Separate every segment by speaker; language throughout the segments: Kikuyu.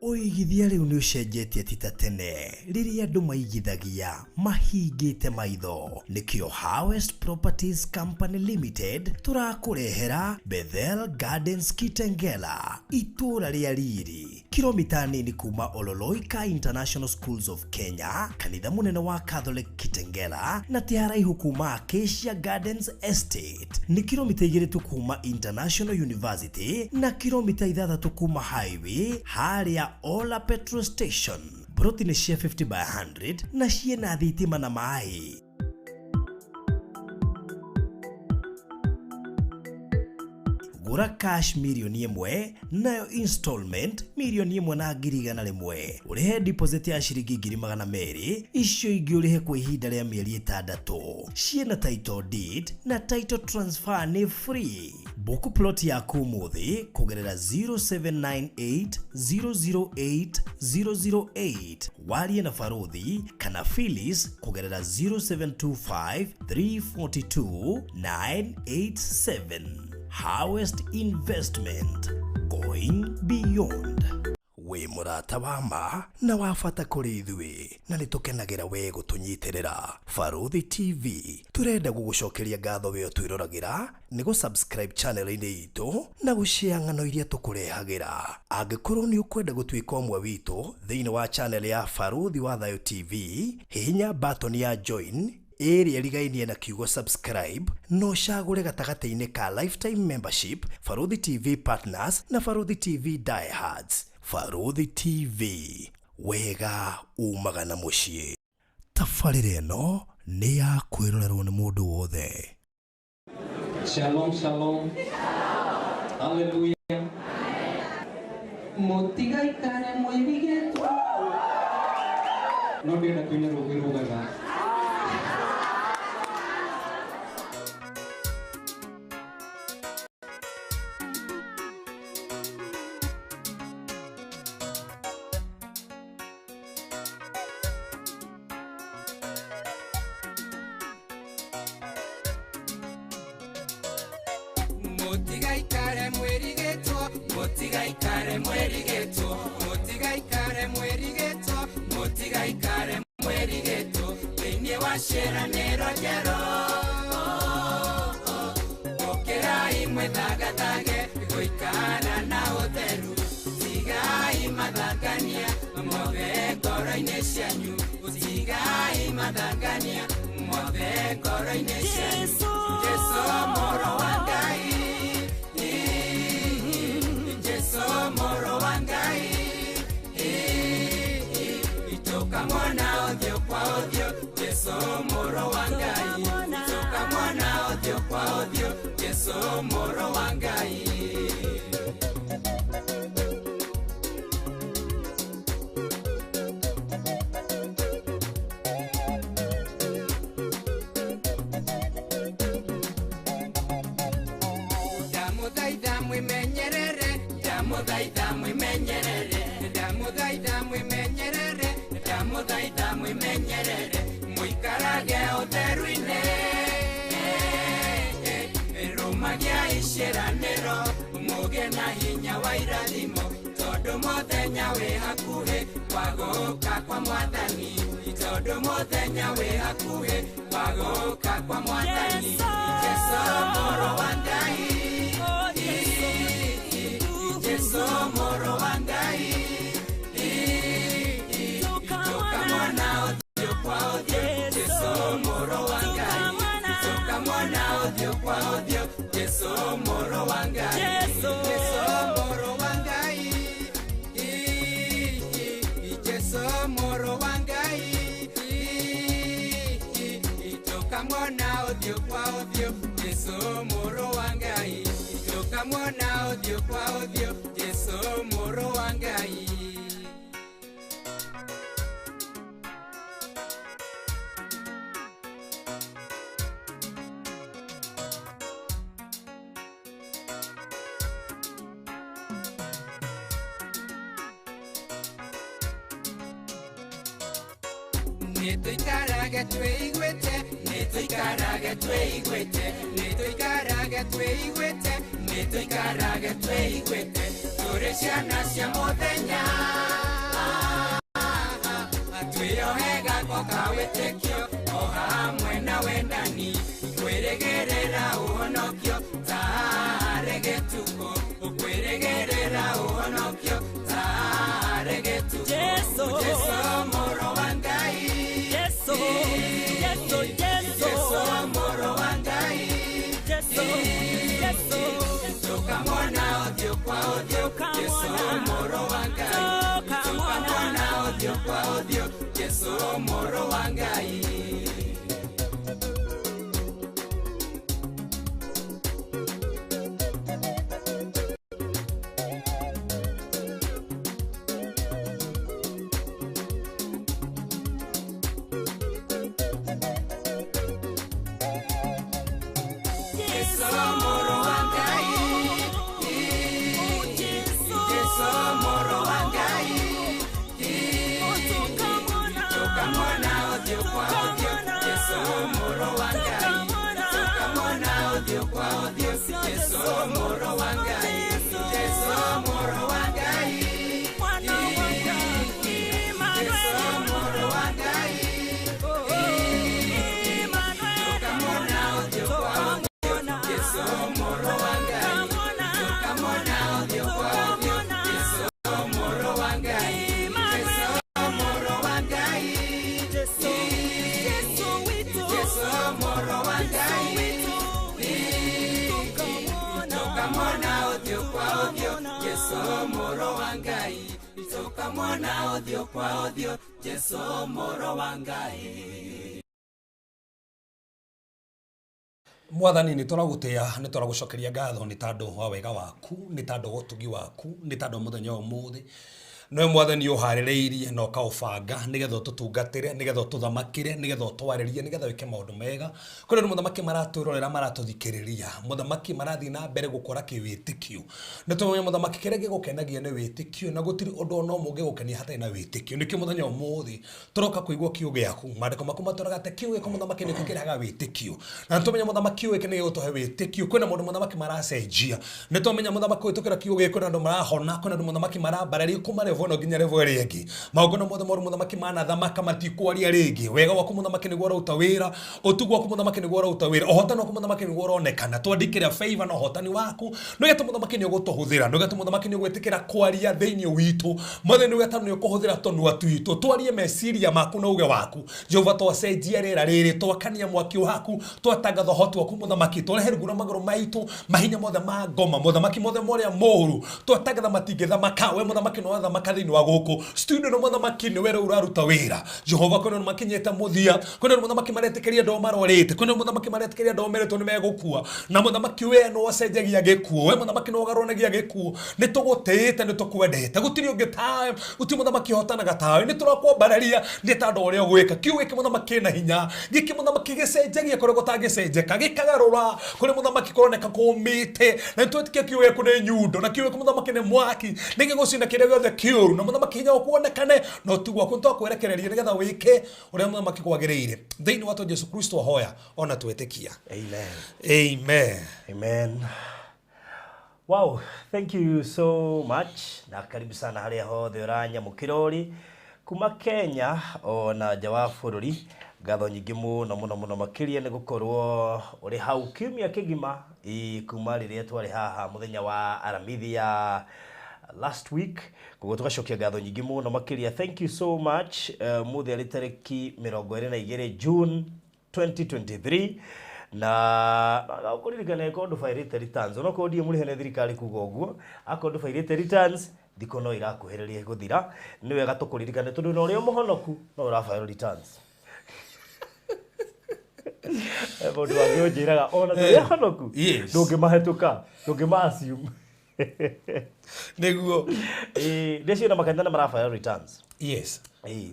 Speaker 1: Ũigithia rĩu nĩ ũcenjetie ti ta tene rĩrĩa andũ maigithagia mahingĩte maitho. Nĩkĩo Harvest Properties Company Limited tũrakũrehera Bethel Gardens Kitengela, itũũra rĩa riri, kilomita nini kuma Ololoika International Schools of Kenya, kanitha mũnene wa Catholic Kitengela, na ti haraihu kuma Acacia Gardens Estate. Nĩ kilomita 2 tu kuma International University na kilomita 6 kuma highway harĩa Ola Petrol Station. Broti nĩ cia 50 by 100 na ciĩna thitima na maĩ. Gũra cash 1 million nayo installment 1,100,000. Ũrĩhe deposit ya ciringi 200,000, icio ingĩ ũrĩhe kwa ihinda rĩa mĩeri 6. Ciĩna title deed na title transfer nĩ free. Book plot yaku ũmũthĩ kũgerera 0798 008 008, warie na Baruthi kana Phyllis kũgerera 0725 342 987. Harvest Investment, going beyond. Wĩ mũrata wa ma na wa bata kũrĩ ithuĩ na nĩ tũkenagĩra we gũtũnyitĩrĩra. Baruthi TV tũrenda gũgũcokeria ngatho we ũtwĩroragĩra nĩ gũ-subscribe channel-inĩ itũ na gũshare ng'ano iria tũkũrehagĩra. Angĩkorwo nĩ ũkwenda gũtuĩka ũmwe witũ thĩinĩ wa channel ya Baruthi wa Thayo TV, hihinya button ya join ĩrĩa ĩrigainie na kiugo subscribe na ũcagũre gatagatĩ-inĩ ka lifetime membership, Baruthi TV partners na Baruthi TV diehards. Baruthi TV, wega umaga na mũciĩ. Tabarĩra ĩno nĩ ya kwĩrorerwo nĩ mũndũ wothe.
Speaker 2: Shalom, shalom. Hallelujah. Mũtigaikare mwĩrigĩtwo. No ndĩrenda kũina rũgĩ rugaga. Mũtigaikare mwĩrigĩtwo, mũtigaikare mwĩrigĩtwo, mũtigaikare mwĩrigĩtwo, mũtigaikare mwĩrigĩtwo thĩinĩ wa ciĩranĩro njerũ. Ũkĩrai mwĩthagathage gũikara na ũtheru, tigai mathangania mothe ngoro-inĩ cianyu, tigai mathangania mothe ngoro-inĩ cianyu. Jesu mũrũ wa Ngai, Jesu mũrũ wa Ngai, tũkamwona ũthiũ kwa ũthiũ. Jesu mũrũ wa Ngai, tũkamwona ũthiũ kwa ũthiũ. Jesu mũrũ wa Ngai. Ndamũthaitha mwĩmenyerere, ndamũthaitha mwĩmenyerere, ndamũthaitha mwĩmenyerere, ndamũthaitha mwĩmenyerere, mũikarage ũtheru-inĩ, rũmagiai ciĩranĩro, mũgĩe na hinya wa irathimo, tondũ mũthenya wĩ hakuhĩ wa gũka kwa Mwathani, tondũ mũthenya wĩ hakuhĩ wa gũka kwa Mwathani. Jesu mũrũ wa Ngai, Jesu mũrũ wa Ngai, tũkamwona ũthiũ kwa ũthiũ. Jesu mũrũ wa Ngai, tũkamwona ũthiũ kwa ũthiũ. Jesu mũrũ wa Ngai, Jesu mũrũ wa Ngai, Jesu mũrũ wa Ngai, tũkamwona ũthiũ kwa ũthiũ. Jesu mũrũ wa Ngai, tũkamwona ũthiũ kwa ũthiũ. Jesu mũrũ wa Ngai. Nĩtũikarage twĩiguĩte, nĩtũikarage twĩiguĩte, nĩtũikarage twĩiguĩte, nĩtũikarage twĩiguĩte. Tũrĩ ciana cia mũthenya twĩyohe gako ka wĩtĩkio o hamwe na wendani kwĩrĩgĩrĩra ũhonokio tarĩ gĩtukũ kwĩrĩgĩrĩra ũhonokio tarĩ gĩtukũ
Speaker 3: Jesu.
Speaker 2: Jesu mũrũ wa Ngai
Speaker 3: Jesu, Jesu, Jesu,
Speaker 2: Jesu mũrũ wa Ngai
Speaker 3: Jesu, Jesu,
Speaker 2: tukamwona ũthiũ kwa ũthiũ Jesu mũrũ wa Ngai
Speaker 3: tukamwona.
Speaker 2: Tukamwona ũthiũ kwa ũthiũ Jesu mũrũ wa Ngai. Jesu mũrũ wa Ngai
Speaker 3: Oh, Jesu,
Speaker 2: Jesu mũrũ wa Ngai
Speaker 3: tukamwona.
Speaker 2: Tukamwona ũthiũ kwa ũthiũ Jesu mũrũ wa Ngai Tukamwona ũthiũ kwa ũthiũ Jesu mũrũ wa Ngai Jesu mũrũ wa Ngai
Speaker 3: Mwana wa Ngai,
Speaker 2: Jesu
Speaker 3: Emmanuel,
Speaker 2: mũrũ wa Ngai
Speaker 3: Emmanuel,
Speaker 2: Tukamwona ũthiũ kwa ũthiũ Jesu mũrũ wa Ngai Tukamwona ũthiũ kwa ũthiũ Jesu mũrũ wa Ngai Jesu mũrũ wa Ngai
Speaker 3: Jesu, Jesu witu,
Speaker 2: Jesu mũrũ wa Ngai
Speaker 3: witu, tukamwona.
Speaker 2: Tukamwona ũthiũ kwa ũthiũ Jesu mũrũ wa Ngai Tukamwona ũthiũ kwa ũthiũ Jesu mũrũ wa Ngai.
Speaker 4: Mwathani nä tå ragå nä tå ragå ngatho nä tandå wa wega waku nä tandå wa ũtugi waku nä tandå wa mũthenya wa ũmũthĩ nowe mwathani ũharĩrĩirie na ũkaũbanga nĩgetha ũtũtungatĩre nĩgetha ũtũthamakĩre nĩgetha ũtwarĩrie nĩgetha wĩke maũndũ mega kũrĩ andũ mũthamaki maratwĩrorera maratũthikĩrĩria mũthamaki marathiĩ na mbere gũkũra kĩwĩtĩkio nĩ tũmenye mũthamaki kĩrĩa gĩgũkenagia nĩ wĩtĩkio na gũtirĩ ũndũ ona ũmwe ũngĩgũkenia hatarĩ na wĩtĩkio nĩkĩo mũthenya wa ũmũthĩ tũroka kũigua kiugo gĩaku maandĩko maku matũraga atĩ kiugo gĩaku mũthamaki nĩkĩo kĩrehaga wĩtĩkio na nĩtũmenya mũthamaki kiugo gĩkĩ nĩgĩgũtũhe wĩtĩkio kwĩna mũndũ mũthamaki maracenjia nĩtũmenya mũthamaki kũhĩtũkĩra kiugo gĩkĩ kwĩna andũ marahona kwĩna andũ mũthamaki marambarario kuma level ĩno nginya level ĩrĩa ĩngĩ magongona mothe moru mũthamaki manathamaka matikwaria rĩngĩ wega waku mũthamaki nĩguo ũrauta wĩra ũtugu waku mũthamaki nĩguo ũrauta wĩra ũhotani waku mũthamaki nĩguo ũronekana twandĩkĩra favor na ũhotani waku nĩgetha mũthamaki nĩ ũgũtũhũthĩra nĩgetha mũthamaki nĩ ũgwĩtĩkĩra kwaria thĩinĩ witũ mwathani nĩgetha nĩ ũkũhũthĩra tũnua twitũ twarie meciria maku na uge waku Jehova twacenjia rĩera rĩrĩ twakania mwaki waku twatangatha ũhoti waku mũthamaki twarehe rungu rwa magũrũ maitũ mahinya mothe ma ngoma mũthamaki mothe morĩa moru twatangatha matingĩthamaka we mũthamaki nĩ wathamaka thĩinĩ wa gũkũ studio no mũthamaki nĩwe rĩu ũraruta wĩra Jehova kwĩna andũ makinyĩte mũthia kwĩna andũ mũthamaki maretĩkĩria andũ marwarĩte kwĩna andũ mũthamaki maretĩkĩria andũ meretwo nĩ megũkua na mũthamaki we nĩ wacenjagia gĩkuũ we mũthamaki nĩ ũgarũranagia gĩkuũ nĩ tũgũtĩĩte nĩ tũkwendete gũtirĩ ũngĩ tawe gũtirĩ mũthamaki ũhotanaga tawe nĩ tũrakwambararia nĩ tandũ ũrĩa ũgwĩka kiugo gĩkĩ mũthamaki kĩna hinya gĩkĩ mũthamaki gĩcenjagia kũrĩa gũtangĩcenjeka gĩkagarũra kũrĩa mũthamaki kũroneka kũmĩte na nĩ twĩtĩkia kiugo gĩaku nĩ nyundo na kiugo gĩaku mũthamaki nĩ mwaki nĩ gĩgũcina kĩrĩa gĩothe kĩũru na mũthamaki hinya waku wonekane na ũtugu waku nĩtwakwerekereria nĩgetha wĩke ũrĩa mũthamaki kwagĩrĩire thĩinĩ wa Jesu Kristo ahoya ona twĩtĩkia.
Speaker 1: Amen.
Speaker 4: Amen.
Speaker 1: Amen. Wow, thank you so much. Na karibu sana harĩa hothe ũranyamũkĩra ũrĩ kuma Kenya ona nja wa bũrũri. Ngatho nyingĩ mũno mũno mũno makĩria nĩ gũkorwo ũrĩ hau kiumia kĩgima kuma rĩrĩa twarĩ haha mũthenya wa Aramithi ya last week koguo tugacokia ngatho nyingĩ mũno makĩria. Thank you so much. Mũthĩ arĩ tarĩki 22 June 2023 na kũririkana ĩkorwo ndũbairĩte returns onokorwo ndirĩ mũrĩhe nĩ thirikari kuga ũguo akorwo ndũbairĩte returns thikũ no irakuhĩrĩria gũthira nĩ wega tũkũririkane tondũ na ũrĩa mũhonoku no ũrabairwo returns. Mũndũ wangĩ ũnjĩraga ona tũrĩ ahonoku
Speaker 4: Yes.
Speaker 1: ndũngĩmahĩtũka ndũngĩma assume
Speaker 4: Nĩguo.
Speaker 1: Ndĩciona makanitha nĩ marabairwo returns.
Speaker 4: Yes.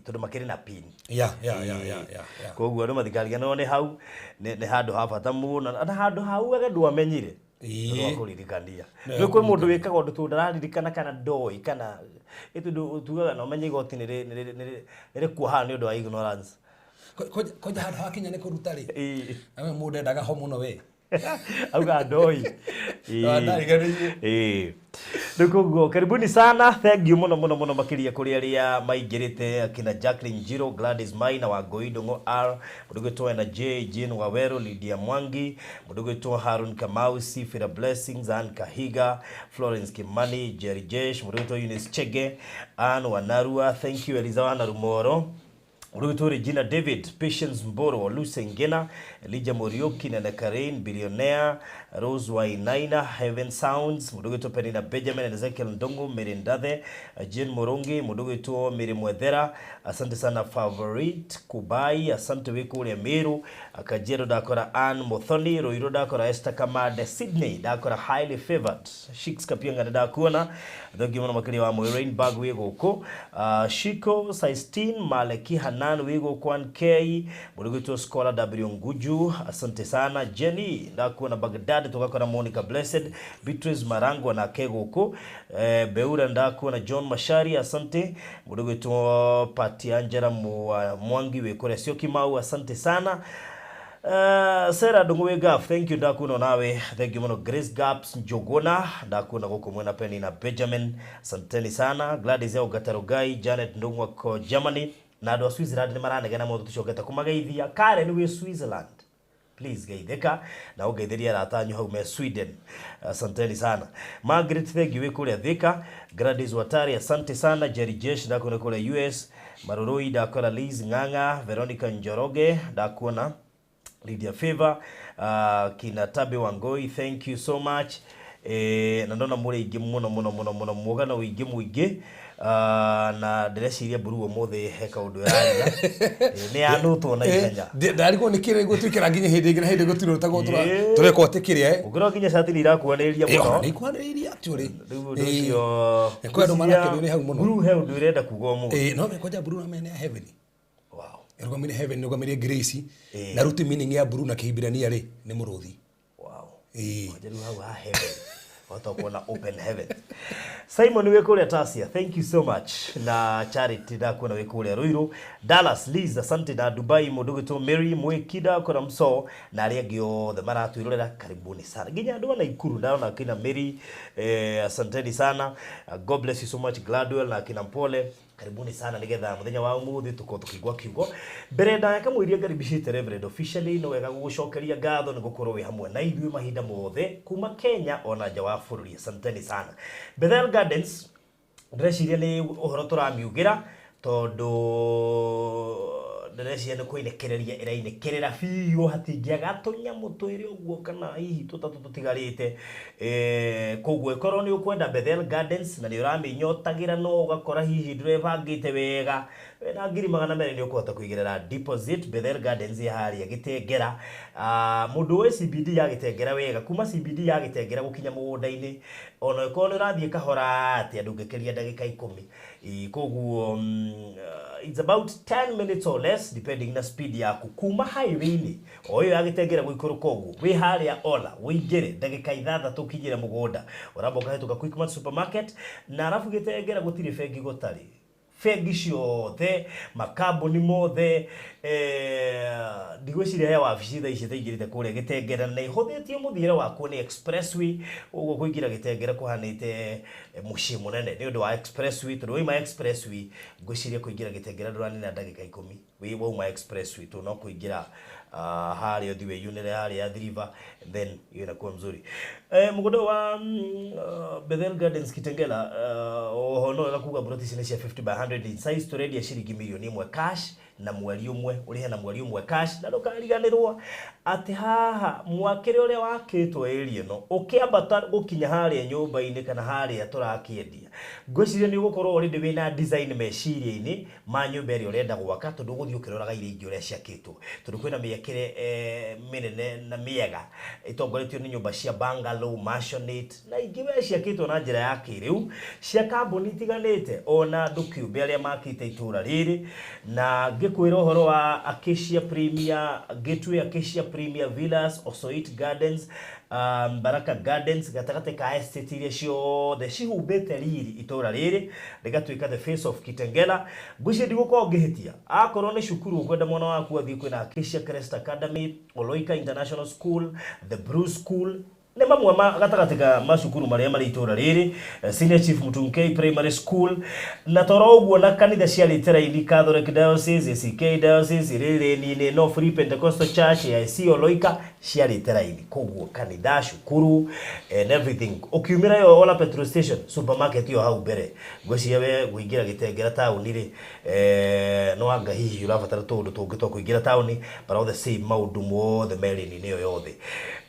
Speaker 1: Tondũ makĩrĩ na pin.
Speaker 4: Yeah, yeah, yeah, yeah, yeah, yeah.
Speaker 1: Koguo andũ matikariganĩrwo nĩ hau nĩ handũ ha bata mũno na handũ hau wega ndwamenyire
Speaker 4: Ĩĩ.
Speaker 1: tondũ wa kũririkania nĩ kwĩ mũndũ wĩkaga ũndũ tondũ ndararirikana kana ndoĩ kana ĩ tondũ tugaga na ũmenye igoti nĩ rĩkuohaga nĩ ũndũ wa ignorance.
Speaker 4: Kwanja handũ hakinya nĩ kũruta rĩ
Speaker 1: Ĩĩ.
Speaker 4: nawe mũndũ endaga ho mũno we
Speaker 1: Auga ndoi.
Speaker 4: Ndariganĩire.
Speaker 1: Ĩĩ. Rĩu koguo karibuni sana, thank you mũno mũno mũno makĩria kũrĩ arĩa maingĩrĩte, akina Jacqueline Njiro, Gladys Maina, Wangũi Ndung'u R, mũndũ gwĩtwo na J Jane Waweru, Lydia Mwangi, mũndũ gwĩtwo Harun Kamau, Sifira Blessings, Ann Kahiga, Florence Kimani, Jerry Jesh, mũndũ gwĩtwo Eunice Chege, Ann Wanarua, thank you Eliza Wanarumoro, Mũndũ Regina David, Patience Mboro, Lucy Ngena, Elijah Muriuki, Nene Karen, Billionaire, Rose Wainaina, Heaven Sounds, mũndũ gwĩtwo Penina Benjamin, Ezekiel Ndongo, Mary Ndathe, Jane Murungi, mũndũ gwĩtwo Mary Mwethera, asante sana Favorite Kubai, asante wĩ kũrĩa Meru, Kajiado ndakora Ann Muthoni, Ruiru ndakora Esther Kamande, Sydney ndakora Highly Favored, Shix Kapianga ndakuona, thengiũ mũno makĩria wa Mwĩ Rainbag wĩ gũkũ, Shiko Sistine Maleki Hanan wĩ gũkũ Ann K, mũndũ gwĩtwo Scholar W Nguju, asante sana Jenny ndakuona Baghdad, tugakora Monica Blessed, Beatrice Marango nake gũkũ, Beura ndakuona John Mashari, asante mũndũ gwĩtwo Pati Angela Mwangi wĩ kũrĩa Syokimau, asante sana. Sarah Ndung'u Gaf, thank you ndakuona nawe, thank you muno. Grace Gaps Njogona ndakuona gũkũ mwena Penny na Benjamin, asanteni sana. Gladys ya Gatarugai, Janet Ndung'u ko Germany na andũ a Switzerland nĩ maranegena mũno tũcokete kũmageithia. Karen wĩ Switzerland, please geithĩka na ũngeithĩrie arata anyu hau me Sweden, asanteni sana. Margaret thank you wĩ kũrĩa Thika. Gladys Watari asante sana. Jerry Jesh ndakuona kũrĩa US. Marurui ndakora Liz Ng'ang'a, Veronica Njoroge ndakuona, Lydia Favor, kina Tabe Wangoi, thank you so much. Na ndona mũrĩ aingĩ mũno mũno mũno mũno mũgana ũingĩ mũingĩ, na ndĩreciria mburu ũmũthĩ he kaũndũ ĩraria. Nĩ yanũtwo na ihenya.
Speaker 4: Ndarigwo nĩ kĩrĩa gũtuĩkĩra nginya hĩndĩ ĩngĩ na hĩndĩ gũtirĩ ũtagwo
Speaker 1: Ĩĩ.
Speaker 4: tũrekwo atĩ kĩrĩa
Speaker 1: Ũngĩrora nginya cati nĩ irakuanĩrĩria mũno.
Speaker 4: nĩ ikwanĩrĩirie actually.
Speaker 1: Rĩu ũndũ ũcio
Speaker 4: Kwĩ andũ marakenio nĩ hau mũno.
Speaker 1: Mburu he ũndũ ĩrenda kuga ũmũthĩ.
Speaker 4: No mekwanja mburu na mene ya heaven.
Speaker 1: Wow.
Speaker 4: Ĩrũgamĩrĩire heaven, ĩrũgamĩrĩire grace.
Speaker 1: Ĩĩ.
Speaker 4: Na root meaning ya mburu na kĩhibirania rĩ nĩ mũrũthi.
Speaker 1: Wow.
Speaker 4: Ĩĩ.
Speaker 1: Kwanja rĩu hau ha heaven wahota kuona open heaven. Simon wĩ kũrĩa Tasia, thank you so much. Na Charity ndakuona wĩ kũrĩa Ruiru, Dallas Liz asante, na Dubai mũndũ gwĩtwo Mary Mwĩkida kora Mso na arĩa angĩ othe maratwĩrorera, karibuni sana. Nginya andũ a Naikuru ndona kina Mary, asanteni sana. God bless you so much Gladwell na kina Mpole, karibuni sana nigetha muthenya wa umuthi tukorwo tukigwa kiugo mbere ndaya kamũiria ngaribicĩte Reverend officially. Nĩ wega gũgũcokeria ngatho nĩ gũkorwo wĩ hamwe na ithuĩ mahinda mothe kuma Kenya ona nja wa bũrũri, asanteni sana. Bethel Gardens ndĩreciria nĩ ũhoro tũramiugĩra tondũ ndĩreciria nĩ kũinĩkĩrĩria ĩrainĩkĩrĩra biũ, hatingĩaga tũnyamũ twĩrĩ ũguo kana hihi tũtatũ tũtigarĩte. Koguo ĩkorwo nĩ ũkwenda Bethel Gardens na nĩ ũramĩnyotagĩra no ũgakora hihi ndũrebangĩte wega, wĩna 200,000 nĩ ũkũhota kũigĩrĩra deposit. Bethel Gardens ĩ harĩa Gĩtengera. Mũndũ ũĩ CBD ya Gĩtengera wega, kuma CBD ya Gĩtengera gũkinya mũgũnda-inĩ ona ĩkorwo nĩ ũrathiĩ kahora atĩa ndũngĩkĩria ndagĩka 10. Koguo it's about 10 minutes or less depending na speed yaku kuma highway-inĩ o ĩyo ya Gĩtengera gũikũrũka ũguo wĩ harĩa Ola ũingĩre ndagĩka 6 ũkinyĩre mũgũnda, ũramba ũkahĩtũka Quickmart supermarket na arabu Gĩtengera gũtirĩ bengi gũtarĩ bengi ciothe makambuni mothe, ndigwĩciria he wabici thaa ici itaingĩrĩte kũrĩa Gĩtengera na ihũthĩtie mũthiĩre wakuo nĩ expressway. Ũguo kũingĩra Gĩtengera kũhanĩte mũciĩ mũnene nĩ ũndũ wa expressway, tondũ wauma expressway ngwĩciria kũingĩra Gĩtengera ndũranina ndagĩka 10 wĩ wauma expressway, tondũ no kũingĩra harĩa ũthiĩ wĩyunĩre harĩa Athi River, then hiyo inakuwa mzuri. Mũgũnda wa Bethel Gardens Kitengela, oho no wega kuga mburoti ici nĩ cia 50 by 100 in size, tũrendia ciringi 1,000,000 cash na mweri ũmwe ũrĩhe na mweri ũmwe cash, na ndũkariganĩrwo atĩ haha mwakĩre ũrĩa wakĩtwo area ĩno ũkĩambata gũkinya harĩa nyũmba-inĩ kana harĩa tũrakĩendia, ngwĩciria nĩ ũgũkorwo already wĩna design meciria-inĩ ma nyũmba ĩrĩa ũrenda gwaka, tondũ ũgũthiĩ ũkĩroraga iria ingĩ ũrĩa ciakĩtwo, tondũ kwĩna mĩakĩre mĩnene na mĩega ĩtongoretio nĩ nyũmba cia bungalow, maisonette na ingĩ we ciakĩtwo na njĩra ya kĩrĩu cia kambuni itiganĩte ona andũ kĩũmbe arĩa makĩte itũra rĩrĩ. Na ngĩkwĩra ũhoro wa Acacia Premier Gateway, Acacia Premier Villas, Osoit Gardens, Baraka Gardens, gatagatĩ ka estate iria ciothe cihumbĩte riri itũra rĩrĩ rĩgatuĩka the face of Kitengela. Ngwĩciria ndigũkorwo ngĩhĩtia, akorwo nĩ cukuru ũkwenda mwana waku athiĩ, kwĩna Acacia Crest Academy, Oloika International School, The Bruce School. Nĩ mamwe ma gatagatĩ ka macukuru marĩa marĩ itũra rĩrĩ, Senior Chief Mutunkei Primary School, na toro ũguo na kanitha cia Rĩteraini Catholic Diocese, ACK Diocese, Rĩrĩni-inĩ no Free Pentecostal Church, AIC Oloika cia Rĩteraini. Koguo kanitha, cukuru and everything. Ũkiumĩra ĩyo ona petrol station, supermarket ĩyo hau mbere. Ngwĩciria we kũingĩra Gĩtengera taũni rĩ, no anga hihi ũrabatara tũũndũ tũngĩ twa kũingĩra taũni, but all the same maũndũ mothe me lane-inĩ ĩyo yothe.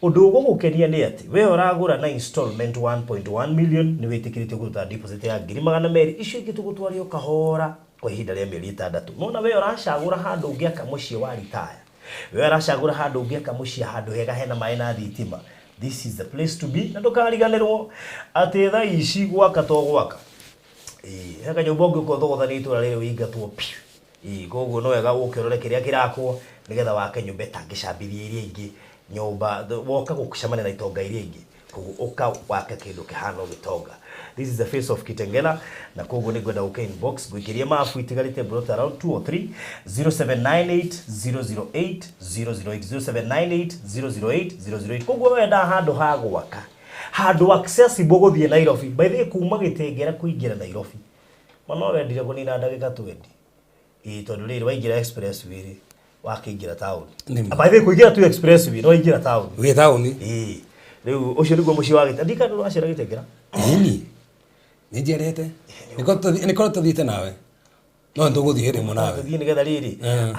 Speaker 1: Ũndũ ũgũgũkenia nĩ atĩ we ũragũra na installment 1.1 million nĩ wĩtĩkĩrĩtio kũruta deposit ya 200,000, icio ingĩ tũgũtware o kahora kwa ihinda rĩa mĩeri 6. Nona we ũracagũra handũ ũngĩaka mũciĩ wa retire, we ũracagũra handũ ũngĩaka mũciĩ handũ hega hena maĩ na thitima, this is the place to be. Na ndũkariganĩrwo atĩ thaa ici gwaka to gwaka. Ĩĩ, he kanyũmba ũngĩũka ũthogothanie itũra rĩrĩ ũingatwo piũ. Ĩĩ, koguo no wega ũke ũrore kĩrĩa kĩrakwo nĩgetha wake nyũmba ĩtangĩcambithia iria ingĩ, nyũmba woka gũcemania na itonga iria ingĩ, koguo ũka wake kĩndũ kĩhana o gĩtonga. This is the face of Kitengela, na koguo nĩ ngwenda ũke inbox ngũikĩrie mabu itigarĩte plot around 2 or 3 0798 008 008 0798 008 008. Koguo wenda handũ ha gwaka, handũ accessible gũthiĩ Nairobi. By the way, kuma Gĩtengera kũingĩra Nairobi mama wendire kũnina ndagĩka 20. Ĩĩ, tondũ rĩrĩ waingĩra expressway rĩ, wakĩingĩra taũni.
Speaker 4: Nĩ ma.
Speaker 1: By the way, kũingĩra tu expressway no waingĩra taũni.
Speaker 4: Wĩ taũni.
Speaker 1: Ĩĩ, rĩu ũcio nĩguo mũciĩ wa Gĩtengera. Ndikana ndũracera Gĩtengera.
Speaker 4: Ĩni nĩ njerete nĩkorwo tũthiĩte nawe no nĩtũgũthiĩ hĩndĩ ĩmwe nawe.
Speaker 1: Tũthiĩ nĩgetha rĩrĩ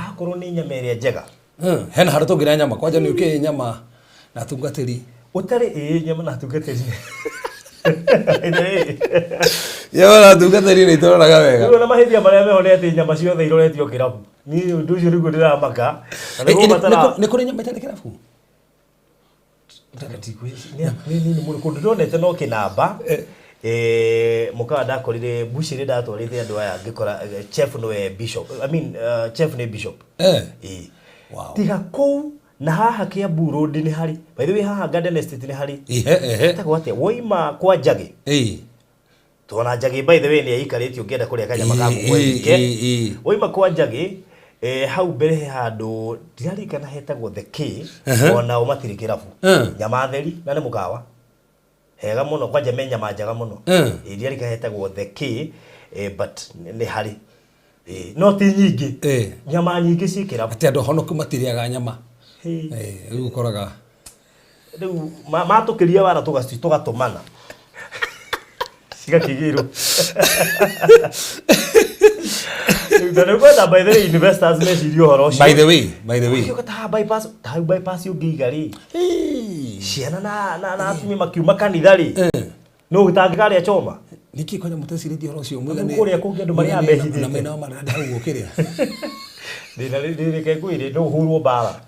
Speaker 1: akorwo nĩ nyama ĩrĩa njega.
Speaker 4: Hena handũ tũngĩrĩa nyama kwanja nĩ ũkĩĩ nyama na tungatĩri.
Speaker 1: Ũtarĩ ĩĩ nyama na tungatĩri.
Speaker 4: Nyama na tungatĩri nĩ itũroraga wega.
Speaker 1: Rĩu ona mahĩtia marĩa meho nĩ atĩ nyama ciothe iroretio kĩrabu. Niĩ ũndũ ũcio nĩguo ndĩramaka. Na nĩguo batara.
Speaker 4: Nĩ kũrĩ nyama itarĩ kĩrabu?
Speaker 1: Kũndũ ndonete no kĩnamba. Mũkawa ndakorire mbucĩrĩ ndatwarĩte andũ aya ngĩkora chef nĩwe bishop. I mean, chef nĩ bishop. Ĩĩ.
Speaker 4: Wow.
Speaker 1: Tiga kũu na haha Kiambu Road nĩ harĩ. By the way, haha Garden Estate nĩ harĩ.
Speaker 4: Ehe.
Speaker 1: Ĩtagwo atĩa? Woima kwa Njagĩ. Tona Njagĩ by the way nĩ aikarĩtie ũngĩenda kũrĩa kanyama ka ngũkũ eke. Woima kwa Njagĩ, hau mbere he handũ ndiririkana hetagwo The K, onao matirĩ kĩrabu. Nyama theri na nĩ mũkawa. Hega mũno kwanja me nyama njega mũno. Ĩĩ, ndiririkana hetagwo The K, but nĩ harĩ. No ti nyingĩ. Nyama nyingĩ ciĩ kĩrabu.
Speaker 4: Atĩ andũ honoku matirĩaga nyama. Rĩu ũkoraga
Speaker 1: rĩu matũkĩria wara tũgatũmana. Cigakĩgĩrwo. Na nĩ ngwenda by the way investors mecirie ũhoro ũcio.
Speaker 4: By the way, by the way.
Speaker 1: Ũgĩũka ta haha bypass, ta hau bypass ũngĩiga rĩ. Ciana na atumia makiuma kanitha rĩ. No ũtangĩkarĩa choma.
Speaker 4: Nĩkĩ kwanja mũtecirĩtie ũhoro ũcio?
Speaker 1: Rĩu kũrĩa kũngĩ andũ marĩa mehithĩte.
Speaker 4: Na mena marĩa hau ũkĩrĩa.
Speaker 1: Thĩna rĩ reke ngwĩre no ũhũrwo mbara.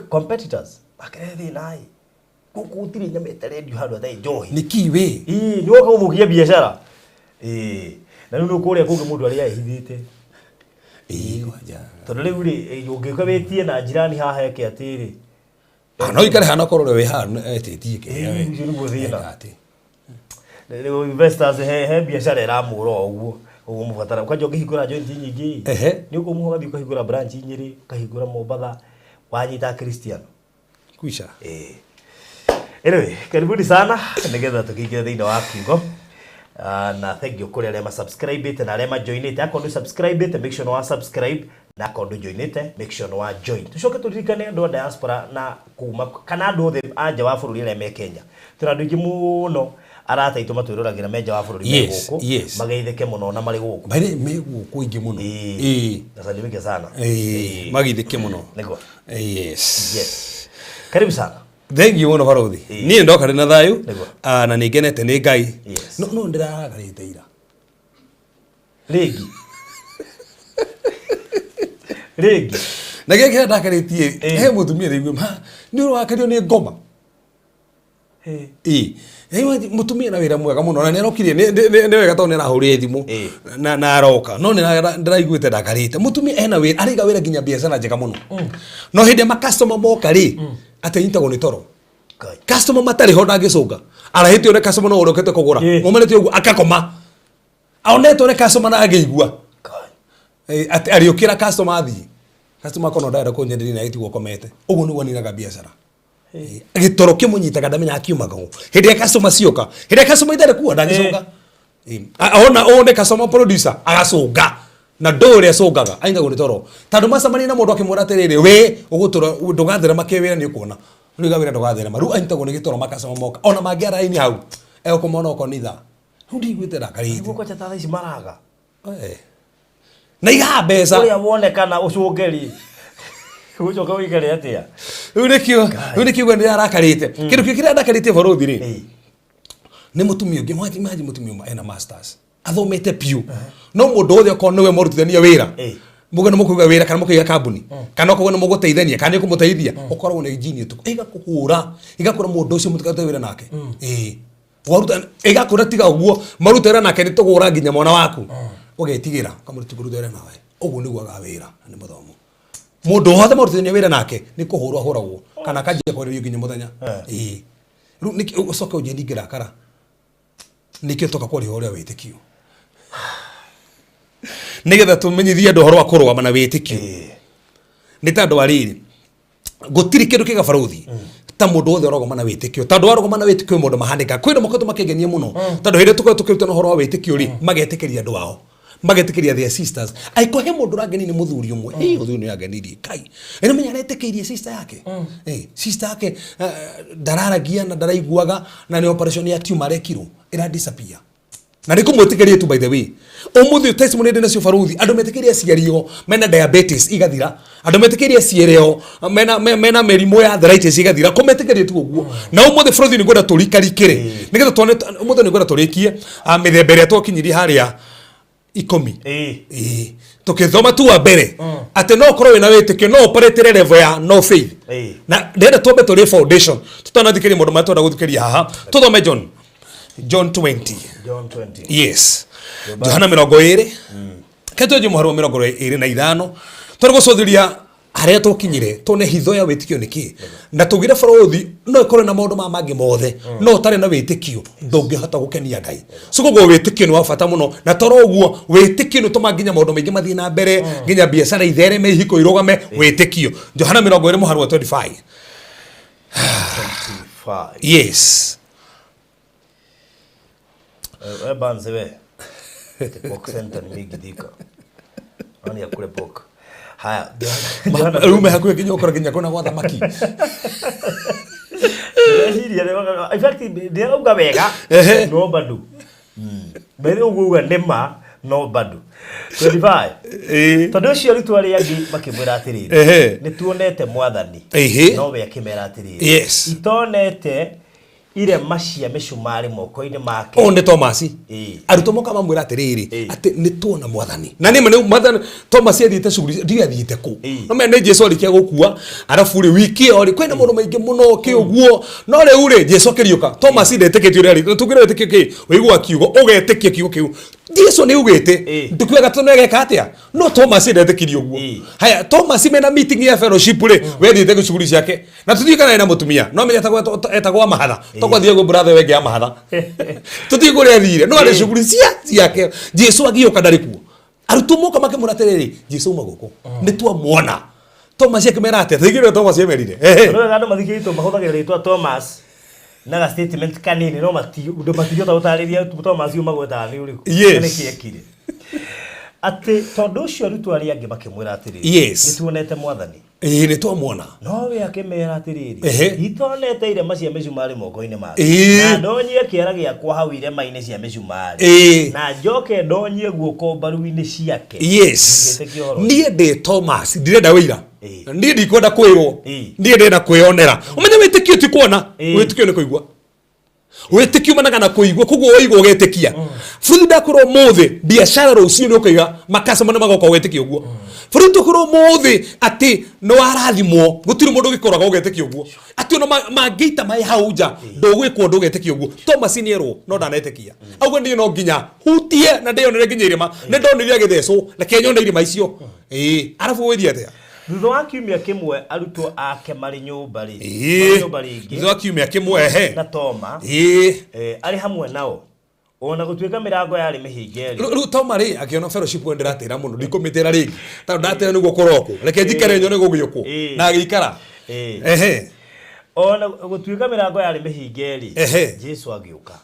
Speaker 1: Competitors makerehe thĩna ĩ. Gũkũ gũtirĩ nyama ĩtarendio handũ hatarĩ njohi.
Speaker 4: Nĩkĩ wĩ?
Speaker 1: Ĩĩ, nĩ woka gũthũkia biacara. Ĩĩ. Na rĩu nĩ kũrĩa kũngĩ mũndũ arĩa ehithĩte.
Speaker 4: Ĩĩ, kwanja.
Speaker 1: Tondũ rĩu rĩ, ũngĩũka wĩtie na jirani haha eke atĩrĩ.
Speaker 4: No ikare hana korwo ũrĩa wĩ haha etĩtie kĩrĩa we.
Speaker 1: Ĩĩ, ũcio nĩguo thĩna.
Speaker 4: Eka atĩ.
Speaker 1: Rĩu investors he biacara ĩramũra o ũguo. Ũguo mũbatara. Kwanja ũngĩhingũra joint nyingĩ. Nĩ ũkũmũha ũgathiĩ ũkahingũra branch Nyĩrĩ, ũkahingũra Mombatha, wanyita Christian.
Speaker 4: Kwisha.
Speaker 1: Anyway, karibuni sana nĩgetha tũkĩingĩre thĩinĩ wa kiugo. Na thank you kũrĩ arĩa ma-subscribe-ĩte na arĩa ma-join-ĩte. Akorwo ndũ-subscribe-ĩte, make sure nĩ wa-subscribe, na akorwo ndũ-join-ĩte, make sure nĩ wa-join. Tũcoke tũririkane andũ a diaspora na kuma kana andũ othe a nja wa bũrũri arĩa me Kenya. Twĩna andũ aingĩ mũno arata aitũ matwĩroragĩra me nja wa bũrũri me gũkũ, mageithĩke mũno na marĩ gũkũ.
Speaker 4: Marĩ me gũkũ aingĩ mũno.
Speaker 1: Ĩĩ. Nasalimike sana.
Speaker 4: Ĩĩ, mageithĩke mũno.
Speaker 1: Nĩguo.
Speaker 4: Yes.
Speaker 1: Yes. Karibu sana.
Speaker 4: Thank you mũno barothi. Niĩ ndoka ndĩ na thayũ.
Speaker 1: Nĩguo.
Speaker 4: Na nĩ ngenete nĩ Ngai.
Speaker 1: Yes.
Speaker 4: No no ndĩrarakarĩte ira.
Speaker 1: Rĩngĩ. Rĩngĩ.
Speaker 4: Na gĩkĩ kĩrĩa ndakarĩtie, he mũtumia rĩu ma nĩ ũrakario nĩ ngoma. Ĩĩ. Rĩu mũtumia na wĩra mwega mũno na nĩ arokire nĩ wega tondũ nĩ arahũrire thimũ na aroka no nĩ ndĩraiguĩte ndakarĩte. Mũtumia ena wĩra, araiga wĩra nginya biacara njega mũno. No hĩndĩ ĩrĩa makastoma moka rĩ, atĩ anyitagwo nĩ toro. Customer matarĩ ho ndangĩcũnga. Arahĩtio nĩ customer no ũrĩa ũkĩte kũgũra. Maumanĩte ũguo akakoma. Aonetwo nĩ customer na angĩigua. Atĩ arĩũkĩra customer athiĩ. Customer akorwo ndarenda kũnyenderia na agĩtigwo akomete. Ũguo nĩguo aninaga biacara. Gĩtoro kĩmũnyitaga ndamenya akiumaga kũ. Hĩndĩ ĩrĩa customer cioka, hĩndĩ ĩrĩa customer itarĩ kuo ndangĩcũnga. Ona ũũ nĩ customer producer agacũnga na ndũĩ ũrĩa acũngaga aingagwo nĩ toro tondũ macemania na mũndũ akĩmwĩra atĩrĩrĩ, we ũgũtũra ndũgatherema kĩwĩra nĩ ũkuona rĩu gawĩra ndũgatherema. Rĩu anyitagwo nĩ gĩtoro makacoma moka ona mangĩara raini hau egũkũmona okorwo nĩ ithaa rĩu ndiguĩte ndakarĩte.
Speaker 1: Nĩguo kwanja ta thaa ici maraga.
Speaker 4: Na igaga mbeca.
Speaker 1: Ũrĩa wonekana ũcũnge rĩ, ũgũcoka ũikare atĩa?
Speaker 4: Rĩu nĩkĩo nĩ arakarĩte kĩndũ kĩu kĩrĩa ndakarĩte borothi rĩ nĩ mũtumia ũngĩ mwaji maji mũtumia ũmwe ena masters athomete piũ no mũndũ wothe okorwo nĩwe mũrutithania wĩra, muge nĩ mũkũiga wĩra kana mũkũiga kambuni kana okorwo nĩ mũgũteithania kana nĩ ũkũmũteithia, ũkoragwo na injini ũtukũ ĩgakũhũra ĩgakũra mũndũ ũcio mũtikarute wĩra nake. Ĩĩ, waruta ĩgakũra tiga ũguo maruta wĩra nake nĩ tũgũra nginya mwana waku ũgetigĩra kamũruti kũruta wĩra nawe. Ũguo nĩguo aga wĩra na nĩ mũthomo mũndũ wothe marutithania wĩra nake nĩ kũhũrwo ahũragwo kana akanjia kwarĩrio nginya mũthenya. Ĩĩ, rĩu ũcoke ũnjie ndingĩrakara nĩkĩo toka kwaria ũhoro wa wĩtĩkio nĩgetha tũmenyithie andũ ũhoro wa kũrũgama na wĩtĩkio nĩ tondũ wa rĩrĩ gũtirĩ kĩndũ kĩga barothi ta mũndũ wothe ũragoma na wĩtĩkio tondũ warũgama na wĩtĩkio mũndũ mahanĩka kwĩ andũ makoretwo makĩngenia mũno tondũ hĩndĩ ĩrĩa tũkoretwo tũkĩrutana ũhoro wa wĩtĩkio rĩ magetĩkĩria andũ ao, magetĩkĩria their sisters. Angĩkorwo he mũndũ ũrangenia nĩ mũthuri ũmwe, ĩ mũthuri nĩ angenirie kai ĩno menya aretĩkĩirie sister yake. Sister yake ndararagia na ndaraiguaga na nĩ operation ya tumor arekirwo ĩra disappear na nĩ kũmwĩtĩkĩria tu. By the way, ũmũthĩ testimony ndĩ nacio baruthi, andũ metĩkĩrie aciari o mena diabetes igathira, andũ metĩkĩrie aciari o mena mĩrimũ ya arthritis igathira, kũmetĩkĩrie tu ũguo. Na ũmũthĩ bũrũri nĩ ngwenda tũrikarikĩre nĩgetha tuone ũmũthĩ nĩ ngwenda tũrĩkie mĩthemba ĩrĩa twakinyirie harĩa 10. Ĩĩ. Tũkĩthoma tu wa mbere atĩ no ũkorwo wĩna wĩtĩkio no ũparetĩre level ya no faith. Na ndĩrenda twambe tũrĩe foundation tũtanathikĩria maũndũ marĩa twenda gũthikĩria haha. Tũthome John 20.
Speaker 1: John 20.
Speaker 4: Yes, Johana 20 ke twenje mũhari wa 25 tũrĩ gũcũthĩria harĩa tũkinyire tuone hitho ya wĩtĩkio nĩ kĩ na tũgire bũrũthi no ĩkorwo na maũndũ maya mangĩ mothe no ũtarĩ na wĩtĩkio ndũngĩhota gũkenia Ngai. So koguo wĩtĩkio nĩ wa bata mũno na toro ũguo wĩtĩkio nĩ ũtũmaga nginya maũndũ maingĩ mathiĩ na mbere, nginya biacara ithereme, ihiko irũgame. Wĩtĩkio, Johana 20 mũhari wa 25.
Speaker 1: 25.
Speaker 4: Yes.
Speaker 1: We banze we. Pork center ni mingi Thika. Nani akule pork? Haya. Johana.
Speaker 4: Rĩu me hakuhĩ nginya ũkora nginya kwĩna gwa thamaki.
Speaker 1: Ndĩreciria in fact ndĩrauga wega no bado. Mbere ũguo uga nĩ ma no bado. 25. Tondũ ũcio arutwo arĩa angĩ makĩmwĩra atĩrĩrĩ, nĩ tuonete Mwathani. No we akĩmera atĩrĩrĩ, itonete irema cia mĩcumarĩ moko-inĩ make.
Speaker 4: Ũyũ nĩ Thomas. Arutwo moka mamwĩra atĩrĩrĩ atĩ nĩ tuona Mwathani na nĩ ma nĩ Mwathani. Thomas athiĩte cuguri ndiũĩ athiĩte kũ no menya nĩ Jesu arĩkia gũkua arabu rĩ wiki ĩyo rĩ kwĩna maũndũ maingĩ mũno kĩ ũguo no rĩu rĩ Jesu akĩriũka. Thomas ndetĩkĩtie ũrĩa arĩ tũngĩra wĩtĩkio kĩ ũigua kiugo ũgetĩkia kiugo kĩu Jesu nĩ ugĩte ndũkiugaga tondũ ageka atĩa no Thomas ndetĩkirie ũguo. Haya, Thomas mena meeting ya fellowship rĩ we thiĩte gũcuguri ciake na tũthiĩ kana ena mũtumia no menya etagwo mahatha tondũ athiĩ gwĩ brother wenge ya mahatha tũthiĩ kũrĩa athire no arĩ cuguri cia ciake. Jesu agĩũka ndarĩ kuo. Arutwo moka makĩmwĩra atĩrĩrĩ, Jesu uma gũkũ nĩ twamuona. Thomas akĩmera atĩa? Tũigĩrĩre Thomas emerire.
Speaker 1: Tondũ wega andũ mathikĩrĩtwo mahũthagĩra rĩtwa Thomas na ga statement kanini no matingĩhota gũtarĩria Thomas ũyũ magwetaga nĩ ũrĩkũ na nĩkĩ ekire. Atĩ tondũ ũcio arutwo arĩa angĩ makĩmwĩra atĩrĩrĩ, nĩ tuonete Mwathani.
Speaker 4: Ĩĩ, nĩ twamuona.
Speaker 1: No we akĩmera atĩrĩrĩ, itonete irema cia mĩcumarĩ moko-inĩ make na ndonyie kĩara gĩakwa hau irema-inĩ cia mĩcumarĩ na njoke ndonyie guoko mbaru-inĩ ciake, ndingĩtĩkia ũhoro ũcio.
Speaker 4: Niĩ ndĩ Thomas ndirenda wĩira. Niĩ ndikwenda kwĩrwo. Niĩ ndĩrenda kwĩyonera. Ũmenye wĩtĩkio ti kuona. Wĩtĩkio nĩ kũigua. Wĩtĩkio umanaga na kũigua, koguo waigua ũgetĩkia. Bũrũri ndakwĩra ũmũthĩ biacara rũciũ nĩ ũkaiga makacoma nĩ magoka ũgetĩkia ũguo. Bũrũri tũkwĩra ũmũthĩ atĩ nĩ warathimwo gũtirĩ mũndũ ũgĩkoraga ũgetĩkia ũguo atĩ ona mangĩita maĩ hau nja ndũgwĩkwo ũndũ ũgetĩkia ũguo. Thomas nĩ erwo no ndanetĩkia auga niĩ no nginya hutie na ndĩyonere nginya irĩma nĩ ndonire agĩthecwo reke nyone irĩma icio. Ĩĩ, arabu ũgwĩthiĩ atĩa?
Speaker 1: Thutha wa kiumia kĩmwe arutwo ake marĩ nyũmba rĩ marĩ nyũmba rĩngĩ
Speaker 4: Thutha wa kiumia kĩmwe, ehe.
Speaker 1: Na Toma arĩ hamwe nao ona gũtuĩka mĩrango yarĩ mĩhinge rĩ.
Speaker 4: Rĩu Toma rĩ akĩona fellowship we ndĩratĩra mũno ndikũmĩtĩra rĩngĩ tondũ ndatĩra nĩguo kũrokwo reke njikare nyone gũgĩũkwo na agĩikara.
Speaker 1: Ona gũtuĩka mĩrango yarĩ mĩhinge rĩ,
Speaker 4: Ehe.
Speaker 1: Jesu agĩũka.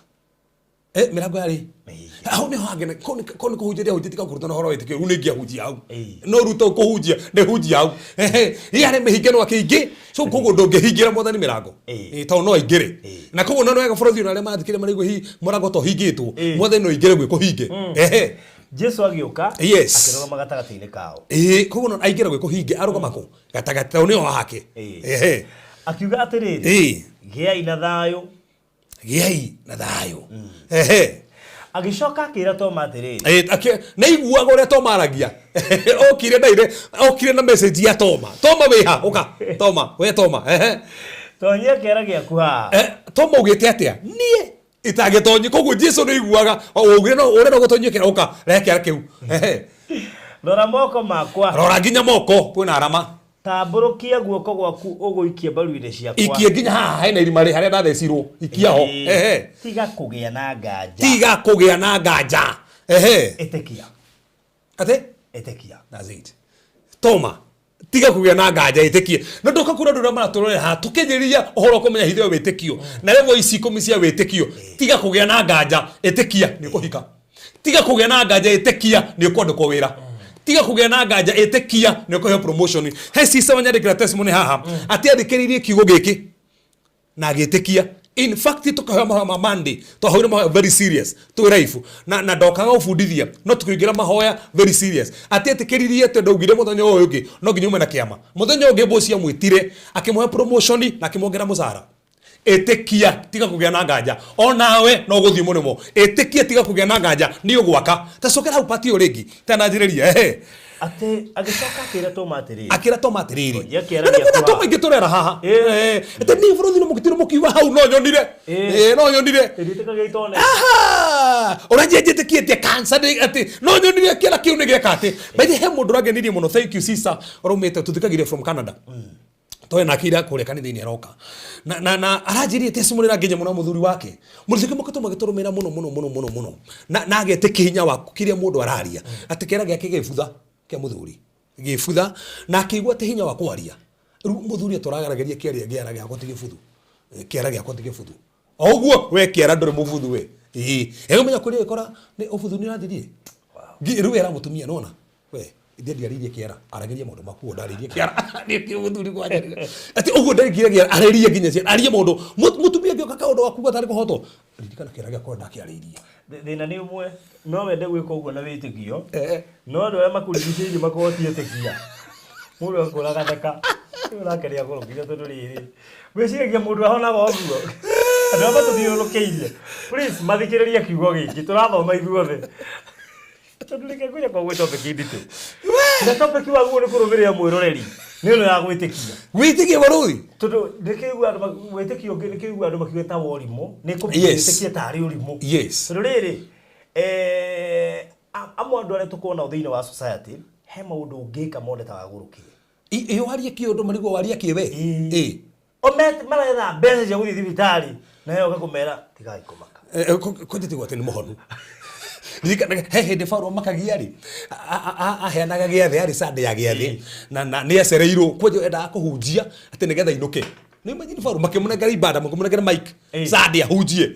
Speaker 4: Eh, mĩrango yarĩ
Speaker 1: Mĩhinge.
Speaker 4: Hau nĩho hangĩ kũu nĩ kũhunjia hunjia tiga kũrutana ũhoro wa wĩtĩkio rĩu nĩngĩahunjia hau.
Speaker 1: Ĩĩ.
Speaker 4: No rĩu to kũhunjia nĩ hunjia hau. Ehe, yarĩ mĩhinge no akĩingĩ so koguo ndũngĩhingĩra mwathani mĩrango.
Speaker 1: Ĩĩ.
Speaker 4: Ĩĩ, tondũ no aingĩre.
Speaker 1: Ĩĩ.
Speaker 4: Na koguo no wega bũrũri ona arĩa marathikĩrĩria maraigua hihi mũrango to hingĩtwo.
Speaker 1: Ĩĩ.
Speaker 4: Mwathani no aingĩre gwĩ kũhinge. Ehe.
Speaker 1: Jesu agĩũka
Speaker 4: Yes.
Speaker 1: akĩrũgama gatagatĩ-inĩ kao.
Speaker 4: Ĩĩ, koguo no aingĩre gwĩ kũhinge arũgama kũ gatagatĩ tondũ nĩho hake.
Speaker 1: Ĩĩ.
Speaker 4: Ehe.
Speaker 1: Akiuga atĩrĩrĩ,
Speaker 4: Ĩĩ.
Speaker 1: gĩai na thayũ.
Speaker 4: Gĩai na thayũ. Ehe.
Speaker 1: Agĩcoka akĩra Toma atĩrĩrĩ,
Speaker 4: Eh, naiguaga ũrĩa Toma aragia. Okire ndaire, okire na message ya Toma. Toma wĩha, ũka. Toma, we Toma. Ehe.
Speaker 1: tonyia kĩara gĩaku haha.
Speaker 4: Eh, Toma ugĩte atĩa? Niĩ itangĩtonyi. Koguo Jesu nĩ aiguaga, o ugire no ũrenda gũtonyia kĩara ũka, rehe kĩara kĩu. Ehe.
Speaker 1: Rora moko makwa.
Speaker 4: Rora nginya moko kwĩna arama.
Speaker 1: Tambũrũkia guoko gwaku ũgũikie mbaru-inĩ ciakwa.
Speaker 4: Ikie nginya haha hena irima rĩ harĩa ndathecirwo. Ikia ho.
Speaker 1: Ĩĩ.
Speaker 4: Ehe.
Speaker 1: Tiga kũgĩa na nganja.
Speaker 4: Tiga kũgĩa na nganja. Ehe.
Speaker 1: Ĩtĩkia.
Speaker 4: Atĩ?
Speaker 1: Ĩtĩkia.
Speaker 4: That's it. Toma, tiga kũgĩa na nganja ĩtĩkie. Na ndoka kũrĩ andũ arĩa maratũrorera haha tũkĩanjĩrĩria ũhoro wa kũmenya hitho ya wĩtĩkio na level ici 10 cia wĩtĩkio. Tiga kũgĩa na nganja ĩtĩkia nĩ ũkũhika. Tiga kũgĩa na nganja ĩtĩkia nĩ ũkwandĩkwo wĩra. Tiga kũgĩa na nganja ĩtĩkia nĩ ũkũheo promotion. He sister wanyandĩkĩra testimony haha atĩ athikĩrĩirie kiugo gĩkĩ na agĩtĩkia. In fact tũkahoya mahoya ma Monday, twahoire mahoya very serious twĩ live na na ndokaga gũbundithia no tũkĩingĩra mahoya very serious atĩ etĩkĩririe atĩ ndaugire mũthenya ũyũ ũngĩ no nginya ume na kĩama. Mũthenya ũngĩ boss amwĩtire akĩmũhe promotion na akĩmuongerera mũcara. Ĩtĩkia tiga kũgĩa na nganja onawe no gũthiĩ mũrĩmo. Ĩtĩkia tiga kũgĩa na nganja nĩ ũgwaka. Ta cokera hau part ĩyo rĩngĩ tananjĩrĩria. Ehe.
Speaker 1: Atĩ agĩcoka akĩra Toma atĩrĩrĩ.
Speaker 4: Akĩra Toma atĩrĩrĩ.
Speaker 1: Tonyia kĩara
Speaker 4: Na nĩ kwĩna
Speaker 1: gĩakwa.
Speaker 4: Toma ingĩ tũrera haha.
Speaker 1: Ĩĩ.
Speaker 4: Eh, atĩ niĩ bũrũri no mũgĩtirwo mũkiuga hau no nyonire.
Speaker 1: Ĩĩ.
Speaker 4: Eh, no nyonire.
Speaker 1: Ndĩtĩkagia itone.
Speaker 4: Aha! Ũranjia njĩtĩkĩtie cancer nĩ atĩ no nyonire kĩara kĩu nĩ gĩeka atĩ. By the way, he mũndũ ũrangenirie mũno. Thank you sister. Ũraumĩte tũthikagĩria from Canada. Toe nake ira kũrĩa kanitha-inĩ aroka. Na na na aranjĩrire testimony ĩrangenia mũno mũthuri wake. Mũthuri mũkĩtũ magĩtũrũmĩra mũno mũno mũno mũno mũno. Na na agetĩkia hinya wa kĩrĩa mũndũ araria. Atĩ kĩara gĩake gĩbutha kĩa mũthuri. Gĩbutha na akĩigua atĩ hinya wa kwaria. Rĩu mũthuri atũragarageria kĩaria kĩara gĩakwa ti gĩbuthu. Kĩara gĩakwa ti gĩbuthu. O ũguo we kĩara ndũrĩ mũbuthu we. Ĩĩ. Ĩgũmenya kũrĩa ĩkora nĩ ũbuthu nĩ ũrathirire. Rĩu era mũtumia nona. We ithe ndiarĩirie kĩara, aragĩria maũndũ maku ndarĩirie kĩara. Nĩ mũthuri kwanjĩrĩra. Atĩ ũguo ndaingire kĩara, arĩrie nginya ciana, arie maũndũ. Mũtumia angĩoka kaũndũ gaku gatarĩ kũhotwo. Ririkana kĩara gĩakwa ndakĩarĩirie.
Speaker 1: Thĩna nĩ ũmwe, no wende gwĩka ũguo na wĩtĩkio,
Speaker 4: Eh.
Speaker 1: no andũ arĩa makũrigicĩirie makorwo ti etĩkia. Mũndũ akũra gatheka. Rĩu ũrakeria kũrũkire tondũ rĩrĩ. Wĩciragia mũndũ ahonaga ũguo. Andũ arĩa matũthiũrũrũkĩirie. Please mathikĩrĩrie kiugo gĩkĩ tũrathoma ithuothe. Tondũ reke ngwĩre kwa gwĩ topic nditũ. Na topic waguo nĩ kũrũmĩrĩra mwĩroreri. Nĩ ũndũ ya gwĩtĩkia.
Speaker 4: Wĩtĩkie barũthi?
Speaker 1: Tondũ ndĩkĩigua andũ wĩtĩkio ũngĩ ndĩkĩigua andũ makiuga ta wa ũrimũ, nĩ
Speaker 4: Yes.
Speaker 1: kũwĩtĩkia tarĩ ũrimũ.
Speaker 4: Yes.
Speaker 1: Tondũ rĩrĩ, amwe andũ arĩa tũkoragwo nao thĩinĩ wa society, he maũndũ ũngĩka mone ta wagũrũkire.
Speaker 4: Ĩ warie kĩũndũ marigwo warie kĩwe.
Speaker 1: Ĩĩ.
Speaker 4: Ĩ.
Speaker 1: O maretha mbeca cia gũthiĩ thibitarĩ, nawe ũka kũmera tigai kũmaka.
Speaker 4: Kũnjĩtigwo atĩ nĩ mũhonu. Ririkana he hĩndĩ Paul makagia rĩ, aheanaga gĩathĩ, yarĩ Sunday ya gĩathĩ, na nĩ acereirwo, kwanja endaga kũhunjia atĩ nĩgetha ainũke. Nĩ imagine Paul makĩmũnengera ibada, makĩmũnengera mic,
Speaker 1: Ĩĩ.
Speaker 4: Sunday ahunjie.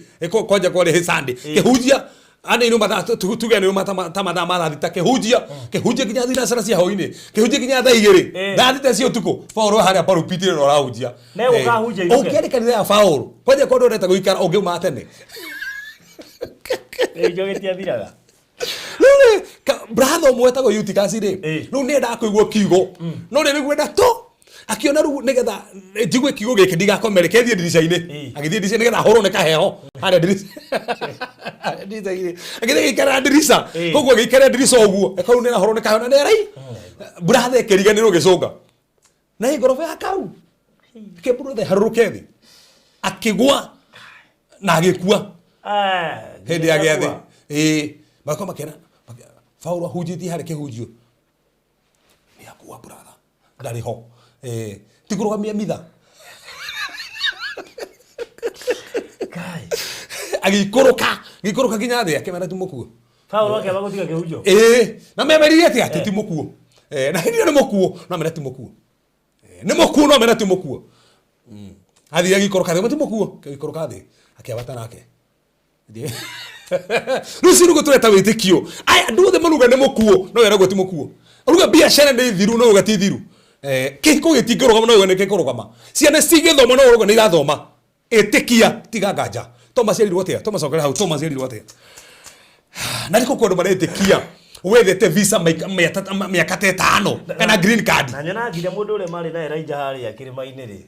Speaker 4: Kwanja kwarĩ Sunday. Kĩhunjia, anĩ nĩ mathaa, tuge nĩ ta mathaa ma thaa thita, kĩhunjia, kĩhunjia nginya thinacara cia hwaĩ-inĩ, kĩhunjia nginya thaa igĩrĩ,
Speaker 1: Ĩĩ.
Speaker 4: thaa thita cia ũtukũ, Paul harĩa pulpit-inĩ na ũrahunjia.
Speaker 1: Na egũka ahunjie ainũke.
Speaker 4: Ũngĩarĩ kanitha ya Paul, kwanja kwa ndũrenda gũikara ũngĩuma tene.
Speaker 1: Ĩĩ, gĩtiathiraga.
Speaker 4: Rĩu rĩ, brother ũmwe wetagwo Eutychus rĩ,
Speaker 1: Ĩĩ.
Speaker 4: rĩu nĩ endaga kũigua kiugo. No rĩrĩ gwenda tu, akiona rĩu nĩgetha njigue kiugo gĩkĩ ndigakome reke thiĩ ndirica-inĩ.
Speaker 1: Ĩĩ.
Speaker 4: Agĩthiĩ ndirica nĩgetha ahũrwo nĩ kaheho harĩa ndirica. Ndirica-inĩ. Agĩthiĩ agĩikara ndirica.
Speaker 1: Ĩĩ.
Speaker 4: Koguo agĩikara ndirica ũguo, eka rĩu nĩ arahũrwo nĩ kaheho na nĩ arai. Brother ĩkĩriganĩrwo gĩcũnga. Na ĩ ngoroba ya kau. Ke brother harũrũke thĩ. Akĩgwa na agĩkua. Hĩndĩ ya gĩathĩ. Ĩĩ. Magakorwo makĩona, Paul ahunjĩtie harĩa kĩhunjio. Nĩ akua brother. Ndarĩ ho. Ti kũrũgamia mitha.
Speaker 1: Kai.
Speaker 4: Agĩikũrũka, agĩikũrũka nginya thĩ akĩmera ti mũkuo.
Speaker 1: Paul akĩamba gũtiga kĩhunjio.
Speaker 4: Ĩĩ, na memerire atĩ atĩ ti mũkuo. Na hĩndĩ ĩyo nĩ mũkuo, no mera ti mũkuo. Nĩ mũkuo no mera ti mũkuo. Athire agĩikũrũka thĩ, mũti mũkuo, agĩikũrũka thĩ, akĩambata nake. Rĩu nĩguo tũreta wĩtĩkio. Aya andũ othe maruga nĩ mũkuo, no weragwo ti mũkuo. Ruga biacara nĩ thiru, no uga ti thiru. Kĩhiko gĩtingĩrũgama, no uga nĩ gĩkũrũgama. Ciana cigĩthoma, no uga nĩ irathoma. Ĩtĩkia, tiga nganja. Thomas erirwo atĩa? Thomas okere hau, Thomas erirwo atĩa? Na nĩkũ kwĩ andũ maretĩkia wethete visa mĩaka ta ĩtano kana green card.
Speaker 1: Na nyonaga nginya mũndũ ũrĩa marĩ na Elijah harĩa kĩrĩma-inĩ rĩ,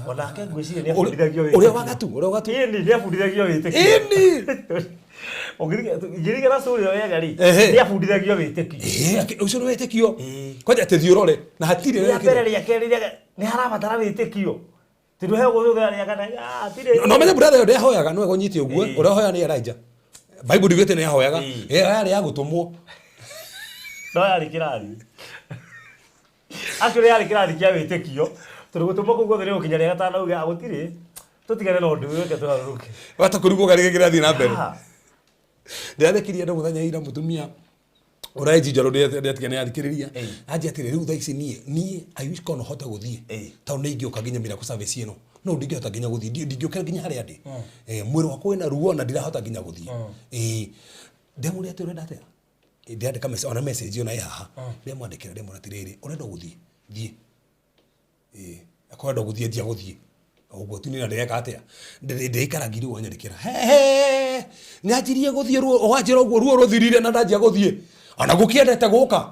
Speaker 1: onake ngwĩciria nĩ abundithagio
Speaker 4: wĩtĩkio. Ũrĩa wa gatu, ũrĩa wa gatu.
Speaker 1: Ĩni, nĩ abundithagio wĩtĩkio.
Speaker 4: Ĩni.
Speaker 1: Ngĩririkana story ĩyo wega rĩ, nĩ abundithagio wĩtĩkio.
Speaker 4: Ũcio nĩ wĩtĩkio. Kwanja atĩ thiĩ ũrore na hatirĩ.
Speaker 1: Rĩa mbere rĩake rĩrĩa nĩ harabatara wĩtĩkio. Tondũ he gũthũthũra rĩa kana, hatirĩ.
Speaker 4: No menye brother ĩyo ndĩahoyaga, no egũnyite ũguo, ũrĩa ũhoyaga nĩ Elijah. Bible ndugĩte nĩ ahoyaga. Ĩyo yarĩ ya gũtũmwo.
Speaker 1: No yarĩ kĩrathi. Actually yarĩ kĩrathi kĩa wĩtĩkio. Tondũ gũtũmwo kũu guothe nĩ gũkinya rĩa gatano uge, gũtirĩ. Tũtigane na ũndũ ũyũ, reke tũgarũrũke.
Speaker 4: Wata kũrigwo karĩge kĩrathiĩ na mbere. Ndĩrathekirie andũ mũthenya ira mũtumia ũraenji njerũ ndĩatiga nĩ athikĩrĩria. Anjia atĩrĩ, rĩu thaa ici niĩ I wish korwo no hote gũthiĩ. Tondũ nĩ ingĩũka nginya miracle service ĩno. No ndingĩhota nginya gũthiĩ, ndingĩũkĩra nginya harĩa ndĩ. Mwĩrĩ wakwa wĩna ruo na ndirahota nginya gũthiĩ. Ndĩramũria atĩ ũrenda atĩa? Ndĩrandĩka message, ona message ona ĩ haha. Ndĩramwandĩkĩra, ndĩramwĩra atĩrĩrĩ, ũrenda gũthiĩ? Thiĩ. Akorwo gũthiĩ njia gũthiĩ. Ũguo tu nĩ ndĩreka atĩa? Ndĩikara ngiri wanyandĩkĩra. He nyanjirie gũthiĩ ruo, wanjĩra ũguo ruo rũthirire na ndanjia gũthiĩ. Ona gũkĩendete gũka.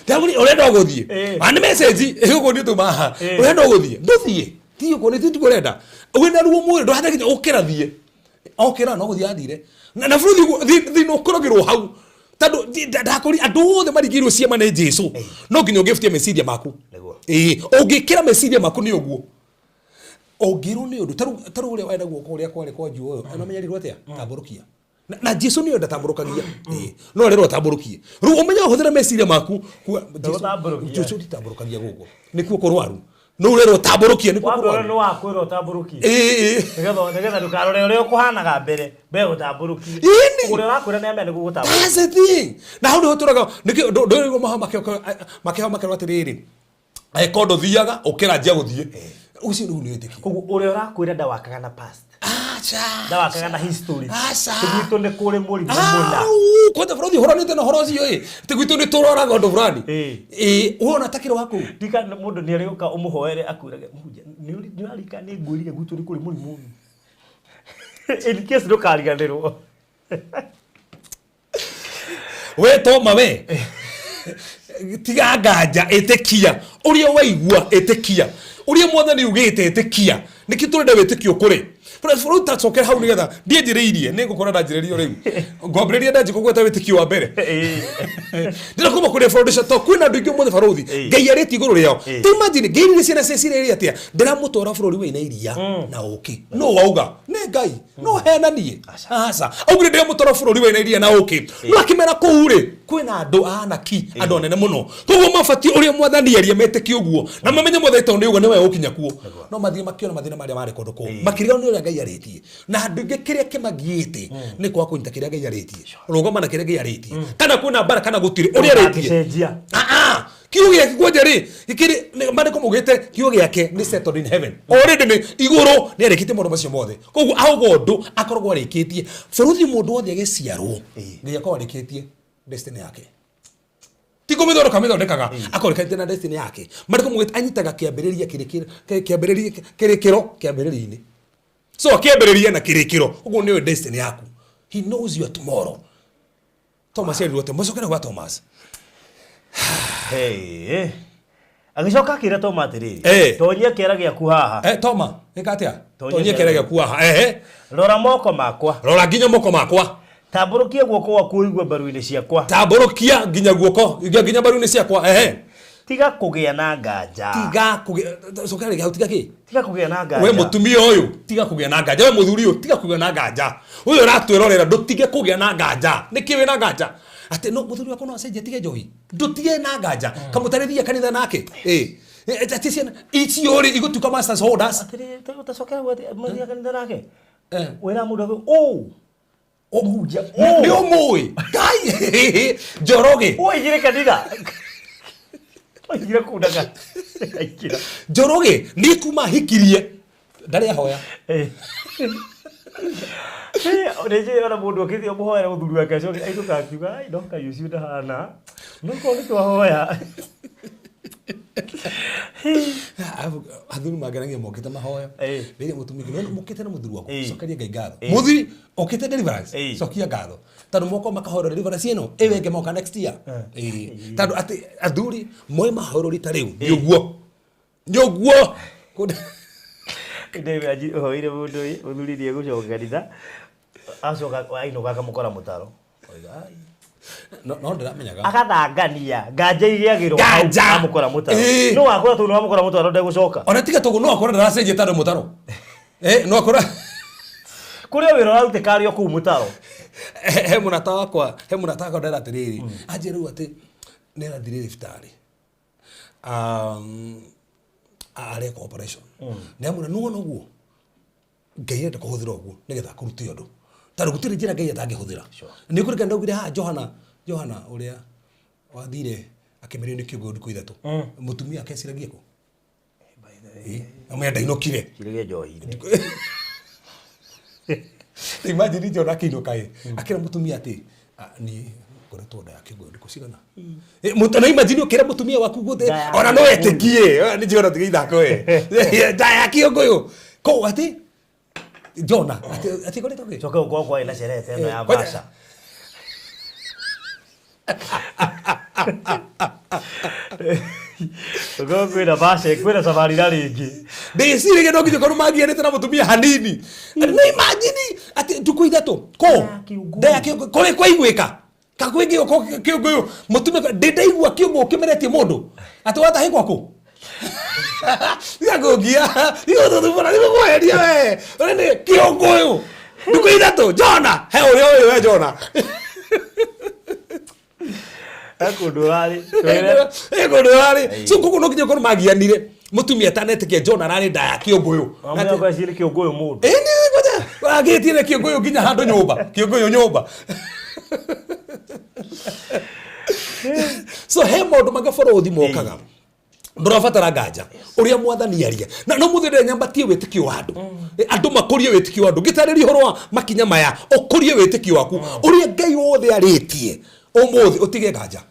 Speaker 4: Ndamũria ũrenda gũthiĩ? A nĩ message ĩgũkũ nĩ tuma haha. Ũrenda gũthiĩ? Ndũthiĩ. Ti ũguo nĩ ti ũrenda. Wĩna ruo mwĩrĩ ndũhana nginya ũkĩra thiĩ. Okĩra no gũthiĩ athire. Na bũrũri thĩna ũkoragĩrwo hau. Tondũ ndakũria andũ othe marigĩirwo ciama nĩ Jesu. No nginya ũngĩbutia meciria maku. Ũngĩkĩra meciria maku nĩ ũguo. Ũngĩrwo nĩ ũndũ tarĩu ũrĩa wenda guoko ũrĩa kwarĩ kwa njuo ũyũ, anamenyerirwo atĩa? Tambũrũkia. Na Jesu nĩwe ndatambũrũkagia. No arerwo atambũrũkie. Rĩu ũmenye ũhũthĩre meciria maku. Jesu nditambũrũkagia gũkũ. Nĩkuo kũrwaru. No ũrerwo ũtambũrũkie nĩkuo
Speaker 1: kũrwaru. Nĩ wakwĩrwo ũtambũrũkie. Nĩgetha ndũkarore ũrĩa ũkũhanaga mbere, mbere ũtambũrũkie. Ũrĩa ũrakwĩra nĩ amenya nĩguo gũtambũrũkia.
Speaker 4: That's the thing. Na hau nĩho tũraga nĩkĩo ndũrĩrwo makĩheo makerwo atĩrĩrĩ, angĩkorwo ndũthiaga ũkĩra njia gũthiĩ. Ũcio rĩu nĩ wĩtĩkio.
Speaker 1: Koguo ũrĩa ũrakwĩra ndawakaga na past.
Speaker 4: Aca.
Speaker 1: Ndawakaga na history.
Speaker 4: Aca.
Speaker 1: Ti gwitũ nĩ kũrĩ mũrimũ mũna.
Speaker 4: Kwanja bũrũri ũhoranĩte na ũhoro ũcio ĩ. Ti gwitũ nĩ tũroraga ũndũ fulani. Wona ta kĩro waku.
Speaker 1: Ndika mũndũ nĩ arĩũka ũmũhoere akwĩrage mũhunjia nĩ ũrarika nĩ ngwĩrire gwitũ nĩ kũrĩ mũrimũ ũyũ. In case ndũkariganĩrwo.
Speaker 4: We Toma we. Tiga nganja, ĩtĩkia. Ũrĩa waigua, ĩtĩkia. Ũrĩa mwathani ugĩte, ĩtĩkia. Nĩkĩ tũrenda wĩtĩkio kũrĩ? Rĩu tacokera hau nĩgetha ndianjĩrĩirie, nĩ ngũkora ndanjĩrĩrio rĩu. Ngwambĩrĩria ndanjia kũgweta wĩtĩkio wa mbere. Ndĩrenda kuma kũrĩ foundation to kwĩna andũ aingĩ ũmũthĩ barũthi. Ngai arĩtie igũrũ rĩao. Ta imagine Ngai erire ciana cia Isiraeli atĩa? Ndĩramũtwara bũrũri wĩna iria na ũkĩ. Nũ wauga? Nĩ Ngai. No henanie. Aca. Augire ndĩramũtwara bũrũri wĩna iria na ũkĩ. No akĩmera kũu rĩ, kwĩna andũ a anaki, andũ anene mũno. Koguo mabatiĩ ũrĩa mwathani aria metĩkie ũguo. Na mamenye mwathani tondũ nĩ auga nĩwe ũgũkinya kuo. No mathiĩ makĩona mathĩna marĩa marĩ kũndũ kũu. Makĩriganĩrwo nĩ ũrĩa Ngai arĩtie. Na andũ aingĩ kĩrĩa kĩmagiĩte nĩ kwaga kũnyita kĩrĩa Ngai arĩtie. Rũgama na kĩrĩa Ngai arĩtie. Kana kwĩna mbara kana gũtirĩ ũrĩa arĩtie.
Speaker 1: Ndũngĩcenjia.
Speaker 4: Kiugo gĩake kwanja rĩ, gĩkĩrĩ maandĩko maugĩte kiugo gĩake nĩ settled in heaven. Already nĩ igũrũ nĩ arĩkĩtie maũndũ macio mothe. Koguo auga ũndũ akoragwo arĩkĩtie. Bũrũri mũndũ wothe agĩciarwo Ngai akoragwo arĩkĩtie destiny yake. Ti kũmĩthondeka amĩthondekaga, akorwo arĩkĩtie na destiny yake. Maandĩko maugĩte anyitaga kĩambĩrĩria kĩambĩrĩria kĩrĩkĩro kĩambĩrĩria-inĩ. So kĩambĩrĩria na kĩrĩkĩro, ũguo nĩwe destiny yaku. He knows your tomorrow. Thomas erirwo atĩa? Mũcokere gwa Thomas.
Speaker 1: Hey. Agĩcoka akĩra Toma atĩrĩrĩ, tonyia kĩara gĩaku haha.
Speaker 4: Toma, ĩka atĩa? Tonyia kĩara gĩaku haha. Ehe.
Speaker 1: Rora moko makwa.
Speaker 4: Rora nginya moko makwa.
Speaker 1: Tambũrũkia guoko gwaku ũigue mbaru-inĩ ciakwa.
Speaker 4: Tambũrũkia nginya guoko, nginya mbaru-inĩ ciakwa. Ehe.
Speaker 1: Tiga kũgĩa na nganja.
Speaker 4: Tiga kũgĩa, cokera rĩngĩ hau, tiga kĩ?
Speaker 1: Tiga kũgĩa na nganja.
Speaker 4: We mũtumia ũyũ, tiga kũgĩa na nganja. We mũthuri ũyũ, tiga kũgĩa na nganja. Ũyũ ũratwĩrorera, ndũtige kũgĩa na nganja. Nĩkĩ wĩna nganja? Atĩ no mũthuri wakwa no acenjie atige njohi. Ndũtige na nganja. Kamũtarĩria kanitha nake. Atĩ ciana icio rĩ igũtuĩka masters holders.
Speaker 1: Atĩrĩrĩ, ũtacokera hau atĩ mũthia kanitha nake. Wĩra mũndũ akauga, ũũ. Mũhunjia,
Speaker 4: Nĩ ũmũĩ. Ngai, Njoroge.
Speaker 1: Ũigire kanitha.
Speaker 5: Oigire kũu ndakaingĩra.
Speaker 4: Njoroge niĩ kuma hikirie ndarĩ ahoya.
Speaker 5: Nĩnjũĩ ona mũndũ okĩte ũmũhoere mũthuri wake acoke ainũka akiuga ai no Ngai ũcio ndahana no korwo nĩ twahoya.
Speaker 4: Athuri mangeragia mokĩte mahoya. Rĩrĩa mũtumia ũngĩ, "No, mũkĩte na mũthuri waku, cokeria Ngai ngatho. Mũthuri okĩte deliverance, cokia ngatho. Tondũ moko makahoerwo deliverance ĩno, ĩyo ĩngĩ moka next year. Tondũ atĩ athuri moe mahoerwo rita rĩu, nĩ ũguo. Nĩ ũguo.
Speaker 5: Ndĩmwe hoire mũndũ ũyũ mũthuri nĩ egũcoka kanitha acoka ainũka akamũkora mũtaro. Oiga, "Ai."
Speaker 4: No no ndĩramenyaga.
Speaker 5: Agathangania nganja igĩagĩrwo hau
Speaker 4: Nganja!
Speaker 5: amũkora mũtaro.
Speaker 4: Ĩĩ.
Speaker 5: No wakora tondũ nĩwamũkora mũtaro ndegũcoka.
Speaker 4: Ona tiga tũguo no akorwo ndaracenjia tondũ mũtaro. No akorwo
Speaker 5: Kũrĩ o wĩra ũrarutĩka arĩ o kũu mũtaro.
Speaker 4: He mũrata wakwa, he mũrata wakwa ndera atĩrĩrĩ, anjĩra rĩu atĩ nĩ arathire thibitarĩ. Areka operation. Nĩ amwĩra nĩwona ũguo Ngai arenda kũhũthĩra ũguo nĩgetha akũrute ũndũ. Tondũ gũtirĩ njĩra Ngai atangĩhũthĩra. Nĩ kũrĩ ndaugire haha Johana, Johana ũrĩa wathire akĩmerio nĩ kĩũngũyũ ndukũ ithatũ. Mũtumia akeciragia kũ? Amwĩra ndainũkire.
Speaker 5: Kirĩge njohi-inĩ.
Speaker 4: Imagine John akĩinũka ĩ, akĩra mũtumia atĩ niĩ ngoretwo nda ya kĩũngũyũ ndukũ cigana. Na imagine ũkĩra mũtumia waku gũthĩ
Speaker 5: Nda ya
Speaker 4: ona no etĩkie, nĩ John tiga ithako ĩ. Nda ya kĩũngũyũ. Kũu atĩ Jona atĩ ngoretwo kĩ?
Speaker 5: Coke gũkorwo kwarĩ na sherehe ta ĩno ya
Speaker 4: Kwanja-
Speaker 5: Basha. Gũkorwo kwĩna Basha, kwĩna sabarira rĩngĩ.
Speaker 4: Ndĩciragia no nginya korwo mangianĩte na mũtumia hanini. No imagine atĩ ndukũ ithatũ kũ
Speaker 5: Nda ya kĩũngũyũ.
Speaker 4: nda ya kĩũngũyũ kũrĩ kwaiguĩka kakwĩngĩ kĩũngũyũ mũtumia ndĩ ndaigua kĩũngũyũ kĩmeretie mũndũ atĩ watahĩkwa kũ gagũngia igũtũthubũra nĩgũkweheria we ũrĩa nĩ kĩũngũyũ ndukũ ithatũ Jona he ũrĩa ũyũ we Jona.
Speaker 5: He kũndũ ũrarĩ. Twĩre.
Speaker 4: Kũndũ ũrarĩ so koguo no nginya korwo magianire mũtumia atanetĩkia Jona ararĩ nda ya kĩũngũyũ.
Speaker 5: Wamwĩra ngweciria nĩ kĩũngũyũ mũndũ.
Speaker 4: Ĩĩ nĩ ngoja agĩtire kĩũngũyũ nginya handũ nyũmba kĩũngũyũ nyũmba. So he maũndũ mangĩ bũrũthi mokaga ndũrabatara nganja ũrĩa mwathani aria na no mũthĩ ndĩrĩa nyambatie wĩtĩkio wa andũ. Andũ makũrie wĩtĩkio wa andũ ngĩtarĩria ũhoro wa makinya maya ũkũrie wĩtĩkio waku ũrĩa Ngai wothe arĩtie ũmũthĩ ũtige nganja.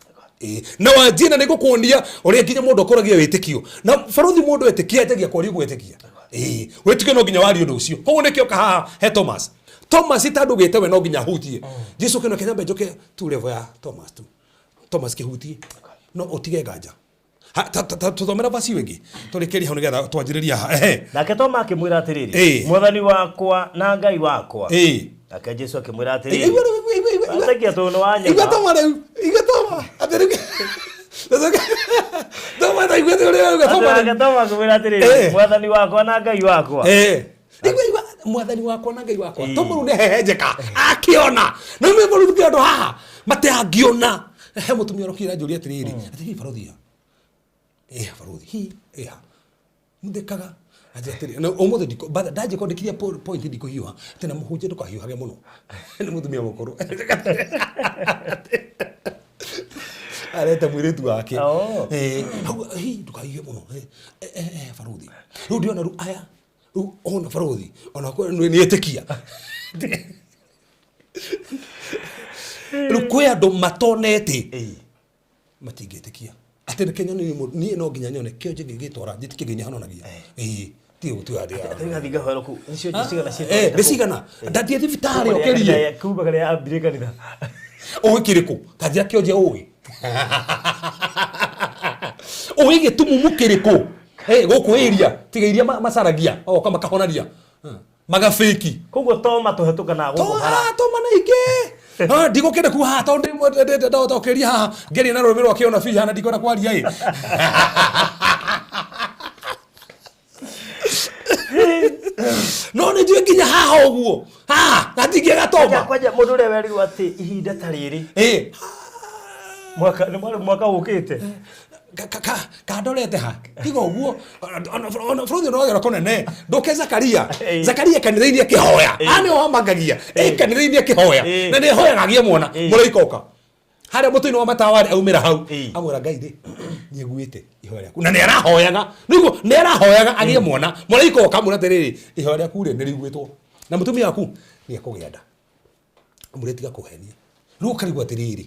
Speaker 4: Na wanjie na nĩngũkuonia ũrĩa nginya mũndũ akũragia wĩtĩkio na barũthi mũndũ etĩkia anjagia kwaria gwĩtĩkia. Wĩtĩkio no nginya warie ũndũ ũcio koguo nĩkĩo kahaha he Thomas. Thomas tondũ gĩte we no nginya ahutie Jesu kĩno kĩnyambe njoke tu level ya Thomas tu Thomas kĩhutie no ũtige nganja. Tũthomera verse ĩyo ĩngĩ tũrĩkĩrie hau nĩgetha twanjĩrĩrie haha. Ehe.
Speaker 5: Nake Toma akĩmwĩra atĩrĩrĩ, Mwathani wakwa na Ngai wakwa. Nake Jesu akĩmwĩra atĩrĩrĩ,
Speaker 4: Igua rĩu, igua, igua, igua.
Speaker 5: Watakia tondũ nĩ wanyona.
Speaker 4: Igua Toma rĩu, igua Toma. Atĩ rĩu Toma ta igua ũrĩa auga Toma rĩu.
Speaker 5: Nake Toma akĩmwĩra atĩrĩrĩ, Mwathani wakwa na Ngai wakwa.
Speaker 4: Igua, igua, mwathani wakwa na Ngai wakwa. Toma rĩu nĩ hehenjeka, akĩona. Na rĩu rĩu rĩu andũ haha matangĩona. He mũtumia ũrokire anjũria atĩrĩrĩ, atĩ hihi barothi ha? Barothi, hi, ha. Mũthekaga. Anjĩra atĩrĩ, na ũmũthĩ ndikũ, but ndanjia kwandĩkithia point ndikũhiũha. Atĩ na mũhunjia ndũkahiũhage mũno. Nĩ mũtumia mũkũrũ. Areta mũirĩtu wake. Hau, hi, ndũkahiũhe mũno. Barothi. Rĩu ndĩrona rĩu aya, rĩu ona barothi, ona nĩ etĩkia. Rĩu kwĩ andũ matonete. Matingĩtĩkia. Atĩ reke nyone niĩ mũndũ, niĩ no nginya nyone kĩonje gĩgĩtwara, njĩtĩkie nginya hononagia. Ti ũguo, ti ũguo,
Speaker 5: Atĩ athiĩ ngahoera kũu. Nĩ cionje cigana ciĩtwarĩte
Speaker 4: Nĩ
Speaker 5: kũu?
Speaker 4: cigana? Ndathiĩ thibitarĩ
Speaker 5: Kuma rĩrĩa
Speaker 4: ũkĩrie.
Speaker 5: kanitha kuma rĩrĩa ambirie kanitha.
Speaker 4: Ũĩ kĩrĩkũ? Ta njĩra kĩonje ũĩ. Ũĩ gĩtumumu kĩrĩkũ? Gũkũ area, tiga iria macaragia, magoka makahonaria. Magabĩki.
Speaker 5: Koguo to matũhetũkanaga gũkũ bara.
Speaker 4: Toma na ingĩ. Ndigũkĩenda kuga haha tondũ ndĩmũtokeria haha ngerie na rũrĩmĩ rwa kĩonabii haha na ndikwenda kwaria ĩ. No nĩ njũĩ nginya haha ũguo. Haha, gatingĩaga toma.
Speaker 5: Kwanja, kwanja mũndũ ũrĩa werirwo atĩ ihinda ta rĩrĩ. Mwaka, nĩ mwaka, mwaka ũkĩte.
Speaker 4: Kandorete ha tiga ũguo ona bũrũri ũrĩa wagera kũnene ndũke Zakaria. Zakaria kanitha-inĩ akĩhoya. Nĩho hamangagia. Kanitha-inĩ akĩhoya. Na nĩ ahoyaga agĩe mwana. Mũraika oka. Harĩa mũtĩ-inĩ wa matawa aumĩra hau. Amwĩra Ngai rĩ. Nĩaiguĩte ihoya rĩaku na nĩarahoyaga nĩguo nĩarahoyaga agĩe mwana mũraika oka amwĩra atĩrĩrĩ ihoya rĩaku rĩ nĩrĩiguĩtwo na mũtumia waku nĩekũgĩa nda amwĩre tiga kũhenia rĩu ũkarigwo atĩrĩrĩ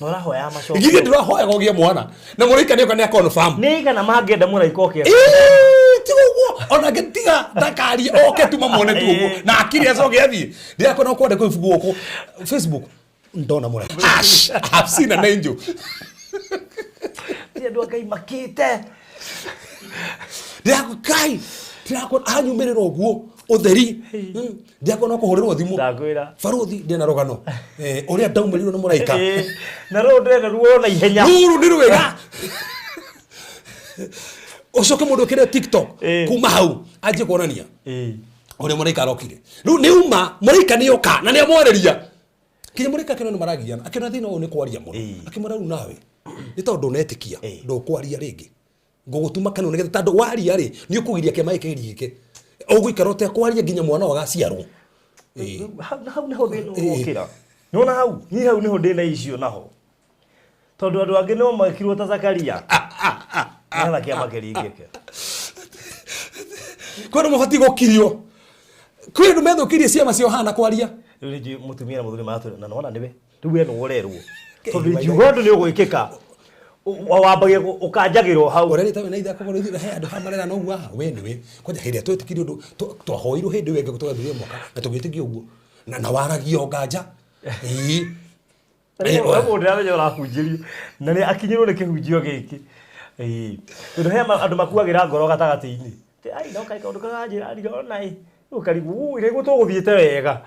Speaker 5: Na ũrahoya macokio.
Speaker 4: githĩ ndũrahoyaga ũgĩe mwana na mũraika nĩoka nĩa confirm.
Speaker 5: Nĩ igana mangĩenda mũraika oke.
Speaker 4: Ĩĩ, tiga ũguo ona angĩ tiga ndakarie oke tu mamwone tu ũguo na akiri acoke athiĩ ndĩrakona kwandĩkwo ibuku gũkũ Facebook ndona mũraika. Ash, I've seen an angel.
Speaker 5: Ti andũ a Ngai makĩte.
Speaker 4: Ndĩrakwa kai ndĩrakwa anyumĩrĩra ũguo ũtheri. Ndĩrakwa no kũhũrĩrwo thimũ.
Speaker 5: Ndakwĩra.
Speaker 4: Baruthi ndĩna rũgano. Eh, ũrĩa ndaumĩrĩirwo nĩ mũraika.
Speaker 5: Ĩĩ, na rũrũ ndĩrenda ruo na ihenya.
Speaker 4: Rũrũ nĩ rwega. Ũcoke mũndũ ũkĩre TikTok
Speaker 5: Ĩĩ.
Speaker 4: kuma hau anjie kuonania
Speaker 5: Ĩĩ.
Speaker 4: ũrĩa mũraika arokire. Rĩu nĩ uma mũraika nĩ oka na nĩ amwarĩria. Kinya mũraika akĩona nĩ maragiana akĩona thĩna ũyũ nĩ kwaria mũno.
Speaker 5: Ĩĩ.
Speaker 4: Akĩmwĩra rĩu nawe nĩ tondũ ndũnetĩkia
Speaker 5: Ĩĩ.
Speaker 4: ndũkwaria rĩngĩ ngũgũtuma kanua nĩgetha tondũ waria rĩ nĩ ũkũgiria kĩama gĩkĩ gĩkĩ ũgũikara ũtekwaria nginya mwana ũyũ agaciarwo. Ĩĩ.
Speaker 5: Hau hau nĩho thĩna
Speaker 4: Ĩĩ.
Speaker 5: ũrokĩra. Nĩwona hau niĩ hau nĩho ndĩna icio naho tondũ andũ angĩ no mekirwo ta Zakaria nĩgetha kĩama kĩringĩke.
Speaker 4: Kwĩ andũ mabatiĩ gũkirio kwĩ andũ methũkĩirie ciama cia hana kwaria.
Speaker 5: Rĩu nĩ njũĩ mũtumia na mũthuri maratwĩra na nĩwona nĩwe rĩu we nĩwe ũrerwo tondũ ingiuga ũndũ nĩ ũgwĩkĩka wambagia ũkanjagĩrwo hau.
Speaker 4: Ũrerĩte we na ithe akorwo ithuĩ he andũ haha marera no ũguo haha we nĩwe kwanja hĩndĩ ĩrĩa twetĩkirie ũndũ twahoirwo hĩndĩ ĩyo ĩngĩ tũgathuria mwaka na tũgĩtĩkia ũguo na waragia o nganja. Ĩĩ.
Speaker 5: Rĩu mũndũ ndĩramenya ũrahunjĩrio na nĩ akinyĩrwo nĩ kĩhunjio gĩkĩ. Ĩĩ. Tondũ he andũ makuagĩra ngoro gatagatĩ-inĩ. Atĩ, ai no kaĩ kaũndũ karanjĩra ndirona ĩ. Ũkarigwo ũ rĩu tũgũthiĩte wega.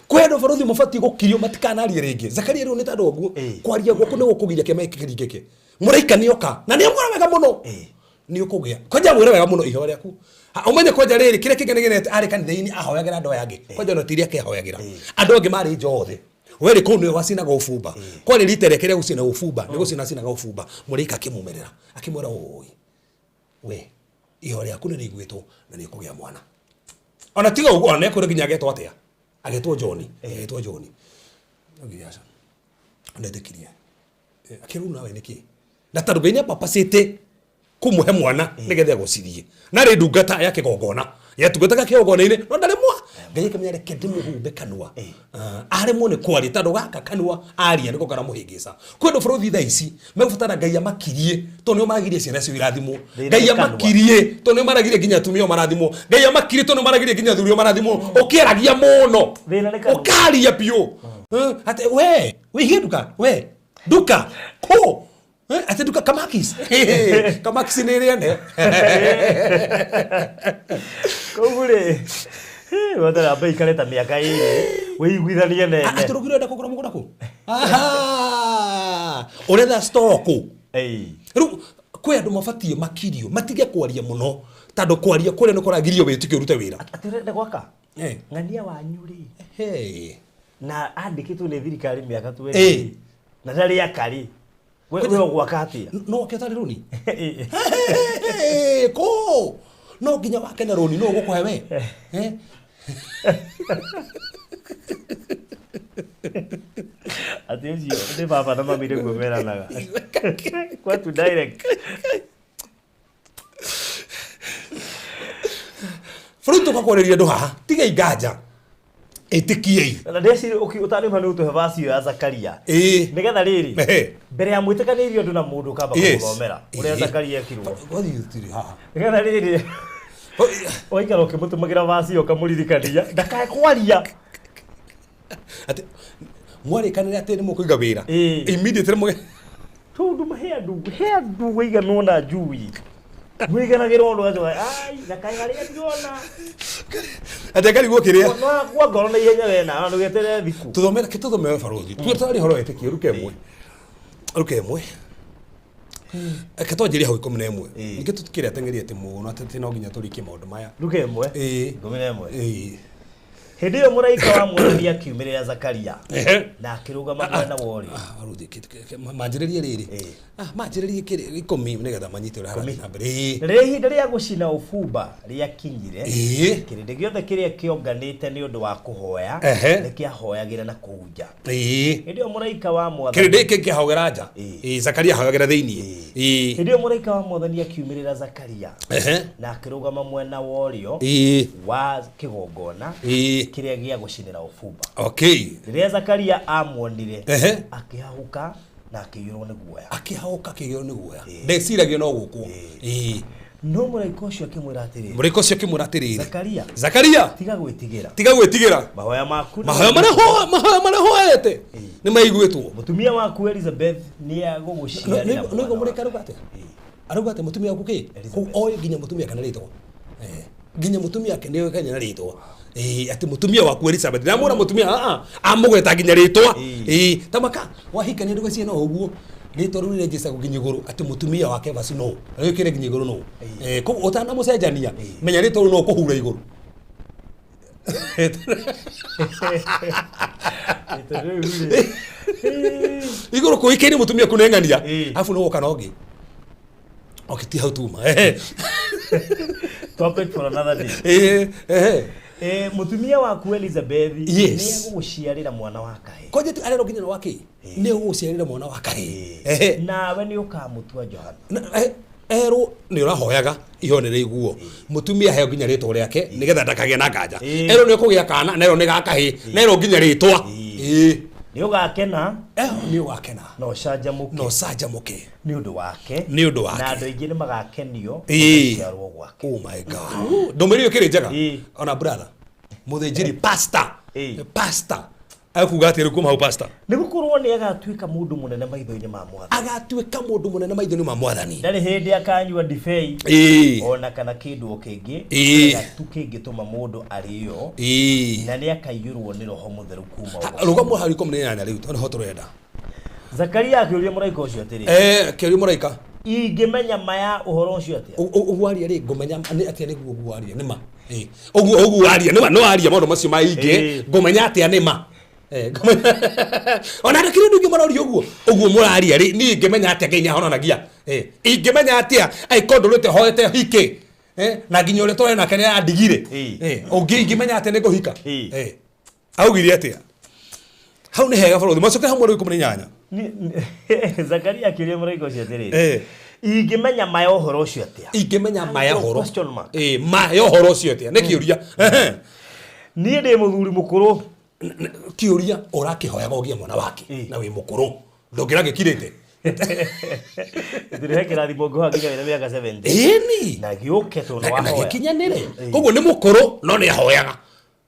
Speaker 4: Kwĩ andũ barothi mabatiĩ gũkirio matikanarie rĩngĩ. Zakaria rĩu nĩ tondũ ũguo
Speaker 5: Ĩĩ.
Speaker 4: kwaria gwaku nĩ gũkũgiria kĩama gĩkĩ kĩringĩke. Mũraika nĩ oka na nĩ amwĩra wega mũno.
Speaker 5: Ĩĩ.
Speaker 4: Nĩ ũkũgĩa kwanja mwĩre wega mũno ihoya rĩaku. Ha, ũmenye kwanja rĩrĩ kĩrĩa kĩngenegenete arĩ kanitha-inĩ ahoyagĩra andũ aya angĩ kwanja ona ti iria ahoyagĩra andũ angĩ marĩ nja othe werĩ kũu nĩwe wacinaga ũbumba kwarĩ rita rĩake rĩa gũcina ũbumba nĩ gũcina acinaga ũbumba mũraika akĩmumĩrĩra akĩmwĩra ũĩ we ihoya rĩaku nĩ rĩiguĩtwo na nĩ ũkũgĩa mwana ona tiga ũguo ona nĩekwĩrwo nginya agetwo atĩa agetwo John agetwo John no nginya aca ndetĩkirie akĩrwo nawe nĩkĩ na tondũ Ngai nĩapapacĩte kũmũhe mwana nĩgetha agocithie narĩ ndungata ya kĩgongona yatungataga kĩgongona-inĩ no ndarĩ mwa Ngai akĩmenya reke ndĩmũhumbe kanua. Aremwo nĩ kwaria tondũ gaka kanua aria nĩko karamũhĩngĩca. Kwĩ andũ bũrũri thaa ici megũbatara Ngai amakirie tondũ nĩo maragiria ciana ciao irathimwo.
Speaker 5: Thĩna
Speaker 4: Ngai
Speaker 5: nĩ kanua.
Speaker 4: amakirie tondũ nĩo maragiria nginya atumia ao marathimwo. Ngai amakirie tondũ nĩo maragiria nginya athuri ao marathimwo. Ũkĩaragia mũno
Speaker 5: Thĩna nĩ kanua.
Speaker 4: ũkaria biũ. Atĩ we wĩigie nduka we nduka kũ. Atĩ nduka kamakis kamakis nĩ ĩrĩa ne
Speaker 5: Koguo rĩ wetera mbe ikare ta mĩaka ĩrĩ wĩiguithanie nene.
Speaker 4: Atĩ rũgiri ũrenda kũgũra mũgũnda kũ. Aha! Ũretha store kũ.
Speaker 5: Ĩĩ.
Speaker 4: Rĩu kwĩ andũ mabatiĩ makirio matige kwaria mũno tondũ kwaria kũrĩa nĩ kũragirio wĩtĩkio ũrute wĩra.
Speaker 5: Atĩ ũrenda gwaka
Speaker 4: Eh.
Speaker 5: ng'ania wanyu rĩ
Speaker 4: Hey.
Speaker 5: na andĩkĩtwo nĩ thirikari mĩaka
Speaker 4: Ĩĩ.
Speaker 5: 20 na ndarĩ aka rĩ we we ũgwaka atĩa?
Speaker 4: No wake ũtarĩ rũni?
Speaker 5: Ĩĩ.
Speaker 4: Hey, kũ no nginya wake na rũni no ũgũkũhe we. Eh?
Speaker 5: Atĩ ũcio nĩ baba na mami nĩguo meranaga. Kwetu direct.
Speaker 4: Bũrũri tũkakwarĩria andũ haha tigai nganja ĩtĩkiei.
Speaker 5: Na ndeciria ũtanĩma nĩ ũtũhe verse ĩyo ya Zakaria.
Speaker 4: Ĩĩ.
Speaker 5: Nĩgetha rĩrĩ
Speaker 4: Ehe.
Speaker 5: mbere ya mwĩtĩkanĩirie ũndũ na mũndũ ũkamba
Speaker 4: Yes.
Speaker 5: kũmũthomera ũrĩa
Speaker 4: Ĩĩ.
Speaker 5: Zakaria ekirwo.
Speaker 4: Gwathiĩ tũtirĩ haha.
Speaker 5: Nĩgetha rĩrĩ waikara ũkĩmũtũmagĩra verse ĩyo ũkamũririkania ndakae kwaria.
Speaker 4: Atĩ mwarĩkanĩra atĩ nĩ mũkũiga wĩra.
Speaker 5: Ĩĩ.
Speaker 4: Immediately mũge
Speaker 5: Tondũ he andũ he andũ wĩiganwo na njui wĩiganagĩra ũndũ gacoka ai na kaĩ harĩa ndĩrona
Speaker 4: Atĩ akarigwo kĩrĩa.
Speaker 5: no kwa ngoro na ihenya we na ndũgeterere thikũ.
Speaker 4: Tũthomere ke tũthomere barothi. Tuge tũraria ũhoro wa wĩtĩkio ruka ĩmwe. Ruka ĩmwe. Reke twanjĩrie hau 11.
Speaker 5: Ĩĩ.
Speaker 4: Ningĩ tũtikĩrĩ ateng'eri atĩ mũno atĩ no nginya tũrĩkie maũndũ maya.
Speaker 5: Ruka ĩmwe
Speaker 4: Ĩĩ.
Speaker 5: 11.
Speaker 4: Ĩĩ.
Speaker 5: Hĩndĩ ĩyo mũraika wa Mwathani akiumĩrĩra Zakaria
Speaker 4: Ehe.
Speaker 5: na akĩrũgama mwena wa ũrĩo.
Speaker 4: Ah, waruthi, manjĩrĩrie rĩrĩ.
Speaker 5: Ĩĩ.
Speaker 4: Ah, manjĩrĩrie kĩrĩ 10 nĩgetha manyite ũrĩa harathiĩ na mbere. Ĩĩ.
Speaker 5: Rĩrĩa ihinda rĩa gũcina ũbumba rĩakinyire,
Speaker 4: Ĩĩ.
Speaker 5: kĩrĩndĩ gĩothe kĩrĩa kĩonganĩte nĩ ũndũ wa kũhoya
Speaker 4: Ehe.
Speaker 5: nĩ kĩahoyagĩra na kũu nja.
Speaker 4: Ĩĩ.
Speaker 5: Hĩndĩ ĩyo mũraika wa Mwathani
Speaker 4: Kĩrĩndĩ gĩkĩ kĩahogera nja.
Speaker 5: Ĩĩ.
Speaker 4: Ĩĩ, Zakaria ahoyagĩra thĩiniĩ. Ĩĩ.
Speaker 5: Hĩndĩ ĩyo mũraika wa Mwathani akiumĩrĩra Zakaria
Speaker 4: Ehe.
Speaker 5: na akĩrũgama mwena wa ũrĩo
Speaker 4: Ĩĩ.
Speaker 5: wa kĩgongona
Speaker 4: Ĩĩ.
Speaker 5: kĩrĩa gĩa gũcinĩra ũbumba.
Speaker 4: Okay.
Speaker 5: Rĩrĩa Zakaria amuonire
Speaker 4: Ehe.
Speaker 5: akĩhahũka na akĩiyũrwo nĩ guoya.
Speaker 4: Akĩhaũka akĩgĩrwo nĩ guoya. Ndeciragio no gũkwo. Ĩĩ.
Speaker 5: No mũraika ũcio akĩmwĩra atĩrĩrĩ,
Speaker 4: Mũraika ũcio akĩmwĩra atĩrĩrĩ.
Speaker 5: Zakaria,
Speaker 4: Zakaria,
Speaker 5: tiga gwĩtigĩra,
Speaker 4: tiga gwĩtigĩra.
Speaker 5: mahoya maku nĩ
Speaker 4: Mahoya marĩa mahoya marĩa hoete nĩ maiguĩtwo.
Speaker 5: Mũtumia waku Elizabeth nĩ agũgũciarĩra
Speaker 4: No
Speaker 5: mwana
Speaker 4: igua mũraika
Speaker 5: wake.
Speaker 4: arauga atĩa? Arauga atĩ mũtumia waku kĩ?
Speaker 5: Elizabeth.
Speaker 4: Oĩ nginya mũtumia kana rĩtwa. Eh, nginya mũtumia ake nĩ oĩkaine na rĩtwa. Ĩĩ, atĩ mũtumia waku Elizabeth. Ndamwĩra mũtumia a a amũgweta nginya rĩtwa.
Speaker 5: Ĩĩ.
Speaker 4: Ĩĩ, tamaka wahikania ndũgecirie no ũguo. Rĩtwa rĩu rĩrejecagwo nginya igũrũ atĩ mũtumia wake basi no. Rĩũkĩre nginya igũrũ no. Eh, koguo ũtanamũcenjania menya rĩtwa rĩu no ũkũhura igũrũ.
Speaker 5: Rĩtwa rĩu rĩ.
Speaker 4: Igũrũ kũĩkaine mũtumia kũneng'ania.
Speaker 5: Ĩĩ.
Speaker 4: Arabu nĩ woka na ũngĩ. Okay, ti hau tuma. Ehe.
Speaker 5: Topic for another day.
Speaker 4: Ĩĩ, ehe.
Speaker 5: Eh, mũtumia waku Elizabeth
Speaker 4: Yes.
Speaker 5: nĩ agũgũciarĩra mwana wa kahĩĩ.
Speaker 4: Konje tu arerwo nginya wa kĩ? Nĩ ũgũciarĩra mwana wa kahĩĩ. Ehe.
Speaker 5: Nawe nĩ ũkamũtua Johana.
Speaker 4: Na, erwo nĩ ũrahoyaga iheo nĩ rĩiguo. Mũtumia heo nginya rĩtwa rĩake nĩgetha ndakagĩe na nganja.
Speaker 5: Ĩĩ.
Speaker 4: Erwo nĩ ũkũgĩa kana na erwo nĩ ga kahĩĩ na erwo nginya rĩtwa. Ĩĩ.
Speaker 5: Nĩ ũgakena
Speaker 4: Erwo nĩ ũgakena
Speaker 5: na ũcanjamũke
Speaker 4: na ũcanjamũke
Speaker 5: nĩ ũndũ wake
Speaker 4: nĩ ũndũ wake.
Speaker 5: na andũ aingĩ nĩ magakenio nĩ
Speaker 4: Ĩĩ.
Speaker 5: gũciarwo gwake.
Speaker 4: Oh my God. Ndũmĩrĩri ĩyo ĩkĩrĩ njega.
Speaker 5: Ĩĩ.
Speaker 4: Ona brother. Mũthĩnjĩri pastor.
Speaker 5: Ĩĩ.
Speaker 4: Pastor. Akuga atĩ rĩu kuma hau pastor.
Speaker 5: Nĩ gũkorwo nĩ agatuĩka mũndũ mũnene maitho-inĩ ma Mwathani.
Speaker 4: Agatuĩka mũndũ mũnene maitho-inĩ ma Mwathani.
Speaker 5: Ndarĩ hĩndĩ akanyua ndibei
Speaker 4: Ĩĩ.
Speaker 5: ona kana kĩndũ o kĩngĩ
Speaker 4: Ĩĩ.
Speaker 5: kĩrĩa tu kĩngĩtũma mũndũ arĩo
Speaker 4: Ĩĩ.
Speaker 5: na nĩ akaiyũrwo nĩ roho mũtheru kuma ũgo.
Speaker 4: Rũgamo hau 18 rĩu tondũ ho tũrenda.
Speaker 5: Zakaria akĩũria mũraika ũcio atĩrĩ,
Speaker 4: Eh, kĩũria mũraika.
Speaker 5: ingĩmenya ma ya ũhoro ũcio atĩa?
Speaker 4: Ũguo aria rĩ ngũmenya nĩ atĩa nĩguo ũguo aria nĩ ma. Ĩĩ. Ũguo ũguo aria nĩ ma no aria maũndũ macio maingĩ
Speaker 5: Ĩĩ.
Speaker 4: ngũmenya atĩa nĩ ma. Eh, ngũmenya ona ndakĩrĩ andũ aingĩ maroria ũguo ũguo mũraria rĩ niĩ ingĩmenya atĩa Ngai nĩahononagia. Eh, ingĩmenya atĩa angĩkorwo ndũrĩte hoete hike. Eh, na nginya ũrĩa tũrĩ nake nĩarandigire.
Speaker 5: Ĩĩ.
Speaker 4: Eh, ũngĩ ingĩmenya atĩa nĩngũhika.
Speaker 5: Ĩĩ.
Speaker 4: Eh. Augire atĩa? Hau nĩ hega bũrũri. Macoke hau mweri wa 18.
Speaker 5: Zakaria akĩũria mũraika ũcio atĩrĩrĩ,
Speaker 4: Eh.
Speaker 5: ingĩmenya ma ya ũhoro ũcio atĩa?
Speaker 4: Ingĩmenya ma ya ũhoro.
Speaker 5: Question mark.
Speaker 4: Ĩĩ, ma ya ũhoro ũcio atĩa? Nĩ kĩũria. Ehe.
Speaker 5: Niĩ ndĩ mũthuri mũkũrũ
Speaker 4: Kĩũria ũrakĩhoyaga ũgĩe mwana wake
Speaker 5: Ĩĩ.
Speaker 4: na wĩ mũkũrũ. Ndũngĩragĩkirĩte.
Speaker 5: Ndĩrehe kĩrathimo ngũha nginya wĩna mĩaka 70
Speaker 4: Ĩni.
Speaker 5: na gĩũke tondũ
Speaker 4: Na
Speaker 5: wahoya.
Speaker 4: gĩkinyanĩre. Koguo nĩ mũkũrũ no nĩ ahoyaga.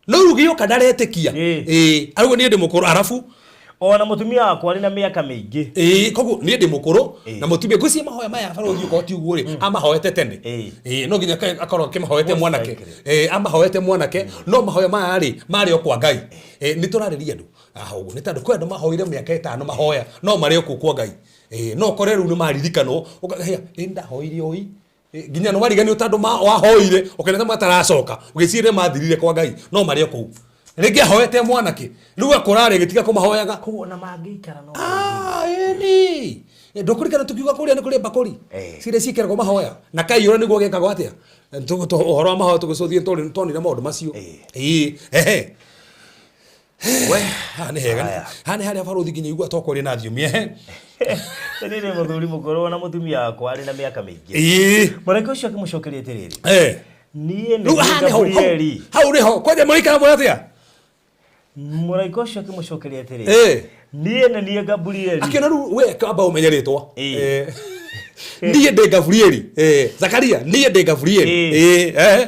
Speaker 4: No rĩu gĩũka ndaretĩkia.
Speaker 5: Ĩĩ.
Speaker 4: Ĩĩ. Arauga niĩ ndĩ mũkũrũ arabu
Speaker 5: Ona mũtumia wakwa arĩ na mĩaka mĩingĩ.
Speaker 4: Ĩĩ, koguo niĩ ndĩ mũkũrũ
Speaker 5: Ĩĩ.
Speaker 4: na mũtumia ngwĩciria mahoya maya barũthi ũkorwo ti ũguo rĩ amahoete tene.
Speaker 5: Ĩĩ.
Speaker 4: Ĩĩ, no nginya akorwo akĩmahoete
Speaker 5: Most
Speaker 4: mwanake.
Speaker 5: likely.
Speaker 4: Ĩĩ, amahoete mwanake no mahoya maya rĩ marĩ o kwa Ngai. Ĩĩ, nĩ tũrarĩria andũ haha ũguo nĩ tondũ kwĩ andũ mahoire mĩaka ĩtano mahoya no marĩ o kũu kwa Ngai. Ĩĩ, no ũkore rĩu nĩ maririkanwo ũkahĩa ĩ ndahoire oi. Ĩĩ, nginya nĩ wariganĩrwo tondũ wahoire ũkĩona ta mataracoka ũgĩciria mathirire kwa Ngai no marĩ o kũu. Rĩngĩ ahoete mwanake rĩu akũra rĩ gĩtiga kũmahoyaga.
Speaker 5: Koguo ona mangĩikara no
Speaker 4: Ah, ĩni ndũkũrikana tukiuga kũrĩa nĩ kũrĩ mbakũri
Speaker 5: Eh.
Speaker 4: ciria ciĩkĩragwo mahoya na kaiyũra nĩguo gĩkagwo atĩa ũhoro wa mahoya tũgĩcũthie tuonire maũndũ macio
Speaker 5: Eh.
Speaker 4: ĩĩ ehe
Speaker 5: We.
Speaker 4: haha nĩ hega
Speaker 5: Haya.
Speaker 4: haha nĩ harĩa barũthi nginya igua tokwaria na thiomi ehe
Speaker 5: Niĩ ndĩ mũthuri mũkũrũ na mũtumia wakwa arĩ na mĩaka mĩingĩ.
Speaker 4: ĩĩ
Speaker 5: Mũraika ũcio akĩmũcokeria atĩrĩrĩ,
Speaker 4: eh
Speaker 5: niĩ nĩ
Speaker 4: rĩu haha nĩ hau hau-
Speaker 5: Gabrieli.
Speaker 4: hau nĩho kwanja mũraikara mwĩra atĩa
Speaker 5: Mũraika ũcio akĩmũcokeria atĩrĩrĩ,
Speaker 4: Eh.
Speaker 5: niĩ nĩ niĩ Gabrieli.
Speaker 4: akĩona rĩu we kamba ũmenye rĩtwa
Speaker 5: Ĩĩ.
Speaker 4: Eh. niĩ ndĩ Gabrieli Eh, Zakaria niĩ ndĩ Gabrieli
Speaker 5: Ĩĩ.
Speaker 4: Ĩĩ, ehe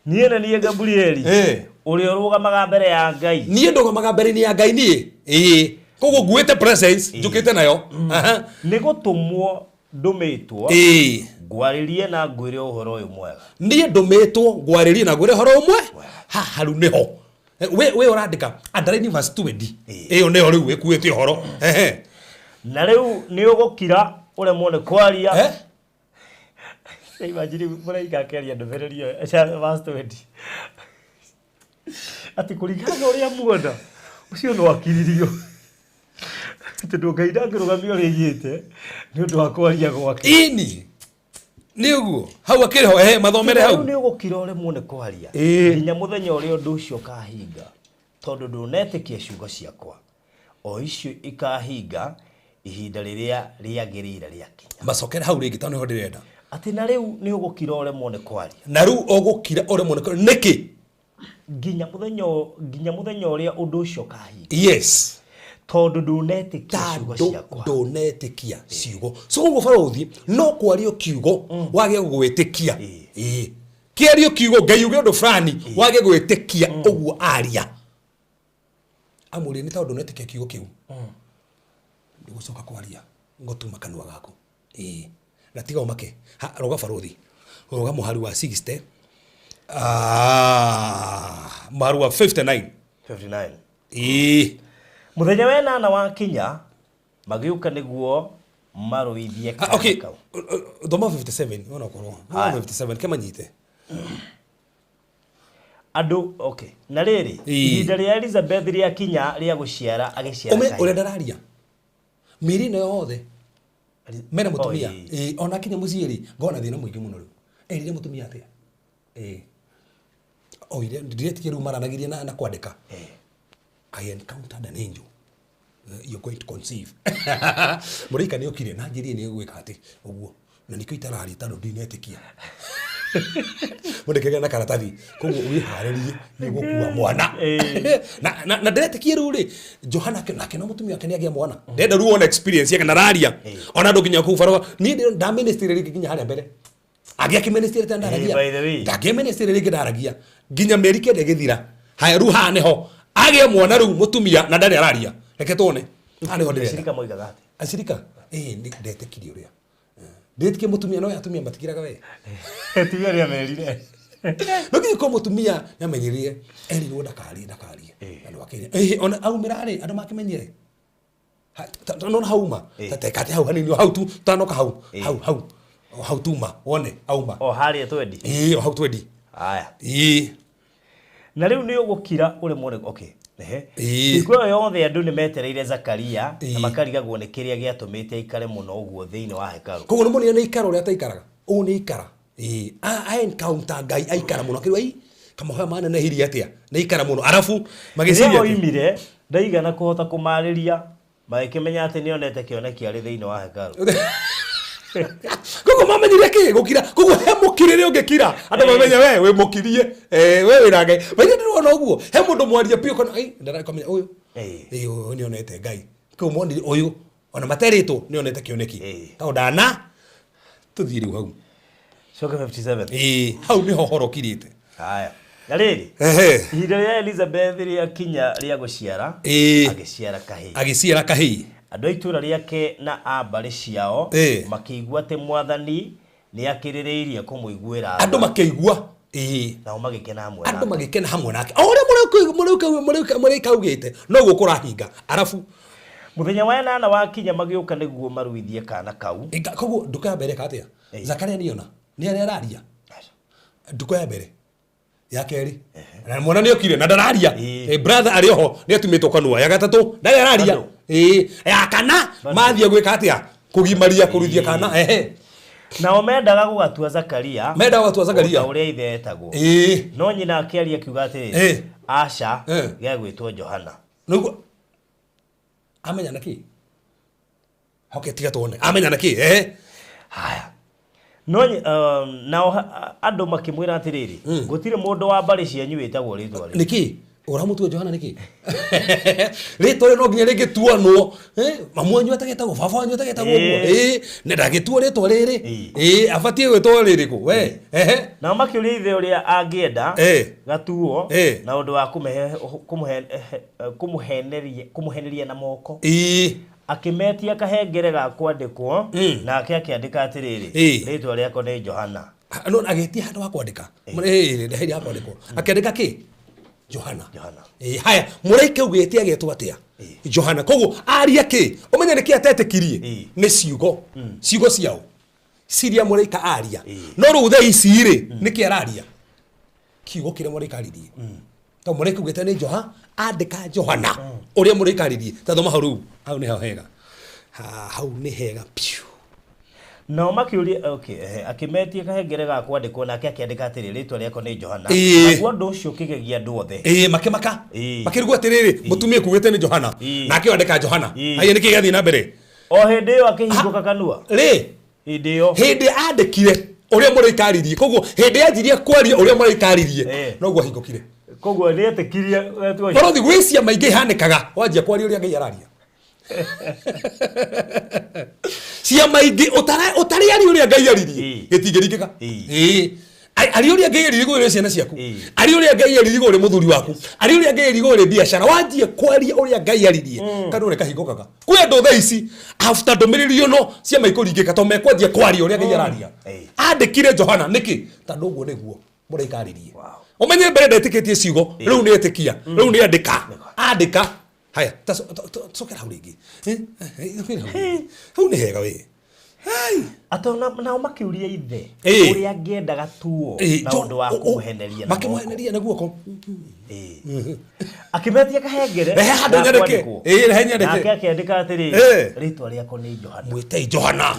Speaker 5: Niĩ nĩ niĩ Gabrieli.
Speaker 4: Eh.
Speaker 5: Ũrĩa ũrũgamaga mbere ya Ngai.
Speaker 4: niĩ ndũgamaga mbere-inĩ ya Ngai niĩ ĩĩ koguo nguĩte presence njũkĩte nayo Aha.
Speaker 5: Nĩ gũtũmwo ndũmĩtwo
Speaker 4: ĩĩ
Speaker 5: ngwarĩrie na ngwĩre ũhoro ũyũ mwega.
Speaker 4: niĩ ndũmĩtwo ngwarĩrie na ngwĩre ũhoro ũmwe haha rĩu nĩho we ũrandĩka underline verse 20 ĩyo nĩyo rĩu ĩkuĩte ũhoro ehe
Speaker 5: Na rĩu nĩ ũgũkira ũremwo nĩ kwaria.
Speaker 4: Eh?
Speaker 5: Imagine mũraika akĩaria ndũmĩrĩri ĩyo verse 20. Atĩ kũringana na ũrĩa muona ũcio no akiririo tondũ Ngai ndangĩrũgamia ũrĩa aigĩte nĩ ũndũ wa kwaria gwake.
Speaker 4: Ini nĩ ũguo hau akĩrĩ ho, ehe, mathomere hau.
Speaker 5: Rĩu nĩ ũgũkira ũremwo nĩ kwaria nginya mũthenya ũrĩa ũndũ ũcio ũkahinga, tondũ ndũnetĩkia ciugo ciakwa, o icio ikahinga ihinda rĩrĩa rĩagĩrĩire rĩakinya.
Speaker 4: Macokere hau rĩngĩ tondũ nĩho ndĩrenda.
Speaker 5: Atĩ na rĩu nĩ ũgũkira ũremwo nĩ kwaria.
Speaker 4: Na rĩu ũgũkira ũremwo nĩ kwaria nĩkĩ?
Speaker 5: Nginya mũthenya ũrĩa ũndũ ũcio ũkahinga. Tondũ ndũnetĩkia ciugo
Speaker 4: Tondũ
Speaker 5: ciakwa.
Speaker 4: Ndũnetĩkia ciugo. So koguo barũthi no kwario kiugo wage gwĩtĩkia. Ĩĩ, kĩario kiugo Ngai uge ũndũ fulani wage gwĩtĩkia ũguo aria amũrie nĩ tondũ ndũnetĩkia kiugo kĩu, ndũgũcoka kwaria ngũtuma kanua gaku. Ĩĩ, na tiga ũmake. Ha, rũga barũthi, rũga mũhari wa 60, mũhari wa 59.
Speaker 5: 59.
Speaker 4: Ĩĩ.
Speaker 5: Mũthenya wa ĩnana wakinya, magĩũka nĩguo marũithie kana kau.
Speaker 4: Thoma 57 onakorwo thoma.
Speaker 5: Haya.
Speaker 4: 57 kemanyite.
Speaker 5: Andũ, okay, na rĩrĩ, ihinda rĩa Elizabeth rĩakinya rĩa gũciara, agĩciara
Speaker 4: Ũme
Speaker 5: kahĩĩ.
Speaker 4: Ũrĩa ndararia mĩĩrĩ ĩno yothe mena mũtumia.
Speaker 5: Oh, ĩĩ.
Speaker 4: Ĩĩ, ona kinya mũciĩ rĩ, ngona thĩna mũingĩ mũno. Rĩu erire mũtumia atĩa? Ĩĩ, oire ndiretikia rĩu maranagirie na kwandĩka, "I encountered an angel. You're going to conceive." Mũraika nĩ okire na njĩrire nĩ gwĩka atĩ ũguo, na nĩkĩo itararia tondũ ndinetĩkia. Mũndĩkĩgĩa na karatathi, koguo wĩharĩrie nĩ gũkua mwana. Na ndĩretĩkia rĩu rĩ Johana nake no mũtumia wake nĩ agĩa mwana. Ndenda rĩu wone experience yake nararia ona andũ nginya kũu barabara. Niĩ ndaministry rĩngĩ nginya harĩa mbere agĩa kĩministry ta ndaragia.
Speaker 5: By the way.
Speaker 4: Ndangĩa ministry rĩngĩ, ndaragia nginya mĩeri 9 ĩgĩthira. Haya, rĩu haha nĩho agĩe mwana rĩu mũtumia na ndarĩ araria. Reke tuone, haha nĩho ndĩrenda.
Speaker 5: Acirika moigaga atĩ
Speaker 4: Acirika, ĩĩ, ndetĩkirie ũrĩa ndĩtĩkie mũtumia no atumia matikiraga we.
Speaker 5: Atumia arĩa merire.
Speaker 4: No nginya korwo mũtumia nĩamenyerire erirwo ndakarie, ndakarie andũ akĩria. Ĩhĩ, ona aumĩra rĩ, andũ makĩmenyere. Nona hauma tatekate hau hanini, o hau tu tanoka hau. Hau hau, o hau tuma wone auma.
Speaker 5: O harĩa twendi.
Speaker 4: Ĩĩ, o hau twendi.
Speaker 5: Haya.
Speaker 4: Ĩĩ.
Speaker 5: Na rĩu nĩ ũgũkira ũremwo nĩ, okay, ehe. Hingo ĩyo yothe andũ nĩ metereire Zakaria na makarigagwo nĩ kĩrĩa gĩatũmĩte aikare mũno ũguo thĩinĩ wa hekarũ.
Speaker 4: Koguo nĩ monire nĩ ikara ũrĩa ataikaraga ũũ, nĩ ikara. Ĩĩ, a encounter Ngai aikara mũno, akĩrwo ai kamohoya manenehirie atĩa, nĩ ikara mũno, arabu
Speaker 5: Rĩrĩa
Speaker 4: magĩciria atĩ
Speaker 5: oimire ndaigana kũhota kũmarĩria, magĩkĩmenya atĩ nĩonete kĩoneki arĩ thĩinĩ wa hekarũ.
Speaker 4: Koguo mamenyire kä gå kira, koguo he må kirä å ngä kira andå mamenye we wä må kirie, we wä na Ngai maithe. Ndĩrona ũguo he mũndũ mwaria biũ kana ndarakamenya ũyũ. Ĩ, ũyũ nĩ onete Ngai. Kĩu monire ũyũ ona materĩtwo nĩ onete kĩoneki. Tondũ ndana tũthiĩ rĩu hau.
Speaker 5: Coke 57.
Speaker 4: Ĩĩ, hau nĩho horo kirĩte.
Speaker 5: Haya, na rĩrĩ, ihinda rĩa Elizabeth rĩakinya rĩa gũciara, agĩciara kahĩĩ.
Speaker 4: Agĩciara kahĩĩ.
Speaker 5: Andũ a itũũra rĩake na a mbarĩ ciao makĩigua atĩ Mwathani nĩ akĩrĩrĩirie kũmũiguĩra tha.
Speaker 4: Andũ makĩigua, ĩĩ.
Speaker 5: Nao magĩkena hamwe
Speaker 4: andũ
Speaker 5: nake.
Speaker 4: Magĩkena hamwe nake, o ũrĩa mũrĩka augĩte noguo kũrahinga, arabu
Speaker 5: Mũthenya wa ĩnana wakinya, magĩũka nĩguo maruithie kana kau.
Speaker 4: Koguo nduka ya mbere ĩka atĩa? Zakaria nĩona nĩ arĩa araria nduka ya mbere ya kerĩ, na mwana nĩ okire na ndararia. Brother arĩ oho nĩ atumĩtwo kanua. Ya gatatũ ndarĩ araria.
Speaker 5: Bado.
Speaker 4: Ĩĩ, ya kana mathiĩ gwĩka atĩa? Kũgimaria, kũruithia kana, ehe.
Speaker 5: Nao mendaga gũgatua Zakaria.
Speaker 4: Mendaga gũgatua Zakaria.
Speaker 5: O ta ũrĩa ithe etagwo. No nyina akĩaria akiuga atĩrĩ, aca, gegwĩtwo Johana.
Speaker 4: Nĩguo amenya na kĩ? Okay, tiga tuone amenya na kĩ, ehe.
Speaker 5: Haya, no nao andũ makĩmwĩra atĩrĩrĩ, gũtirĩ mũndũ wa mbarĩ cianyu wĩtagwo rĩtwa rĩu.
Speaker 4: Nĩkĩ ũramũtua Johana? Nĩkĩ rĩtwa rĩu no nginya rĩngĩtuanwo? Mamu wanyu atagetagwo, baba wanyu atagetagwo ũguo. Ĩ, na ndagĩtuo rĩtwa rĩrĩ. Ĩ, abatiĩ gwĩtwo rĩrĩkũ we? Ehe.
Speaker 5: Nao makĩũria ithe ũrĩa angĩenda gatuo na ũndũ wa kũmũheneria na moko. Akĩmetia kahengere ga kwandĩkwo, nake akĩandĩka atĩrĩrĩ, rĩtwa rĩako nĩ Johana.
Speaker 4: No agĩtia handũ ha kwandĩka. Ĩ, ndahĩria ha kwandĩkwo, akĩandĩka kĩ? Johana.
Speaker 5: Johana.
Speaker 4: Ĩ, haya, mũraika augĩte agetwo atĩa? Johana. Koguo aria kĩ ũmenye nĩkĩ atetĩkirie? Nĩ ciugo ciao ciria mũraika aria. No rĩu thaa ici rĩ, nĩkĩ araria? Kiugo kĩrĩa mũraika aririe. To mũraika augĩte nĩ Joha, andĩka Johana ũrĩa mũraika aririe. Ta thoma hau rĩu, hau nĩho hega. Hau nĩ hega piũ.
Speaker 5: Nao makĩũria, okay, ehe, akĩmetia kahengere ga kwandĩkwo, nake akĩandĩka atĩrĩ, rĩtwa rĩakwa nĩ Johana. Naguo ũndũ ũcio ũkĩgegia andũ othe.
Speaker 4: Ĩĩ, makĩmaka. Makĩrigwo atĩrĩrĩ, mũtumia kugĩte nĩ Johana, nake andĩka Johana. Haya, nĩkĩ gĩathiĩ na mbere?
Speaker 5: O hĩndĩ ĩyo akĩhingũka kanua.
Speaker 4: Rĩ?
Speaker 5: Hĩndĩ ĩyo.
Speaker 4: Hĩndĩ andĩkire ũrĩa mũraika aririe, koguo hĩndĩ yanjirie kwaria ũrĩa mũraika aririe, noguo ahingũkire.
Speaker 5: Koguo nĩetĩkirie wetwo.
Speaker 4: Borothi gwĩ ciama ingĩ ihanĩkaga wanjia kwaria ũrĩa Ngai araria. Ciama ingĩ ũtarĩ ari ũrĩa Ngai aririe gĩtingĩringĩka. Ĩĩ. Ari ũrĩa Ngai aririe igũrũ rĩa ciana ciaku, ari ũrĩa Ngai aririe igũrũ rĩa mũthuri waku, ari ũrĩa Ngai aririe igũrũ rĩa biacara, wanjie kwaria ũrĩa Ngai aririe, kanua nĩ kahingũkaga. Kwĩ andũ thaa ici after ndũmĩrĩri ĩno ciama ikũringĩka tondũ mekwanjia kwaria ũrĩa Ngai araria. Andĩkire Johana nĩkĩ? Tondũ ũguo nĩguo mũraika aririe. Ũmenye mbere ndetĩkĩtie ciugo, rĩu nĩ etĩkia, rĩu nĩ andĩka, andĩka. Haya, ta cokera hau rĩngĩ. Cokera hau rĩngĩ. Hau nĩ hega we. Hai.
Speaker 5: Ato nao makĩũria ithe ũrĩa angĩendaga tuo na ũndũ wa kũmũheneria na guoko.
Speaker 4: Makĩmũheneria na guoko.
Speaker 5: Akĩmetia kahengere
Speaker 4: Rehe handũ
Speaker 5: ga
Speaker 4: nyandĩke.
Speaker 5: kwandĩkwo.
Speaker 4: Rehe nyandĩke.
Speaker 5: Nake akĩandĩka atĩrĩ, rĩtwa rĩakwa nĩ Johana.
Speaker 4: Mwĩtei Johana.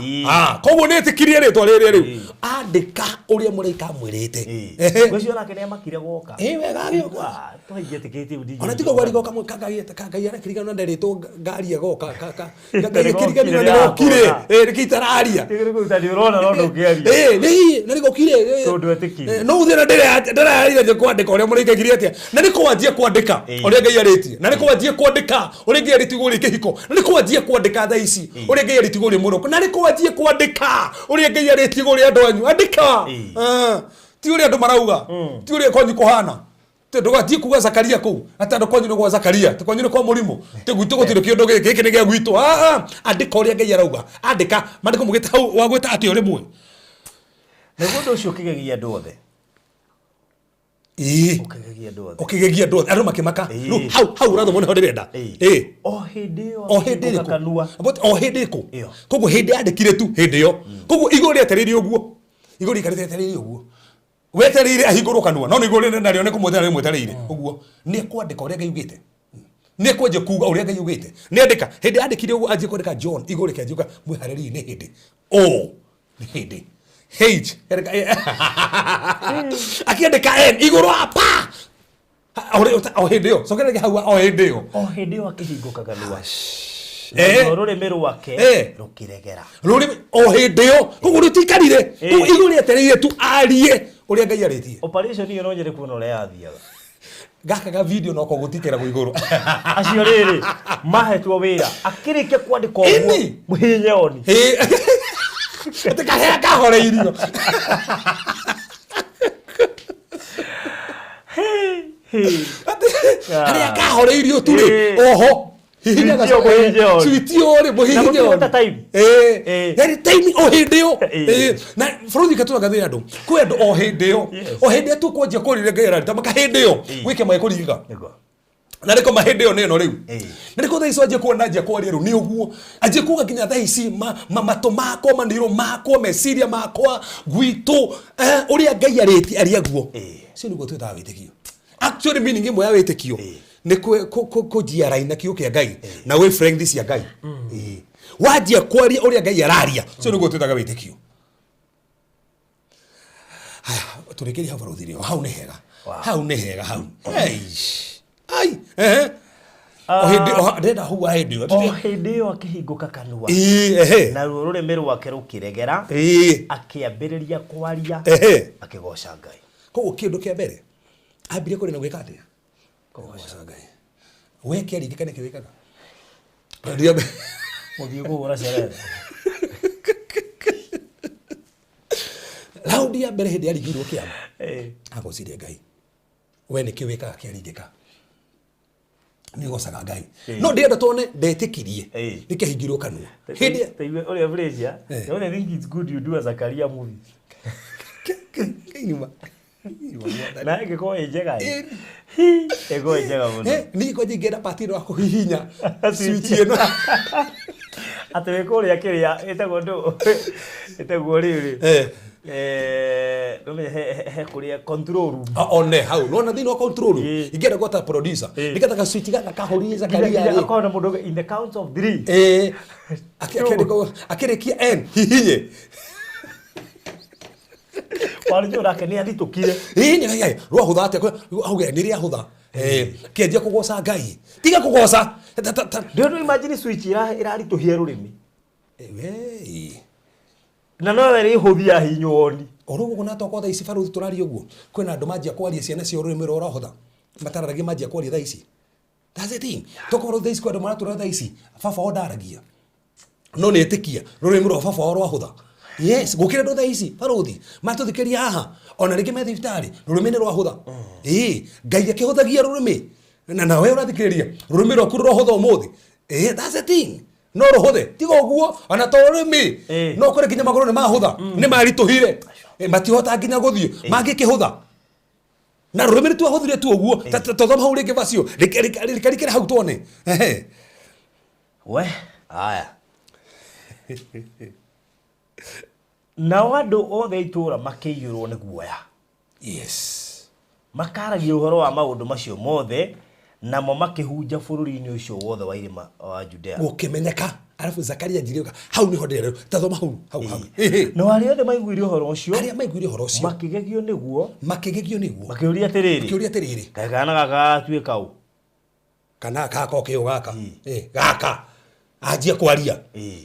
Speaker 4: Koguo nĩ etĩkirie rĩtwa rĩrĩa rĩu. Andĩka ũrĩa mũraika amwĩrĩte.
Speaker 5: Ngwĩciria onake nĩ amakire gwoka.
Speaker 4: Wega agĩũka.
Speaker 5: Twaingĩtĩkĩtie ndingĩ.
Speaker 4: Ona tiga gwarigoka Ngai arakĩriganĩrwo nderĩtwo ngari agoka Ngai akĩriganĩrwo nĩgokire. Nĩkĩ itararia.
Speaker 5: Ũrona no ndũngĩaria.
Speaker 4: Nĩ na nĩgokire.
Speaker 5: Tondũ etĩkirie.
Speaker 4: No uthĩ na ndĩrarire kwandĩka ũrĩa mũraika aigire atĩa. Na nĩ kwanjia kwandĩka ũrĩa Ngai arĩtie. Na nĩ kwanjia kwandĩka ũrĩa Ngai arĩtie igũrũ rĩa kĩhiko. Na nĩ kwanjia kwandĩka thaa ici ũrĩa Ngai arĩtie igũrũ rĩa mũrũ. Na nĩ kwanjia kwandĩka ũrĩa Ngai arĩtie igũrũ rĩa andũ anyu. Andĩka. Ti ũrĩa andũ marauga. Ti ũrĩa kwanyu kũhana. Ndũgathiĩ kuga Zakaria kũu atĩ andũ kwanyu nĩ gwa Zakaria, ti kwanyu nĩ kwa mũrimũ, ti gwitũ gũtirĩ kĩũndũ gĩkĩ, gĩkĩ nĩ gĩa gwitũ. Andĩka ũrĩa Ngai arauga. Andĩka maandĩko mũgĩte hau wagwĩta atĩ o rĩmwe.
Speaker 5: Naguo ũndũ ũcio ũkĩgegia andũ othe. Ũkĩgegia andũ othe.
Speaker 4: Ũkĩgegia andũ othe, andũ makĩmaka. Rĩu hau hau ũrathoma nĩho ndĩrenda.
Speaker 5: O hĩndĩ ĩyo
Speaker 4: O hĩndĩ
Speaker 5: akĩhingũka
Speaker 4: ĩrĩkũ?
Speaker 5: kanua.
Speaker 4: O hĩndĩ ĩrĩkũ? Koguo hĩndĩ yandĩkire tu hĩndĩ ĩyo. Koguo igũrũ rĩetereire ũguo. Igũrũ rĩikarĩte rĩetereire ũguo. Wetereire ahingũrwo kanua, no nĩguo rĩrĩ narĩo nĩ kũmweterera rĩmwetereire. Ũguo nĩ kwandĩka ũrĩa Ngai augĩte. Nĩ kwanjia kuga ũrĩa Ngai augĩte. Nĩ andĩka, hĩndĩ andĩkire ũguo anjie kwandĩka John igũrũ rĩkĩanjia mwĩharĩrĩrie nĩ hĩndĩ. O nĩ hĩndĩ. H akĩandĩka N igũrũ apa. O hĩndĩ ĩyo, cokereria hau o hĩndĩ ĩyo.
Speaker 5: O hĩndĩ ĩyo akĩhingũka kanua. Naruo rũrĩmĩ rwake rũkĩregera.
Speaker 4: Rũrĩmĩ o hĩndĩ ĩyo, koguo rũtikarire. Koguo igũrũ rĩetereire tu arie ũrĩa Ngai arĩtie.
Speaker 5: Operation ĩyo no nyende kuona ũrĩa yathiaga.
Speaker 4: Gaka ga video no kogũtikĩragwo igũrũ.
Speaker 5: Acio rĩrĩ mahetwo wĩra akĩrĩkia kwandĩka ũguo mũhihinye oni.
Speaker 4: Atĩ kahea kahoreirio. Harĩa kahoreirio tu rĩ, oho hihinya switch rĩ mũhihinye on. Yani time o hĩndĩ ĩyo. Na bũrũri katũraga andũ kwĩ andũ o hĩndĩ ĩyo, o hĩndĩ ĩyo tũkwanjia kwarĩria Ngai ararita maka hĩndĩ ĩyo gwĩke magĩkũringĩka. Na nĩko mahĩndĩ ĩyo nĩ ĩno rĩu. Na nĩko thaa ici wanjia kuona anjia kwaria rĩu nĩ ũguo. Anjia kuga nginya thaa ici matũ makwa, maniũrũ makwa, meciria makwa, gwitũ, ũrĩa Ngai arĩtie aria guo. Ũcio nĩguo twĩtaga wĩtĩkio. Actually meaning ĩmwe ya wĩtĩkio nĩ kũnjiaraina na kiugo kĩa Ngai na wavelength cia Ngai. Wanjia kwaria ũrĩa Ngai araria, ũcio nĩguo twĩtaga wĩtĩkio. Haya, tũrĩkĩrie hau barũthi-inĩ, hau nĩ hega. Hau nĩ hega hau. Ai, O hĩndĩ, ndĩrenda hau wa hĩndĩ ĩyo.
Speaker 5: O hĩndĩ ĩyo akĩhingũka kanua. Naruo rũrĩmĩ rwake rũkĩregera. Akĩambĩrĩria kwaria. Akĩgoca Ngai.
Speaker 4: Koguo kĩndũ kĩa mbere ambirie kwaria na gwĩka atĩa? Kũgoca Ngai. We kĩaringĩka nĩkĩ wĩkaga?
Speaker 5: Mũthiĩ kũhũra sherehe.
Speaker 4: Raundi ya mbere hĩndĩ yaringĩirwo kĩama. Agocirie Ngai. We nĩkĩ wĩkaga kĩaringĩka? Nĩ ũgocaga Ngai. No ndĩrenda tuone ndetĩkirie. Nĩkĩahingirwo kanua. Hĩndĩ
Speaker 5: ũrĩa Fraser, the only thing it's good you do as a career movie.
Speaker 4: Kainuma.
Speaker 5: Na ĩngĩkorwo ĩ njega ĩ. Ĩngĩkorwo ĩ njega mũno.
Speaker 4: Niĩ kwanja ingĩenda part ĩno ya kũhihinya switch ĩno.
Speaker 5: Atĩ wĩ kũrĩa kĩrĩa ĩtagwo ndũ? Ĩtagwo rĩrĩ. Nũmenye he kũrĩa control room.
Speaker 4: One hau nona thĩinĩ wa control room.
Speaker 5: Ĩĩ.
Speaker 4: Ingĩenda gwata producer
Speaker 5: Ĩĩ.
Speaker 4: nĩgetha ga switch gaka kahũrie Zakaria
Speaker 5: Nginya
Speaker 4: rĩ.
Speaker 5: akorwo na mũndũ ũngĩ, in the count of three.
Speaker 4: Ĩĩ. Akĩrĩkia n hihinye.
Speaker 5: Warĩ nake nĩ athitũkire.
Speaker 4: Ĩĩ nĩ ngai rwahũtha atĩa auge nĩ rĩahũtha. Kĩanjia kũgoca Ngai, tiga kũgoca.
Speaker 5: Ndĩrona imagine switch ĩraritũhia rũrĩmĩ.
Speaker 4: Wei.
Speaker 5: Na no ĩrĩhũthia hinywo ni.
Speaker 4: Oro ũguo na tokorwo thaa ici baruthi tũraria ũguo kwĩna andũ manjia kwaria ciana cia rũrĩmĩ rwao rwahũtha matararagia manjia kwaria thaa ici. That's the thing. Tokorwo thaa ici kwĩ andũ maratũra thaa ici baba wao ndaragia no nĩ ĩtĩkia rũrĩmĩ rwa baba wao rwahũtha. Yes, gũkĩra andũ thaa ici baruthi matũthikĩria haha ona rĩngĩ me thibitarĩ rũrĩmĩ nĩ rwahũtha. Ĩĩ Ngai akĩhũthagia rũrĩmĩ na nawe ũrathikĩrĩria rũrĩmĩ rwaku rũrohũtha ũmũthĩ. Ĩĩ, that's the thing. No rũhũthe tiga ũguo ona to rũrĩmĩ no kũrĩ nginya magũrũ nĩ mahũtha nĩ maritũhire. Matihota nginya gũthiĩ mangĩkĩhũtha na rũrĩmĩ nĩ twahũthire tu ũguo. Tothoma hau rĩngĩ vacio rĩkarikĩre hau tuone. Ehe.
Speaker 5: We aya nao andũ othe a itũũra makĩiyũrwo nĩ guoya.
Speaker 4: Yes.
Speaker 5: Makaragia ũhoro wa maũndũ macio mothe namo makĩhunja bũrũri-inĩ ũcio wothe wa irĩma wa Judea.
Speaker 4: Gũkĩmenyeka arabu Zakaria njire hau nĩho ndĩrerwo tathoma hau hau hau. Ĩhĩ.
Speaker 5: No arĩa othe maiguire ũhoro ũcio
Speaker 4: arĩa maiguire ũhoro ũcio
Speaker 5: makĩgegio nĩguo
Speaker 4: makĩgegio nĩguo
Speaker 5: makĩũria atĩrĩrĩ
Speaker 4: makĩũria atĩrĩrĩ
Speaker 5: kaĩ kana gaka gagatuĩka ũ?
Speaker 4: Kana gaka okĩũ gaka. Gaka anjia kwaria.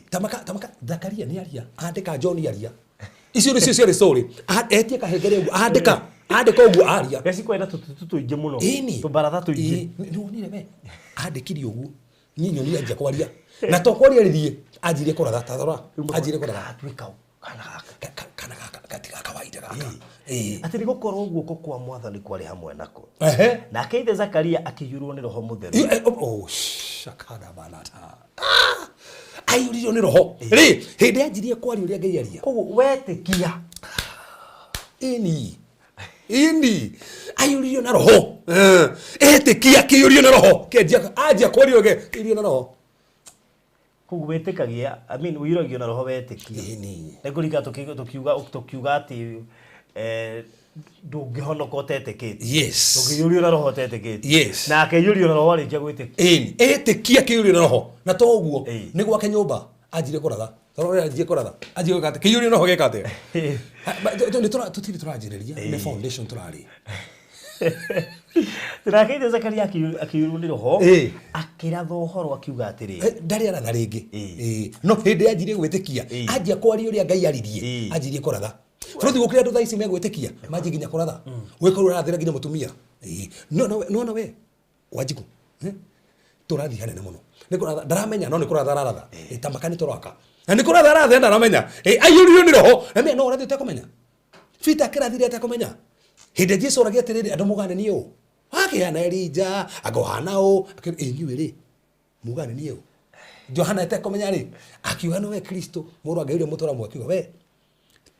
Speaker 4: Tamaka tamaka Zakaria nĩ aria andĩka John aria icio nĩcio ciarĩ story. Etie kahengere ũguo andĩka andĩka ũguo aria.
Speaker 5: Geci kwenda tũtutu tũingĩ mũno.
Speaker 4: Ĩni.
Speaker 5: Tũbaratha tũingĩ.
Speaker 4: Ĩĩ, nĩ wonire we andĩkire ũguo niĩ nyonire anjia kwaria na to kwaria rĩthiĩ anjirie kũratha tathora anjirie kũratha.
Speaker 5: Gagatuĩka ũ kana gaka?
Speaker 4: Kana gaka gatiga kawaida gaka. Ĩĩ.
Speaker 5: Atĩ nĩ gũkorwo guoko kwa mwathani kwarĩ hamwe nako.
Speaker 4: Ehe.
Speaker 5: Nake ithe Zakaria akĩiyũrwo nĩ roho mũtheru.
Speaker 4: Oh, shakada balata. Aiyũririo nĩ roho rĩ hĩndĩ anjirie kwaria ũrĩa Ngai aria.
Speaker 5: Koguo wetĩkia.
Speaker 4: Ĩni ĩni aiyũririo na roho. Etĩkia akĩiyũrio nĩ roho kĩanjia anjia kwaria ũrĩa kĩiyũrio na roho.
Speaker 5: Koguo wetĩkagia, I mean ũiyũragio na roho wetĩkia.
Speaker 4: Ĩni.
Speaker 5: Nĩ ngũrika tũkiuga atĩ ndũngĩhonoka ũtetĩkĩtie.
Speaker 4: Yes.
Speaker 5: Ndũngĩiyũrio na roho ũtetĩkĩtie.
Speaker 4: Yes.
Speaker 5: Na akĩiyũrio na roho arĩkia gwĩtĩkia.
Speaker 4: Ĩni etĩkia akĩiyũrio na roho na to ũguo
Speaker 5: Ĩĩ.
Speaker 4: nĩ gwake nyũmba anjirie kũratha tondũ anjirie kũratha anjirie gwĩka atĩa kĩiyũrio na roho gĩka atĩa. Tũtirĩ tũranjĩrĩria nĩ foundation tũrarĩ.
Speaker 5: Nake ithe Zakaria akĩiyũrwo nĩ roho
Speaker 4: Ĩĩ.
Speaker 5: akĩratha ũhoro akiuga atĩrĩrĩ.
Speaker 4: Ndarĩ aratha rĩngĩ.
Speaker 5: Ĩĩ.
Speaker 4: Ĩĩ. No hĩndĩ anjirie gwĩtĩkia
Speaker 5: Ĩĩ.
Speaker 4: anjia kwaria ũrĩa Ngai aririe
Speaker 5: Ĩĩ.
Speaker 4: anjirie kũratha. Bũrũri gũkĩra andũ thaa ici megwĩtĩkia manjie nginya kũratha gwĩkorwo ũrathĩra nginya mũtumia. Ĩĩ. No no we Wanjikũ tũrathiĩ hanene mũno nĩ kũratha ndaramenya no nĩ kũratha araratha. Tamaka nĩ tũraka na nĩ kũratha aratha ndaramenya. Aiyũririo nĩ roho na no ũrathiĩ ũtekũmenya. Peter akĩrathire atekũmenya. Hĩndĩ Jesu oragia atĩrĩrĩ andũ mugane niĩ ũ wakĩhana Elija angohana ũ inyuĩ rĩ mugane niĩ ũ Johana atekũmenya rĩ akiuga nĩwe Kristo mũrũ wa Ngai ũrĩa mũtũra muoyo akiuga we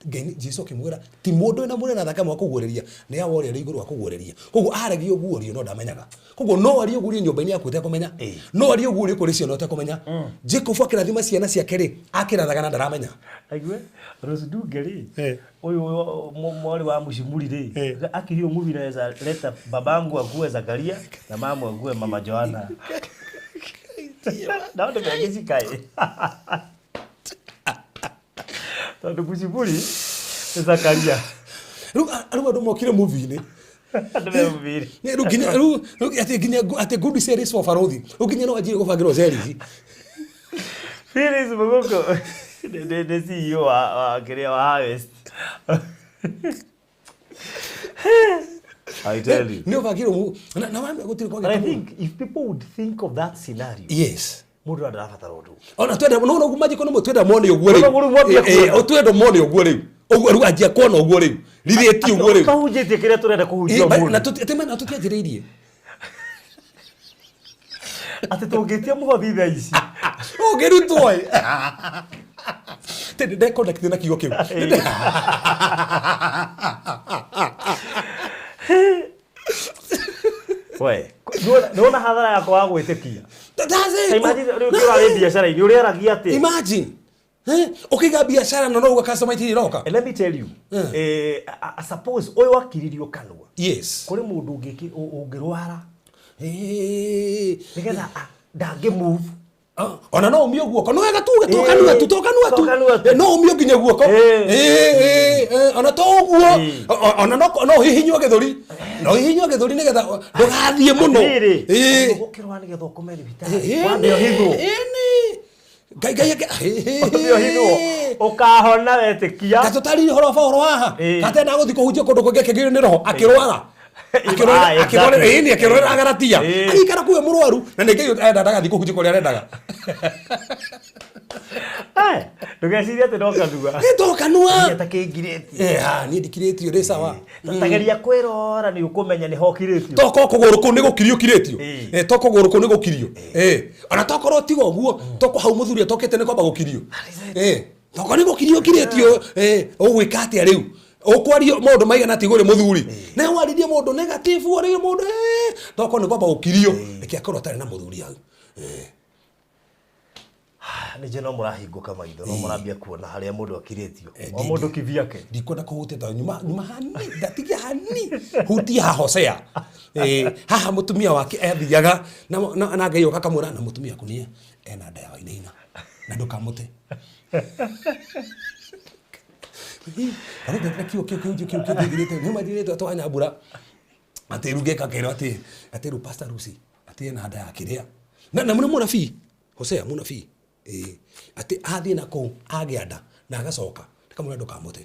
Speaker 4: Ngai Jesu akĩmwĩra ti mũndũ wĩna mwĩrĩ na thakame wa kũguũrĩria nĩ awa ũrĩa ũrĩ igũrũ wa kũguũrĩria. Koguo aragia ũguũrio no ndamenyaga. Koguo no arie ũguũrio nyũmba-inĩ yaku ũtekũmenya. No arie ũguũrio kũrĩ ciana ũtekũmenya. Jacob akĩrathima ciana ciake rĩ akĩrathaga na ndaramenya.
Speaker 5: Aigue Rose Ndunge rĩ ũyũ mwarĩ wa Mũcimuri rĩ akĩrio movie naweza leta babangu akuwe Zakaria na mamu akuwe mama Joanna. Nao nĩ mengĩcikaĩ. Tondũ Mũcimuri nĩ Zakaria.
Speaker 4: Rĩu andũ mokire movie-inĩ.
Speaker 5: Andũ me movie-inĩ.
Speaker 4: Rĩu nginya rĩu atĩ nginya atĩ good series for Baruthi. Rĩu nginya no anjie gũbangĩrwo series.
Speaker 5: Phyllis Muguku nĩ CEO wa kĩrĩa wa Harvest. I tell you.
Speaker 4: Nĩ ũbangĩrwo na wambe gũtirĩ
Speaker 5: But I think if people would think of that scenario,
Speaker 4: Yes.
Speaker 5: mũndũ ndarabatara ũndũ.
Speaker 4: Ona twenda no no majiko no twenda mone ũguo rĩu.
Speaker 5: No, rĩu mwambia kuona.
Speaker 4: Twenda mone ũguo rĩu. Ũguo rĩu anjia kuona ũguo rĩu. Rithĩtie ũguo rĩu.
Speaker 5: Tũhunjĩtie kĩrĩa tũrenda kũhunjia
Speaker 4: Na
Speaker 5: ũmũthĩ.
Speaker 4: tũtianjĩrĩirie.
Speaker 5: Atĩ tũngĩtia mũhothi thaa ici.
Speaker 4: Ũngĩrutwo ĩ. Tende ndeconnect na kiugo kĩu.
Speaker 5: We, nĩwona hathara yakwa wa gwĩtĩkia.
Speaker 4: That's it.
Speaker 5: Ta imagine rĩu ũrarĩ biacara-inĩ ũrĩaragia atĩ
Speaker 4: Imagine. Ũkĩiga biacara na no uga customer itirĩ iroka.
Speaker 5: And let me tell you, suppose ũyũ akiririo kanua, kũrĩ mũndũ ũngĩrwara nĩgetha ndangĩ move.
Speaker 4: Ona no umio guoko no wega tuge to kanua tu to kanua
Speaker 5: To kanua
Speaker 4: tu.
Speaker 5: tu.
Speaker 4: No umio nginya guoko. Ona to uguo. Ona no hihinywo gĩthũri, no hihinywo gĩthũri nĩgetha ndũgathiĩ mũno.
Speaker 5: Atĩrĩrĩ, ũkĩrwara nĩgetha ũkome thibitarĩ, wambe ũhithwo.
Speaker 4: Ĩni ngai ngai
Speaker 5: Wambe ũhithwo ũkahona wetĩkia.
Speaker 4: Gatũtarire horo bahoro haha katenda gũthiĩ kũhunjia kũndũ kũngĩ akĩgĩrwo nĩ roho akĩrwara.
Speaker 5: Ah, exactly.
Speaker 4: Ĩni akĩrwarĩra Galatia, agĩikara kuo mũrwaru na nĩ Ngai enda ndagathiĩ kũhunjia kũrĩa arendaga.
Speaker 5: Ndũgecirie atĩ no kanua.
Speaker 4: Nĩ to kanua.
Speaker 5: Niĩ ta kĩngirĩtie.
Speaker 4: Niĩ ndikirĩtio ndĩ sawa.
Speaker 5: Tageria kwĩrora nĩ ũkũmenya nĩ hokirĩtio.
Speaker 4: Toko kũgũrũ kũu nĩ gũkirio ũkirĩtio. Toko kũgũrũ kũu nĩ gũkirio. Ona tokorwo tiga ũguo, toko hau mũthuri atokĩte nĩ kwamba gũkirio. Toko nĩ gũkirio ũkirĩtio. Ũgwĩka atĩa rĩu? Ũkwaria maũndũ maigana atĩa igũrũ mũthuri? Na waririe mũndũ negative, waririe mũndũ, toko nĩ kwamba gũkirio. Reke akorwo atarĩ na mũthuri hau.
Speaker 5: Nĩ njũĩ no mũrahingũka maitho, no mũrambia kuona harĩa mũndũ akirĩtio. O mũndũ kivyake.
Speaker 4: Ndikwenda kũhutia tondũ nyuma hani, ndatigia hani. Hutia haha Hosea. Haha mũtumia wake ethiaga na Ngai oka akamwĩra na mũtumia waku nĩ ena nda ya wainaina na ndũkamũte. Arenda kĩo kĩo kĩu kĩu kĩu kĩthirĩte nĩ mathirĩte twa Nyambura. Atĩ rĩu ngeka kerwo atĩ atĩ rĩu Pastor Lucy atĩ ena nda ya kĩrĩa. Na mũno mũnabii Hosea mũnabii. Atĩ athiĩ na kũu agĩa nda na agacoka akamwĩra ndũkamũte.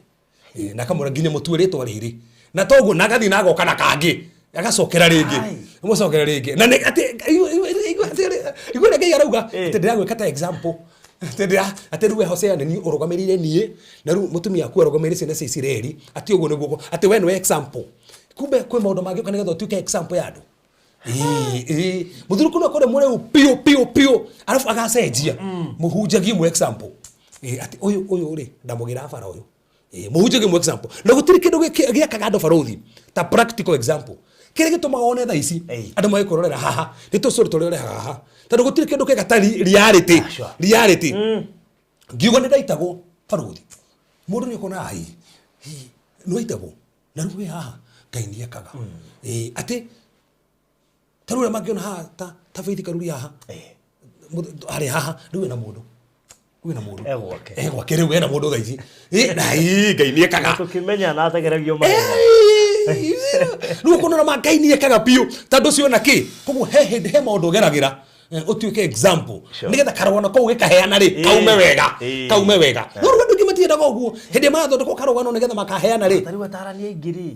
Speaker 4: Na akamwĩra nginya mũtue rĩtwa rĩrĩ. Na toguo na agathiĩ na agoka na kangĩ agacokera rĩngĩ. Amũcokera rĩngĩ. Na nĩ atĩ igua ũrĩa Ngai arauga atĩ ndĩragwĩka ta example. Atĩ atĩ rĩu we Hosea nĩ niĩ ũrũgamĩrĩire niĩ na rĩu mũtumia waku arũgamĩrĩire ciana cia Isiraeli atĩ ũguo nĩguo atĩ we nĩwe example. Kumbe kwĩ maũndũ mangĩũka nĩgetha ũtuĩke example ya andũ. Mũthuri kũu akorwo mũrĩu piũ piũ piũ arabu agacenjia mũhunjagie mũ example. Atĩ ũyũ rĩ ndamũgĩra bara ũyũ. Mũhunjagie mũ example. Na gũtirĩ kĩndũ gĩakaga andũ barũthi ta practical example. Kĩrĩa gĩtũmaga wone thaa ici andũ magĩkũrorera haha nĩ tũcũrĩ tũrĩa ũrehaga haha tondũ gũtirĩ kĩndũ kĩega ta reality. Reality. Ngiuga nĩ ndaitagwo barũthi mũndũ nĩ ũkona ai nĩ waitagwo na rĩu wĩ haha Ngai nĩ ekaga. Atĩ ta rĩu ũrĩa mangĩona haha ta Faith Karuri haha. Harĩ haha rĩu ena mũndũ. Wĩna mũndũ.
Speaker 5: E gwake.
Speaker 4: E gwake rĩu ena mũndũ thaa ici. Na Ngai nĩ ekaga.
Speaker 5: Tũkĩmenya na ategeragio mahenya.
Speaker 4: Rĩu ũkona ma Ngai nĩ ekaga biũ tondũ ũcio ona kĩ? Koguo he hĩndĩ he maũndũ ũgeragĩra ũtuĩke example. Nĩgetha karũgano kau gĩkaheana rĩ, kaume wega. Kaume wega. No rĩu andũ aingĩ matiendaga ũguo. Hĩndĩ ĩrĩa marathondekwo karũgano nĩgetha makaheana rĩ.
Speaker 5: Ta rĩu atarani aingĩ rĩ,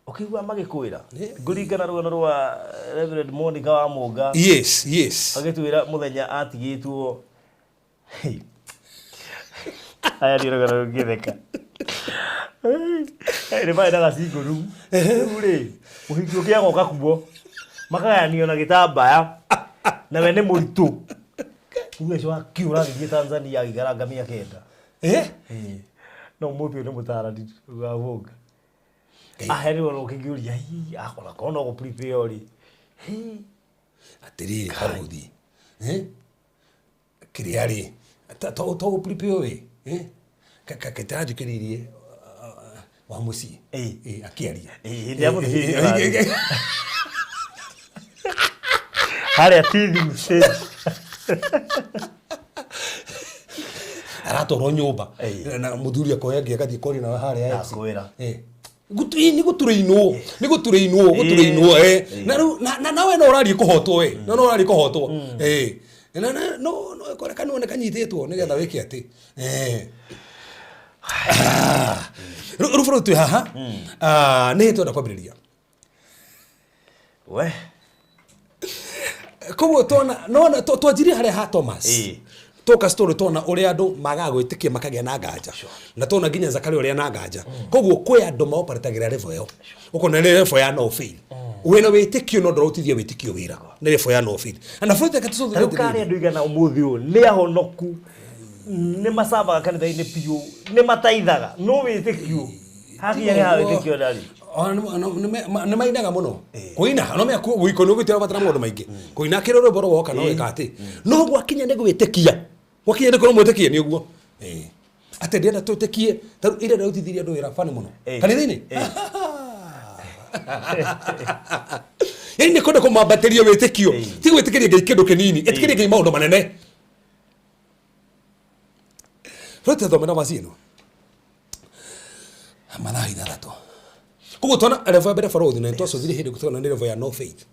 Speaker 5: ũkĩigua magĩkwĩra ngũringana rũgano rwa Reverend Monica wa Mũnga.
Speaker 4: Yes, yes.
Speaker 5: Agĩtwĩra mũthenya atigĩtwo. Aya nĩ rũgano rũngĩtheka. Nĩ marĩ na gacingo rĩu. Rĩu rĩ, mũhiki ũngĩ agoka kuo makagayanio na gĩtambaya na we nĩ mũritũ. Rĩu ũcio akiũra agĩthiĩ Tanzania agĩikaranga mĩaka 9. No mũthĩ ũyũ nĩ mũtarani wa Mũnga. Aherirwo no ũkĩngĩũria, hi, akona korwo no gũ prepare rĩ. Hi.
Speaker 4: Atĩrĩrĩ, barũthi. Kĩrĩa rĩ, to gũ prepare rĩ. Kĩtaranjũkĩrĩirie wa mũciĩ. Akĩaria.
Speaker 5: Hĩndĩ ya mũthikĩrĩria. Harĩa teething stage.
Speaker 4: Aratwarwo nyũmba. Na mũthuri akoya angĩ agathiĩ kwaria nawe harĩa ex.
Speaker 5: Ndakwĩra.
Speaker 4: Nĩ gũtũrĩinwo, nĩ gũtũrĩinwo, gũtũrĩinwo, Na rĩu, na nawe no ũraria kũhotwo, Na no ũraria kũhotwo. Na, na, no, no, kore kanua nĩ kanyitĩtwo nĩgetha wĩke atĩ. Rĩu bũrũri twĩ haha, nĩ twenda kwambĩrĩria.
Speaker 5: We.
Speaker 4: Koguo tuona, nona, twanjirie harĩa ha Thomas. Toka story tuona ũrĩa andũ magaga gwĩtĩkia makagĩa na nganja. Na tuona nginya Zakaria ũrĩa na nganja. Koguo kwĩ andũ maoperatagĩra level ĩyo. Ũkona nĩ level ya no fail. Wĩna wĩtĩkio no ndũrautithia wĩtĩkio wĩra. Nĩ level ya no fail. Na bũrũri reke tũcoke
Speaker 5: Rĩu karĩ andũ igana ũmũthĩ ũyũ nĩ ahonoku, nĩ macabaga kanitha-inĩ biũ, nĩ mataithaga, no wĩtĩkio. Hakinya nĩ ha wĩtĩkio ndarĩ.
Speaker 4: Ona nĩ mainaga mũno. Kũina, no mea wiko nĩ ũgĩtĩra batara maũndũ maingĩ. Kũina kĩrĩ rwĩmbo rwoka no wĩka atĩ. No gwakinya nĩ gwĩtĩkia. Gwakinya nĩ kũrwo mwĩtĩkie nĩ ũguo. Ĩĩ. Atĩ ndĩrenda twĩtĩkie tarĩu irenda rutithirie andũ wĩra bani mũno
Speaker 5: Ĩĩ.
Speaker 4: kanitha-inĩ. Yaani nĩ kwenda kũmambatĩria wĩtĩkio, ti gwĩtĩkĩria Ngai kĩndũ kĩnini, ĩtĩkĩria Ngai maũndũ manene. Rĩu thomera vaci ĩno, Mathayo 6. Koguo twana level ya mbere barothi na twacũthire hĩndĩ twana nĩ level ya no faith,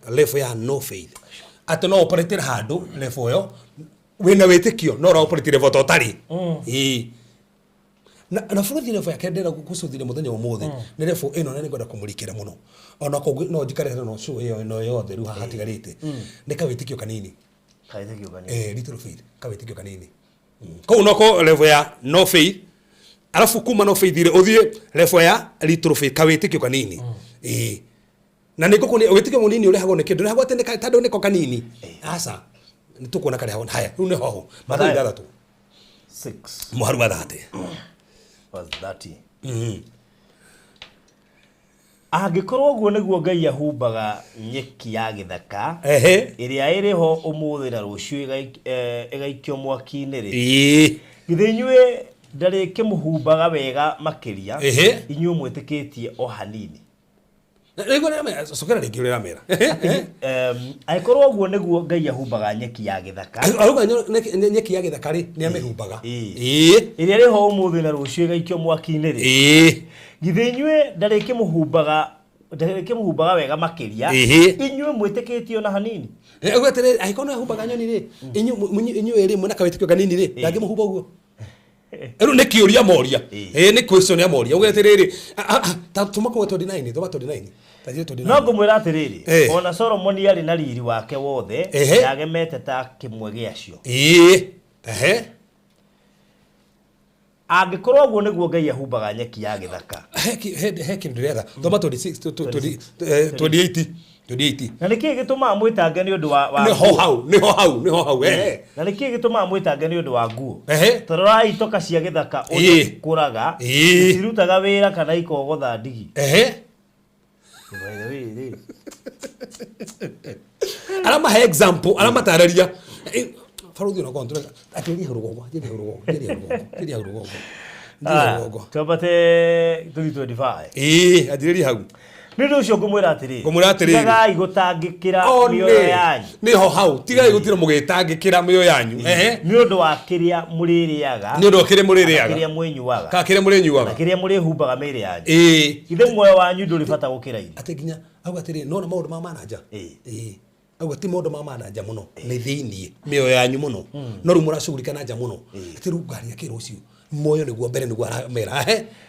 Speaker 4: level ya no faith, atĩ no operate handũ level ĩyo wĩna wĩtĩkio no ũra operate level ta ũtarĩ. Ĩĩ, na bũrũri level yake ndĩrenda gũcũthĩria mũthenya ũmũthĩ nĩ level ĩno, na nĩngwenda kũmũrikĩra mũno ona kũngĩ no njikare no show ĩyo ĩno yothe rĩu haha hatigarĩte nĩ kawĩtĩkio kanini.
Speaker 5: Kawĩtĩkio kanini.
Speaker 4: Little faith, kawĩtĩkio kanini. Koguo no ko level ya no faith, arabu kuma no faith rĩ ũthiĩ level ya little faith, kawĩtĩkio kanini. Ĩĩ, na nĩ ngũkũ wĩtĩkio mũnini ũrehagwo nĩ kĩndũ, ũrehagwo atĩ nĩ tondũ nĩko kanini. Aca, nĩ tũkuona karehagwo. Haya, rĩu nĩ hoho Mathayo
Speaker 5: Mathayo.
Speaker 4: 6
Speaker 5: 6
Speaker 4: mũharu wa 30.
Speaker 5: Verse 30. Angĩkorwo ũguo nĩguo Ngai ahumbaga nyeki ya gĩthaka ĩrĩa ĩrĩ ho ũmũthĩ na rũciũ ĩgaikio mwaki-inĩ rĩ, githĩ inyuĩ ndarĩkĩmũhumbaga wega makĩria, inyuĩ mwĩtĩkĩtie o hanini?
Speaker 4: Rĩu ũramera, cokera rĩngĩ ũrĩa ũramera.
Speaker 5: Angĩkorwo ũguo nĩguo Ngai ahumbaga nyeki ya gĩthaka
Speaker 4: Arauga nyeki ya gĩthaka rĩ nĩ amĩhumbaga.
Speaker 5: Ĩrĩa ĩrĩ ho ũmũthĩ na rũciũ ĩgaikio mwaki-inĩ rĩ, githĩ inyuĩ ndarĩkĩmũhumbaga wega makĩria, inyuĩ mwĩtĩkĩtie o na hanini?
Speaker 4: Auga atĩrĩrĩ, angĩkorwo nĩ ahumbaga nyoni rĩ, inyuĩ rĩ mwĩna kawĩtĩkio kanini rĩ, ndangĩmũhumba ũguo? Rĩu nĩ kĩũria moria. Ĩĩ, nĩ question ya moria. Uge atĩrĩrĩ, ta tũma kwa 29, tũma 29, ta njĩre 29.
Speaker 5: No ngũmwĩra atĩrĩrĩ, ona Solomoni arĩ na riri wake wothe ndagemete ta kĩmwe gĩacio.
Speaker 4: Ĩĩ ehe
Speaker 5: Angĩkorwo ũguo nĩguo Ngai ahumbaga nyeki ya gĩthaka
Speaker 4: He kĩndũ ndĩretha. Thoma 26, 28, 28.
Speaker 5: Na nĩkĩĩ gĩtũmaga mwĩtange nĩ ũndũ wa
Speaker 4: Nĩho
Speaker 5: nguo?
Speaker 4: hau, nĩho hau, nĩho hau, ehe.
Speaker 5: Na nĩkĩĩ gĩtũmaga mwĩtange nĩ ũndũ wa nguo? Ta rorai itoka cia gĩthaka ũrĩa ikũraga, itirutaga wĩra kana ikogotha ndigi. By the way, rĩ,
Speaker 4: Aramahe example, aramatarĩria. Baruthi ona kwa ntũreka atĩrĩria hau rũgongo, anjĩrĩria hau rũgongo, anjĩrĩria hau rũgongo, anjĩrĩria hau rũgongo, anjĩrĩria hau rũgongo.
Speaker 5: Twambate tũthiĩ 25.
Speaker 4: Ĩĩ, anjĩrĩria hau.
Speaker 5: Nĩ ũndũ ũcio ngũmwĩra atĩrĩ,
Speaker 4: Ngũmwĩra atĩrĩrĩ.
Speaker 5: Tigagai gũtangĩkĩra
Speaker 4: O
Speaker 5: mĩoyo yanyu
Speaker 4: nĩho hau, tigai gũtira mũgĩtangĩkĩra mĩoyo yanyu.
Speaker 5: Nĩ ũndũ wa kĩrĩa mũrĩrĩaga,
Speaker 4: Nĩ ũndũ wa kĩrĩa mũrĩrĩaga.
Speaker 5: kana kĩrĩa mwĩnyuaga,
Speaker 4: kana kĩrĩa mũrĩnyuaga,
Speaker 5: na kĩrĩa mũrĩhumbaga mĩĩrĩ yanyu. Githĩ muoyo wanyu ndũrĩ bata gũkĩra irio?
Speaker 4: Atĩ nginya auga atĩrĩ, nona maũndũ ma mananja. Ĩĩ, auga ti maũndũ ma mananja mũno, nĩ thĩiniĩ mĩoyo yanyu mũno, no rĩu mũracugurika na nja mũno, atĩ rĩu ngari akĩra ũcio muoyo nĩguo mbere, nĩguo aramera.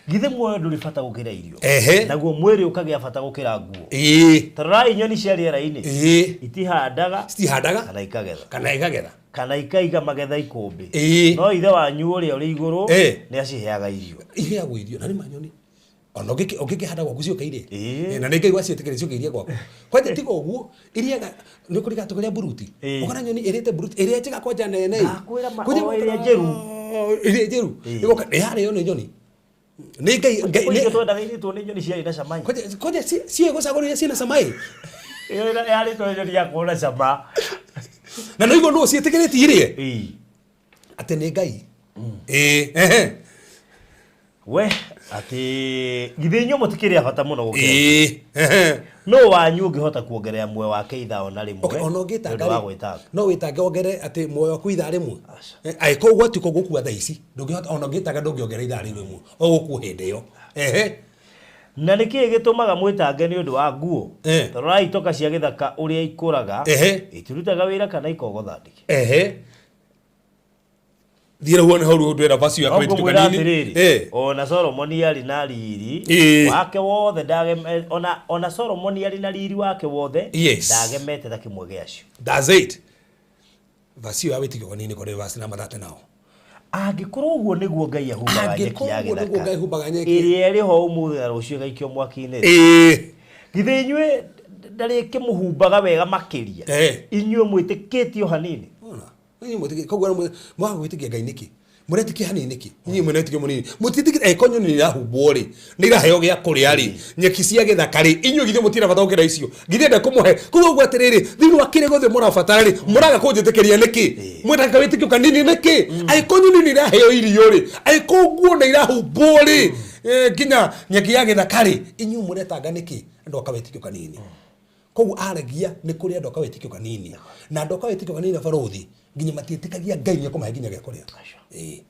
Speaker 5: Githĩ muoyo ndũrĩ bata gũkĩra irio, naguo mwĩrĩ ũkagĩa bata gũkĩra nguo? Ta rorai nyoni cia rĩera-inĩ, itihandaga,
Speaker 4: citihandaga,
Speaker 5: kana ikagetha,
Speaker 4: kana ikagetha,
Speaker 5: kana ikaiga magetha ikũmbĩ, no Ithe wanyu ũrĩa ũrĩ igũrũ nĩ aciheaga irio.
Speaker 4: Iheagwo irio. Na nĩ manyoni ona ũngĩkĩhanda gwaku ciũke irie. Na nĩ Ngai waciĩtĩkĩria ciũke irie gwaku. Kwanja tiga ũguo iriaga nĩ kũrĩ gatũkũ rĩa mburuti. Ũkona nyoni ĩrĩte mburuti ĩrĩa njega kwanja nene.
Speaker 5: Ndakwĩra ma-
Speaker 4: Kwanja
Speaker 5: o ĩrĩa njĩru.
Speaker 4: Ĩrĩa njĩru. Ĩgoka ĩharĩo nĩ nyoni nĩ Ngai Ngai
Speaker 5: Kũingĩ twendaga irĩtwo nĩ nyoni ciarĩ na cama.
Speaker 4: Kwanja ciĩ gũcagũrĩra ciĩna cama ĩ.
Speaker 5: Ĩyo yarĩtwo nĩ nyoni ya kuona cama.
Speaker 4: Na no igua nũ ciĩtĩkĩrĩtie irie atĩ nĩ Ngai. Ĩĩ ehe.
Speaker 5: We atĩ githĩ inyuĩ mũtikĩrĩ a bata mũno gũkĩra?
Speaker 4: Ĩĩ ehe.
Speaker 5: Nũ wanyu ũngĩhota kuongerera muoyo wake ithaa ona rĩmwe
Speaker 4: Okay, ona
Speaker 5: nĩ
Speaker 4: ũngĩtanga
Speaker 5: ũndũ wa
Speaker 4: rĩ,
Speaker 5: gwĩtanga?
Speaker 4: no wĩtange wongerere atĩ muoyo waku ithaa rĩmwe? Angĩkorwo ũguo ti gũkua thaa ici, ndũngĩhota, ona ũngĩtanga ndũngĩongerera ithaa rĩu rĩmwe, ũgũkua hĩndĩ ĩyo.
Speaker 5: Na nĩ kĩĩ gĩtũmaga mwĩtange nĩ ũndũ wa nguo? Ta rorai itoka cia gĩthaka ũrĩa ikũraga, itirutaga wĩra kana ikogotha ndigi.
Speaker 4: Thiĩ rĩu wone hau rĩu ndwĩra vaci ya
Speaker 5: No
Speaker 4: kawĩtĩkio
Speaker 5: ngũmwĩra
Speaker 4: kanini.
Speaker 5: atĩrĩrĩ, ona Solomoni arĩ na riri wake wothe ona Solomoni arĩ na riri wake wothe ndagemete ta kĩmwe gĩacio.
Speaker 4: That's it. Vaci ya wĩtĩkio kanini kũrĩ vaci na mathate nao.
Speaker 5: Angĩkorwo ũguo nĩguo Ngai ahumbaga nyeki ya
Speaker 4: Angĩkorwo ũguo nĩguo
Speaker 5: gĩthaka
Speaker 4: Ngai ahumbaga nyeki.
Speaker 5: ĩrĩa ĩrĩ ho ũmũthĩ na rũciũ ĩgaikio mwaki-inĩ rĩ, githĩ inyuĩ ndarĩkĩmũhumbaga wega makĩria, inyuĩ mwĩtĩkĩtie o hanini?
Speaker 4: Ona inyuĩ mwĩtĩkĩtie, koguo mwaga gwĩtĩkia Ngai nĩkĩ? Mũretĩkia hanini nĩkĩ? Inyuĩ mwĩna wĩtĩkio mũnini. Mũtiĩtĩkĩtie angĩkorwo nyoni nĩ irahumbwo rĩ, nĩ iraheo gĩa kũrĩa rĩ, nyeki cia gĩthaka rĩ, inyuĩ githĩ mũtirĩ na bata gũkĩra icio? Githĩ ndekũmũhe? Koguo ũguo atĩrĩrĩ, thĩinĩ wa kĩrĩa gĩothe mũrabatara rĩ, mũraga kũnjĩtĩkĩria nĩkĩ? Mwĩna kawĩtĩkio kanini nĩkĩ? Angĩkorwo nyoni nĩ iraheo irio rĩ, angĩkorwo nguo nĩ irahumbwo rĩ, nginya nyeki ya gĩthaka rĩ, inyuĩ mũretanga nĩkĩ? Andũ a kawĩtĩkio kanini. Koguo aragia nĩ kũrĩ andũ a kawĩtĩkio kanini. Na andũ a kawĩtĩkio kanini na barũthi nginya matiĩtĩkagia Ngai nĩ ekũmahe nginya gĩa kũrĩa. Ĩĩ.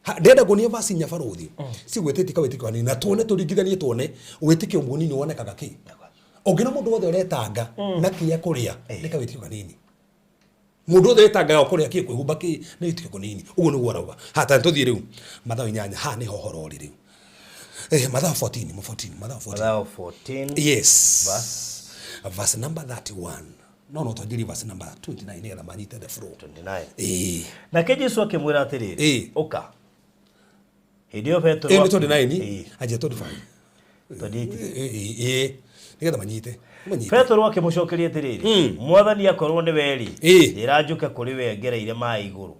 Speaker 4: Ndĩrenda kuonia verse inya barũthi cigwĩtĩtie kawĩtĩkio kanini na tuone tũringithanie tuone wĩtĩkio mũnini wonekaga kĩ. Ũngĩona mũndũ wothe ũretanga na kĩrĩa kũrĩa nĩ kawĩtĩkio kanini. Mũndũ wothe wĩtangaga kũrĩa kĩ kwĩhumba kĩ nĩ wĩtĩkio kũnini. Ũguo nĩguo arauga. Ha ta tũthiĩ rĩu Mathayo inyanya haha nĩho ũhoro ũrĩ rĩu. Mathayo 14, 14, Mathayo 14.
Speaker 5: Mathayo 14.
Speaker 4: Yes. Verse. Verse number 31. No twanjĩrie verse number 29 nĩgetha manyite the flow.
Speaker 5: 29.
Speaker 4: Ĩĩ.
Speaker 5: Nake Jesu akĩmwĩra atĩrĩrĩ,
Speaker 4: Ĩĩ.
Speaker 5: ũka. Hĩndĩ ĩyo Petero
Speaker 4: Ĩĩ nĩ 29.
Speaker 5: Ĩĩ.
Speaker 4: Anjia 25.
Speaker 5: 28.
Speaker 4: Ĩĩ ĩĩ. Nĩgetha manyite. Manyite.
Speaker 5: Petero akĩmũcokeria atĩrĩrĩ, Mwathani akorwo nĩ we rĩ,
Speaker 4: Ĩĩ.
Speaker 5: njĩra njũke kũrĩ we ngereire maĩ igũrũ.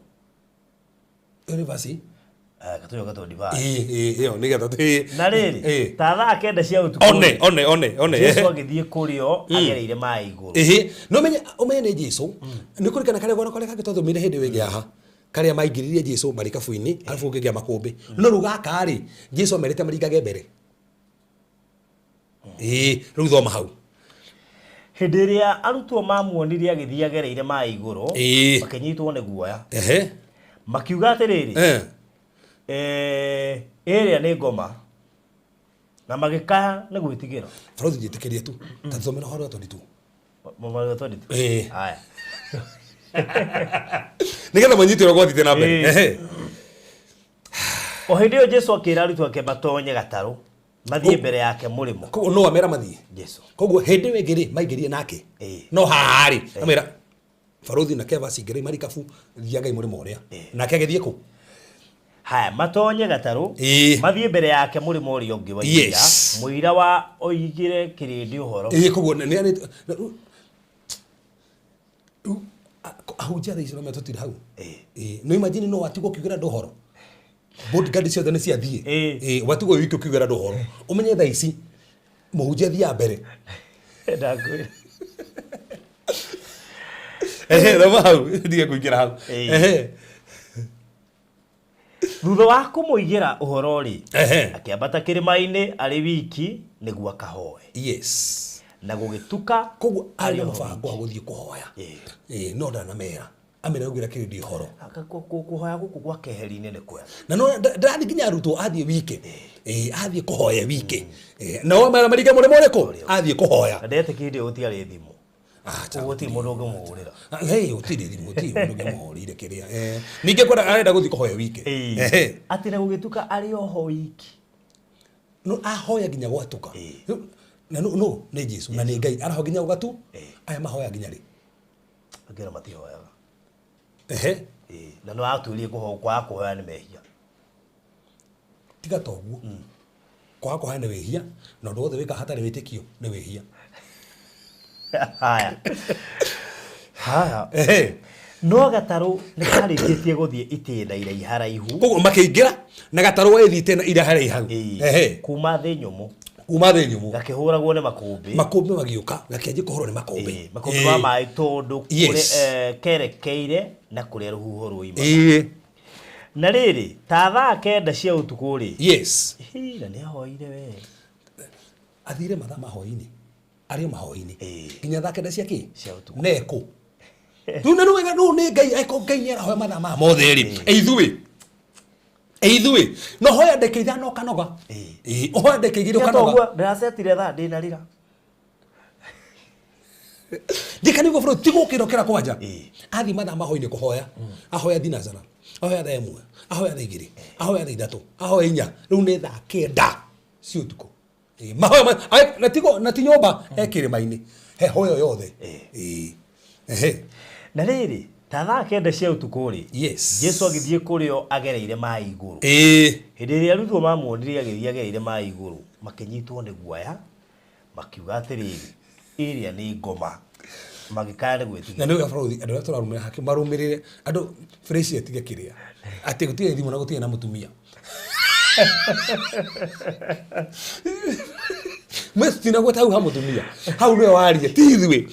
Speaker 4: Ĩyo nĩ verse.
Speaker 5: Gatũrĩ ka 25.
Speaker 4: Ĩĩ ĩĩ ĩyo nĩgetha ĩĩ.
Speaker 5: Na rĩrĩ,
Speaker 4: Ĩĩ.
Speaker 5: ta thaa kenda cia ũtukũ
Speaker 4: One
Speaker 5: rĩ,
Speaker 4: one one one.
Speaker 5: Jesu agĩthiĩ kũrĩ o agereire maĩ igũrũ.
Speaker 4: Ĩhĩ, no menye ũmenye nĩ Jesu. Nĩ kũrikana karĩa gona karĩa kangĩ twathomire hĩndĩ ĩyo ĩngĩ haha. Karĩa maingĩririe Jesu marikabu-inĩ, arabu kũngĩgĩa makũmbĩ. No rĩu gaka rĩ, Jesu amerite maringage mbere. Ĩĩ, rĩu thoma hau.
Speaker 5: Hĩndĩ ĩrĩa arutwo mamuonire agĩthiĩ agereire maĩ igũrũ,
Speaker 4: Ĩĩ.
Speaker 5: makĩnyitwo nĩ guoya.
Speaker 4: Ehe.
Speaker 5: Makiuga atĩrĩrĩ,
Speaker 4: Eh.
Speaker 5: Ĩrĩa nĩ ngoma. Na magĩkaya nĩ gwĩtigĩra.
Speaker 4: Barũthi njĩtĩkĩrie tu. Ta thomera ũhoro wa 22.
Speaker 5: Mũmarĩ 22.
Speaker 4: Ĩĩ.
Speaker 5: Haya.
Speaker 4: Nĩgetha manyite ũrĩa gwathiĩte na mbere.
Speaker 5: Ĩĩ.
Speaker 4: Ehe.
Speaker 5: O hĩndĩ ĩyo Jesu akĩra arutwo ake matonye gatarũ mathiĩ mbere yake mũrĩmo.
Speaker 4: Koguo no amera mathiĩ.
Speaker 5: Jesu.
Speaker 4: Koguo hĩndĩ ĩyo ĩngĩ rĩ maingĩrire nake.
Speaker 5: Ĩĩ.
Speaker 4: No haha rĩ amera barũthi na Kevas ingĩrai marikabu thiagai mũrĩmo ũrĩa. Nake agĩthiĩ kũ?
Speaker 5: Haya matonye gatarũ
Speaker 4: Ĩĩ.
Speaker 5: mathiĩ mbere yake mũrĩmo ũrĩa ũngĩ wa iria.
Speaker 4: Yes.
Speaker 5: Mũira wa oigire kĩrĩndĩ ũhoro.
Speaker 4: Ĩĩ koguo nĩ nĩ rĩu ahunjia thaa ici no tũtirĩ hau. Ĩĩ. No imagine no watigwo ũkiugĩra andũ ũhoro. Bodyguard ciothe nĩ ciathiĩ.
Speaker 5: Ĩĩ.
Speaker 4: Ĩĩ watigwo wĩ wiki ũkiugĩra andũ ũhoro. Ũmenye thaa ici mũhunjia athiaga mbere.
Speaker 5: Ndakwĩra.
Speaker 4: Ehe, thoma hau ndige kũingĩra hau.
Speaker 5: Ĩĩ.
Speaker 4: Ehe.
Speaker 5: Thutha wa kũmũigĩra ũhoro rĩ,
Speaker 4: Ehe.
Speaker 5: akĩambata kĩrĩma-inĩ arĩ wiki nĩguo akahoe.
Speaker 4: Yes.
Speaker 5: Na gũgĩtuka
Speaker 4: Koguo arĩ na
Speaker 5: arĩ o
Speaker 4: mũbango wa gũthiĩ kũhoya.
Speaker 5: Ĩĩ.
Speaker 4: Ĩĩ, no ndanamera. Amera augĩra kĩrĩndĩ ũhoro.
Speaker 5: Kũhoya gũkũ gwa keheri-inĩ nĩ kwega.
Speaker 4: Na no ndarathiĩ nginya arutwo athiĩ wike. Ĩĩ, athiĩ kũhoya wike. Ĩĩ, nao amera maringe mũrĩmo ũrĩkũ? Athiĩ kũhoya.
Speaker 5: Na ndetĩkĩtie hĩndĩ ĩyo gũtiarĩ thimũ.
Speaker 4: Ah,
Speaker 5: Koguo gũtirĩ mũndũ ũngĩmũhũrĩra.
Speaker 4: Hey, gũtirĩ thimũ, gũtirĩ mũndũ ũngĩmũhũrĩire kĩrĩa. Ningĩ kwenda arenda gũthiĩ kũhoya wike.
Speaker 5: Ĩĩ.
Speaker 4: Ehe.
Speaker 5: Atĩ na gũgĩtuka arĩ oho wiki.
Speaker 4: No ahoya nginya gwatuka.
Speaker 5: Ĩĩ.
Speaker 4: Rĩu, Na no no nĩ Jesu na nĩ Ngai arahoya nginya gũgatu. Aya mahoya nginya rĩ?
Speaker 5: Angĩ ona matihoyaga.
Speaker 4: Ehe.
Speaker 5: Ĩĩ. Na no atuĩrie kwaga kũhoya nĩ mehia.
Speaker 4: Tiga toguo. Kwaga kũhoya nĩ wĩhia na ũndũ wothe wĩka hatarĩ wĩtĩkio nĩ wĩhia.
Speaker 5: Haya. Haya.
Speaker 4: Ehe.
Speaker 5: No gatarũ nĩ karĩkĩtie gũthiĩ itĩna iraiharaihu.
Speaker 4: Koguo makĩingĩra na gatarũ ĩthiĩte na ira haraihu.
Speaker 5: Ĩĩ.
Speaker 4: Ehe.
Speaker 5: Kuma thĩ nyũmũ.
Speaker 4: Kuma thĩ nyũmũ.
Speaker 5: Gakĩhũragwo nĩ makũmbĩ.
Speaker 4: Makũmbĩ magĩũka gakĩanjia kũhũrwo nĩ makũmbĩ.
Speaker 5: Ĩĩ, makũmbĩ ma maĩ tondũ
Speaker 4: Yes.
Speaker 5: kerekeire na kũrĩa rũhuho ruima.
Speaker 4: Ĩĩ.
Speaker 5: Na rĩrĩ, ta thaa kenda cia ũtukũ rĩ.
Speaker 4: Yes.
Speaker 5: Hĩ, na nĩ ahoire we.
Speaker 4: Athire mathaa ma hwaĩ-inĩ. Arĩ o mahoya-inĩ.
Speaker 5: Ĩĩ.
Speaker 4: Nginya thaa kenda cia kĩ?
Speaker 5: Cia ũtukũ.
Speaker 4: Nekũ. Rĩu na rĩu rĩu nĩ Ngai angĩkorwo Ngai nĩ arahoya mathaa maya mothe rĩ. Ithuĩ. Ithuĩ. No hoya ndagĩka ithano ũkanoga.
Speaker 5: Ĩĩ.
Speaker 4: Ĩĩ, ũhoya ndagĩka igĩrĩ
Speaker 5: Tiga
Speaker 4: ũkanoga.
Speaker 5: toguo ndĩracetire thaa ndĩna rĩra.
Speaker 4: Ndika nĩguo bũrũri ti gũkĩra ũkĩra kwanja.
Speaker 5: Ĩĩ.
Speaker 4: Athiĩ mathaa ma hwaĩ-inĩ kũhoya. Ahoya thinacara. Ahoya thaa ĩmwe. Ahoya thaa igĩrĩ. Ahoya thaa ithatũ. Ahoya inya. Rĩu nĩ thaa kenda cia ũtukũ. Ĩĩ, mahoya na tigo na ti nyũmba e kĩrĩma-inĩ. He hoyo yothe. Ĩĩ. Ehe.
Speaker 5: Na rĩrĩ, ta thaa kenda cia ũtukũ rĩ.
Speaker 4: Yes.
Speaker 5: Jesu agĩthiĩ kũrĩ o agereire maĩ igũrũ.
Speaker 4: Ĩĩ.
Speaker 5: Hĩndĩ ĩrĩa arutwo mamuonire agĩthiĩ agereire maĩ igũrũ, makĩnyitwo nĩ guoya, makiuga atĩrĩrĩ, ĩrĩa nĩ ngoma. Magĩkaya nĩ gwĩtigĩra.
Speaker 4: Na nĩ wega bũrũri andũ arĩa tũrarũmĩrĩra hake marũmĩrĩre andũ fresh atige kĩrĩa atĩ gũtirĩ thimũ na gũtirĩ na mũtumia mwe tinagweta hau ha mũtumia hau nĩwe waria ti ithuĩ.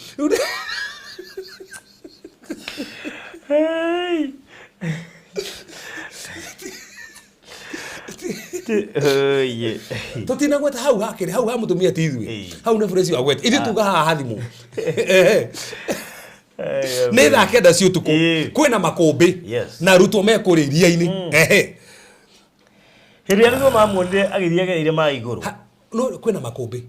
Speaker 5: Hey! Hey!
Speaker 4: Tũtinagweta hau hakĩrĩ hau ha mũtumia ti ithuĩ.
Speaker 5: Ĩĩ.
Speaker 4: Hau nĩ fresh wagweta, ithuĩ tuga haha ha thimũ. Ehe.
Speaker 5: Hey,
Speaker 4: Nĩ thaa 9 cia ũtukũ. Kwĩna makũmbĩ na arutwo me kũrĩa iria-inĩ. Ehe.
Speaker 5: Hĩndĩ ĩrĩa arutwo mamuonire agĩthiĩ agereire maĩ igũrũ.
Speaker 4: No kwĩna makũmbĩ.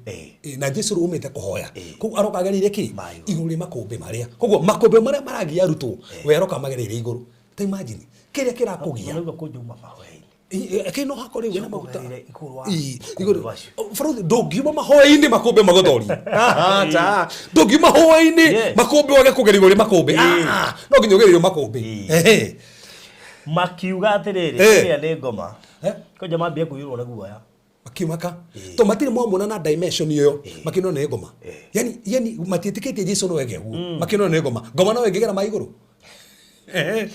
Speaker 4: Na Jesu rĩu umĩte kũhoya koguo aroka agereire kĩ?
Speaker 5: Maĩ.
Speaker 4: Igũrũ rĩ makũmbĩ marĩa, koguo makũmbĩ marĩa maragia arutwo we aroka magereire igũrũ. Ta imagine kĩrĩa kĩrakũgia.
Speaker 5: Maraigua kũnjauma mahoya-inĩ.
Speaker 4: Kĩ no hakorwo wĩna maguta.
Speaker 5: Ũgereire igũrũ wa
Speaker 4: Igũrũ
Speaker 5: makũmbĩ macio.
Speaker 4: Bũrũri ndũngiuma mahoya-inĩ makũmbĩ magũtorie. Acha, ndũngiuma hoya-inĩ makũmbĩ wage kũgeria igũrũ rĩ makũmbĩ. Ah, no nginya ũgereire makũmbĩ. Ehe.
Speaker 5: Makiuga atĩrĩrĩ, ĩrĩa nĩ ngoma. Kwanja mambia kũiyũrwo nĩ guoya.
Speaker 4: Makĩmaka to matirĩ mamuona na dimension ĩyo, makĩona nĩ ngoma. Yani matiĩtĩkĩtie Jesu no ege ũguo, makĩona nĩ ngoma. Ngoma no ĩngĩgera maĩ igũrũ. Ehe.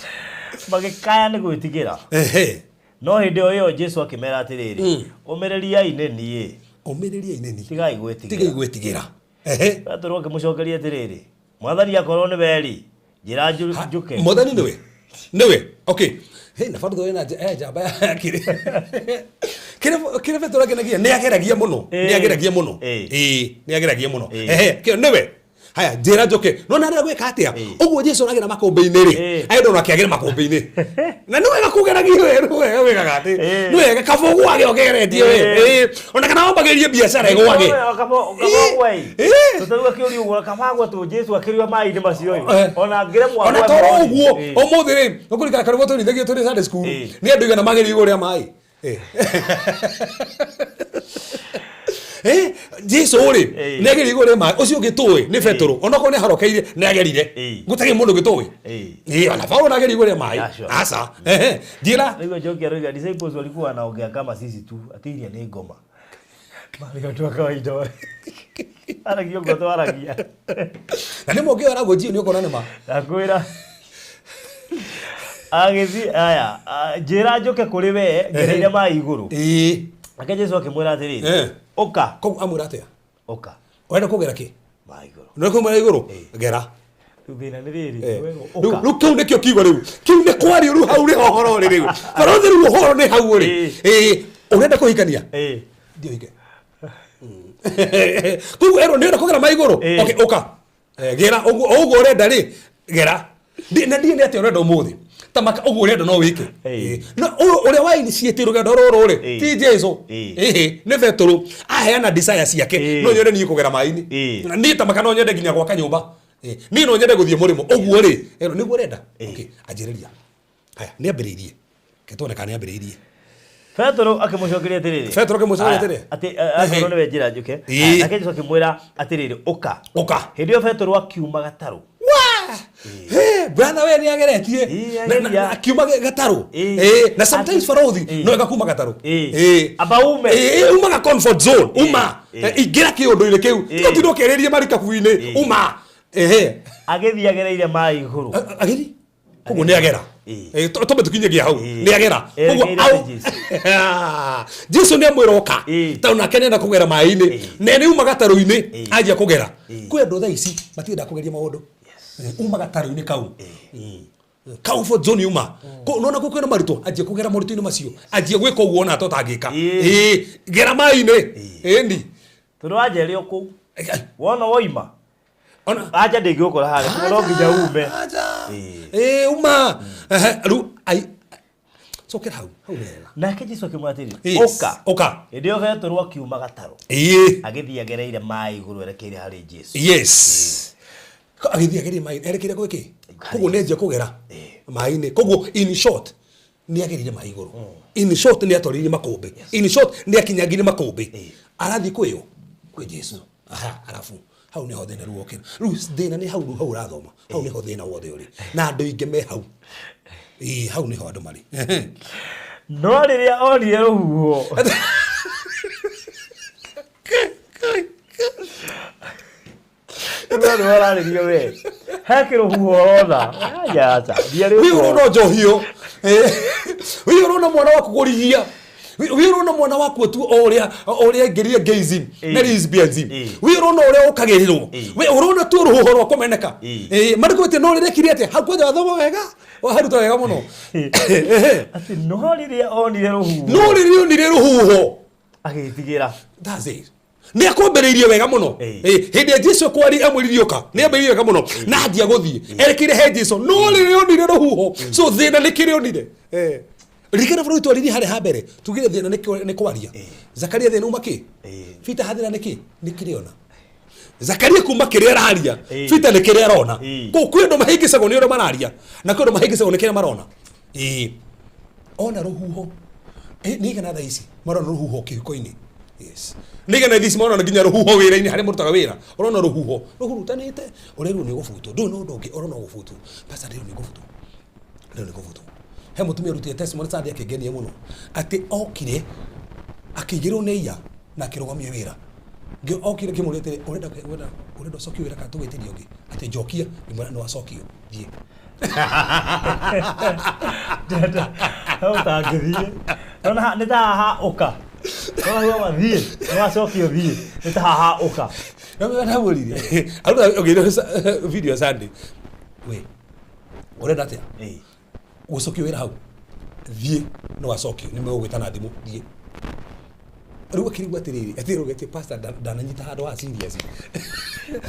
Speaker 5: Magĩkaya nĩ gwĩtigĩra.
Speaker 4: Ehe.
Speaker 5: No hĩndĩ o ĩyo Jesu akĩmera atĩrĩrĩ, ũmĩrĩriai nĩ niĩ.
Speaker 4: Ũmĩrĩriai nĩ niĩ.
Speaker 5: Tigai gwĩtigĩra.
Speaker 4: Tigai gwĩtigĩra. Ehe.
Speaker 5: Petero akĩmũcokeria atĩrĩrĩ, Mwathani akorwo nĩ we rĩ, njĩra njũke.
Speaker 4: Mwathani nĩwe nĩwe, okay. Hey, na bado ena njamba ya kire kire kire Petero akenagia nĩ ageragia mũno, nĩ ageragia mũno. Ĩĩ, nĩ ageragia mũno. Ehe, kĩo nĩwe. Haya, njĩra njoke no na gwĩka atĩa ũguo Jesu aragera makũmbĩ-inĩ rĩ, aenda ona akĩagĩra makũmbĩ-inĩ na nĩ wega kũgeragia we, nĩ wega wĩkaga atĩ nĩ wega kaba ũgwage ũgeretie we. Ĩĩ, ona kana wambagĩrĩrie biacara ĩgwage.
Speaker 5: Tũtarua kĩũria ũguo kabagwa tu Jesu akĩriwa maĩ-inĩ macio ĩ. Ona angĩremwo
Speaker 4: Ona
Speaker 5: agwe
Speaker 4: toro
Speaker 5: maĩ.
Speaker 4: ũguo ũmũthĩ rĩ, ũkũrikana karĩgwo tũrithagio tũrĩ Sunday school nĩ andũ igana magĩrĩirwo igũrũ rĩa maĩ. Jesu rĩ nĩ ageria igũrũ rĩa maĩ, ũcio ũngĩ tũĩ nĩ Petero, onokorwo nĩ ahorokeire nĩ agerire, gũtarĩ mũndũ ũngĩ tũĩ. Ĩĩ, ona Paulo nĩ ageria igũrũ rĩa maĩ. Aca. Ehe, njĩra.
Speaker 5: Nĩguo Njoki aroiga disciples walikuwa wanaongea kama sisi tu ati iria nĩ ngoma. Marĩ andũ a kawaida. Aragia ũguo twaragia.
Speaker 4: Na nĩ mũngĩ aragwo njio nĩ ũkona nĩ ma.
Speaker 5: Ndakwĩra. Agĩthiĩ aya, njĩra njũke kũrĩ we ngereire maĩ igũrũ. Nake Jesu akĩmwĩra atĩrĩrĩ, ũka.
Speaker 4: Koguo amwĩra atĩa?
Speaker 5: Ũka.
Speaker 4: Ũrenda kũgera kĩ?
Speaker 5: Maĩ igũrũ.
Speaker 4: Ũrenda kũgera igũrũ? Gera.
Speaker 5: Rĩu thĩna nĩ rĩrĩ,
Speaker 4: Rĩu
Speaker 5: ũka.
Speaker 4: rĩu kĩu nĩkĩo kiugo rĩu. Kĩu nĩ kwario rĩu hau rĩ ũhoro rĩ rĩu. Barũthi rĩu ũhoro nĩ hau rĩ. Ĩĩ, ũrenda kũhikania? Ndiĩ ũhike. Koguo erwo nĩ ũrenda kũgera maĩ igũrũ? Okay, ũka. Gera ũguo ũguo ũrenda rĩ, gera. Na ndiĩ nĩ atĩa ũrenda ũmũthĩ. Ta maka ũguo ũrenda no wĩke. No ũyũ ũrĩa wa initiate rũgendo rũrũ rĩ, ti Jesu. Ĩhĩ, nĩ Petero. Aheana desire ciake. No nyende niĩ kũgera maĩ-inĩ. Niĩ ta maka no nyende nginya gwaka nyũmba. Niĩ no nyende gũthiĩ mũrĩmo. Ũguo rĩ, erwo nĩguo ũrenda. Okay, anjĩrĩria. Haya, nĩ ambĩrĩirie. Reke tuone kana nĩ ambĩrĩirie.
Speaker 5: Petero akĩmũcokeria atĩrĩrĩ.
Speaker 4: Petero akĩmũcokeria atĩrĩrĩ.
Speaker 5: Atĩ akorwo nĩwe njĩra njũke. Nake Jesu akĩmwĩra atĩrĩrĩ, ũka.
Speaker 4: Ũka.
Speaker 5: Hĩndĩ ĩyo Petero akiuma gatarũ.
Speaker 4: Brother we nĩ ageretie. Na akiuma gatarũ. Na sometimes barothi no wega kuma gatarũ.
Speaker 5: Amba ume.
Speaker 4: Umaga comfort zone. Uma. Ingĩra kĩũndũ-inĩ kĩu. Tiga ũtinde ũkĩarĩria marikabu-inĩ. Uma. Ehe.
Speaker 5: Agĩthiĩ agereire maĩ igũrũ.
Speaker 4: Agĩthiĩ? Koguo nĩ agera. Tũmbe tũkinyagia hau. Nĩ agera. Koguo
Speaker 5: Erekeire
Speaker 4: au Jesu nĩ amwĩra ũka. Tondũ nake nĩenda kũgera maĩ-inĩ. Na nĩ uma gatarũ-inĩ anjia kũgera. Kwĩ andũ thaa ici matienda kũgeria maũndũ. Uma gatarũ-inĩ kau. Comfort zone uma. Nona kũ kwĩna maritũ anjia kũgera moritũ-inĩ macio. Anjia gwĩka ũguo ona tũtangĩka. Gera maĩ-inĩ. Ĩni.
Speaker 5: Tondũ wanja ĩrĩ o kũu. Wona woima. Anja ndĩngĩgũkora harĩa, koguo no nginya ume.
Speaker 4: Ĩĩ, uma. Ehe, rĩu ai cokera hau, hau wega.
Speaker 5: Nake Jesu akĩmwĩra atĩrĩ, ũka.
Speaker 4: Ũka.
Speaker 5: Hĩndĩ ĩyo Petero akiuma gatarũ. Agĩthiĩ agereire maĩ igũrũ erekeire harĩ Jesu.
Speaker 4: Yes. Agĩthiĩ agereire maĩ erekeire gwĩ kĩ? Koguo nĩ anjia kũgera maĩ-inĩ. Koguo in short nĩ agereire maĩ igũrũ. In short nĩ atwarĩire makũmbĩ. In short nĩ akinyangire makũmbĩ. Arathiĩ kwĩ ũ? Kwĩ Jesu. Aha, arabu hau nĩho thĩna rĩu wokĩra. Rĩu thĩna nĩ hau rĩu hau ũrathoma. Hau nĩho thĩna wothe ũrĩ. Na andũ aingĩ me hau. Ĩĩ, hau nĩho andũ marĩ.
Speaker 5: No rĩrĩa onire rũhuho. Rĩu nĩwe ũrarĩrio we. He kĩrũhuho ũrona. Aya aca. Thiĩ
Speaker 4: Wĩ
Speaker 5: rĩu.
Speaker 4: ũrona njohio. Wĩ ũrona mwana waku kũrigia. Wĩ ũrona mwana waku tu o ũrĩa o ũrĩa aingĩrire gayism na lesbianism. Wĩ ũrona ũrĩa ũkagĩrĩrwo. Wĩ ũrona tu rũhuho rwa kũmeneka. Marĩkũ atĩ no rĩrekire atĩa? Hau kwanja wathoma wega. Waharuta wega mũno.
Speaker 5: Atĩ no rĩrĩa onire rũhuho.
Speaker 4: No rĩrĩa onire rũhuho.
Speaker 5: Agĩtigĩra.
Speaker 4: That's it. Nä akwambä wega må no hä ndä ä Jesu kwari amwä ũka nä ambä wega må no na anjia gå thiä erekeire he Jesu no rä rä onire rå huho so thä na nä kä rä onire ririkana bå rå ri twaririe harä ha mbere tugire thä na nä kwaria Zakaria thä na uma kä Peter hathä na nä kä nä kä rä ona Zakaria kuma kä rä araria Peter nä kä rä arona kå kwä andå mahängäcagwo nä å rä a mararia na kwä andå mahängäcagwo nä kä rä a marona ona rå huho nä igana thaa ici marona rå huho kä hiko-inä. Yes. Nä igana thaa ici marona nginya rå huho wä ra-inä harä må rutaga wä ra ũrona rå huho rå hurutanä te å rerwo nä å gå butwo ndå na å ndå å ngä ũrona å gå butwo pasa rä nä ngå butwo rä nä ngå butwo he må tumia rutire testimony Sunday akĩngenia mũno atĩ okire akĩigĩrwo nĩ iya na akĩrũgamio wĩra. Okire ngĩmũria atĩrĩ ũrenda ũrenda ũrenda ũcokio wĩra kana tũgwĩtĩrie ũngĩ atĩ njokia ngĩmwĩra nĩ wacokio thiĩ.
Speaker 5: Hau ũtangĩthiĩ. Nona nĩ ta haha ũka. Nona hau thiĩ. Nĩ wacokio thiĩ. Nĩ ta haha ũka.
Speaker 4: No ndamũririe aruta ũngĩire video Sunday we ũrenda atĩa gũcokio wĩra hau thiĩ nĩ wacokio nĩ megũgwĩta na thimũ thiĩ. Rĩu akĩrigwo atĩrĩrĩ atĩrĩ pastor ndananyita handũ ha serious.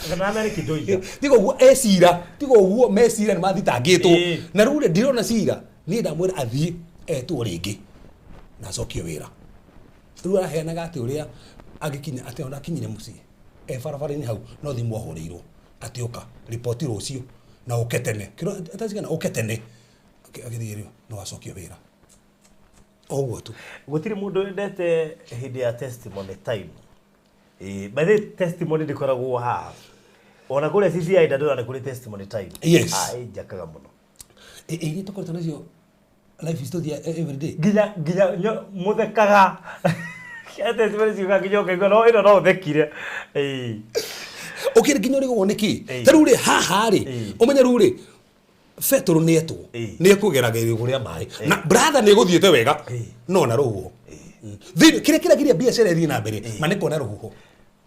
Speaker 5: Kana nĩ kĩndũ iga.
Speaker 4: Tiga ũguo ecira tiga ũguo mecira nĩ mathitangĩtwo na rĩu rĩ ndirona cira niĩ ndamwĩra athiĩ etwo rĩngĩ na acokio wĩra. Rĩu araheanaga atĩ ũrĩa agĩkinya atĩ ona akinyire mũciĩ e barabara-inĩ hau no thimũ ahũrĩirwo atĩ ũka riboti rũciũ na ũke tene kĩro atacigana ũke tene agĩthiĩ rĩu no acokio wĩra o ũguo tu.
Speaker 5: Gũtirĩ mũndũ wendete hĩndĩ ya testimony time. By the way, testimony ndĩkoragwo haha. Ona kũrĩa CCI ndandũra nĩ kũrĩ testimony time.
Speaker 4: Yes.
Speaker 5: Ĩnjakaga mũno.
Speaker 4: Iria tũkoretwo nacio life is tũthiĩ every day.
Speaker 5: Nginya nginya mũthekaga. Testimony ciuga nginya ũkaigua no ĩno no ũthekire.
Speaker 4: Ũkĩrĩ nginya ũrigagwo nĩkĩ? Ta rĩu rĩ haha rĩ ũmenye rĩu rĩ Petero nĩ etwo nĩ ekũgeraga igũrũ rĩa maĩ na brother nĩ egũthiĩte wega no na rũhuho. Kĩrĩa kĩragiria biacara ĩthiĩ na mbere ma nĩ kuona rũhuho.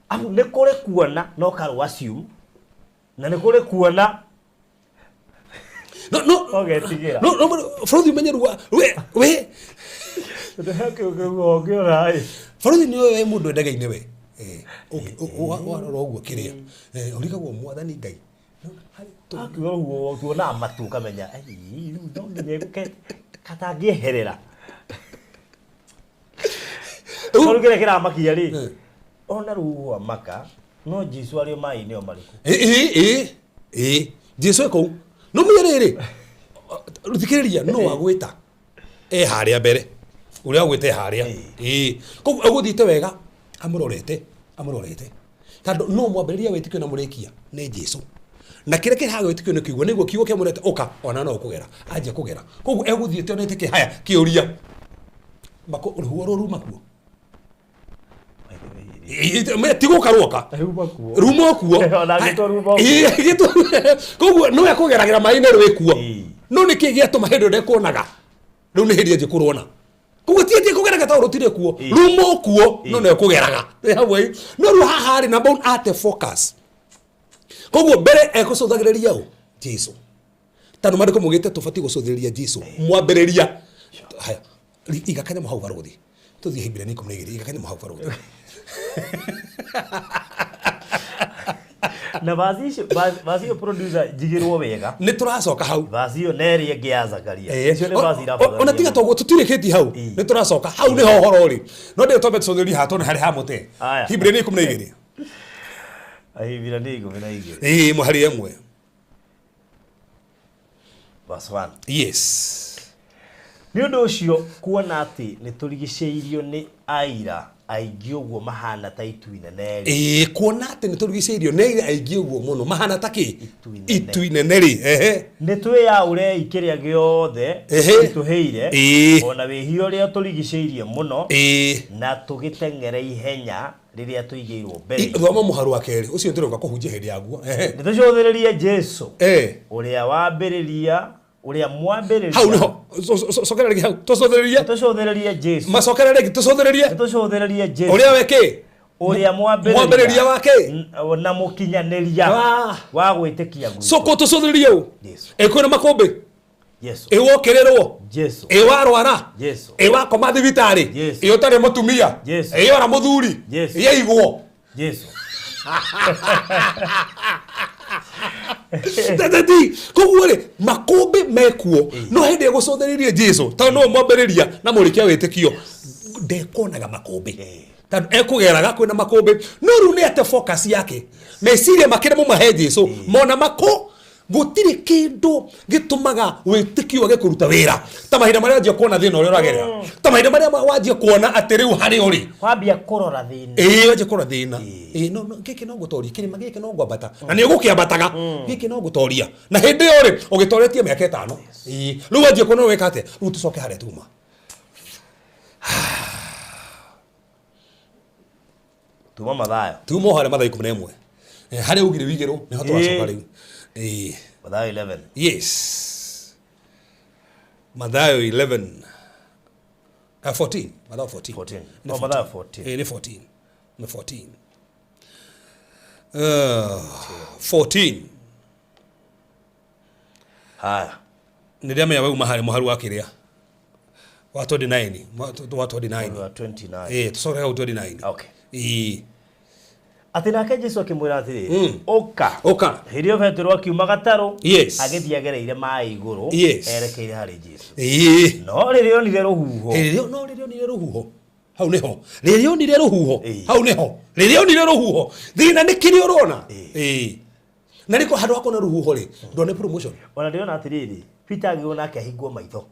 Speaker 5: Amu nĩ kũrĩ kuona no karũ assume na nĩ kũrĩ kuona
Speaker 4: no no
Speaker 5: ũgetigĩra.
Speaker 4: No no bũrũthi ũmenye rĩu we we bũrũthi nĩ we mũndũ endagaine we. Warora ũguo kĩrĩa ũrigagwo mwathani Ngai.
Speaker 5: Akiuga ũguo tuonaga matu ũkamenya rĩu no nginya ĩgũke katangĩeherera. Rĩu kĩrĩa kĩramakia rĩ ona rũhuho amaka no Jesu arĩ o maĩ-inĩ o marĩkũ.
Speaker 4: Jesu e kũu no menye rĩrĩ thikĩrĩria no agwĩta e harĩa mbere ũrĩa agwĩta e harĩa koguo egũthiĩte wega amũrorete amũrorete tondũ no mwambĩrĩria wĩtĩkio na mũrĩkia nĩ Jesu na kĩrĩa kĩrehaga wĩtĩkio nĩ kiugo nĩguo kiugo kĩamũrete ũka ona no ũkũgera anjia kũgera koguo egũthiĩte onete kĩ haya kĩũria rũhuho rũu ruma kuo tigũka rwoka ruma kuo koguo no ekũgeragĩra maĩ-inĩ rwĩ kuo no nĩkĩ gĩatũma hĩndĩ ĩrĩa ekuonaga rĩu nĩ hĩndĩ anjie kũrwona koguo ti anjie kũgeraga tondũ rũtirĩ kuo ruma kuo no nĩ ekũgeraga hamwe no rĩu haha rĩ number one ate focus koguo mbere ekũcũthagĩrĩria ũ Jesu tondũ maandĩko maugĩte tũbatiĩ gũcũthĩrĩria Jesu mwambĩrĩria haya iga kanyamũ hau barũthi tũthiĩ Hibirania 12 iga kanyamũ hau barũthi
Speaker 5: na vaci ĩyo producer njigĩrwo wega
Speaker 4: nĩ tũracoka hau
Speaker 5: vaci ĩyo na ĩrĩa ĩngĩ ya Zakaria icio nĩ vaci irabatarania
Speaker 4: ona tiga toguo tũtirĩkĩtie hau nĩ tũracoka hau nĩho ũhoro ũrĩ no ndĩyo twambe tũcũthĩrĩrie haha tuone harĩa ha mũte Hibirania 12
Speaker 5: Ahibirania 12
Speaker 4: mũhari ĩmwe
Speaker 5: verse 1.
Speaker 4: Yes.
Speaker 5: Nĩ ũndũ ũcio kuona atĩ nĩ tũrigicĩirio nĩ aira Aingĩ ũguo mahana ta itu inene rĩ.
Speaker 4: Ĩĩ, kuona atĩ nĩ tũrigicĩirio nĩ aingĩ ũguo mũno mahana ta kĩ?
Speaker 5: Itu inene.
Speaker 4: Itu inene rĩ. Ehe.
Speaker 5: Nĩ twĩyaũrei kĩrĩa gĩothe
Speaker 4: Ehe.
Speaker 5: gĩtũhĩire
Speaker 4: Ĩĩ.
Speaker 5: ona wĩhia ũrĩa tũrigicĩirie mũno
Speaker 4: Ĩĩ.
Speaker 5: na tũgĩteng'ere ihenya rĩrĩa tũigĩirwo mbere.
Speaker 4: Thoma mũharu wa kerĩ ũcio tũroka kũhunjia hĩndĩ yaguo. Ehe.
Speaker 5: Nĩ tũcũthĩrĩrie Jesu
Speaker 4: Eh.
Speaker 5: ũrĩa wambĩrĩria ũrĩa mwambĩrĩria.
Speaker 4: Hau nĩho. Cokera rĩngĩ hau. Tũcũthĩrĩrie.
Speaker 5: Nĩ tũcũthĩrĩrie Jesu.
Speaker 4: Macokera rĩngĩ tũcũthĩrĩrie.
Speaker 5: Nĩ tũcũthĩrĩrie Jesu
Speaker 4: Ũrĩa wekĩ?
Speaker 5: Ũrĩa mwambĩrĩria
Speaker 4: Mwambĩrĩria wa kĩ?
Speaker 5: Na mũkinyanĩria
Speaker 4: Ah.
Speaker 5: wa gwĩtĩkia gwitũ.
Speaker 4: Coko tũcũthĩrĩrie ũ?
Speaker 5: Jesu.
Speaker 4: Ĩ kwĩna makũmbĩ?
Speaker 5: Jesu.
Speaker 4: Ĩ wokĩrĩrwo?
Speaker 5: Jesu.
Speaker 4: Ĩ warwara?
Speaker 5: Jesu.
Speaker 4: Ĩ wakoma thibitarĩ?
Speaker 5: Jesu.
Speaker 4: Ĩ ũtarĩ mũtumia?
Speaker 5: Jesu.
Speaker 4: Ĩ ora mũthuri?
Speaker 5: Jesu.
Speaker 4: Ĩ aigwo?
Speaker 5: Jesu.
Speaker 4: Teteti, koguo rĩ makũmbĩ mekuo no hĩndĩ ĩrĩa gũcũthĩrĩirie Jesu tondũ nĩwe mwambĩrĩria na mũrĩkia wĩtĩkio ndekuonaga makũmbĩ tondũ ekũgeraga kwĩna makũmbĩ no rĩu nĩ ate focus yake meciria makĩrĩa mũmahe Jesu mona makũ gũtirĩ kĩndũ gĩtũmaga wĩtĩkio wage kũruta wĩra ta mahinda marĩa wanjia kuona thĩna ũrĩa ũragerera, ta mahinda marĩa wanjia kuona atĩ rĩu harĩa ũrĩ.
Speaker 5: Wambia kũrora thĩna.
Speaker 4: Ĩĩ, wanjia kũrora thĩna. Ĩĩ, no no gĩkĩ no ngũtoria, kĩrĩma gĩkĩ no ngwambata na nĩ ũgũkĩambataga, gĩkĩ no ngũtoria na hĩndĩ ĩyo rĩ ũgĩtoretie mĩaka 5. Ĩĩ, rĩu wanjia kuona weka atĩa? Rĩu tũcoke harĩa tuma.
Speaker 5: Tuma Mathayo.
Speaker 4: Tuma o harĩa Mathayo 11. Harĩa ugire wigĩrwo nĩho tũracoka rĩu. Ĩĩ.
Speaker 5: Mathayo 11.
Speaker 4: Yes, Mathayo 11, 14, Mathayo 14.
Speaker 5: 14.
Speaker 4: Nĩ
Speaker 5: Oh, Mathayo 14.
Speaker 4: Ĩĩ, nĩ 14, nĩ 14, 14.
Speaker 5: Haya.
Speaker 4: Nĩ ndĩramenya wauma harĩ mũharu wa kĩrĩa wa 29, wa 29.
Speaker 5: Wa 29.
Speaker 4: Ĩĩ, tũcoke hau 29.
Speaker 5: Okay.
Speaker 4: Ĩĩ.
Speaker 5: Atĩ nake Jesu akĩmwĩra atĩrĩrĩ, ũka.
Speaker 4: Ũka.
Speaker 5: Hĩndĩ ĩyo Petero akiuma gatarũ
Speaker 4: Yes.
Speaker 5: agĩthiĩ agereire maĩ igũrũ
Speaker 4: Yes.
Speaker 5: erekeire harĩ Jesu.
Speaker 4: Ĩĩ.
Speaker 5: No rĩrĩa onire rũhuho.
Speaker 4: Rĩrĩa no rĩrĩa onire rũhuho hau nĩho, rĩrĩa onire rũhuho
Speaker 5: Ĩĩ.
Speaker 4: hau nĩho, rĩrĩa onire rũhuho thĩna nĩ kĩrĩa ũrona. Ĩĩ, na rĩko handũ ha kuona rũhuho rĩ ndone promotion.
Speaker 5: Ona ndĩrona atĩrĩrĩ, Peter agĩũka nake ahingwo maitho.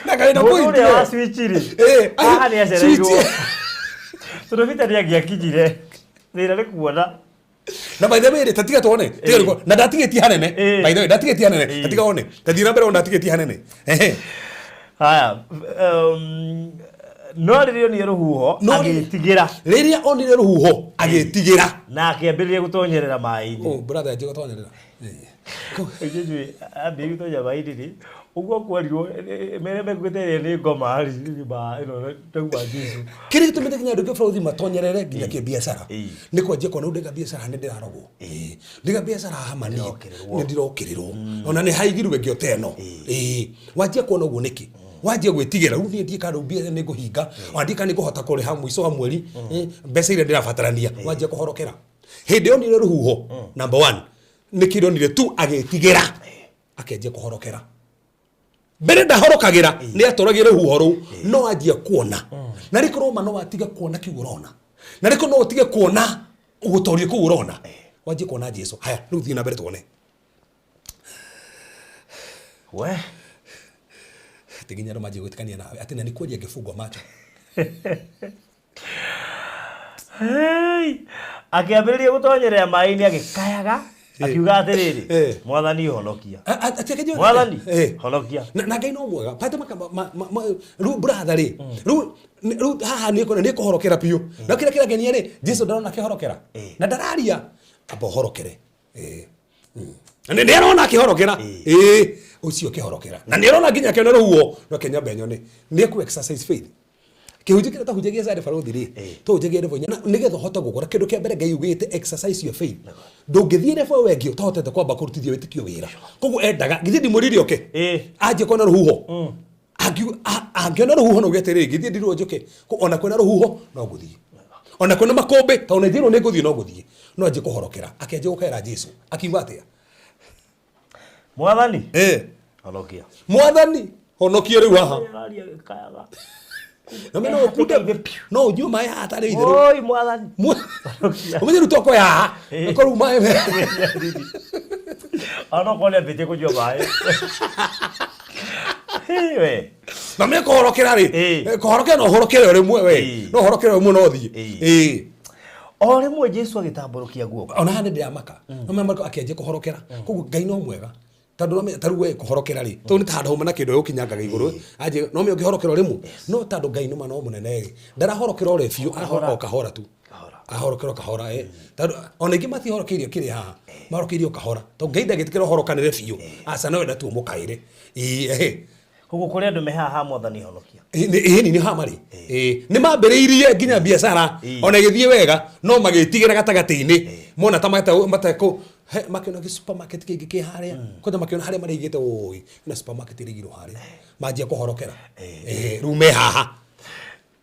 Speaker 4: Na kaĩ na
Speaker 5: Mũndũ
Speaker 4: point
Speaker 5: ũrĩa
Speaker 4: ĩyo.
Speaker 5: wa switch rĩ,
Speaker 4: Ĩĩ,
Speaker 5: haha nĩ acereirwo.
Speaker 4: switch.
Speaker 5: Tondũ Peter nĩ angĩakinyire. Thĩna nĩ kuona.
Speaker 4: Na by the way rĩ, tatiga tuone. Tiga rĩu, na ndatigĩtie hanene.
Speaker 5: Ĩĩ.
Speaker 4: By the way ndatigĩtie hanene.
Speaker 5: Ĩĩ.
Speaker 4: Tatiga one, tathiĩ na mbere, ndatigĩtie hanene. Ehe.
Speaker 5: Haya, no rĩrĩa onire rũhuho
Speaker 4: No rĩrĩa-
Speaker 5: agĩtigĩra
Speaker 4: Rĩrĩa onire rũhuho agĩtigĩra.
Speaker 5: Na akĩambĩrĩria gũtonyerera maĩ-inĩ.
Speaker 4: Oh brother, anjie gũtonyerera.
Speaker 5: Ĩĩ, ambĩrĩria gũtonya maĩ-inĩ rĩ, ũguo kwerirwo mere mekuĩte ĩrĩa nĩ ngoma rĩ, ĩno ndauma Jesu.
Speaker 4: Kĩrĩa gĩtũmĩte nginya andũ aingĩ bũrũri matonyerere nginya kĩbiacara
Speaker 5: Ĩĩ.
Speaker 4: nĩ kwanjia kuona rĩu ndĩga biacara nĩ ndĩrarogwo. Ĩĩ, ndĩga biacara haha mani
Speaker 5: Ndĩrokĩrĩrwo.
Speaker 4: nĩ ndĩrokĩrĩrwo ona nĩ haigirwe ngĩota ĩno. Ĩĩ, wanjia kuona ũguo nĩkĩ wanjia gwĩtigĩra rĩu niĩ ndiĩ kana rĩu mbia nĩ ngũhinga ona ndiĩ kana nĩ ngũhota kũrĩha mũico wa mweri mbeca iria ndĩrabatarania, wanjia kũhorokera. Hĩndĩ ĩyo onire rũhuho, number one nĩ kĩrĩa onire tu agĩtigĩra akĩanjia kũhorokera. Mbere ndahorokagĩra, nĩ atũragia rũhuho rũu no anjia kuona na rĩkorwo ma no atige kuona kiu ũrona na rĩkorwo no ũtige kuona gũtorio kũu ũrona wanjie kuona Jesu. Haya, rĩu thiĩ na mbere tuone.
Speaker 5: We.
Speaker 4: Atĩ nginya andũ manjie gwĩtĩkania nawe atĩ na nĩ kweli angĩbungwo macho.
Speaker 5: Hey! Akĩambĩrĩria gũtonyerera maĩ-inĩ agĩkayaga akiuga atĩrĩrĩ,
Speaker 4: Eh.
Speaker 5: Mwathani honokia.
Speaker 4: Atĩ akĩnjia-
Speaker 5: Mwathani
Speaker 4: Eh.
Speaker 5: honokia.
Speaker 4: Na Ngai no mwega pate maka rĩu brother rĩ rĩu rĩu haha nĩ nĩ kũhorokera biũ na kĩrĩa kĩrangenia rĩ Jesu ndarona akĩhorokera na ndararia amba ũhorokere. Ĩĩ. Na nĩ arona akĩhorokera. Ĩĩ, ũcio akĩhorokera na nĩ arona nginya akĩona rũhuho no kĩnyambe nyone nĩ ekũ exercise faith. Kĩhunjio kĩrĩa twahunjagia Sunday barothi rĩ tũhunjagia level inya nĩgetha ũhote gũkora kĩndũ kĩa mbere Ngai ugĩte exercise your faith. Ndũngĩthiĩ level ĩyo ĩngĩ ũtahotete kwamba kũrutithia wĩtĩkio wĩra. Koguo endaga githĩ ndimũririe oke anjie kuona rũhuho. Angĩona rũhuho no uge atĩrĩrĩ githĩ ndirwo njũke. Ona kwĩna rũhuho no ngũthiĩ, ona kwĩna makũmbĩ tondũ nĩ njĩrwo nĩ ngũthiĩ no ngũthiĩ, no anjie kũhorokera akĩanjia gũkaĩra Jesu akiuga atĩa?
Speaker 5: Mwathani
Speaker 4: Eh.
Speaker 5: honokia.
Speaker 4: Mwathani honokia rĩu haha.
Speaker 5: Araria agĩkayaga.
Speaker 4: Na mena ũkunde no ũnyue maĩ haha tarĩ itherũ.
Speaker 5: Oi mwathani. Honokia.
Speaker 4: Ũmenye rĩu tokoya haha ĩkorwo rĩu maĩ
Speaker 5: Ona okorwo nĩambĩtie kũnyua maĩ. Hey, we.
Speaker 4: Na me kũhorokera rĩ,
Speaker 5: Ĩĩ.
Speaker 4: kũhorokera no ũhorokere o rĩmwe we.
Speaker 5: Ĩĩ.
Speaker 4: No ũhorokere o rĩmwe no ũthiĩ.
Speaker 5: Ĩĩ.
Speaker 4: Ĩĩ.
Speaker 5: O rĩmwe Jesu agĩtambũrũkia guoko.
Speaker 4: Ona haha nĩ ndĩramaka. No menya Mariko akĩanjia kũhorokera. Koguo Ngai no mwega. Tondũ no menya ta rĩu we kũhorokera rĩ, tondũ nĩ ta handũ hauma na kĩndũ gũkinyangaga igũrũ. Anjie no menya ũngĩhorokera o rĩmwe. No tondũ Ngai nĩ ma no mũnene rĩ, ndarahorokera o rĩ biũ, arahoroka o kahora tu.
Speaker 5: Kahora.
Speaker 4: Ahorokera o kahora ĩ. Tondũ ona ingĩ matihorokeirio kĩrĩa haha. Mahorokeirio o kahora. Tondũ Ngai ndangĩtĩkĩra ũhorokanĩre biũ. Aca no enda tu ũmũkaĩre. Ĩĩ ehe.
Speaker 5: Koguo kũrĩ andũ me haha ha mwathani honokia.
Speaker 4: Ĩni nĩ haha marĩ. Ĩĩ. Nĩ mambĩrĩirie nginya biacara ona ĩgĩthiĩ wega no magĩtigĩra gatagatĩ-inĩ mona ta matekũ makĩona gĩ supermarket kĩngĩ kĩ harĩa kwanja makĩona harĩa marĩigĩte ũĩ na supermarket ĩrĩigirwo harĩa manjia kũhorokera. Ĩĩ rĩu me haha.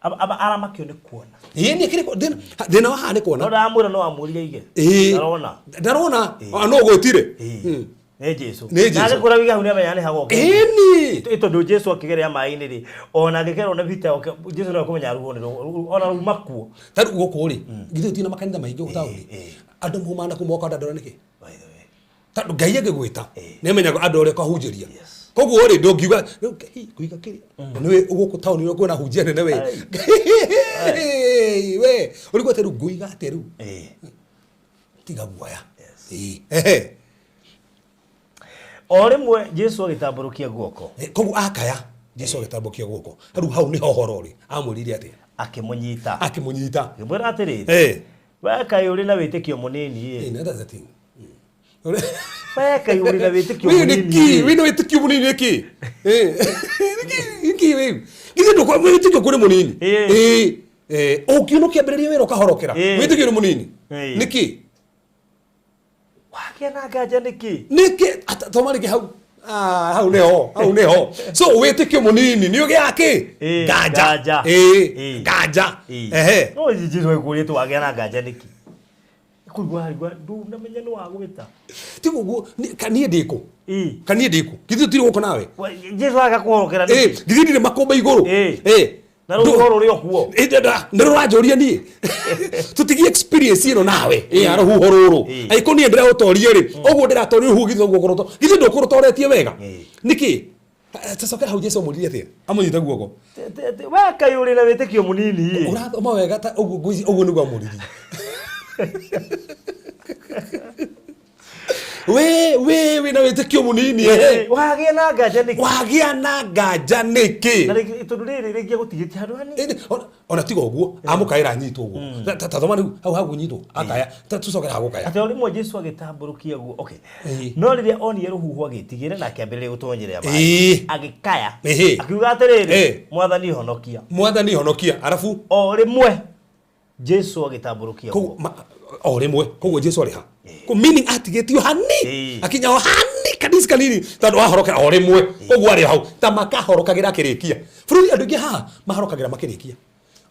Speaker 5: Aramakio nĩ kuona.
Speaker 4: Ĩĩ nĩ kĩrĩkũ thĩna wa haha nĩ
Speaker 5: No
Speaker 4: kuona.
Speaker 5: ndamwĩra no amũrire ige.
Speaker 4: Ĩĩ.
Speaker 5: Ndarona.
Speaker 4: Ndarona. No ũgwĩtire.
Speaker 5: Nĩ Jesu.
Speaker 4: Nĩ Jesũ.
Speaker 5: Na agĩkũra wiga hau nĩamenya nĩ hagoka.
Speaker 4: Ĩni.
Speaker 5: Ĩ tondũ Jesu akĩgerea maĩ-inĩ rĩ, ona angĩkerwo nĩ Peter oke, Jesu no ekũmenya ruo nĩ ona ruma kuo.
Speaker 4: Ta rĩu gũkũ rĩ, githĩ gũtirĩ na makanitha maingĩ gũkũ taũni? Andũ maumaga na kũu moka Dandora nĩkĩ?
Speaker 5: By the way.
Speaker 4: Tondũ Ngai angĩgwĩta nĩamenyaga andũ arĩa ũkahunjĩria. Koguo rĩ ndũngiuga rĩu hi, ngũiga kĩrĩa na nĩwe gũkũ taũni ũrĩa kwĩna hunjia nene we. We ũrigwo atĩ rĩu ngũiga atĩa rĩu?
Speaker 5: Ĩĩ.
Speaker 4: Tiga guoya. Ĩĩ. Ehe.
Speaker 5: O rĩmwe Jesu agĩtambũrũkia guoko
Speaker 4: Koguo akaya Jesu agĩtambũkia guoko. Rĩu hau nĩho ũhoro ũrĩ. Amwĩrire atĩa?
Speaker 5: akĩmũnyita.
Speaker 4: Akĩmũnyita.
Speaker 5: Akĩmwĩra atĩrĩrĩ, we kaĩ ũrĩ na wĩtĩkio mũnini ĩ.
Speaker 4: Ĩĩ, that's the thing.
Speaker 5: We kaĩ ũrĩ na wĩtĩkio
Speaker 4: Wĩ
Speaker 5: mũnini
Speaker 4: nĩkĩ?
Speaker 5: ĩ.
Speaker 4: Wĩ na wĩtĩkio mũnini nĩkĩ? Ĩ. Nĩkĩ wĩ? Githĩ ndũkwa wĩtĩkio kũrĩ mũnini?
Speaker 5: Ĩ.
Speaker 4: Ĩ. Ĩ, ũngiona ũkĩambĩrĩria wĩra ũkahorokera.
Speaker 5: Ĩ.
Speaker 4: Wĩtĩkio nĩ mũnini.
Speaker 5: Ĩ.
Speaker 4: Nĩkĩ?
Speaker 5: Wagĩa na nganja nĩkĩ?
Speaker 4: Nĩkĩ? Thoma rĩngĩ hau. Ah, hau nĩho, hau nĩho. So wĩtĩkio mũnini nĩ ũgĩaga kĩ?
Speaker 5: Ĩ,
Speaker 4: Nganja.
Speaker 5: nganja.
Speaker 4: Ĩ,
Speaker 5: Ĩ.
Speaker 4: nganja.
Speaker 5: Ĩ.
Speaker 4: Ehe.
Speaker 5: No Jesu ekũrĩte wagĩa na nganja nĩkĩ? Kũigua harigua ndunamenya nĩ wagwĩta.
Speaker 4: Tiga ũguo, niĩ ndĩkũ?
Speaker 5: Ĩ.
Speaker 4: Ka niĩ ndĩkũ? Githĩ tũtirĩ gũkũ nawe?
Speaker 5: Jesu aga kũhorokera
Speaker 4: Ĩ,
Speaker 5: nĩkĩ?
Speaker 4: githĩ ndirĩ makũmbĩ igũrũ?
Speaker 5: Ĩ.
Speaker 4: Ĩ.
Speaker 5: Na rũhuho rũrĩ o kuo.
Speaker 4: Nĩ rũranjũria niĩ tũtigie experience ĩno nawe ĩ ya rũhuho rũrũ
Speaker 5: Ĩ.
Speaker 4: angĩkorwo niĩ ndĩraũtorie rĩ ũguo ndĩratoria rũhuho githĩ ũguo ngũrũto githĩ ndũkũrũtoretie wega
Speaker 5: Ĩ.
Speaker 4: nĩkĩ tacokera hau Jesu amũririe atĩa amũnyite guoko
Speaker 5: We kaĩ ũrĩ na wĩtĩkio mũnini ĩ.
Speaker 4: ũrathoma wega ta ũguo ngwĩciria ũguo nĩguo amũririe we we wĩna wĩtĩkio mũnini ehe
Speaker 5: Wagĩa na nganja nĩkĩ?
Speaker 4: wagĩa na nganja nĩkĩ
Speaker 5: Na rĩngĩ tondũ rĩrĩ rĩngĩ agũtigĩtie handũ hanini.
Speaker 4: Ĩndĩ, ona tiga ũguo amũkaĩra anyitwo ũguo Ta thoma rĩu hau hagũnyitwo akaya tũcokere hagũkaya
Speaker 5: Atĩ o rĩmwe Jesu agĩtambũrũkia guo. Okay.
Speaker 4: Ĩ.
Speaker 5: No rĩrĩa onire rũhuho agĩtigĩra na akĩambĩrĩria gũtonyerera
Speaker 4: Ĩ.
Speaker 5: maĩ. Agĩkaya.
Speaker 4: Ĩhĩ.
Speaker 5: Akiuga atĩrĩrĩ,
Speaker 4: Ĩ.
Speaker 5: Mwathani honokia.
Speaker 4: Mwathani honokia arabu
Speaker 5: O rĩmwe Jesu agĩtambũrũkia
Speaker 4: koguo
Speaker 5: guoko.
Speaker 4: o rĩmwe koguo Jesu arĩ ha Ko meaning atigĩtio hani
Speaker 5: Ĩ.
Speaker 4: akinya o hani kanisi kanini tondũ ahorokera o rĩmwe koguo arĩ hau ta makahorokagĩra akĩrĩkia bũrũri andũ aingĩ haha mahorokagĩra makĩrĩkia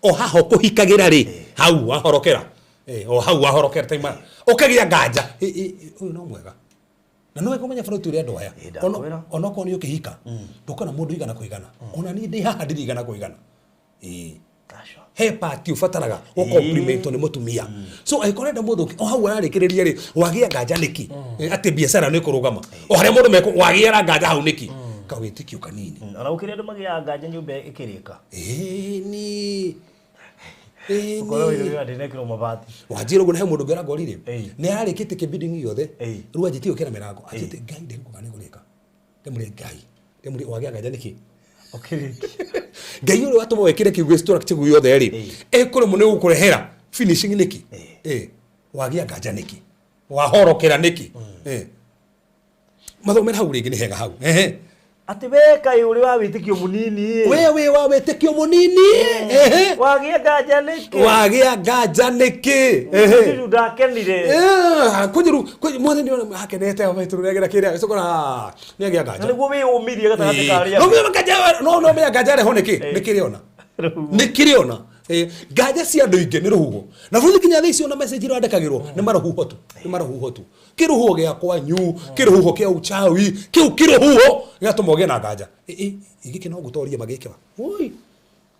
Speaker 4: o haha ũkũhikagĩra rĩ hau wahorokera Ĩ, o hau wahorokera taima ũkagĩa nganja Ĩ, ĩ, ĩ, ũyũ no mwega na no wega ũmenye bũrũri tũrĩ andũ aya
Speaker 5: Ĩ, ndakwĩra.
Speaker 4: Onokorwo nĩ ũkĩhika ndũkona mũndũ igana kwa igana ona niĩ ndĩ haha ndirĩ igana kwa igana Ĩ.
Speaker 5: Aca.
Speaker 4: He part ũbataraga gũcomplimentwo nĩ mũtumia so angĩkorwo ũrenda mũndũ ũngĩ, o hau ararĩkĩrĩria rĩ wagĩa nganja nĩkĩ atĩ biacara nĩ kũrũgama o harĩa mũndũ mekũ wagĩara nganja hau nĩkĩ kawĩtĩkio kanini.
Speaker 5: Ona gũkĩrĩ andũ magĩaga nganja nyũmba ĩkĩrĩka.
Speaker 4: Ĩni.
Speaker 5: Ũkorwo
Speaker 4: Ĩni.
Speaker 5: wĩra ndĩnekĩrwo mabati.
Speaker 4: Wanjĩra ũguo na he mũndũ ũngĩ ũrangorire
Speaker 5: Ĩ.
Speaker 4: nĩ ararĩkĩtie kĩbinding gĩothe
Speaker 5: Ĩ.
Speaker 4: rĩu anjĩtie gwĩkĩra mĩrango anjĩte Ngai ndĩrikuga nĩ kũrĩka ndĩmũrĩ Ngai ndĩmũrĩ wagĩa nganja nĩkĩ
Speaker 5: Ũkĩrĩkia.
Speaker 4: Ngai ũrĩa watũma wĩkĩre kiugo structure guothe rĩ ekũremwo nĩ gũkũrehera finishing nĩkĩ? Ĩ wagĩa nganja nĩkĩ? Wahorokera nĩkĩ? Ĩ mathomera hau rĩngĩ nĩ hega hau ehe.
Speaker 5: Atĩ we kaĩ ũrĩ wa wĩtĩkio mũnini ĩ.
Speaker 4: We wĩ wa wĩtĩkio mũnini ehe.
Speaker 5: Wagĩa nganja nĩkĩ?
Speaker 4: Wagĩa nganja nĩkĩ? Ehe.
Speaker 5: Jesu ndakenire.
Speaker 4: Kũnjĩru mwathani ona akenete maitũ nĩagĩra kĩrĩa cokora nĩagĩa
Speaker 5: Na
Speaker 4: nganja
Speaker 5: nĩguo wĩyũmirie gatagatĩ ka arĩa
Speaker 4: no menya nganja no menya nganja reho nĩkĩ nĩkĩrĩ ona nĩkĩrĩ ona nganja cia andũ aingĩ nĩ rũhuho na bũrũri nginya thaa ici ona message iria wandĩkagĩrwo nĩ marũhuho tu nĩ marũhuho tu kĩrũhuho gĩa kwanyu kĩrũhuho kĩa uchawi kĩu kĩrũhuho gĩgatũma ũgĩe na nganja gĩkĩ no ngũtorie magĩkĩra oi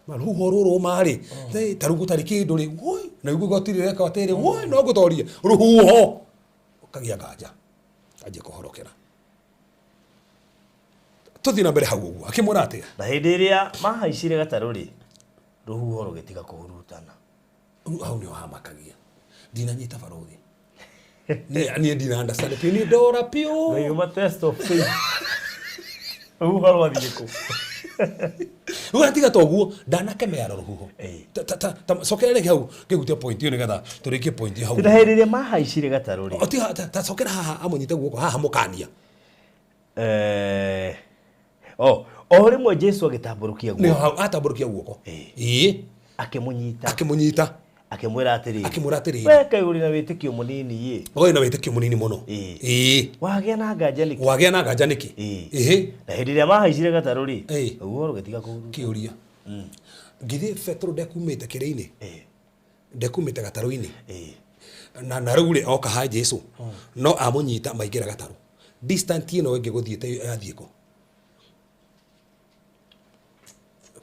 Speaker 4: marũhuho rũrũ marĩ ta rĩu gũtarĩ kĩndũ rĩ oi na rĩu gũtirĩ reka atĩrĩ oi no ngũtorie rũhuho ũkagĩa nganja anjie kũhorokera. Tũthiĩ na mbere hau ũguo. Akĩmwĩra atĩa?
Speaker 5: Na hĩndĩ ĩrĩa mahaicire gatarũ rĩ, rũhuho rũgĩtiga kũhurutana.
Speaker 4: Rĩu hau nĩho hamakagia. Ndinanyita barothi. Niĩ ndina understand piũ, niĩ ndora piũ.
Speaker 5: Ngai test of faith. Rũhuho rwathiĩ kũ?
Speaker 4: Rĩu atiga ta ũguo ndanakemea rũhuho.
Speaker 5: Ĩĩ.
Speaker 4: Cokera rĩngĩ hau ngĩhutia point ĩyo nĩgetha tũrĩkie point ĩyo hau.
Speaker 5: Na hĩndĩ ĩrĩa mahaicire gatarũ rĩ,
Speaker 4: O, tiga ta cokera haha amũnyite guoko haha mũkania.
Speaker 5: O rĩmwe Jesu agĩtambũrũkia
Speaker 4: Nĩho
Speaker 5: guoko.
Speaker 4: hau atambũrũkia guoko.
Speaker 5: Ĩĩ.
Speaker 4: Ĩĩ.
Speaker 5: Akĩmũnyita.
Speaker 4: Akĩmũnyita.
Speaker 5: Akĩmwĩra atĩrĩrĩ.
Speaker 4: Akĩmwĩra atĩrĩrĩ.
Speaker 5: We kaĩ ũrĩ na wĩtĩkio mũnini ĩ.
Speaker 4: Ũrĩ na wĩtĩkio mũnini mũno.
Speaker 5: Ĩĩ.
Speaker 4: Ĩĩ.
Speaker 5: Wagĩa na nganja nĩkĩ?
Speaker 4: Wagĩa na nganja nĩkĩ?
Speaker 5: Ĩĩ.
Speaker 4: Ĩhĩ.
Speaker 5: Na hĩndĩ ĩrĩa mahaicire gatarũ rĩ,
Speaker 4: Ĩĩ.
Speaker 5: rũhuho rũgĩtiga kũhuruta.
Speaker 4: Kĩũria. Githĩ Petero ndekumĩte kĩrĩ-inĩ?
Speaker 5: Ĩĩ.
Speaker 4: Ndekumĩte gatarũ-inĩ?
Speaker 5: Ĩĩ.
Speaker 4: Na rĩu rĩ oka ha Jesu no amũnyita maingĩra gatarũ. Distance ĩno ĩngĩ gũthiĩte yathiĩ kũ?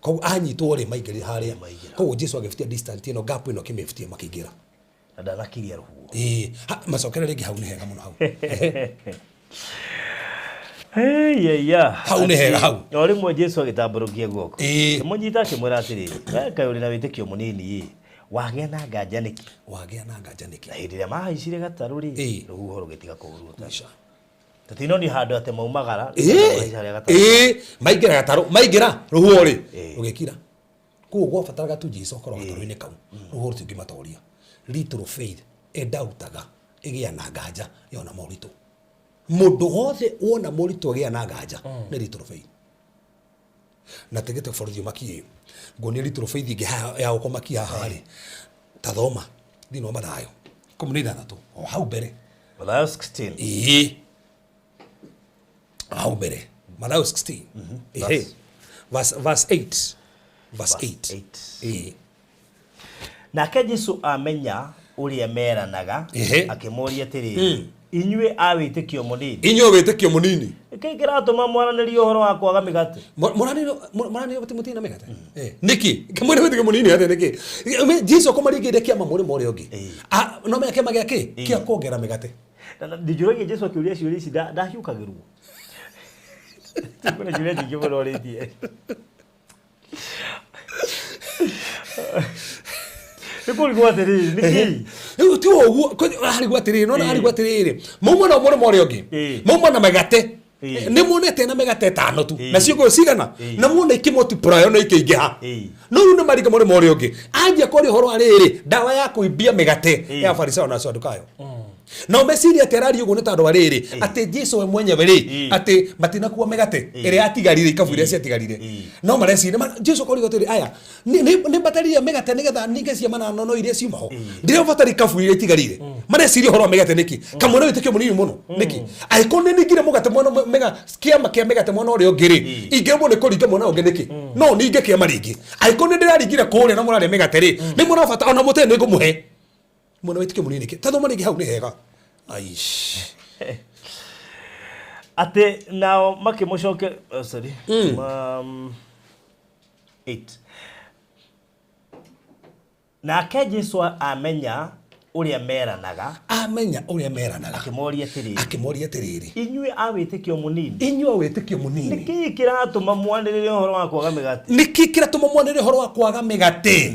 Speaker 4: Koguo anyitwo rĩ maingĩrire harĩa.
Speaker 5: Maingĩra.
Speaker 4: Koguo Jesu agĩbutia distance ĩno gap ĩno akĩmĩbutia makĩingĩra.
Speaker 5: Na ndanakiria rũhuho.
Speaker 4: Ĩĩ, macokere rĩngĩ hau nĩ hega mũno hau.
Speaker 5: Hey,
Speaker 4: Hau nĩ hega hau.
Speaker 5: O rĩmwe Jesu agĩtambũrũkia guoko.
Speaker 4: Ĩĩ.
Speaker 5: Akĩmũnyita akĩmwĩra atĩrĩrĩ, we kaĩ ũrĩ na wĩtĩkio mũnini ĩ, wagĩa na nganja nĩkĩ?
Speaker 4: Wagĩa na nganja nĩkĩ?
Speaker 5: Na hĩndĩ ĩrĩa mahaicire gatarũ rĩ,
Speaker 4: Ĩĩ.
Speaker 5: rũhuho rũgĩtiga kũhuruta.
Speaker 4: Ica.
Speaker 5: Tũtinoni handũ atĩ maumagara.
Speaker 4: Ĩĩ.
Speaker 5: mahaica harĩa gatarũ.
Speaker 4: Ĩĩ, maingĩra gatarũ, maingĩra rũhuho rĩ,
Speaker 5: Ĩĩ.
Speaker 4: rũgĩkira. Koguo gwabataraga tu Jesu akorwo gatarũ-inĩ kau. Rũhuho rũtingĩmatoria. Little faith ĩndautaga ĩgĩa na nganja yona moritũ. Mũndũ wothe wona moritũ agĩa na nganja nĩ little faith. Na tegete borithi ũmakie. Nguonia little faith ĩngĩ haha ya gũkũmakia haha rĩ. Ta thoma thĩinĩ wa Mathayo 16 o hau mbere.
Speaker 5: Mathayo 16.
Speaker 4: Ĩĩ. Hau mbere. Mathayo 16. Ĩhĩ. Verse 8. Verse 8.
Speaker 5: 8.
Speaker 4: Ĩĩ.
Speaker 5: Nake Jesu amenya ũrĩa meranaga,
Speaker 4: Ehe.
Speaker 5: akĩmoria atĩrĩrĩ, inyuĩ a wĩtĩkio mũnini,
Speaker 4: Inyuĩ wĩtĩkio mũnini.
Speaker 5: nĩkĩĩ kĩratũma mwaranĩrie ũhoro wa kwaga mĩgate?
Speaker 4: Mũranĩrio atĩ mũtirĩ na mĩgate? Nĩkĩ? Mwĩna wĩtĩkio mũnini atĩa nĩkĩ? Jesu akũmaringĩire kĩama mũrĩmo ũrĩa ũngĩ. No menya kĩama gĩa kĩ? Kĩa kuongerera mĩgate.
Speaker 5: Na ndinjũragia Jesu akĩũria ciũria ici ndahiũkagĩrwo. Kwĩna ciũria nyingĩ mũno ũrĩtie. Nĩ kũrigwo atĩrĩrĩ, nĩkĩĩ?
Speaker 4: Rĩu ti ũguo, harigwo atĩrĩrĩ, nona harigwo atĩrĩrĩ, mauma na mũrĩmo ũrĩa ũngĩ.
Speaker 5: Ĩĩ.
Speaker 4: Mauma na mĩgate.
Speaker 5: Ĩĩ.
Speaker 4: Nĩ muonete na mĩgate ĩtano tu.
Speaker 5: Ĩĩ.
Speaker 4: Na ciũngũyũ cigana?
Speaker 5: Ĩĩ.
Speaker 4: Na muona ikĩmultiply na ikĩingĩha.
Speaker 5: Ĩĩ.
Speaker 4: No rĩu nĩ maringa mũrĩmo ũrĩa ũngĩ. Anjia kwaria ũhoro wa rĩrĩ, ndawa ya kũimbia mĩgate
Speaker 5: Ĩĩ.
Speaker 4: ya Farisayo na Sadukayo. Na meciria atĩ araria ũguo nĩ tondũ wa rĩrĩ, atĩ Jesu we mwenyewe rĩ,
Speaker 5: Ĩĩ.
Speaker 4: atĩ matinakua mĩgate ĩrĩa yatigarire ikabu iria ciatigarire.
Speaker 5: Ĩĩ.
Speaker 4: No mareciria, Jesu akoiga atĩrĩ, aya, nĩ mbatarire mĩgate nĩgetha ninge ciama na nono iria ciuma ho. Ndĩrabatara ikabu iria itigarire. Mareciria ũhoro wa mĩgate nĩkĩ? Kamwena wĩtĩkio mũnini mũno nĩkĩ? Angĩkorwo nĩ ningire mũgate mwena mega kĩama kĩa mĩgate mwena ũrĩa ũngĩ rĩ, ingĩremwo nĩ kũringa mwena ũngĩ nĩkĩ? No ninge kĩama rĩngĩ. Angĩkorwo nĩ ndĩraringire kũrĩa na mũrarĩa mĩgate rĩ, nĩ mũrabata ona mũtĩ nĩ ngũmũhe. Mwena wĩtĩkio mũnini nĩkĩ? Ta thoma rĩngĩ hau nĩ hega. Aish.
Speaker 5: Atĩ nao makĩmũcoke, oh, sorry. 8. Nake Jesu amenya ũrĩa meranaga,
Speaker 4: Amenya ũrĩa meranaga.
Speaker 5: akĩmoria atĩrĩrĩ,
Speaker 4: Akĩmoria atĩrĩrĩ,
Speaker 5: inyuĩ a wĩtĩkio mũnini,
Speaker 4: inyuĩ a wĩtĩkio mũnini,
Speaker 5: nĩkĩĩ kĩratũma mwanĩrĩre ũhoro wa kwaga mĩgate?
Speaker 4: nĩkĩ kĩratũma mwanĩrĩre ũhoro wa kwaga mĩgate?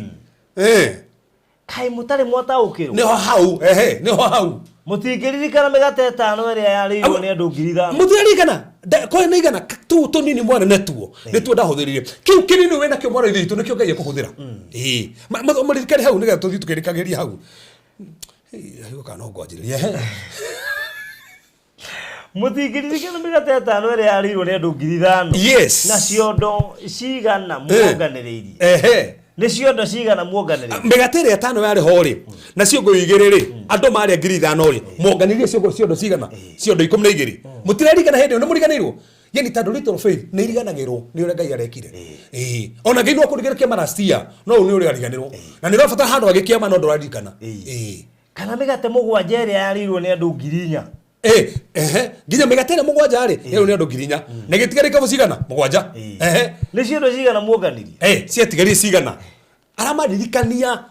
Speaker 5: Kaĩ mũtarĩ mwataũkĩrwo?
Speaker 4: Nĩho hau, ehe, nĩho hau.
Speaker 5: Mũtingĩririkana mĩgate ĩtano ĩrĩa yarĩirwo nĩ andũ 5,000?
Speaker 4: Mũtirarikana? Kwa nĩ igana tũu tũnini mwana natuo nĩtuo ndahũthĩrire. Kĩu kĩnini wĩna kĩo mwana ithe witũ nĩkĩo Ngai ekũhũthĩra. Ĩĩ. Maririkane hau nĩgetha tũthiĩ tũkĩrĩkagĩria hau. Ĩĩ, kana no ngwanjĩrĩria. Ehe.
Speaker 5: Mũtingĩririkana mĩgate ĩtano ĩrĩa yarĩirwo nĩ andũ 5,000?
Speaker 4: Yes.
Speaker 5: Na ciondo cigana muonganĩrĩirie?
Speaker 4: Ehe.
Speaker 5: Nĩ ciondo cigana muonganĩrĩirie?
Speaker 4: Mĩgate ĩrĩa ĩtano yarĩ ho rĩ, na ciũngũyũ igĩrĩ rĩ, andũ marĩa 5,000 rĩ, monganirie ciondo cigana? Ciondo 12. Mũtirarigana hĩndĩ ĩyo, nĩ mũriganĩirwo? Yani tondũ little faith nĩ iriganagĩrwo nĩ ũrĩa Ngai arekire. Ĩĩ. Ona Ngai no akũrigĩre kĩama last year, no ũyũ nĩ ũrĩa ariganĩrwo. Na nĩ ũrabatara handũ agĩkĩama no ndũraririkana. Ĩĩ.
Speaker 5: Kana mĩgate mũgwanja ĩrĩa yarĩirwo nĩ andũ 4,000?
Speaker 4: Ĩĩ, ehe. Nginya mĩgate ĩrĩa mũgwanja rĩ, yarĩirwo nĩ andũ 4,000. Na ĩgĩtigara ikabu cigana? Mũgwanja. Ehe.
Speaker 5: Nĩ ciondo cigana muonganirie?
Speaker 4: Ciatigarire cigana? Aramaririkania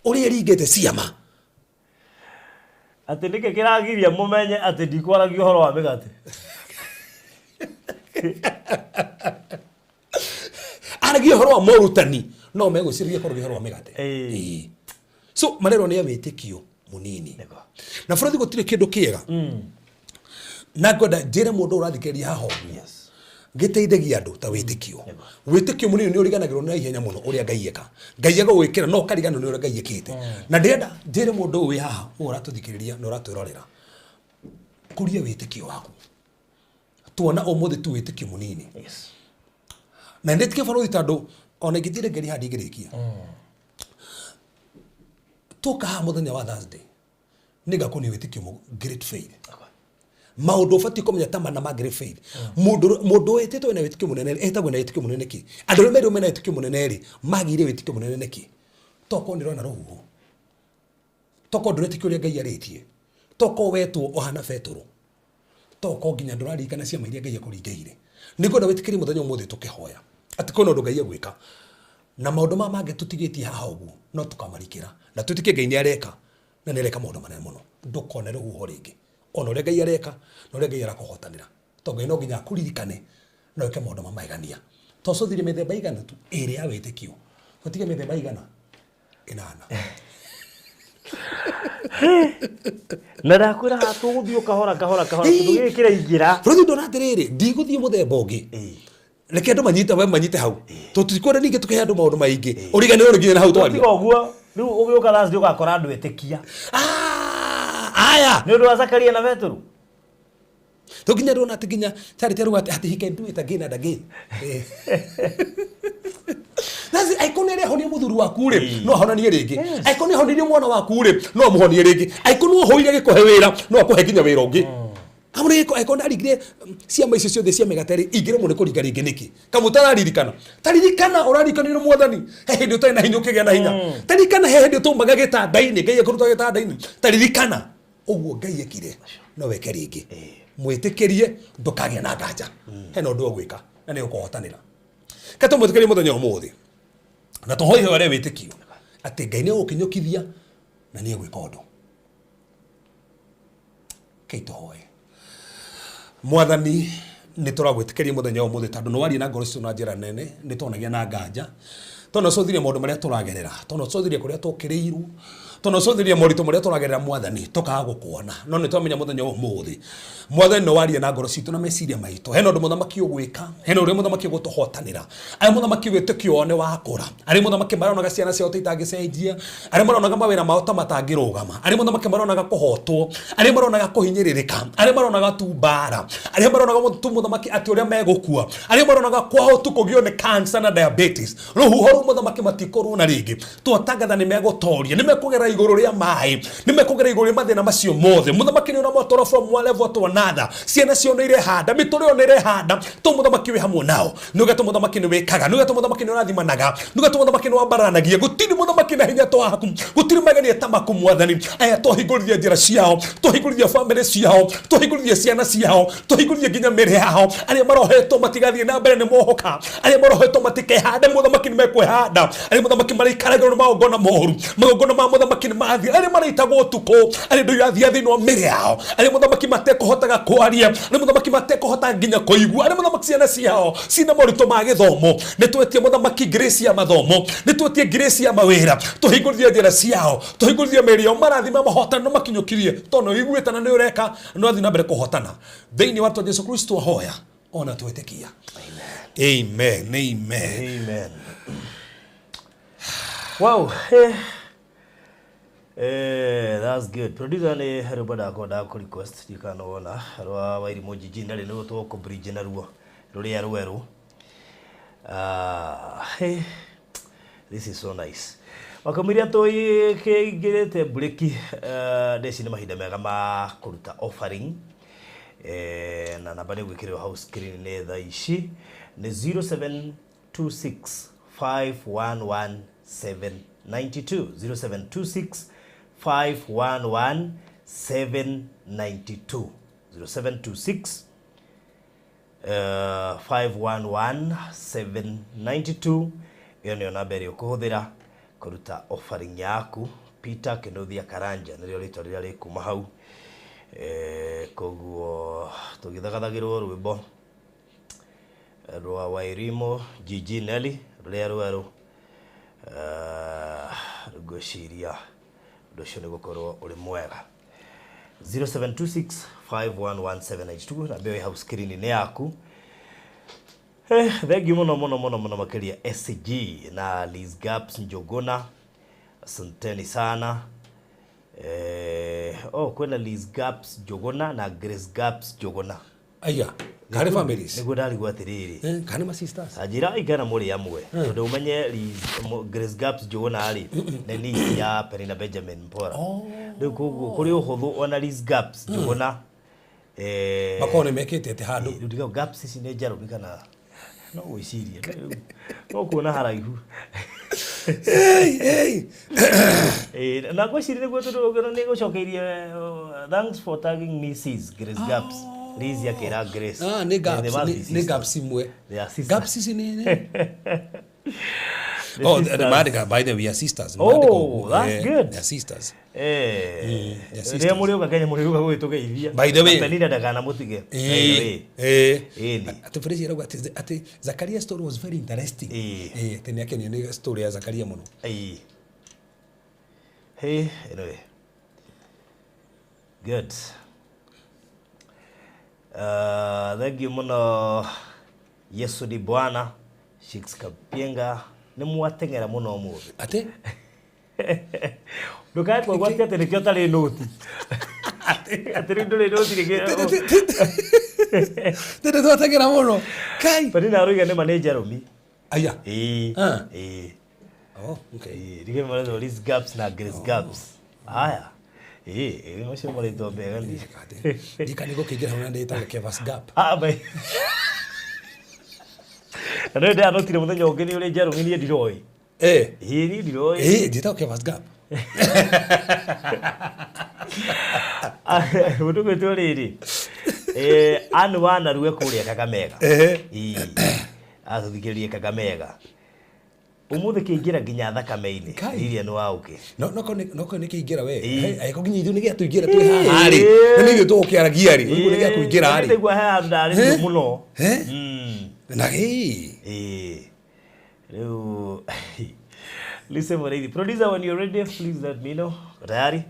Speaker 4: ũrĩa ĩringĩte ciama.
Speaker 5: Atĩ nĩkĩ kĩragiria mũmenye atĩ ndikwaragia ũhoro wa mĩgate?
Speaker 4: Aragia ũhoro wa morutani no megwĩciragia korwo ũhoro wa mĩgate.
Speaker 5: Ĩĩ.
Speaker 4: So marerwo nĩ wĩtĩkio mũnini. Na bũrũri gũtirĩ kĩndũ kĩega. Na ngwenda njĩre mũndũ ũrathikĩrĩria haha ũguo. Gĩteithagia andũ ta wĩtĩkio. Wĩtĩkio mũnini nĩ ũriganagĩrwo na ihenya mũno ũrĩa Ngai eka. Ngai agũgwĩkĩra no ũkariganĩrwo nĩ ũrĩa Ngai ekĩte. Na ndĩrenda njĩre mũndũ ũyũ wĩ haha ũyũ ũratũthikĩrĩria na ũratwĩrorera. Kũria wĩtĩkio waku. Tuona ũmũthĩ tu wĩtĩkio mũnini.
Speaker 5: Yes.
Speaker 4: Na ndĩtĩkie bũrũri tondũ ona ingĩthire ngeri haha ndingĩrĩkia. Tũka haha mũthenya wa Thursday nĩngakũnia wĩtĩkio great faith. Maũndũ ũbatiĩ kũmenya ta mana ma great faith. Mũndũ wĩtĩtwo wĩna wĩtĩkio mũnene etagwo na wĩtĩkio mũnene nĩkĩ? Andũ arĩa merirwo mena wĩtĩkio mũnene rĩ, magĩire wĩtĩkio mũnene nĩkĩ? Tokorwo nĩ ũrona rũhuho. Tokorwo ndũretĩkia ũrĩa Ngai arĩtie. Tokorwo wetwo ũhana Betũrũ. Tokorwo nginya ndũraririkana ciama iria Ngai akũringĩire. Nĩngwenda wĩtĩkĩrie mũthenya ũmũthĩ tũkĩhoya atĩ kwĩna ũndũ Ngai egwĩka. Na maũndũ maya mangĩ tũtigĩtie haha ũguo no tũkamarikĩra. Na twĩtĩkie Ngai nĩ areka na nĩ areka maũndũ manene mũno. Ndũkone rũhuho rĩngĩ. Ona ũrĩa Ngai areka na ũrĩa Ngai arakũhotanĩra. Tondũ Ngai no nginya akũririkane na wĩke maũndũ ma magegania. Twacũthire mĩthemba igana tu ĩrĩ ya wĩtĩkio. Gũtige mĩthemba igana ĩnana.
Speaker 5: Na ndakwĩra haha tũgũthiĩ o kahora kahora kahora kĩndũ gĩkĩ kĩraingĩra.
Speaker 4: Bũrũri ndona atĩrĩrĩ, ndigũthiĩ mũthemba ũngĩ. Reke andũ manyite we manyite hau. Tũtikwenda ningĩ tũkĩhe andũ maũndũ maingĩ. Ũriganĩrwo nĩ nginya na hau twaria.
Speaker 5: Tiga ũguo, rĩu ũgĩũka Thursday ũgakora andũ etĩkia.
Speaker 4: Aya.
Speaker 5: Nĩ ũndũ wa Zakaria na Betũrũ.
Speaker 4: Tũnginya ndona atĩ nginya Charity aruga atĩ he can do it again and again. That's aikoni ĩrĩa ahonie mũthuri waku rĩ, no ahonanie rĩngĩ. Aikoni ahonirie mwana waku rĩ, no amũhonie rĩngĩ. Aikoni ũhũire gĩkũhe wĩra, no akũhe nginya wĩra ũngĩ. Kamũrĩ gĩko aikoni arigire ciama icio ciothe cia mĩgate rĩ, ingĩremwo nĩ kũringa rĩngĩ nĩkĩ? Kamũtararirikana. Taririkana ũrarikanire mwathani. He hĩndĩ ũtarĩ na hinya ũkĩgĩa na hinya. Taririkana he hĩndĩ ũtũmbaga gĩtanda-inĩ, Ngai akũruta gĩtanda-inĩ. Taririkana ũguo Ngai ekire, no weke rĩngĩ. Mwĩtĩkĩrie ndũkagĩa na nganja. Hena ũndũ ũgwĩka na nĩ ũkũhotanĩra. Ka tũmwĩtĩkĩrie mũthenya ũmũthĩ. Na tũhoe ihoya rĩa wĩtĩkio atĩ Ngai nĩ egũkinyũkithia na nĩ egwĩka ũndũ. Kei tũhoe. Mwathani nĩ tũragwĩtĩkĩria mũthenya ũmũthĩ tondũ nĩ waria na ngoro citũ na njĩra nene, nĩ twonagia na nganja. Tondũ ũcũthirie maũndũ marĩa tũragerera, tondũ ũcũthirie kũrĩa tũkĩrĩirwo, tondũ ũcũthirie moritũ marĩa tũragerera mwathani, tũkaga gũkuona. No nĩ twamenya mũthenya ũmũthĩ mwathani nĩ waria na ngoro citũ na meciria maitũ. Hena ũndũ mũthamaki ũgwĩka, hena ũrĩa mũthamaki ũgũtũhotanĩra. Arĩa mũthamaki wĩtĩkio wao nĩ wakũra, arĩa mũthamaki maronaga ciana ciao ta itangĩcenjia, arĩa maronaga mawĩra mao ta matangĩrũgama, arĩa mũthamaki maronaga kũhotwo, arĩa maronaga kũhinyĩrĩrĩka, arĩa maronaga tu mbara, arĩa maronaga tu mũthamaki atĩ ũrĩa megũkua, arĩa maronaga kwao tu kũgĩo nĩ cancer na diabetes. Rũhuho rũu mũthamaki matikorwo na rĩngĩ. Twatangatha nĩ megũtoria, nĩ mekũgera igũrũ rĩa maĩ, nĩ mekũgera igũrũ rĩa mathĩna macio mothe. Mũthamaki nĩ ũramatwara from one level to another. Ciana ciao nĩ irehanda, mĩtũrĩre yao nĩ ĩrehanda. To mũthamaki wĩ hamwe nao. Nĩ ũgetwo mũthamaki nĩ wĩkaga, nĩ ũgetwo mũthamaki nĩ ũrathimanaga, nĩ ũgetwo mũthamaki nĩ wambaranagia. Gũtirĩ mũthamaki na hinya twaku, gũtirĩ magenia ta maku mwathani. Aya twahingũrithia njĩra ciao, twahingũrithia famĩlĩ ciao, twahingũrithia ciana ciao, twahingũrithia nginya mĩĩrĩ yao. Arĩa marohetwo matigathiĩ na mbere nĩ mohoka, arĩa marohetwo matikehande mũthamaki nĩ mekwĩhanda, arĩa mũthamaki maraikaragĩrwo nĩ magongona moru, magongona ma mũthamaki nĩ mathiĩ, arĩa maraitagwo ũtukũ, arĩa ndũ irathia thĩinĩ wa mĩĩrĩ yao, arĩa mũthamaki matekũhotaga kwaria, arĩa mũthamaki matekũhota nginya kũigua, arĩa mũthamaki ciana ciao cina moritũ ma gĩthomo. Nĩ twetie mũthamaki grace ya mathomo, nĩ twetie grace ya mawĩra, tũhingũrithie njĩra ciao, tũhingũrithie mĩĩrĩ yao, marathime mahotane na makinyũkirie, tondũ nĩ ũiguĩte na nĩ ũreka, na ũrathiĩ na mbere kũhotana. Thĩinĩ wa rĩĩtwa Jesu Kristo ahoya ona twĩtĩkia. Amen. Amen.
Speaker 5: Amen. Wow. That's good. Producer nĩ rwĩmbo ndakwenda kũ request ndikana wona rwa Wairimũ Jiji na rĩ nĩruo tũgũkũ bridge naruo rũrĩa rwerũ. Hey, this is so nice. Wakamũiria tũingĩrĩte mburĩki, ndeci nĩ mahinda mega ma kũruta offering. Na namba nĩ gwĩkĩrĩrwo hau screen nĩ thaa ici nĩ 0726511792 0726511792 0726 511792 ĩyo nĩyo namba ĩrĩa ũkũhũthĩra kũruta offering yaku. Peter Kinuthia Karanja nĩrĩo rĩtwa rĩrĩa rĩkuma hau. Koguo tũgĩthagathagĩrwo rwĩmbo
Speaker 1: Rwa Wairimo Gigi Nelly rũrĩa rwerũ ngwĩciria ũndũ ũcio nĩ gũkorwo ũrĩ mwega. 0726511782 na mbeo hau screen-inĩ yaku. Thank you muno muno muno muno makiria SG na Liz Gaps Njogona, asanteni sana. Oh kwena Liz Gaps Njogona na Grace Gaps Njogona.
Speaker 4: Aya kare families
Speaker 1: niguo ndarigwo atiriri
Speaker 4: kana ma sisters
Speaker 1: anjira igana muri amwe tondu umenye Grace Gaps Njogona ri nĩ niece ya Penina Benjamin Mpora. Riu koguo kuri uhuthu ona Liz Gaps Njogona
Speaker 4: makorwo nĩ mekĩte atĩ handũ
Speaker 1: rĩu ndiga gaps ici nĩ njerũ kana no gwĩciria no kuona haraihu. Na ngwĩciria nĩguo tondũ nĩ gũcokeirie thanks for tagging me sis Grace Gaps. Liz akĩra Grace.
Speaker 4: Nĩ gaps nĩ gaps imwe. Gaps ici nĩ oh, the by the way, we are sisters.
Speaker 1: Oh, that's good.
Speaker 4: They are sisters.
Speaker 1: Rĩrĩa mũrĩũka Kenya mũrĩũka gwĩtũgeithia.
Speaker 4: By the way,
Speaker 1: Penina ndakana mũtige.
Speaker 4: Atĩ Fresh arauga atĩ Zakaria story was very interesting. Atĩ nĩakenio nĩ story ya Zakaria mũno.
Speaker 1: Hey, anyway. Good. Thank you mũno Yesu ni Bwana. Shix Kapienga nĩ mwateng'era mũno ũmũthĩ.
Speaker 4: Atĩ
Speaker 5: Ndukae kwagwatia atĩ nĩkĩo ũtarĩ nũti. Atĩ rĩu ndũrĩ nũti nĩkĩo.
Speaker 4: Tene twateng'era mũno. Kai.
Speaker 5: Penina aroiga nĩ ma nĩ Jeremy.
Speaker 4: Aya.
Speaker 1: Ĩĩ. Ĩĩ.
Speaker 4: Oh, okay.
Speaker 1: Ĩĩ, nĩkĩo marĩtwo Liz Gaps na Grace Gaps. Aya. Ĩĩ, macio marĩtwa mega ni.
Speaker 4: Ndika nĩ gũkĩingĩra hau na ndĩtaga Kevas Gap.
Speaker 5: Ah, bai. Na nĩ ndanotire mũthenya ũngĩ nĩ ũrĩ Jeremy niĩ ndiroĩ. Ĩĩ niĩ ndiroĩ.
Speaker 4: Ĩĩ, njĩtagwo Kevas Gap.
Speaker 5: Mũndũ gwĩtwo rĩrĩ. Anu wanarue kũrĩa Kakamega. Ĩĩ. Atũthikĩrĩrie Kakamega. Ũmũthĩ kĩingĩra nginya thakame-inĩ. Iria nĩ wa ũkĩ.
Speaker 4: No no ko nĩ kĩingĩra we. Angĩkorwo nginya ithuĩ nĩ gĩatũingĩra twĩ haha rĩ. Nĩ ithuĩ tũgũkĩaragia rĩ. Ũguo nĩ gĩakũingĩra rĩ.
Speaker 5: Nĩguo haha ndarĩ mũno.
Speaker 4: Na ĩĩ.
Speaker 1: Ĩĩ. Rĩu
Speaker 5: Listen Mũrĩithi. Producer, when you're ready, please let me know. Tayari?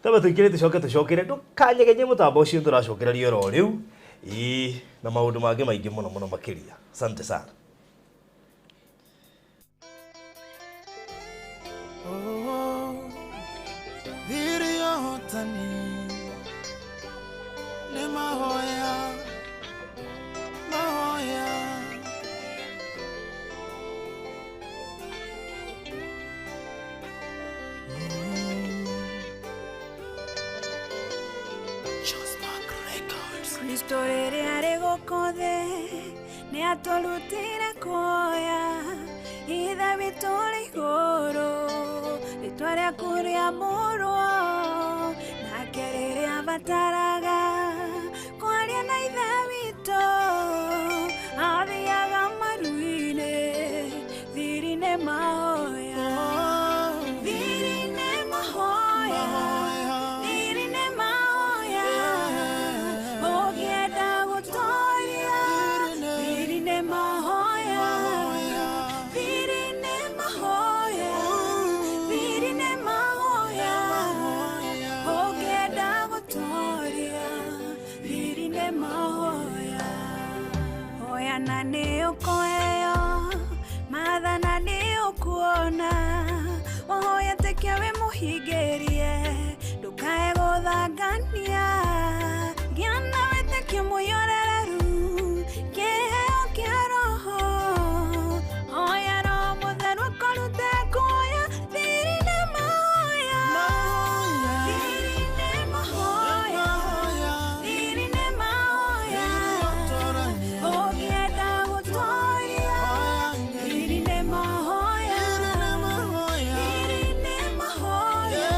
Speaker 5: Tamba tuikire tucoke tucokere ndukanyegenye mutambo ucio turacokereria oro riu. Ĩĩ, na maundu mangĩ maingĩ mũno mũno makĩria. Asante sana.
Speaker 3: Kristo rĩrĩa rĩgũkũ thĩ nĩatũrutire kuoya Ithe witũ ũrĩ igũrũ rĩtwa rĩaku rĩamũrwo nake rĩrĩa abataraga kwaria na Ithe witũ athiaga maru-inĩ thiri-inĩ mahoya thiri-inĩ mahoya thiri-inĩ mahoya ũngĩenda gũtoria thiri-inĩ mahoya thiri-inĩ mahoya thiri-inĩ mahoya ũngĩenda gũtoria thiri-inĩ mahoya hoya na nĩ ũkũheo mathana nĩ ũkuona wahoya tĩkia wĩ mũhingĩrie ndũkae gũthangania gĩa na wĩtĩkio mũiyũrĩrĩru kĩheo kĩa roho hoya roho mũtheru akũrute kuoya thiri-inĩ mahoya thiri-inĩ mahoya thiri-inĩ mahoya ũngĩenda gũtoria thiri-inĩ mahoya thiri-inĩ mahoya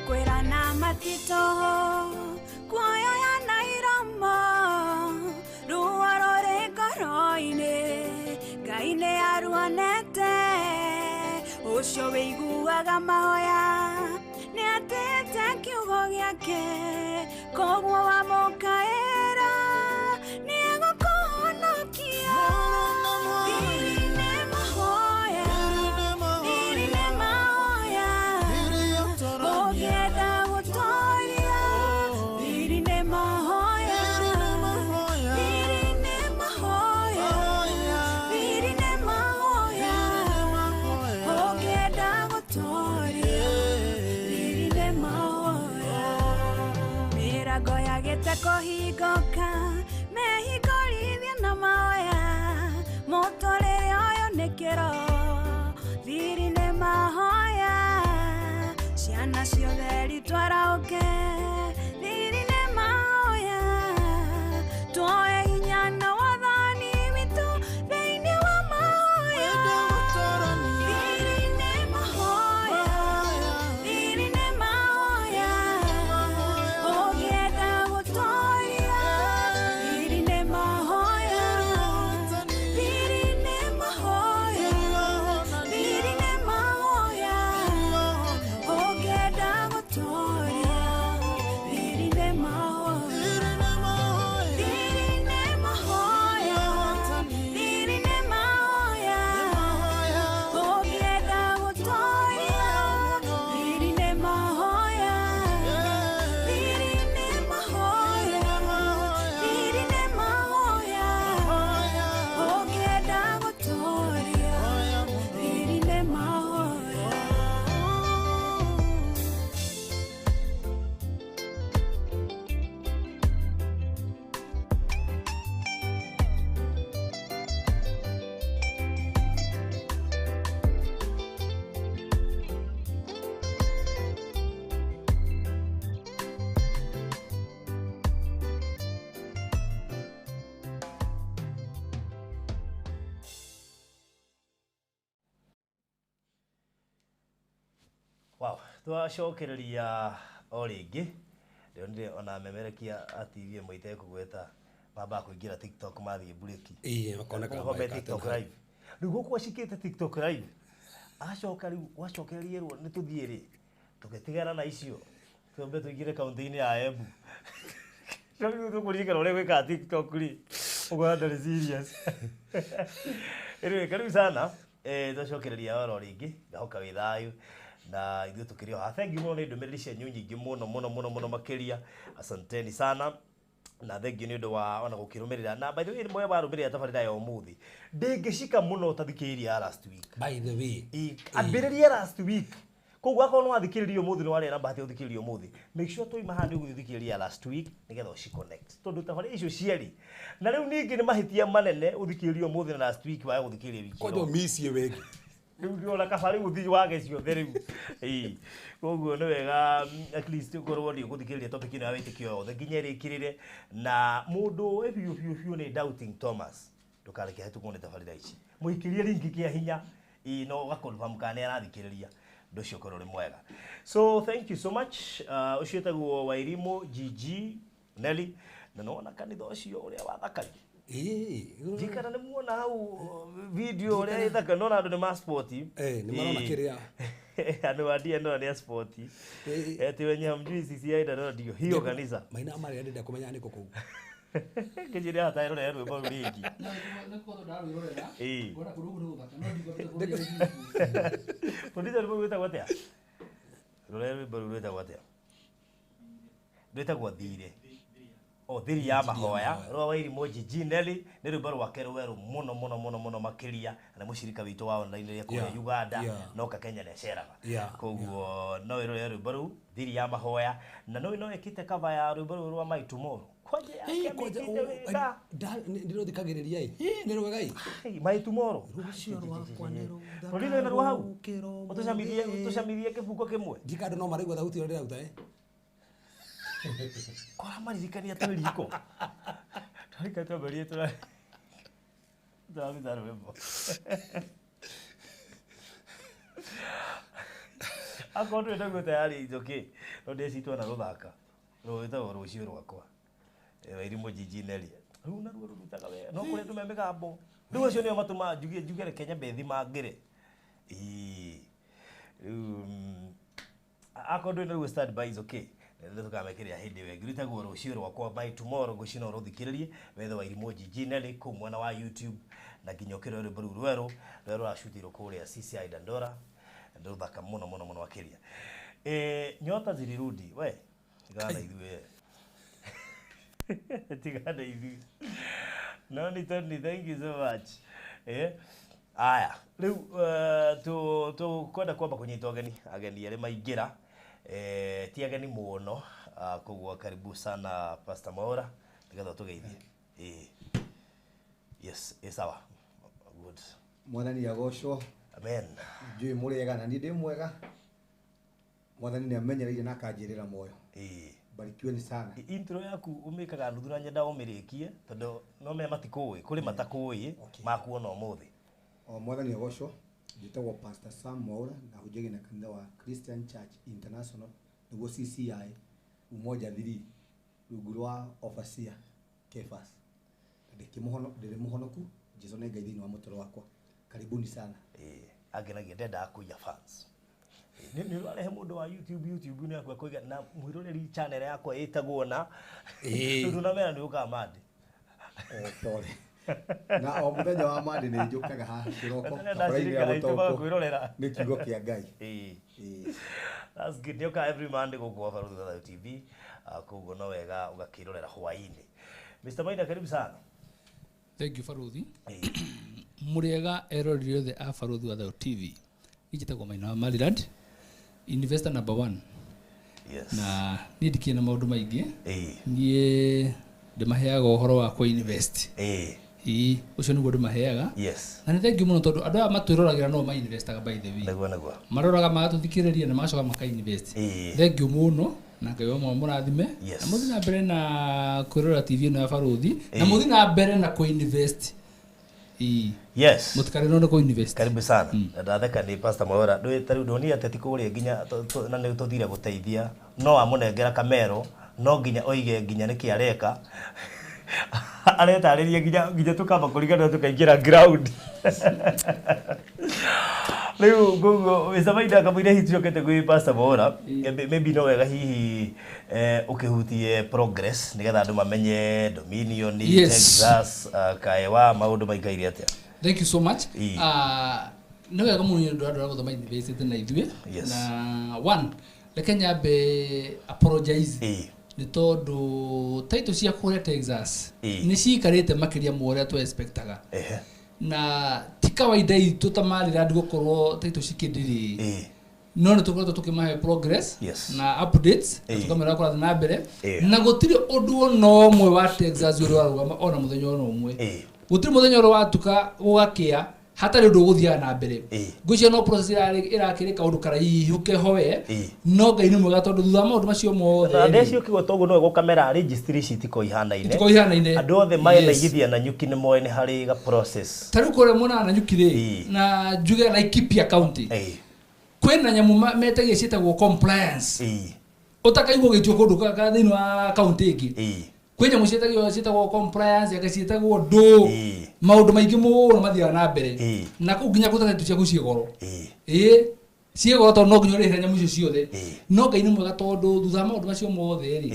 Speaker 3: Kwĩrana matitũhũ kuoyoya na iromo ruo rũrĩ ngoro-inĩ Ngai nĩ aruonete ũcio wĩiguaga mahoya nĩ atĩte kiugo gĩake koguo wamũkaĩra nĩ egũkũhonokia. Thiri nĩ mahoya, thiri nĩ mahoya, ũngĩenda gũtooria. Thiri nĩ mahoya, thiri nĩ mahoya, thiri nĩ mahoya, ũngĩenda gũtooria. Thiri nĩ mahoya. Mĩrango yagĩte kũhingũka mehingũrithie na mahoya mũtũrĩre ũyũ nĩ kĩro thiri nĩ mahoya ciana ciothe ritwarauke thiri nĩ mahoya tuoe hinya na wathani witũ thĩinĩ wa mahoya. Thiri nĩ mahoya, thiri nĩ mahoya, ũngĩenda gũtooria. Thiri nĩ mahoya, thiri nĩ mahoya, thiri nĩ mahoya, ũngĩenda gũtooria. Thiri nĩ mahoya, thiri nĩ mahoya, thiri nĩ mahoya, ũngĩenda gũtooria. Thiri nĩ mahoya, thiri nĩ mahoya, thiri nĩ mahoya, ũngĩenda gũtooria. Thiri nĩ mahoya.
Speaker 5: Wow, twacokereria o rĩngĩ ndĩronire ona memerekia a TV ĩmwe itekũgweta mambaga kũingĩra TikTok mathiĩ mburĩki.
Speaker 4: Ĩĩ, makoneka
Speaker 5: Makorwo me
Speaker 4: magĩka
Speaker 5: TikTok
Speaker 4: tene.
Speaker 5: live. Rĩu gũkũ acikĩte TikTok live acoka rĩu wacokereria rwo nĩ tũthiĩ rĩ tũgĩtigana na icio twambe tũingĩre kaunti-inĩ ya Embu. No rĩu tũkũririkana ũrĩa gwĩkaga TikTok rĩ ũkona ndarĩ serious. Anyway, karibu sana twacokereria oro rĩngĩ ngahoka wĩ thayũ na ithuĩ tũkĩrĩ o haha. Thank you mũno nĩ ndũmĩrĩri cianyu nyingĩ mũno mũno mũno mũno makĩria, asanteni sana na thank you nĩ ũndũ wa ona gũkĩrũmĩrĩra. Na by the way nĩ warũmĩrĩra tabarĩra ya ũmũthĩ ndĩngĩcika mũno ũtathikĩrĩirie ya last week.
Speaker 4: By the way,
Speaker 5: Ambĩrĩria last week koguo akorwo nĩ wathikĩrĩria ũmũthĩ nĩ warĩa na bahati ya gũthikĩrĩria ũmũthĩ, make sure twaima haha nĩ ũgũthikĩrĩria last week nĩgetha ũci connect tondũ tabarĩra icio cierĩ na rĩu ningĩ nĩ mahĩtia manene ũthikĩrĩrie ũmũthĩ na last week wae gũthikĩrĩria wiki
Speaker 4: kwanja
Speaker 5: ĩno.
Speaker 4: ũmicie wengi.
Speaker 5: Rĩu ndĩrona kaba rĩu ũthiĩ wage ciothe rĩu. Ĩĩ, koguo nĩ wega at least ũkorwo nĩ ũgũthikĩrĩria topic ĩno ya wĩtĩkio yothe nginya ĩrĩkĩrĩre na mũndũ ũĩ biũ biũ biũ nĩ doubting Thomas ndũkareke hĩtũkwo nĩ tabarĩra ici mũikĩrie ringi kĩa hinya. Ĩĩ, no ũgaconfirm kana nĩ arathikĩrĩria ũndũ ũcio ũkorwo ũrĩ mwega. So thank you so much. Ũcio wĩtagwo Wairimu GG Nelly na nĩwona kanitha ũcio ũrĩa wathakario.
Speaker 4: Ĩĩ.
Speaker 5: Njikara nĩ muona hau video ũrĩa ĩthaka nona andũ nĩ ma sport.
Speaker 4: Eh, nĩ marona kĩrĩa.
Speaker 5: Andũ a DNA nĩ a sport. Eti wenye hamjui CCI ndio ndio hiyo kanisa.
Speaker 4: Maina marĩa ndĩrenda kũmenya nĩkũ kũu.
Speaker 5: Kĩnjĩre hata ĩrore rwĩmbo rũu rĩngĩ. Ĩĩ. Producer rwĩmbo rũu rwĩtagwo atĩa? Rũrĩa rwĩmbo rũu rwĩtagwo atĩa? Rwĩtagwo Thirĩ. O Thiri ya mahoya rwa Wairimu Gigi Nelly nĩ rwĩmbo rwake rwerũ mũno mũno mũno mũno makĩria na nĩ mũcirika witũ wa online rĩrĩa kũrĩa Uganda noka Kenya nĩ aceraga. Koguo no ĩrore rwĩmbo rũu Thiri ya mahoya na no no ĩkĩte cover ya rwĩmbo rũu rwa My Tomorrow kwanja yake
Speaker 4: Kwanja
Speaker 5: amĩkĩte wega.
Speaker 4: ndĩrothikagĩrĩria ĩ nĩ rwega ĩ.
Speaker 5: Hey, My Tomorrow.
Speaker 4: Rũcio rwakwa nĩ rũthaka
Speaker 5: Producer wĩna ruo hau
Speaker 4: rũkĩro
Speaker 5: ũtũcamithie
Speaker 4: mũthĩ.
Speaker 5: ũtũcamithie kĩbungo kĩmwe.
Speaker 4: Ndika andũ no maraigua thauti ĩrĩa ndĩraruta ĩ.
Speaker 5: Kora maririkania twĩ riko twarika twamberie tũraruta rwĩmbo akorwo ndũrĩ naguo tayari it's okay. No ndĩcitwo na rũthaka rwĩtagwo rũciũ rwakwa. Wairimũ Jiji Nelly rĩu naruo rũrutaga wega no kũrĩ andũ me mĩgambo rĩu acio nĩo matũmaga njuge njuge reke nyambe thimangĩre. Ĩĩ rĩu akorwo ndũrĩ naruo stand by is okay, nĩ tũkamekĩrĩra hĩndĩ ĩyo ĩngĩ. Rwĩtagwo rũciũ rwakwa, my tomorrow. Ngwĩciria no rũthikĩrĩrie wethe Wairimũ Jiji Nelly kũu mwena wa YouTube na nginya ũkĩrore rwĩmbo rũu rwerũ rũrĩa rũracutirwo kũrĩa CCI Dandora. Nĩ rũthaka mũno mũno mũno makĩria. Nyota zilirudi we tigana na ithuĩ, tigana na ithuĩ. No ni Tony, thank you so much. Aya rĩu tu kwenda kwamba kũnyita ũgeni ageni arĩa maingĩra, ti ageni mũno, koguo karibu sana Pastor Mwaura nĩgetha ũtũgeithie. Yes, sawa, good.
Speaker 6: Mwathani agocwo.
Speaker 5: Amen.
Speaker 6: Njũĩ mũrĩega na niĩ ndĩ mwega. Mwathani nĩ amenyereire na akanjĩrĩra muoyo. Barikiweni sana.
Speaker 5: Intro yaku ũmĩkaga nuthu na nyenda ũmĩrĩkie tondũ no menya matikũĩ kũrĩ matakũĩ makuona ũmũthĩ.
Speaker 6: O mwathani agocwo. Njĩtagwo Pastor Sam Mwaura na hunjagia na kanitha wa Christian Church International, nĩguo CCI Umoja 3, rungu rwa Overseer Kefas. Ndĩrĩ mũhonoku. Jesu nĩ Ngai thĩinĩ wa mũtũrĩre wakwa. Karibuni sana.
Speaker 5: Angenagia ndendaga kũiya fans. Nĩ ũrarehe mũndũ wa YouTube YouTube-inĩ yaku akoiga na mwĩroreri channel yakwa ĩtagwo na tondũ namera nĩ ũkaga mandi.
Speaker 6: O pole. Na o mũthenya wa Monday nĩ njũkaga haha kĩroko
Speaker 5: Na
Speaker 6: kabura-inĩ ya
Speaker 5: ndacirika aitũ
Speaker 6: gũtaũkwo
Speaker 5: magakwĩrorera.
Speaker 6: nĩ kiugo kĩa Ngai. Ĩĩ.
Speaker 5: That's good. Nĩ ũkaga every Monday gũkũ wa Barũthi wa Thayũ TV. Koguo no wega ũgakĩrorera hwaĩ-inĩ. Mr. Maina, karibu sana.
Speaker 7: Thank you, Baruthi. Mũrĩega eroreri othe a Baruthi wa Thayũ TV. Niĩ njĩtagwo Maina wa Maryland, investor number one. Na niĩ ndikĩrĩ na maũndũ maingĩ. Niĩ ndĩmaheaga ũhoro wa kũ-invest. Ĩĩ, ũcio nĩguo ndĩmaheaga. Na nĩ thank you mũno tondũ andũ aya matwĩroragĩra no ma-investaga, by the way.
Speaker 5: Nĩguo nĩguo.
Speaker 7: Maroraga magatũthikĩrĩria na magacoka maka-invest. Thank you mũno na Ngai wa mũrathime. Na mũthiĩ na mbere na kwĩrora TV ĩno ya Baruthi na mũthiĩ na mbere na kũ-invest. Ĩĩ. Mũtikarĩrwo nĩ kũ-invest.
Speaker 5: Karibu sana. Na ndatheka nĩ Pastor Mwaura ndũĩ ta rĩu ndonire ateti kũrĩa nginya na nĩ tũthire gũteithia no amũnengera kamero no nginya oige nginya nĩkĩ areka aretarĩria nginya nginya tũkamba kũriganĩrwo tũkaingĩra ground rĩu. Koguo Mr. Maina, kamũira hihi tucokete gwĩ Pastor Mwaura, maybe no wega hihi ũkĩhutie progress nĩgetha andũ mamenye Dominion, Texas, Kaewa, maũndũ maikaire atĩa.
Speaker 7: Thank you so much. Nĩ wega mũno nĩ ũndũ wa andũ arĩa gũthoma investĩte na ithuĩ. Na one, reke nyambe apologize nĩ tondũ title cia kũrĩa Texas nĩ ciikarĩte makĩria ma ũrĩa tũ expectaga na ti kawaida itũ ta Maryland gũkorwo title cikĩndĩrĩ, no nĩ tũkoretwo tũkĩmahe progress na updates na tũkamera kũrathiĩ na mbere na gũtirĩ ũndũ ona ũmwe wa Texas ũrĩa warũgama ona mũthenya ona ũmwe. Gũtirĩ mũthenya ũrĩa watuka gũgakĩa hatarĩ ũndũ ũgũthiaga na mbere. Ngwĩciria no process ĩrakĩrĩ kaũndũ karaihu kehoe, no Ngai nĩ mwega tondũ thutha wa maũndũ macio mothe
Speaker 5: Na
Speaker 7: rĩ,
Speaker 5: ndeci ũkiuga toguo no gũkamera registry ici itikorwo ihanaine.
Speaker 7: Itikorwo ihanaine.
Speaker 5: Andũ othe mainaigithia na nyuki nĩ moĩ nĩ harĩ ga process.
Speaker 7: Ta rĩu kũrĩa mwena wa Nanyuki rĩ, na njuge Laikipia County, kwĩna nyamũ metagia ciĩtagwo compliance. Ũtakaigua ũgĩtio kũndũ thĩinĩ wa county ĩngĩ. Kwĩ nyamũ ciĩtagio ciĩtagwo compliance anga ciĩtagwo ndũ maũndũ maingĩ mũno mathiaga na mbere na kũu nginya kũta title ciaku ciĩ goro. Ĩĩ, ciĩ goro tondũ no nginya ũrĩhĩre nyamũ icio ciothe. No Ngai nĩ mwega tondũ thutha wa maũndũ macio mothe rĩ,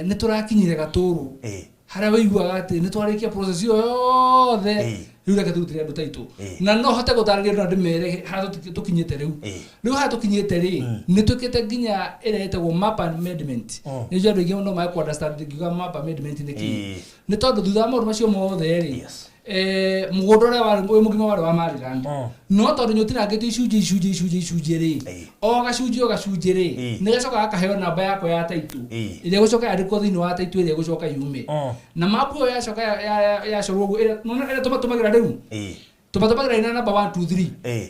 Speaker 7: nĩ tũrakinyire gatũrũ harĩa wĩiguaga atĩ nĩ twarĩkia process ĩyo yothe. Rĩu reke tũrutĩre andũ title na no hote gũtarĩria andũ na ndĩmere harĩa tũkinyĩte rĩu. Rĩu harĩa tũkinyĩte rĩ, nĩ twĩkĩte nginya ĩrĩa ĩtagwo map amendment. Nĩ njũĩ andũ aingĩ no mage kũ-understand ngiuga map amendment nĩ kĩĩ. Nĩ tondũ thutha wa maũndũ macio mothe rĩ, mũgũnda ũrĩa warĩ wĩ mũgima warĩ wa Maryland, no tondũ nĩ ũtinangĩtio icunjĩ icunjĩ icunjĩ icunjĩ rĩ, o gacunjĩ rĩ, nĩ gacoka gakaheo namba yako ya title ĩrĩa ĩgũcoka yandĩkwo thĩinĩ wa title ĩrĩa ĩgũcoka yume na mapu ĩyo yacoka yacorwo ũguo ĩrĩa nĩwona ĩrĩa tũmatũmagĩra rĩu, tũmatũmagĩra ina namba 1 2 3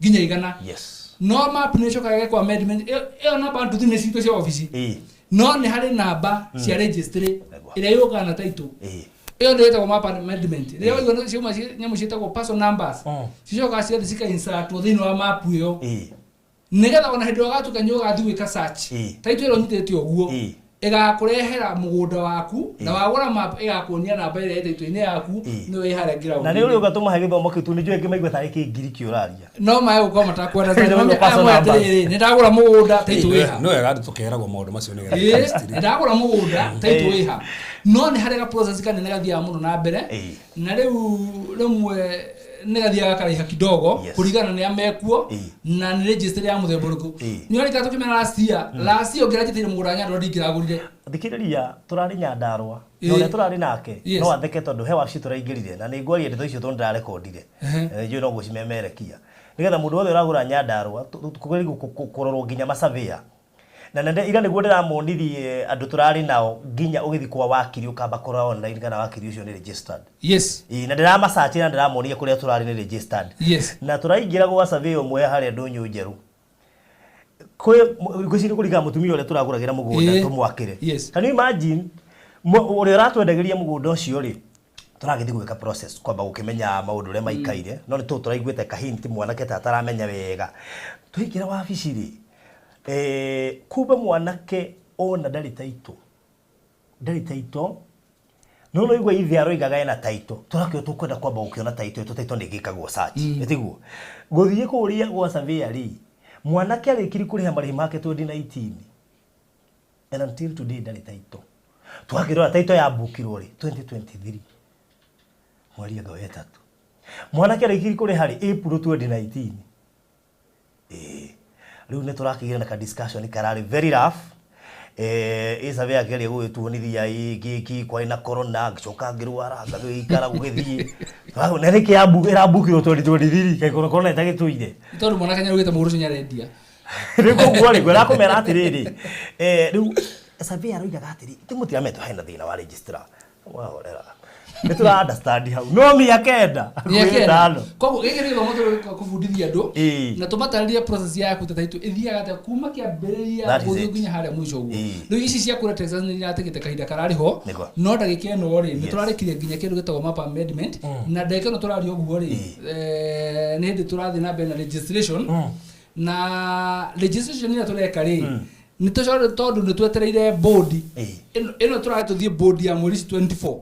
Speaker 7: nginya 100. No map nĩ ĩcokaga ĩgekwo amendment. Ĩyo namba 1 2 3 nĩ citũ cia obici, no nĩ harĩ namba cia registry ĩrĩa yũkaga na title. Ĩyo nĩyo ĩtagwo map amendment. Rĩrĩa waigua ciauma nyamũ ciĩtagwo parcel numbers, cicokaga ciothe cika-insertwo thĩinĩ wa map ĩyo. Nĩgetha ona hĩndĩ ĩrĩa ũgatuĩka nĩ ũgathiĩ gwĩka search, title ĩrĩa ũnyitĩte ũguo ĩgakũrehera mũgũnda waku, na wagũra map ĩgakuonia namba ĩrĩa ĩ title-inĩ yaku nĩyo ĩ harĩa ground.
Speaker 5: Na nĩ ũrĩ ũgatũmahe gĩthomo kĩu tu nĩ njũĩ ngĩmaigua tarĩ kĩngiriki ũraria.
Speaker 7: No maĩ gũkorwo matakwenda.
Speaker 5: Nĩ
Speaker 7: Aya
Speaker 5: personal
Speaker 7: moya
Speaker 5: numbers.
Speaker 7: atĩrĩrĩ, nĩ ndagũra mũgũnda, title ĩha.
Speaker 4: Nĩ wega andũ tũkeragwo maũndũ macio nĩgetha
Speaker 7: Ĩĩ, ndagũra mũgũnda, title ĩha, no nĩ harĩ ga process kanene gathiaga mũno na mbere, na rĩu rĩmwe nĩ gathiaga karaiha kidogo kũringana nĩ amekuo na nĩ registry ya mũthemba ũrĩkũ. Nĩ ũrarika tũkĩmena last year, last year ũngĩranjĩtĩire mũgũnda wa Nyandarũa ndingĩragũrire.
Speaker 5: Thikĩrĩria, tũrarĩ Nyandarũa na ũrĩa tũrarĩ nake no atheke tondũ he wabici tũraingĩrire na nĩ ngwaria ndeto icio tondũ ndĩrarekondire. Njũĩ no gũcimemerekia nĩgetha mũndũ wothe ũragũra Nyandarũa kũgerio kũrorwo nginya masurveyor na nende ira nĩguo ndĩramonirie andũ tũrarĩ nao nginya ũgĩthiĩ kwa wakiri ũkamba kũrora online kana wakiri ũcio nĩ registered. Ĩĩ, na ndĩramacachĩra ndĩramonia kũrĩa tũrarĩ nĩ registered. Na tũraingĩra gwa survey ũmwe harĩa ndũnyũ njerũ kwĩ ngwĩciria kũringana mũtumia ũrĩa tũragũragĩra mũgũnda tũmwakĩre. Can you imagine ũrĩa ũratwendagĩria mũgũnda ũcio rĩ, tũragĩthiĩ gwĩka process kwamba gũkĩmenya maũndũ ũrĩa maikaire, no nĩ tũũ tũraiguĩte kahint mwanake ta ataramenya wega. Twaingĩra wabici rĩ, kumbe mwanake ona ndarĩ title, ndarĩ title, no no igua ithe aroigaga ena title, tũrakĩo tũkwenda kwamba gũkĩona title ĩto title nĩ ĩgĩkagwo search, ĩtiguo gũthiĩ kũrĩa gwa surveyor rĩ, mwanake arĩkiri kũrĩha marĩhi make 2019 and until today ndarĩ title. Twakĩrora title yambukirwo rĩ 2023 mweri anga wa ĩtatũ, mwanake arĩkiri kũrĩha rĩ April 2019. Ĩĩ, rĩu nĩ tũrakĩgĩra na ka discussion kararĩ very rough. Ĩ survey akĩgeria gũgĩtuonithia ĩ kĩki kwarĩ na corona, ngĩcoka ngĩrwara ngagĩikara gũgĩthiĩ na nĩkĩ ĩrambukirwo 2023 kaĩ corona ĩtagĩtũire.
Speaker 7: Tondũ mwanake nĩaraugĩte mũgũnda ũcio nĩarendia.
Speaker 5: Rĩu koguo rĩ ngwĩra kũmera atĩrĩrĩ, rĩu survey aroigaga atĩrĩ ti mũtirametwo hena thĩna wa registrar, wahorera nĩ tũra understand hau no mĩaka 9
Speaker 7: Mĩaka
Speaker 5: hakuhĩ
Speaker 7: ĩna.
Speaker 5: 5.
Speaker 7: Koguo gĩkĩ nĩ gĩthomo tũrĩ kũbundithia andũ na tũmatarĩrie process ya kũruta title ĩthiaga atĩa kuma kĩambĩrĩria
Speaker 5: That is
Speaker 7: gũthiĩ
Speaker 5: it.
Speaker 7: nginya harĩa mũico ũguo. Rĩu ici cia kũrĩa Texas nĩ iratigĩte kahinda kararĩ ho, no ndagĩka ĩno rĩ nĩ tũrarĩkirie nginya kĩndũ gĩtagwo map amendment, na ndagĩka ĩno tũraria ũguo rĩ, nĩ hĩndĩ tũrathiĩ na mbere na registration, na registration ĩrĩa tũreka rĩ nĩ tũcore tondũ nĩ twetereire board ĩno tũrathiĩ tũthiĩ board ya mweri 24,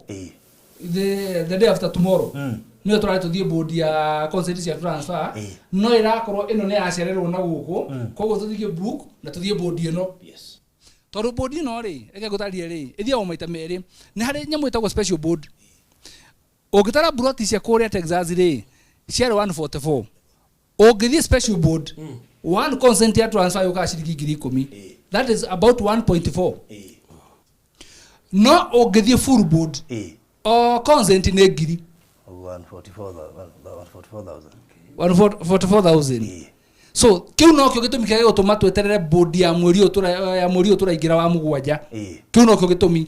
Speaker 7: the day after tomorrow, nĩyo tũrathiĩ tũthiĩ board ya consent cia transfer, no ĩrakorwo ĩno nĩ yacererwo na gũkũ, koguo tũthiĩ book na tũthiĩ board ĩno, tondũ board ĩno rĩ, reke ngũtarĩrie rĩ, ĩthiagwo maita merĩ. Nĩ harĩ nyamũ ĩtagwo special board. Ũngĩtara broti cia kũrĩa Texas rĩ ciarĩ 144, ũngĩthiĩ special board, one consent ya transfer yũkaga ciringi 10,000, that is about 1.4, no ũngĩthiĩ full board, o consent nĩ ngiri
Speaker 5: 144,000.
Speaker 7: 144,000. So kĩu nokĩo gĩtũmi kĩrĩa gĩgũtũma tweterere board ya mweri ũyũ ya mweri ũyũ tũraingĩra wa mũgwanja. Kĩu nokĩo gĩtũmi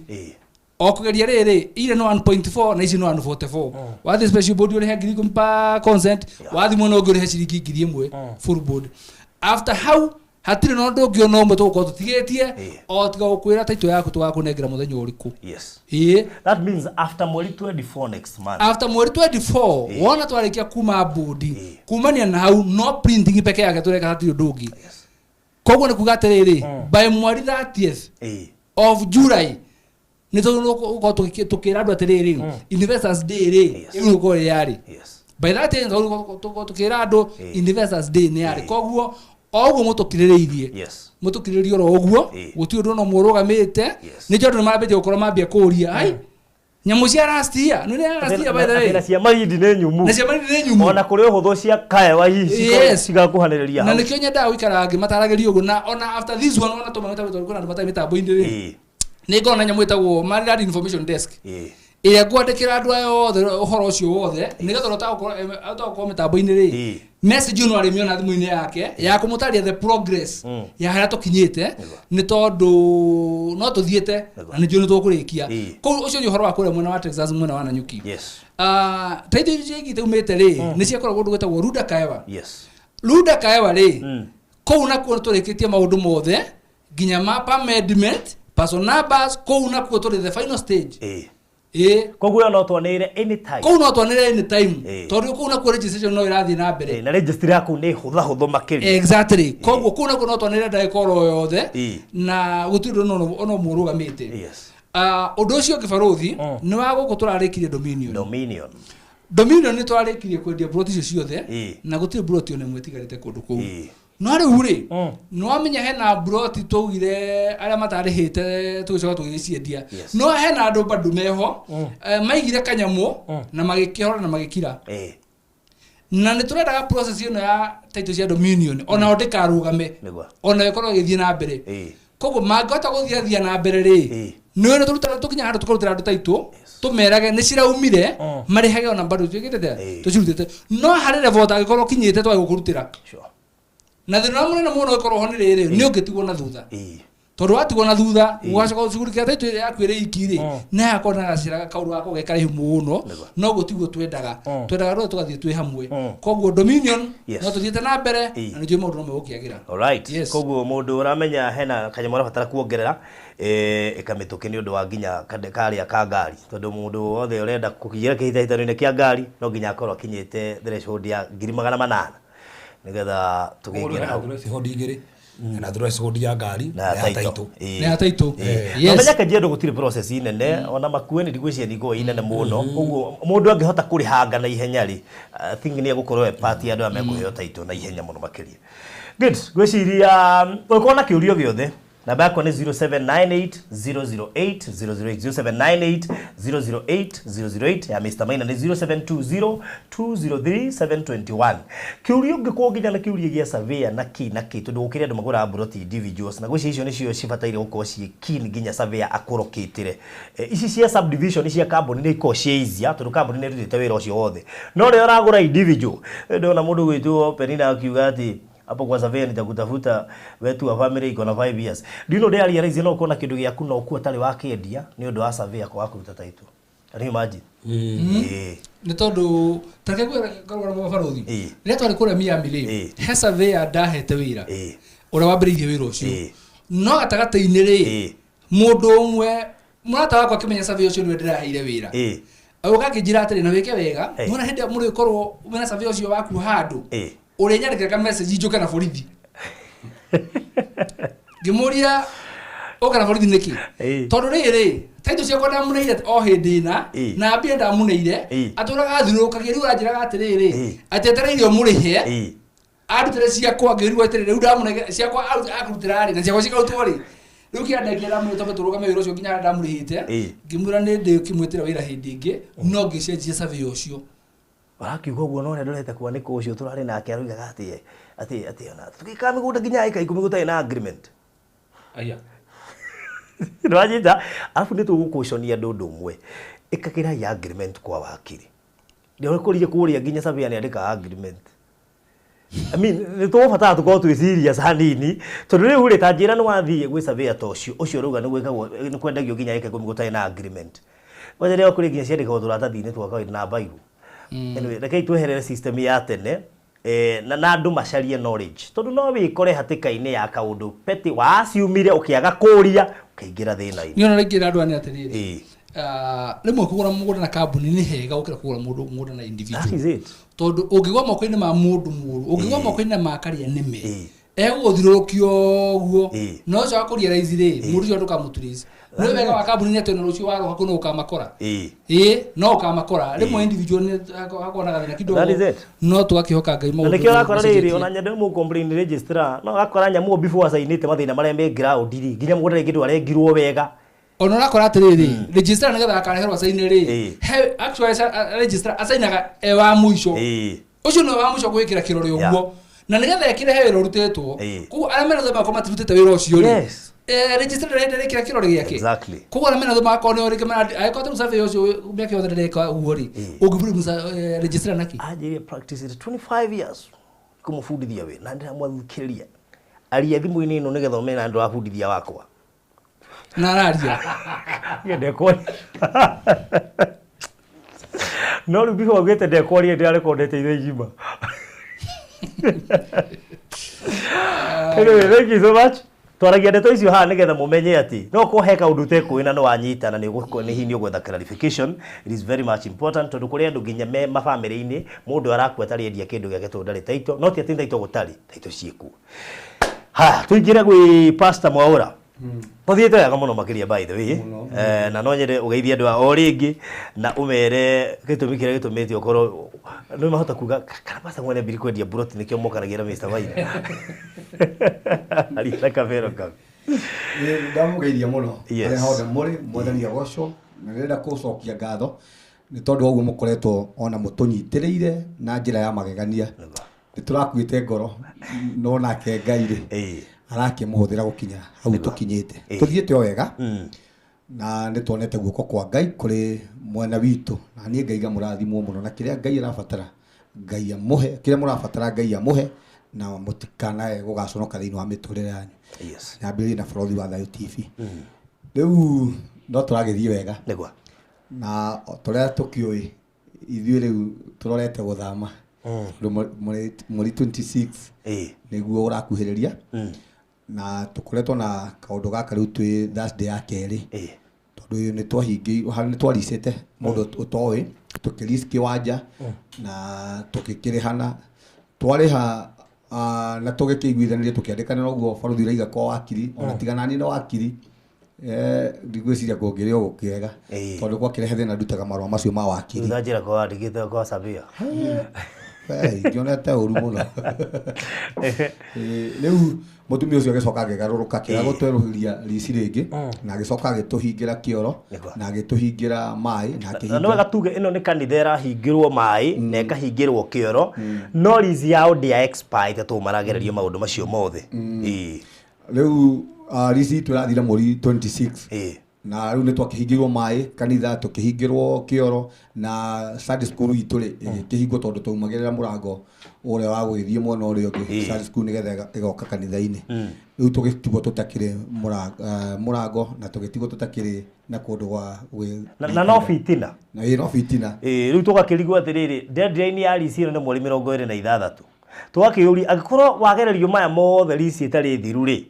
Speaker 7: o kũgeria rĩrĩ ire no 1.4 na ici no 144. Wathiĩ special board ũrĩhe 10,000 per consent, wathiĩ mwena ũngĩ ũrĩhe ciringi 1,000 full board. After hau hatirĩ na ũndũ ũngĩ ona ũmwe tũgũkorwo tũtigĩtie o tiga gũkwĩra title yaku tũgakũnengera mũthenya ũrĩkũ. Ĩĩ.
Speaker 5: That means after mweri 24 next month.
Speaker 7: After mweri 24, wona twarĩkia kuma board, kumania na hau no printing peke yake tũreka, hatirĩ ũndũ ũngĩ. Koguo nĩ kuga atĩrĩrĩ, by mweri 30th of July nĩ tũgũkorwo tũkĩra andũ atĩrĩrĩ, Investors Day rĩ ĩu gũkorwo ĩ yarĩ. By that time tũgũkorwo tũkĩra andũ Investors Day nĩ yarĩ. Koguo o ũguo mũtũkirĩrĩirie, mũtũkirĩrĩrie oro ũguo, gũtirĩ ũndũ ona ũmwe ũrũgamĩte. Nĩ tondũ nĩ marambĩtie gũkorwo mambia kũria ai nyamũ cia last year nĩ last year, by the way.
Speaker 5: Na cia mahindi nĩ nyũmũ.
Speaker 7: Na cia mahindi nĩ nyũmũ.
Speaker 5: Ona kũrĩ ũhũthũ cia kaewa hihi cigakuhanĩrĩria
Speaker 7: Na
Speaker 5: hau.
Speaker 7: nĩkĩo nyendaga gũikara ngĩmataragĩria ũguo, na ona after this one ona tũmamĩta tondũ kwĩna andũ matarĩ mĩtambo-inĩ rĩ, nĩ ngoragwo na nyamũ ĩtagwo Maryland Information Desk ĩrĩa ngwandĩkĩra andũ aya othe ũhoro ũcio wothe nĩgetha ũrĩa ũtagũkorwo mĩtambo-inĩ rĩ, message ĩno arĩmĩona thimũ-inĩ yake ya kũmũtarĩria the progress ya harĩa tũkinyĩte, nĩ tondũ no tũthiĩte na nĩ njũĩ nĩ tũkũrĩkia. Koguo ũcio nĩ ũhoro wa kũrĩa mwena wa Texas, mwena wa Nanyuki. Title iria ingĩ itaumĩte rĩ nĩ ciakoragwo kũndũ gwĩtagwo Runda Kaewa. Runda Kaewa rĩ, kũu nakuo tũrĩkĩtie maũndũ mothe nginya map amendment, personal numbers, kũu nakuo tũrĩ the final stage. Ĩĩ.
Speaker 5: Koguo ĩyo no twanĩrĩre anytime.
Speaker 7: Kũu no twanĩrĩre anytime.
Speaker 5: Ĩĩ.
Speaker 7: Tondũ kũu nakuo registration no ĩrathiĩ na mbere.
Speaker 5: Na registry yaku nĩ hũthahũthũ makĩria.
Speaker 7: Exactly. Koguo kũu nakuo no twanĩrĩre ndagĩka oro yothe.
Speaker 5: Ĩĩ.
Speaker 7: Na gũtirĩ ũndũ ona ũmwe ũrũgamĩte.
Speaker 5: Yes.
Speaker 7: Ah, ũndũ ũcio ũngĩ barũthi nĩ wa gũkũ tũrarĩkirie Dominion.
Speaker 5: Dominion.
Speaker 7: Dominion nĩ tũrarĩkirie kwendia mburoti icio ciothe
Speaker 5: Ĩĩ.
Speaker 7: na gũtirĩ mburoti ona ĩmwe ĩtigarĩte kũndũ kũu.
Speaker 5: Ĩĩ.
Speaker 7: No rĩu rĩ, nĩ wamenya hena mburoti twaugire arĩa matarĩhĩte tũgĩcoka tũgĩciendia.
Speaker 5: Yes.
Speaker 7: No hena andũ bado meho maigire kanyamũ na magĩkĩhora na magĩkira.
Speaker 5: Ĩĩ.
Speaker 7: Na nĩ tũrendaga process ĩno ya title cia Dominion onao ndĩkarũgame.
Speaker 5: Nĩguo.
Speaker 7: Ona ĩkorwo ĩgĩthiĩ na mbere.
Speaker 5: Ĩĩ.
Speaker 7: Koguo mangĩhota gũthiathia na mbere rĩ,
Speaker 5: Ĩĩ.
Speaker 7: nĩ nĩ tũrutaga tũkinya handũ tũkarutĩra andũ taitũ tũmerage nĩ ciraumire marĩhage ona bado tuĩkĩte atĩa?
Speaker 5: Ĩĩ.
Speaker 7: Tũcirutĩte. No harĩ level ũtangĩkorwo ũkinyĩte twage gũkũrutĩra.
Speaker 5: Sure.
Speaker 7: Na thĩna ũrĩa mũnene mũno ũkorwo ho nĩ rĩrĩ, nĩ ũngĩtigwo na thutha.
Speaker 5: Ĩĩ.
Speaker 7: Tondũ watigwo na thutha ũgacoka gũcugurikĩra taitũ ĩrĩa yaku ĩrĩ iki rĩ, nĩ hagakorwo na gacĩra kaũndũ gako ge karaihu mũno, no ũguo tiguo twendaga. Twendaga rwothe tũgathiĩ twĩ hamwe. Koguo Dominion
Speaker 5: Yes.
Speaker 7: no tũthiĩte na mbere
Speaker 5: Ĩĩ.
Speaker 7: na nĩ njũĩ maũndũ no megũkĩagĩra.
Speaker 5: Alright.
Speaker 7: Yes.
Speaker 5: Koguo mũndũ ũramenya hena kanyamũ arabatara kuongerera ĩka mĩtũkĩ nĩ ũndũ wa nginya karĩa ka ngari, tondũ mũndũ wothe ũrenda kũingĩra kĩhĩtahĩtano-inĩ kĩa ngari no nginya akorwo akinyĩte threshold ya 800,000 nĩgetha tũkĩingĩra hau.
Speaker 4: Threshold igĩrĩ, na threshold ya ngari
Speaker 5: Na
Speaker 4: na ya
Speaker 5: title.
Speaker 4: title.
Speaker 5: Ĩĩ.
Speaker 7: Na ya title.
Speaker 5: Ĩĩ.
Speaker 7: Yes.
Speaker 5: Na menya Kajiado gũtirĩ process nene ona Makueni ndigwĩciria nĩ ikoragwo ĩ nene mũno, koguo mũndũ angĩhota kũrĩhanga na ihenya rĩ, I think nĩ egũkorwo e part ya andũ arĩa mekũheo title na ihenya mũno makĩria. Good. Ngwĩciria ũngĩkorwo na kĩũria gĩothe, namba yakwa nĩ 0798 008 008, 0798 008 008, ya Mr. Maina nĩ 0720 203 721. Kĩũria ũngĩkorwo nginya na kĩũria gĩa surveyor na kĩ na kĩ, tondũ gũkĩrĩ andũ magũraga mburoti individuals, na gwĩciria icio nĩcio cibataire gũkorwo ciĩ keen nginya surveyor akũrokĩtĩre. Ici cia subdivision cia kambuni nĩ ikoragwo ciĩ easier, tondũ kambuni nĩ ĩrutĩte wĩra ũcio wothe. No rĩrĩa ũragũra individual, ndĩrona mũndũ ũgwĩtwo Penina akiuga atĩ hapo kwa surveyor nitakutafuta wetu wa family iko na 5 years. Do you know they realize no kuona kindu gĩaku no kuo tarĩ wakĩendia nĩ ũndũ wa surveyor kwaga kũruta title. Can you imagine? Ĩĩ.
Speaker 7: Nĩ tondũ tareke ngwĩre ngarũra mabarũthi.
Speaker 5: Ĩĩ.
Speaker 7: Rĩrĩa twarĩ kũrĩa Miami rĩ,
Speaker 5: Ĩĩ.
Speaker 7: he surveyor ndahete wĩra
Speaker 5: Ĩĩ.
Speaker 7: ũrĩa wambĩrĩirie wĩra ũcio.
Speaker 5: Ĩĩ.
Speaker 7: No gatagatĩ-inĩ rĩ,
Speaker 5: Ĩĩ.
Speaker 7: mũndũ ũmwe mũrata wakwa akĩmenya surveyor ũcio nĩwe ndĩraheire wĩra.
Speaker 5: Ĩĩ.
Speaker 7: Agĩũka akĩnjĩra atĩrĩ, na wĩke wega,
Speaker 5: Ĩĩ.
Speaker 7: nĩwona hĩndĩ ĩrĩa mũrĩkorwo wĩna surveyor ũcio waku handũ,
Speaker 5: Ĩĩ.
Speaker 7: ũrĩnyandĩkĩra ka message njũke na borithi. Ngĩmũria ũka na borithi nĩkĩ?
Speaker 5: Ĩĩ.
Speaker 7: Tondũ rĩrĩ, title ciakwa ndamũneire o hĩndĩ ĩna,
Speaker 5: Ĩĩ.
Speaker 7: na mbia ndamũneire,
Speaker 5: Ĩĩ.
Speaker 7: atũraga athiũrũrũkagia rĩu anjĩraga atĩrĩrĩ,
Speaker 5: Ĩĩ.
Speaker 7: atĩ etereire ũmũrĩhe,
Speaker 5: Ĩĩ.
Speaker 7: andutĩre ciakwa, ngĩrigwo atĩrĩrĩ, rĩu ndamũnengera ciakwa akũrutĩra rĩ, na ciakwa cikarutwo rĩ. Rĩu kĩrĩa ndekire ndamũrĩte tondũ tũrũgame wĩra ũcio nginya harĩa ndamũrĩhĩte,
Speaker 5: Ĩĩ.
Speaker 7: ngĩmwĩra nĩ ndĩkĩmwĩtĩra wĩra hĩndĩ ĩngĩ, no ngĩcenjia surveyor ũcio.
Speaker 5: Ũrakiuga ũguo no ũrĩa ndorete kwanĩkwo ũcio tũrarĩ nake aroigaga atĩ atĩ atĩ ona tũgĩkaga mĩgũnda nginya ĩka 10 gũtarĩ na agreement.
Speaker 4: Aya.
Speaker 5: Nĩwanyita? Arabu nĩ tũgũkũconia andũ ũndũ ũmwe. Ĩkagĩrai agreement kwa wakiri. Ndĩrakũrire kũrĩa nginya surveyor nĩandĩkaga agreement. I mean, nĩ tũgũbatara tũkorwo twĩ serious hanini, tondũ rĩu rĩ, ta njĩra nĩ wathiĩ gwĩ surveyor ta ũcio, ũcio ũrauga nĩ gwĩkagwo, nĩ kwendagio nginya ĩka 10 gũtarĩ na agreement. Kwanja rĩrĩa kũrĩ nginya ciandĩkagwo tũratathi-inĩ twa kawaida na Bible. Anyway, rekei tweherere system ya tene, na andũ macarie knowledge, tondũ no wĩkore hatĩka-inĩ ya kaũndũ petty waciumire ũkĩaga kũria ũkaingĩra thĩna-inĩ.
Speaker 7: Niĩ ona rĩngĩ andũ aya nĩ atĩrĩrĩ,
Speaker 5: Ĩĩ.
Speaker 7: Rĩmwe kũgũra mũgũnda na kambuni nĩ hega gũkĩra kũgũra mũgũnda na individual.
Speaker 5: That is it.
Speaker 7: Tondũ ũngĩgwa moko-inĩ ma mũndũ mũũru, ũngĩgwa
Speaker 5: Ĩĩ.
Speaker 7: moko-inĩ ma karĩa nĩme,
Speaker 5: Ĩĩ.
Speaker 7: egũgũthiũrũrũkia ũguo.
Speaker 5: Ĩĩ.
Speaker 7: Na ũcio wa kũrealize rĩ,
Speaker 5: Ĩĩ.
Speaker 7: mũndũ ũcio ndũkamũtrace. Nĩ wega wa kambuni nĩ atĩ ona rũciũ waroka kũ no ũkamakora.
Speaker 5: Ĩĩ.
Speaker 7: Ĩĩ, no ũkamakora. Rĩmwe
Speaker 5: Ĩĩ.
Speaker 7: individual nĩ akoragwo na gathĩna kidogo.
Speaker 5: That is it.
Speaker 7: No tũgakĩhoka Ngai
Speaker 5: Na
Speaker 7: maũndũ
Speaker 5: nĩkĩo ũrakora rĩrĩ,
Speaker 7: macenjetie.
Speaker 5: ona nyende mũ complain registrar, no ũgakora nyamũ before acainĩte mathĩna marĩa me ground rĩ, nginya mũgũnda rĩngĩ ndwarengirwo wega.
Speaker 7: Ona ũrakora atĩrĩrĩ, registrar nĩgetha akareherwo acaine rĩ,
Speaker 5: Ĩĩ.
Speaker 7: he actually registrar acainaga e wa mũico.
Speaker 5: Ĩĩ.
Speaker 7: Ũcio nĩwe wa mũico gwĩkĩra kĩrore
Speaker 5: Yeah.
Speaker 7: ũguo. Na nĩgetha ekĩre he wĩra ũrutĩtwo.
Speaker 5: Ĩĩ.
Speaker 7: Koguo arĩa mena thĩna makorwo matirutĩte wĩra ũcio rĩ,
Speaker 5: Yes.
Speaker 7: Registrar ndarĩkĩra kĩrore gĩake.
Speaker 5: Exactly.
Speaker 7: Koguo arĩa mena thĩna makorwo nĩo rĩngĩ angĩkorwo ta survey ũcio mĩaka yothe ndareka ũguo rĩ,
Speaker 5: Ĩĩ.
Speaker 7: ũngĩbũrĩ registrar naki?
Speaker 5: Anjĩrire practice it 25 years kũmũbundithia wĩ na ndĩramwathikĩrĩria aria thimũ-inĩ ĩno nĩgetha ũmenye na ndĩrabundithia wakwa.
Speaker 7: Na araria.
Speaker 5: Niĩ ndekwaria. No rĩu before augĩte ndekwaria ndĩrarekondete ithe igima. Anyway, thank you so much. Twaragia ndeto icio haha nĩgetha mũmenye atĩ no korwo he kaũndũ ũtekũĩ na nĩ wanyita na nĩ hihi nĩ ũgwetha clarification. It is very much important tondũ kũrĩ andũ nginya me mabamĩrĩ-inĩ mũndũ arakua atarĩ endia kĩndũ gĩake tondũ ndarĩ title, no ti atĩ title gũtarĩ, title ciĩkuo. Haya, tũingĩre gwĩ Pastor Mwaũra. Tũthiĩte wega mũno makĩria, by the way. Na no nyende ũgeithie andũ a o rĩngĩ na ũmere gĩtũmi kĩrĩa gĩtũmĩte ũkorwo nĩ mahota kuga kana Pastor mwene mbiri kwendia buroti nĩkĩo mokanagia na Mr. Maina. Aria na kabero kau.
Speaker 6: Ndamũgeithia mũno arĩa hothe mũrĩ, Mwathani agocwo, na ndĩrenda kũcokia ngatho nĩ tondũ wa ũguo mũkoretwo ona mũtũnyitĩrĩire na njĩra ya magegania. Nĩ tũrakuĩte ngoro, no nake Ngai rĩ arakĩmũhũthĩra gũkinya hau tũkinyĩte. Tũthiĩte o wega na nĩ tuonete guoko kwa Ngai kũrĩ mwena witũ, na niĩ ngaiga mũrathimwo mũno, na kĩrĩa Ngai arabatara Ngai amũhe, kĩrĩa mũrabatara Ngai amũhe, na mũtikanae gũgaconoka thĩinĩ wa mĩtũrĩre yanyu. Nyambĩrĩrie na Bũrũri wa Thayũ TV. Rĩu no tũragĩthiĩ wega. Na tũrĩa tũkĩũĩ ithuĩ rĩu tũrorete gũthama tondũ mweri 26 nĩguo ũrakuhĩrĩria, na tũkoretwo na kaũndũ gaka rĩu twĩ Thursday ya kerĩ, tondũ nĩ twahingĩirwo harĩa nĩ twaricĩte mũndũ ũtoĩ, tũkĩrice kĩwanja na tũgĩkĩrĩhana, twarĩha na tũgĩkĩiguithanĩria tũkĩandĩkanĩra ũguo baruthi ũraiga kwa wakiri, ona tiga nani na wakiri, ndigwĩciria kũngĩrĩ o gũkĩega tondũ gwakĩrehe thĩna ndutaga marũa macio ma wakiri.
Speaker 5: Thutha njĩra kwa wandĩkĩte kwa Sabia.
Speaker 6: Ngĩonete ũru mũno. Rĩu mũtumia ũcio agĩcoka akĩgarũrũka akĩaga gũtwerũhĩria rici rĩngĩ, na agĩcoka agĩtũhingĩra kĩoro na agĩtũhingĩra maĩ na akĩhinga.
Speaker 5: No wega tuge ĩno nĩ kanitha ĩrahingĩrwo maĩ na ĩkahingĩrwo kĩoro, no lease yao ndĩa expire tondũ maragererio maũndũ macio mothe.
Speaker 6: Rĩu lease itũ ĩrathira mweri 26, na rĩu nĩ twakĩhingĩirwo maĩ kanitha, tũkĩhingĩrwo kĩoro, na Sunday school itũ rĩ ĩgĩkĩhingwo tondũ twaumagĩrĩra mũrango ũrĩa wa gũgĩthiĩ mwena ũrĩa ũngĩ Sunday school nĩgetha ĩgoka kanitha-inĩ. Rĩu tũgĩtigwo tũtakĩrĩ mũrango na tũgĩtigwo tũtakĩrĩ na kũndũ gwa
Speaker 5: na no fitina.
Speaker 6: Na ĩ no fitina.
Speaker 5: Rĩu tũgakĩrigwo atĩrĩrĩ, deadline ya lease ĩno nĩ mweri 26. Tũgakĩũria angĩkorwo wagererio maya mothe lease ĩtarĩ thiru rĩ,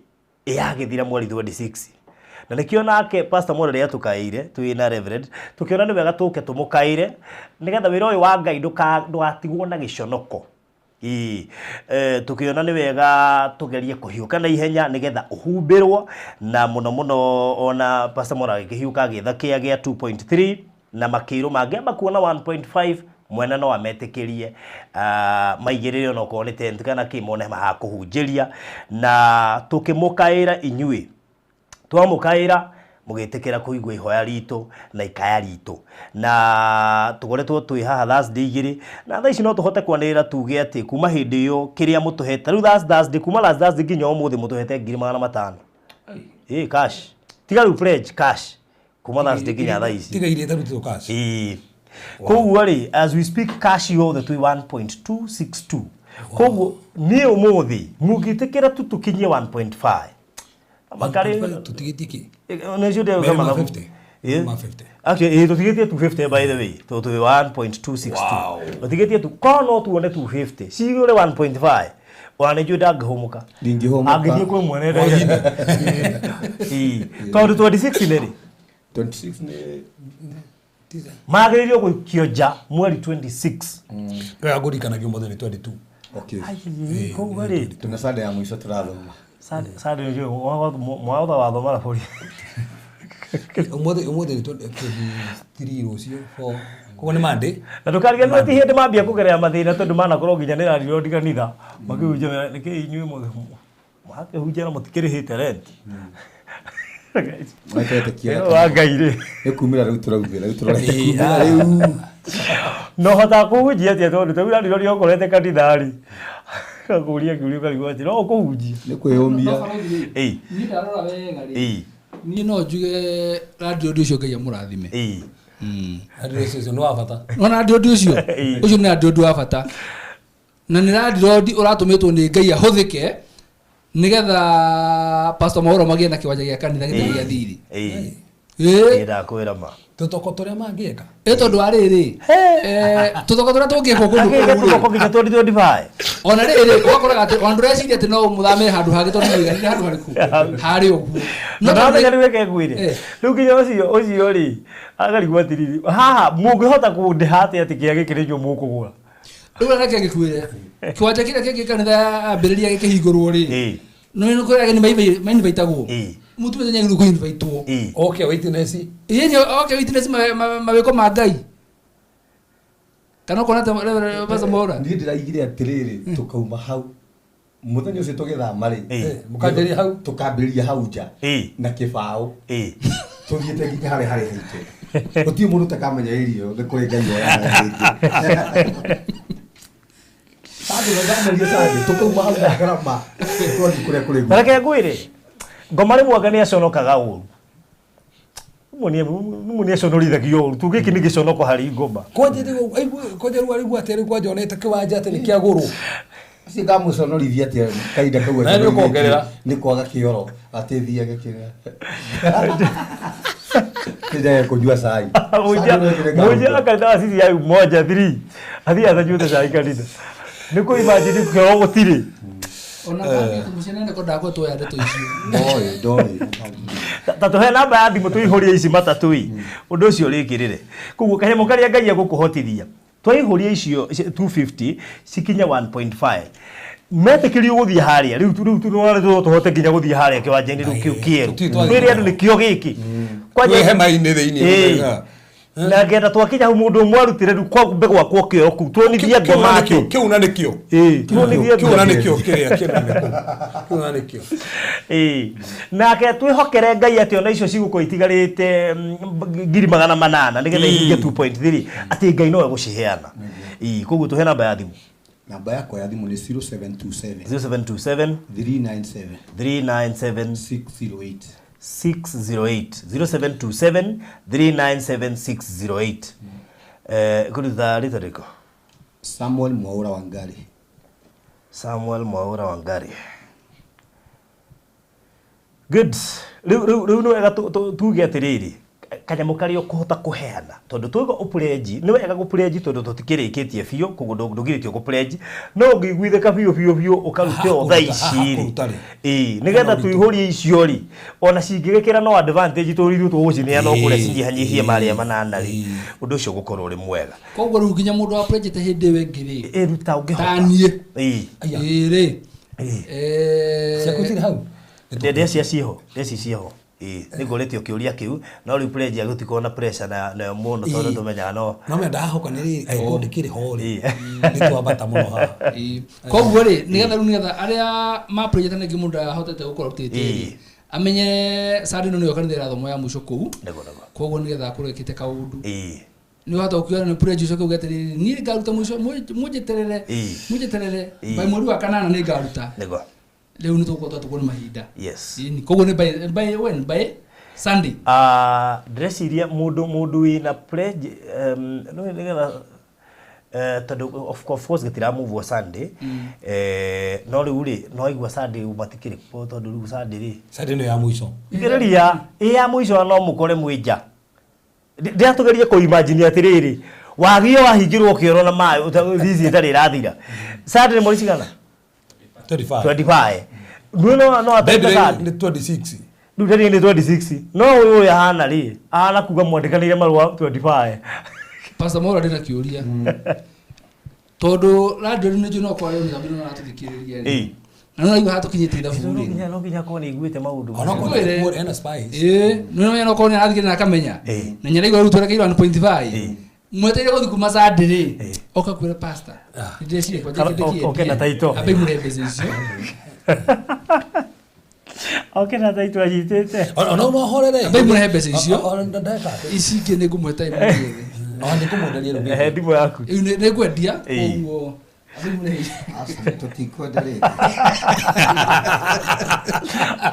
Speaker 5: ĩyagĩthira mweri 26. Na nĩkĩo nake Pastor Mwaura rĩrĩa atũkaĩire twĩ na Reverend, tũkĩona nĩ wega tũke tũmũkaĩre nĩgetha wĩra ũyũ wa Ngai ndũgatigwo na gĩconoko. Tũkĩona nĩ wega tũgerie kũhiũka na ihenya nĩgetha ũhumbĩrwo, na mũno mũno ona Pastor Mwaura agĩkĩhiũka agĩetha kĩa gĩa 2.3 na makĩirwo mangĩamba kuona 1.5 mwene no ametĩkĩrie maigĩrĩre onokorwo nĩ tent kana kĩ mone hakũhunjĩria, na tũkĩmũkaĩra inyuĩ twamũkaĩra mũgĩtĩkĩra kũigua ihoya ritũ na ikaya ritũ, na tũkoretwo twĩ haha Thursday igĩrĩ, na thaa ici no tũhote kwanĩrĩra tuge atĩ kuma hĩndĩ ĩyo kĩrĩa mũtũhete rĩu last Thursday, kuma last Thursday nginya ũmũthĩ mũtũhete 500,000. Cash tiga rĩu pledge cash kuma Thursday nginya thaa ici.
Speaker 4: Tiga iria itarutĩtwo cash.
Speaker 5: Koguo rĩ, as we speak cash yothe twĩ 1.262. Koguo niĩ ũmũthĩ mũngĩtĩkĩra tu tũkinyie 1.5. Makari
Speaker 4: tũtigĩtie kĩ?
Speaker 5: Nĩcio ndĩrauga mathabu.
Speaker 4: 50.
Speaker 5: Actually, tũtigĩtie 250 by the way. Tũtũ 1.262. Tũtigĩtie tu korwo no tuone 250. Cigũre 1.5. Ona nĩ njũĩ ndangĩhũmũka.
Speaker 6: Ndingĩhũmũka.
Speaker 5: Angĩthiĩ kwĩ mwene ndagĩtarĩ. Tondũ 26 nĩ rĩ?
Speaker 6: 26 nĩ
Speaker 5: magĩrĩirwo gũikio nja mweri 26.
Speaker 4: Wega ngũririkanagia ũmũthĩ nĩ 22.
Speaker 6: Okay.
Speaker 5: Koguo rĩ,
Speaker 6: tuna Sunday ya mũico tũrathoma.
Speaker 5: Sunday nĩ mwatho wathoma na bũrũri.
Speaker 4: Ũmũthĩ nĩ 23 rũciũ 4. Koguo nĩ Monday.
Speaker 5: Na ndũkariganĩrwo ti hĩndĩ mambia kũgerera mathĩna tondũ manakorwo nginya nĩ landlord kanitha makĩhunjia nĩkĩ inyuĩ mũrakĩhunjia na mũtikĩrĩhĩte rent. Wa Ngai rĩ.
Speaker 6: Nĩ kumĩra rĩu tũraumĩra, rĩu tũrorete kumĩra rĩu.
Speaker 5: No hotaga kũhunjia atĩa tondũ ta rĩu landlord okorete kanitha rĩ, akũria kĩũria ũkarigwo atĩ no ũkũhunjia.
Speaker 6: Nĩ kwĩyũmia.
Speaker 7: Niĩ ndarora wega rĩ, niĩ no njuge landlord ũcio Ngai amũrathime.
Speaker 4: Landlord ũcio nĩ wa bata.
Speaker 7: Wona landlord ũcio? Ũcio nĩ landlord wa bata. Na nĩ landlord ũratũmĩtwo nĩ Ngai ahũthĩke nĩgetha Pastor Mwaura magĩe na kĩwanja gĩa kanitha gĩtarĩ gĩa thiri. Ĩĩ.
Speaker 5: Ndakwĩra ma.
Speaker 4: Tũtoko tũrĩa mangĩka.
Speaker 7: Ĩ tondũ wa rĩrĩ, tũthoko tũrĩa tũngĩkwo kũndũ
Speaker 5: Agĩke
Speaker 7: kũu rĩ.
Speaker 5: tũthoko nginya 2025.
Speaker 7: Ona rĩrĩ, ũgakoraga atĩ ona ndũreciria atĩ no mũthame handũ hangĩ tondũ nĩmũiganĩire handũ harĩkũ harĩ ũguo.
Speaker 5: No
Speaker 7: No tondũ
Speaker 5: ndamenya rĩu reke ngwĩre. Rĩu nginya ũcio rĩ, akarigwo atĩrĩrĩ, haha mũngĩhota kũndĩha atĩa atĩ kĩrĩa gĩkĩ nĩ inyuĩ mũkũgũra?
Speaker 7: Rĩu reke ngĩkwĩre, kĩwanja kĩrĩa kĩngĩ kanitha yambĩrĩria gĩkĩhingũrwo rĩ, no nĩ kũrĩ ageni mainvaitagwo. Mũtumia nĩ agĩrĩirwo kũinvaitwo.
Speaker 4: Okay, witness.
Speaker 7: Ĩĩ nĩ okay witness mawĩko ma Ngai. Kana ũkona ta Pastor Mwaura?
Speaker 6: Niĩ ndĩraigire atĩrĩrĩ, tũkauma hau mũthenya ũcio tũgĩthama rĩ,
Speaker 4: Mũkanjĩrĩria hau,
Speaker 6: tũkambĩrĩria hau nja na kĩbaũ, tũthiĩte nginya harĩa harĩ haitũ. Gũtirĩ mũndũ ũtakamenya irio nĩ kũrĩ Ngai woyaga rĩngĩ. Sande tũthamĩrie Sande, tũkauma hau na ngarama twathiĩ kũrĩa kũrĩ
Speaker 5: Na reke ngwĩre, ngoma rĩmwe anga nĩ aconokaga ũru. Rĩmwe nĩ aconorithagio ũru. Tuge gĩkĩ nĩ gĩconoko harĩ ngoma.
Speaker 4: Kwanja rĩu arigua atĩ rĩu kwanja onete kĩwanja atĩ nĩ kĩagũrwo.
Speaker 6: Ũcio ngamũconorithia atĩa kahinda kau
Speaker 4: Na nĩ ũkongerera.
Speaker 6: nĩ kwaga kĩoro atĩ thiage kĩrĩa. Nĩnjage kũnyua cai.
Speaker 5: Mũnja kanitha wa CCI moja 3. Athiĩ atanyuĩte cai kanitha. Nĩ kũ imagine kĩoro gũtirĩ.
Speaker 7: Ona mũciĩ nĩ kwendaga kũhe ndeto icio.
Speaker 6: Ndoĩ.
Speaker 5: Ta tũhe namba ya thimũ tũihũrie ici matatũ ĩ. Ũndũ ũcio ũrĩkĩrĩre. Koguo kanyamũ karĩa Ngai egũkũhotithia. Twaihũria icio 250 cikinye 1.5. Metĩkĩrio gũthiĩ harĩa. Rĩu rĩu tũhote nginya gũthiĩ harĩa kĩwanja-inĩ rĩu kĩu kĩerũ. Twĩre andũ nĩkĩo gĩkĩ.
Speaker 4: Kwĩ hema-inĩ thĩinĩ.
Speaker 5: Na ngenda twakinya hau mũndũ ũmwe arutĩre rĩu kwambe gwakwo kĩoro kũu tuonithie ngoma atĩ
Speaker 4: kĩu na nĩkĩo.
Speaker 5: Tuonithie
Speaker 4: Kĩu na nĩkĩo kĩrĩa kĩu na nĩkĩo. Kĩu na nĩkĩo.
Speaker 5: Nake twĩhokere Ngai atĩ ona icio cigũkorwo itigarĩte 800,000 nĩgetha ihinge 2.3 atĩ Ngai no egũciheana. Koguo tũhe namba ya thimũ.
Speaker 6: Namba yakwa ya thimũ nĩ 0727
Speaker 5: 0727
Speaker 6: 397
Speaker 5: 397
Speaker 6: 608
Speaker 5: 608 0727 397 608. Kũruta rĩtwa rĩrĩkũ?
Speaker 6: Samuel Mwaura Wangari.
Speaker 5: Samuel Mwaura Wangari. Good. Rĩu nĩ wega tuge atĩrĩrĩ, kanyamũ karĩa ũkũhota kũheana tondũ twauga ũpurĩnji nĩ wega gũpurĩnji tondũ tũtikĩrĩkĩtie biũ koguo ndũngĩrĩtio gũpurĩnji no ũngĩiguithĩka biũ biũ biũ ũkarute o thaa ici rĩ. Ĩĩ, nĩgetha tũihũrie icio rĩ, ona cingĩgĩkĩra no advantage tondũ ithuĩ tũgũcineana o kũrĩa cinyihanyihie marĩa manana rĩ, ũndũ ũcio ũgũkorwo ũrĩ mwega.
Speaker 7: Koguo rĩu nginya mũndũ wa purĩnjĩte hĩndĩ ĩyo ĩngĩ rĩ,
Speaker 5: Ĩruta ũngĩhota.
Speaker 7: Ta niĩ.
Speaker 5: Ĩĩ.
Speaker 7: Ĩĩ rĩ.
Speaker 4: Ciaku itirĩ hau?
Speaker 5: Ndeci ciĩho, ndeci ciĩho. Ĩĩ, nĩ ngũrĩtio kĩũria kĩu, no rĩu pledge gũtikorwo na pressure nayo mũno tondũ tũmenyaga no.
Speaker 4: No me ndahoka nĩ rĩrĩ, angĩkorwo ndĩkĩrĩ ho rĩ, nĩ twambata mũno haha.
Speaker 7: Koguo rĩ, nĩgetha rĩu nĩgetha arĩa ma pledge ningĩ mũndũ ahotete gũkorwo arutĩte rĩ, amenye Sunday ĩno nĩyo kanitha ĩrathomwo ya mũico kũu. Koguo nĩgetha akorwo ekĩte kaũndũ. Nĩ wahota gũkiuga nĩ pledge ũcoke uge atĩrĩrĩ, niĩ ngaruta mũico, mũnjeterere, mũnjeterere, by mweri wa kanana nĩ ngaruta. Rĩu nĩ tũgũkorwo twatũkwo nĩ mahinda.
Speaker 5: Yes.
Speaker 7: Ĩni, koguo nĩ by when? By Sunday.
Speaker 5: Ndĩreciria mũndũ wĩna pledge, no nĩgetha, tondũ of course gĩtiramuvwo Sunday. No rĩu rĩ, no aigua Sunday matikĩrĩ kuo tondũ rĩu Sunday rĩ.
Speaker 4: Sunday nĩ ya mũico.
Speaker 5: Thikĩrĩria, ĩ ya mũico no mũkore mwĩ nja. Ndĩratũgeria kũ imagine atĩrĩrĩ, wagio wahingĩrwo kĩoro na maĩ, thici ĩtarĩ ĩrathira. Sunday nĩ mweri cigana?
Speaker 4: 25.
Speaker 5: 25. Rĩu no atete
Speaker 4: Deadline
Speaker 5: Sunday.
Speaker 4: nĩ 26.
Speaker 5: Rĩu deadline nĩ 26. No ũyũ ũyũ ahana rĩ, ahana kuga mwandĩkanĩire marũa 25.
Speaker 7: Pastor Mwaura ndĩna kĩũria. Tondũ radio nĩ njũĩ no kwario nĩ thambi no aratũthikĩrĩria rĩ. Na no aigua hatũkinyĩte ithabu rĩ.
Speaker 5: No nginya akorwo nĩ aiguĩte maũndũ.
Speaker 4: Ona okorwo
Speaker 7: Ngwĩre.
Speaker 4: nĩ ena spice.
Speaker 7: Ĩĩ, nĩ ũramenya no okorwo nĩ arathikĩrĩria na akamenya. Na nĩ araigua rĩu twerekeire 1.5. Mwetereire gũthiĩ kuma Sunday rĩ, oka kwĩra pastor. Nĩ ndĩreciria kwanja
Speaker 5: Kana
Speaker 7: kĩndũ kĩendia.
Speaker 5: oke na title.
Speaker 7: Ambe imũhe mbeca icio.
Speaker 5: Oke na title anyitĩte.
Speaker 4: Ona no horere.
Speaker 7: Ambe imũhe mbeca icio.
Speaker 4: Ona ndeka.
Speaker 7: Ici ingĩ nĩ ngũmũhe time ĩngĩ.
Speaker 4: Ona nĩ ngũmwenderia rĩu.
Speaker 5: Ehe, thimũ yaku.
Speaker 7: Rĩu nĩ ngwendia,
Speaker 5: Ĩĩ.
Speaker 7: koguo ambe imũhe ici.
Speaker 6: Aca, tũtikwenda rĩngĩ.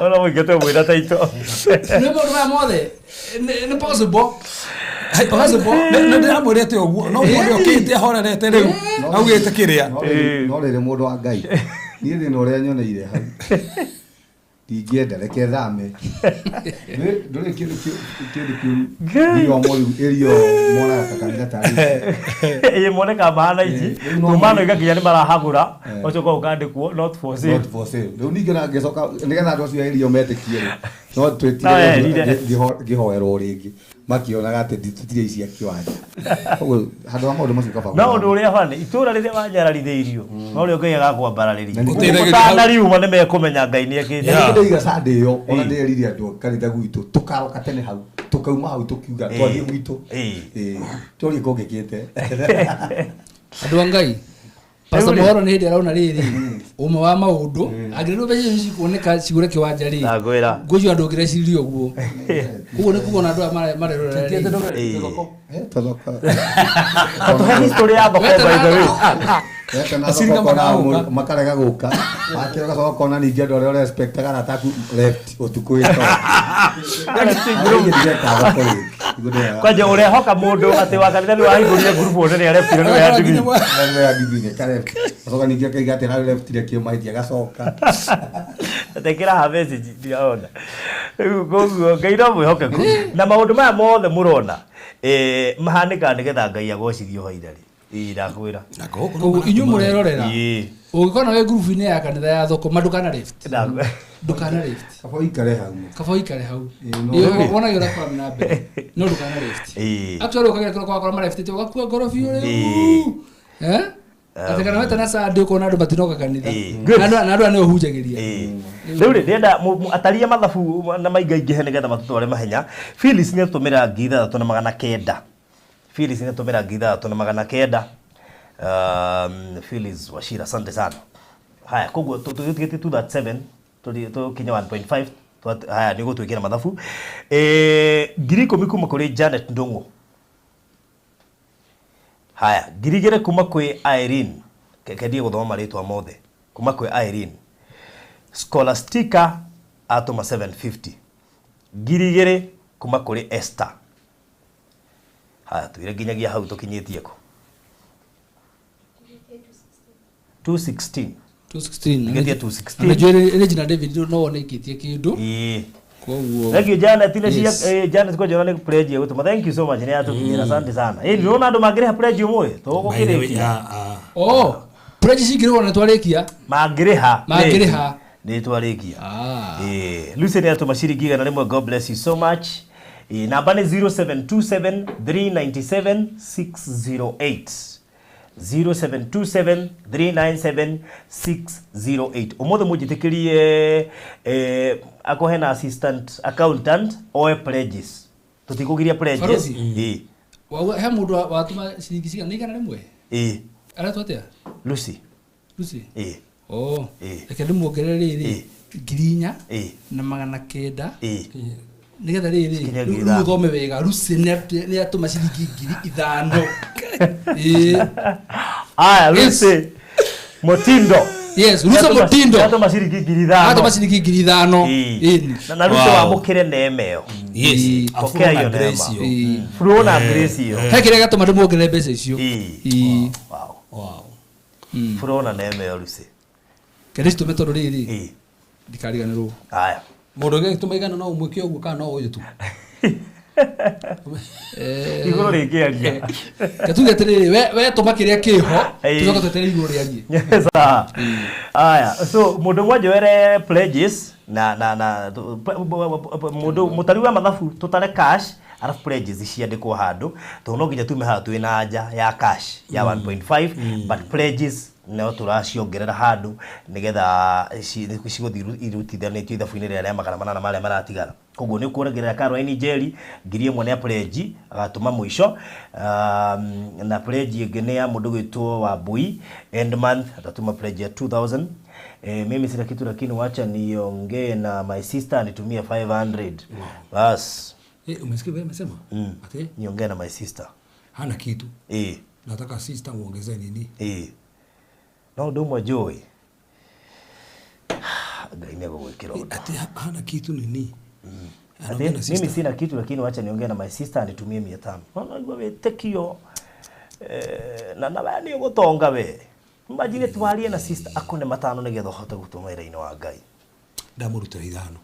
Speaker 5: Ona mũingĩte mwĩna title.
Speaker 7: Nĩ maũndũ maya mothe, nĩ possible. Possible.
Speaker 4: Nĩ ndĩramwĩrĩte ũguo, no mũndũ ũkĩte ahorerete rĩu, augĩte kĩrĩa.
Speaker 6: No rĩrĩ mũndũ wa Ngai, niĩ thĩna ũrĩa nyoneire hau. Ndingĩenda reke thame. Ndũrĩ kĩndũ kĩndũ kĩũru. Nginya ũmũthĩ ĩrio monaga ta kanitha tarĩ.
Speaker 5: Ĩĩ moneka mahana ici. Kuma no nginya nĩ marahagũra. Ũcoka ũkandĩkwo not for sale.
Speaker 6: Not for sale. Rĩu ningĩ na ngĩcoka nĩgetha andũ acio ĩrio metĩkie rĩ. No twĩtire ngĩhoerwo rĩngĩ. Makĩonaga atĩ tũtirĩ ici a kĩwanja. Koguo handũ ha maũndũ macio kaba.
Speaker 5: No ũndũ ũrĩa bani itũra rĩrĩa wanyararithĩirio no rĩo Ngai agakwambararĩria.
Speaker 4: Ũteithagĩrĩria
Speaker 5: Ũtanariuma nĩ mekũmenya Ngai nĩ ekĩte.
Speaker 6: Na nĩ Sunday ĩyo ona ndĩrerire andũ kanitha gwitũ tũkaroka tene hau tũkauma hau tũkiuga twathiĩ gwitũ. Tũrie kũngĩkĩte.
Speaker 7: Andũ a Ngai Pastor Mohoro nĩ hĩndĩ arona rĩrĩ ũmwe wa maũndũ angĩrĩrwo mbeca icio cikuoneka cigũre kĩwanja rĩ
Speaker 5: Ndangwĩra.
Speaker 7: ngũcio andũ ũngĩreciria ũguo koguo nĩ kuona andũ aya marerorera rĩ
Speaker 5: Tũhe history ya thoko by the way.
Speaker 4: Acirika makagũka.
Speaker 6: Makarega gũka wakĩra ũgacoka ũkona ningĩ andũ arĩa ũrespectaga arata aku left ũtukũ wĩto.
Speaker 5: Kwanja ũrehoka mũndũ atĩ wa kanitha nĩ wahingũrire ngurubu one nĩ arebtire nĩ we admin.
Speaker 6: Acoka ningĩ akaiga atĩ ararefutire kĩmahĩtia agacoka.
Speaker 5: Tekĩra ha message ndiraona. Rĩu koguo Ngai no mwĩhokeku na maũndũ maya mothe mũrona mahanĩkaga nĩgetha Ngai agocithio hairarĩ. Ĩĩ ndakwĩra.
Speaker 7: Koguo inyuĩ mũrerorera ũngĩkorwo wĩ ngurubu-inĩ ya kanitha ya thoko ma ndũkana left. Ndũkana left.
Speaker 6: Kaba ũikare hau.
Speaker 7: Kaba ũikare hau. Wonage ũrĩa kũrathiĩ na mbere no ndũkana left. Actually ũkagera kũrĩa kwakora mareftĩte ũgakua ngoro biũ rĩu. Atĩ kana wetana Sunday ũkona andũ matinoka kanitha. Na andũ aya nĩo ũhunjagĩria.
Speaker 5: Rĩu rĩ ndĩrenda ataria mathabu na maingaingĩhe nĩgetha matũtware mahenya. Phyllis nĩ atũmĩra 6900. Phyllis nĩ atũmĩra 6900. Phyllis Wachira asante sana. Haya koguo tũgĩtigĩtie 2.7 tũkinye 1.5 haya nĩ gũtwĩkĩra mathabu. 10,000 kuma kũrĩ Janet Ndung'u. Haya 2,000 kuma kwĩ Irene. Kendie gũthoma marĩtwa mothe. Kuma kwĩ Irene. Scholastica atũma 750. 2,000 kuma kũrĩ Esther. Haya twire nginyagia hau tũkinyĩtie kũ? 216.
Speaker 7: 216.
Speaker 5: Nginya 216.
Speaker 7: Najua ile jina David no wone ikitie kindu. Koguo.
Speaker 5: Thank you Janet ile cia Janet kwa jona ni pledge ya gutuma. Thank you so much ni atukinyira asante sana. Ndĩrona andũ mangĩrĩha pledge ũmũthĩ tũgũkĩrĩkia.
Speaker 7: Oh, pledge cingĩrĩhwo na twarĩkia.
Speaker 5: Mangĩrĩha.
Speaker 7: Mangĩrĩha.
Speaker 5: Nĩ twarĩkia. Lucy nĩ atũma ciringi 100. God bless you so much. Namba nĩ 0727 397 608. 0727 397 608. Ũmũthĩ mũnjĩtĩkĩrie akohe na assistant accountant oe pledges. Tũtikũgiria pledges.
Speaker 7: Ĩĩ. He mũndũ watũma ciringi cigana? Nĩ 100?
Speaker 5: Ĩĩ.
Speaker 7: Aretwo atĩa?
Speaker 5: Lucy.
Speaker 7: Lucy?
Speaker 5: Ĩĩ.
Speaker 7: Oh. Reke ndĩmuongerere rĩrĩ 4,000 na 900.
Speaker 5: Ĩĩ.
Speaker 7: Nĩgetha rĩrĩ rĩu ũthome wega Lucy nĩ atũma ciringi 5,000. Ĩĩ.
Speaker 5: Aya Lucy Motindo.
Speaker 7: Yes, Lucy Motindo.
Speaker 5: Atũma ciringi 5,000.
Speaker 7: Atũma ciringi 5,000. Ĩĩ.
Speaker 5: Na Lucy wamũkĩre neema ĩyo.
Speaker 4: Yes.
Speaker 5: Pokea hiyo neema. Flow na grace hiyo.
Speaker 7: He kĩrĩa gĩatũma ndĩmuongerere mbeca icio.
Speaker 5: Ĩĩ. Wow. Flow na neema ĩyo Lucy.
Speaker 7: Kende citũme tondũ rĩrĩ. Ndikariganĩrwo.
Speaker 5: Aya.
Speaker 4: Mũndũ ũngĩ gĩtũma igana no ũmwĩke ũguo kana no ũyũ tu.
Speaker 5: Igũrũ rĩngĩaria.
Speaker 7: Gatuge atĩrĩrĩ we tũma kĩrĩa kĩho tũcoke tweterere igũrũ rĩarie.
Speaker 5: Aya so mũndũ ũmwe njoere pledges na mũndũ mũtari wa mathabu tũtare cash arafu pledges ciandĩkwo handũ tondũ no nginya tume haha twĩ na nja ya cash ya 1.5 but pledges no tũraciongerera handũ nĩgetha cigũthiĩ irutithanĩtio ithabu-inĩ rĩrĩa rĩa 800 marĩa maratigara. Koguo nĩ ũkuongerera Caroline Njeri 1,000 nĩ ya pledge agatũma mũico na pledge ĩngĩ nĩ ya mũndũ gwĩtwo Wambui end month atatuma pledge ya 2,000. Mimi sina kitu lakini wacha niongee na my sister anitumie 500. Bas.
Speaker 4: Umesikia vile amesema? Ati
Speaker 5: niongee na my sister.
Speaker 4: Hana kitu. Nataka sister uongezee nini?
Speaker 5: No ndumwa joy. Ngai nĩ egũgwĩkĩra ũndũ.
Speaker 4: Ati hana kitu nini?
Speaker 5: Mimi sina kitu lakini wacha niongee na my sister anitumie 500. No igua wĩtĩkio na na we nĩ ũgũtonga we. Imagine twarie na sister akune 5 nĩgetha ũhote gũtũma wĩra-inĩ wa Ngai.
Speaker 4: Ndamũrutĩra ithano.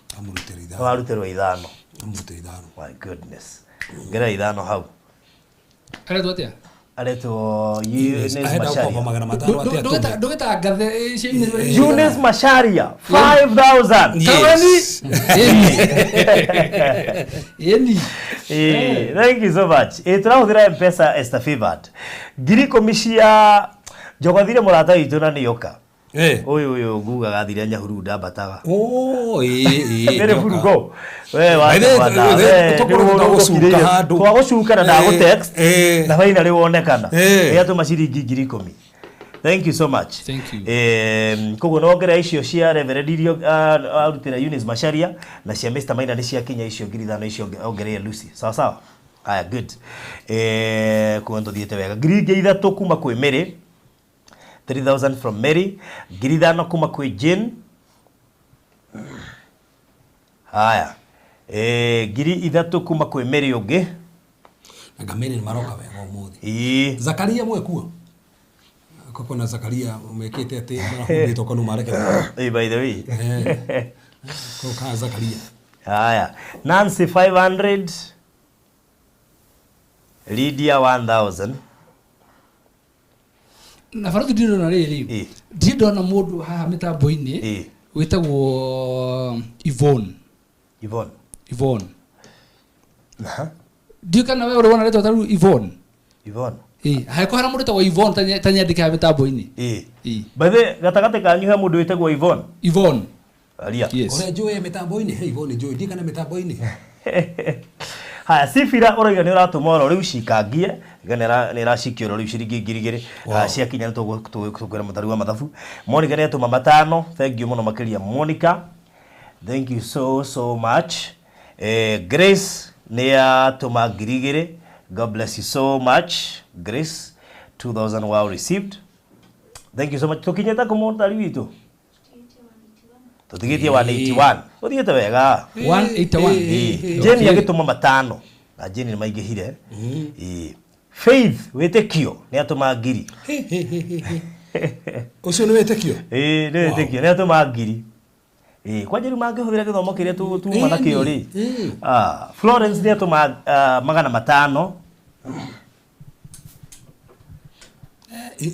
Speaker 4: Ndamũrutĩra ithano.
Speaker 5: Warutĩrwo ithano.
Speaker 4: Ndamũrutĩra ithano.
Speaker 5: My goodness. Ngera ithano hau.
Speaker 7: Aretwo atia?
Speaker 5: Aretwo Eunice
Speaker 4: Ahenda gũkomba
Speaker 5: Macharia.
Speaker 4: 500 atĩ atũme.
Speaker 7: Ndũgĩtangathe cia Eunice.
Speaker 5: Eunice Macharia 5000.
Speaker 4: Yes.
Speaker 7: Ĩni.
Speaker 5: Eh, thank you so much. Eh, tũrahũthĩra M-Pesa Esther Favored. 10,000 cia njogothire mũrata witũ na nĩoka.
Speaker 4: Eh.
Speaker 5: Ũyũ ũyũ ngugaga thire Nyahururu ndambataga.
Speaker 4: Oh, ĩĩ, ĩĩ,
Speaker 5: Nĩ
Speaker 4: nĩoka.
Speaker 5: burugo. We wa
Speaker 4: By the way, tũkorwo twagũcuka handũ.
Speaker 5: Twagũcuka na
Speaker 4: Eh,
Speaker 5: ndagũtext
Speaker 4: eh.
Speaker 5: na finally wonekana.
Speaker 4: Eh.
Speaker 5: Nĩ atũma ciringi 10,000. Thank you so much.
Speaker 7: Thank you.
Speaker 5: Koguo nongerera icio cia Reverend iria arutĩra Eunice Macharia na cia Mr. Maina nĩ ciakinya icio 5,000 icio ongereire Lucy. Sawa sawa. Haya good. Koguo nĩtũthiĩte wega. 3,000 kuma kwĩ Mary. 3,000 from Mary. 5,000 kuma kwĩ Jane. Haya. 3,000 kuma kwĩ Mary ũngĩ.
Speaker 4: Anga Mary nĩ maroka wega ũmũthĩ.
Speaker 5: Ĩĩ.
Speaker 4: Zakaria mwekuo. Koko na Zakaria mekĩte atĩ marahumbĩtwo kanua marekete.
Speaker 5: By the way.
Speaker 4: Koko ka Zakaria.
Speaker 5: Haya. Nancy 500. Lydia 1000.
Speaker 7: Na barothi ndirĩ ndona rĩrĩ.
Speaker 5: Ĩĩ.
Speaker 7: Ndirĩ ndona mũndũ haha mĩtambo-inĩ
Speaker 5: Ĩĩ.
Speaker 7: wĩtagwo Yvonne.
Speaker 5: Yvonne.
Speaker 7: Yvonne.
Speaker 5: Aha.
Speaker 7: Ndiũĩ kana we ũrĩ wona rĩtwa ta rĩu Yvonne.
Speaker 5: Yvonne.
Speaker 7: Ĩĩ, hangĩkorwo hena mũndũ wĩtagwo Yvonne tanyandĩke haha mĩtambo-inĩ.
Speaker 5: Ĩĩ.
Speaker 7: Ĩĩ.
Speaker 5: By the way, gatagatĩ kanyu he mũndũ wĩtagwo Yvonne.
Speaker 7: Yvonne.
Speaker 5: Aria.
Speaker 7: Yes.
Speaker 4: Ũrĩa njũĩ mĩtambo-inĩ, hey Yvonne njũĩ, ndiĩ kana mĩtambo-inĩ.
Speaker 5: Haya, Sifira ũrauga nĩ ũratũma oro rĩu cikangie, nĩ ĩracikia oro rĩu ciringi 2,000.
Speaker 4: Wow.
Speaker 5: Ciakinya nĩ tũkwĩra mũtari wa mathabu. Monica nĩ atũma 500, thank you mũno makĩria Monica. Thank you so so much. Grace nĩ atũma 2,000. God bless you so much Grace. 2,000 wow received. Thank you so much. Tũkinyĩte kũ mũtari witũ? Tũtigĩtie 181. Ũthiĩte wega.
Speaker 7: 181.
Speaker 5: Ĩĩ. Jane agĩtũma 500 na Jane nĩ maingĩhire. Ĩĩ. Faith wĩtĩkio nĩ atũma 1,000.
Speaker 4: Ũcio nĩ wĩtĩkio?
Speaker 5: Ĩĩ nĩ wĩtĩkio nĩ atũma 1,000. Ĩĩ kwanja rĩu mangĩhũthĩra gĩthomo kĩrĩa tuma nakĩo rĩ.
Speaker 4: Ĩĩ.
Speaker 5: Florence nĩ atũma 500.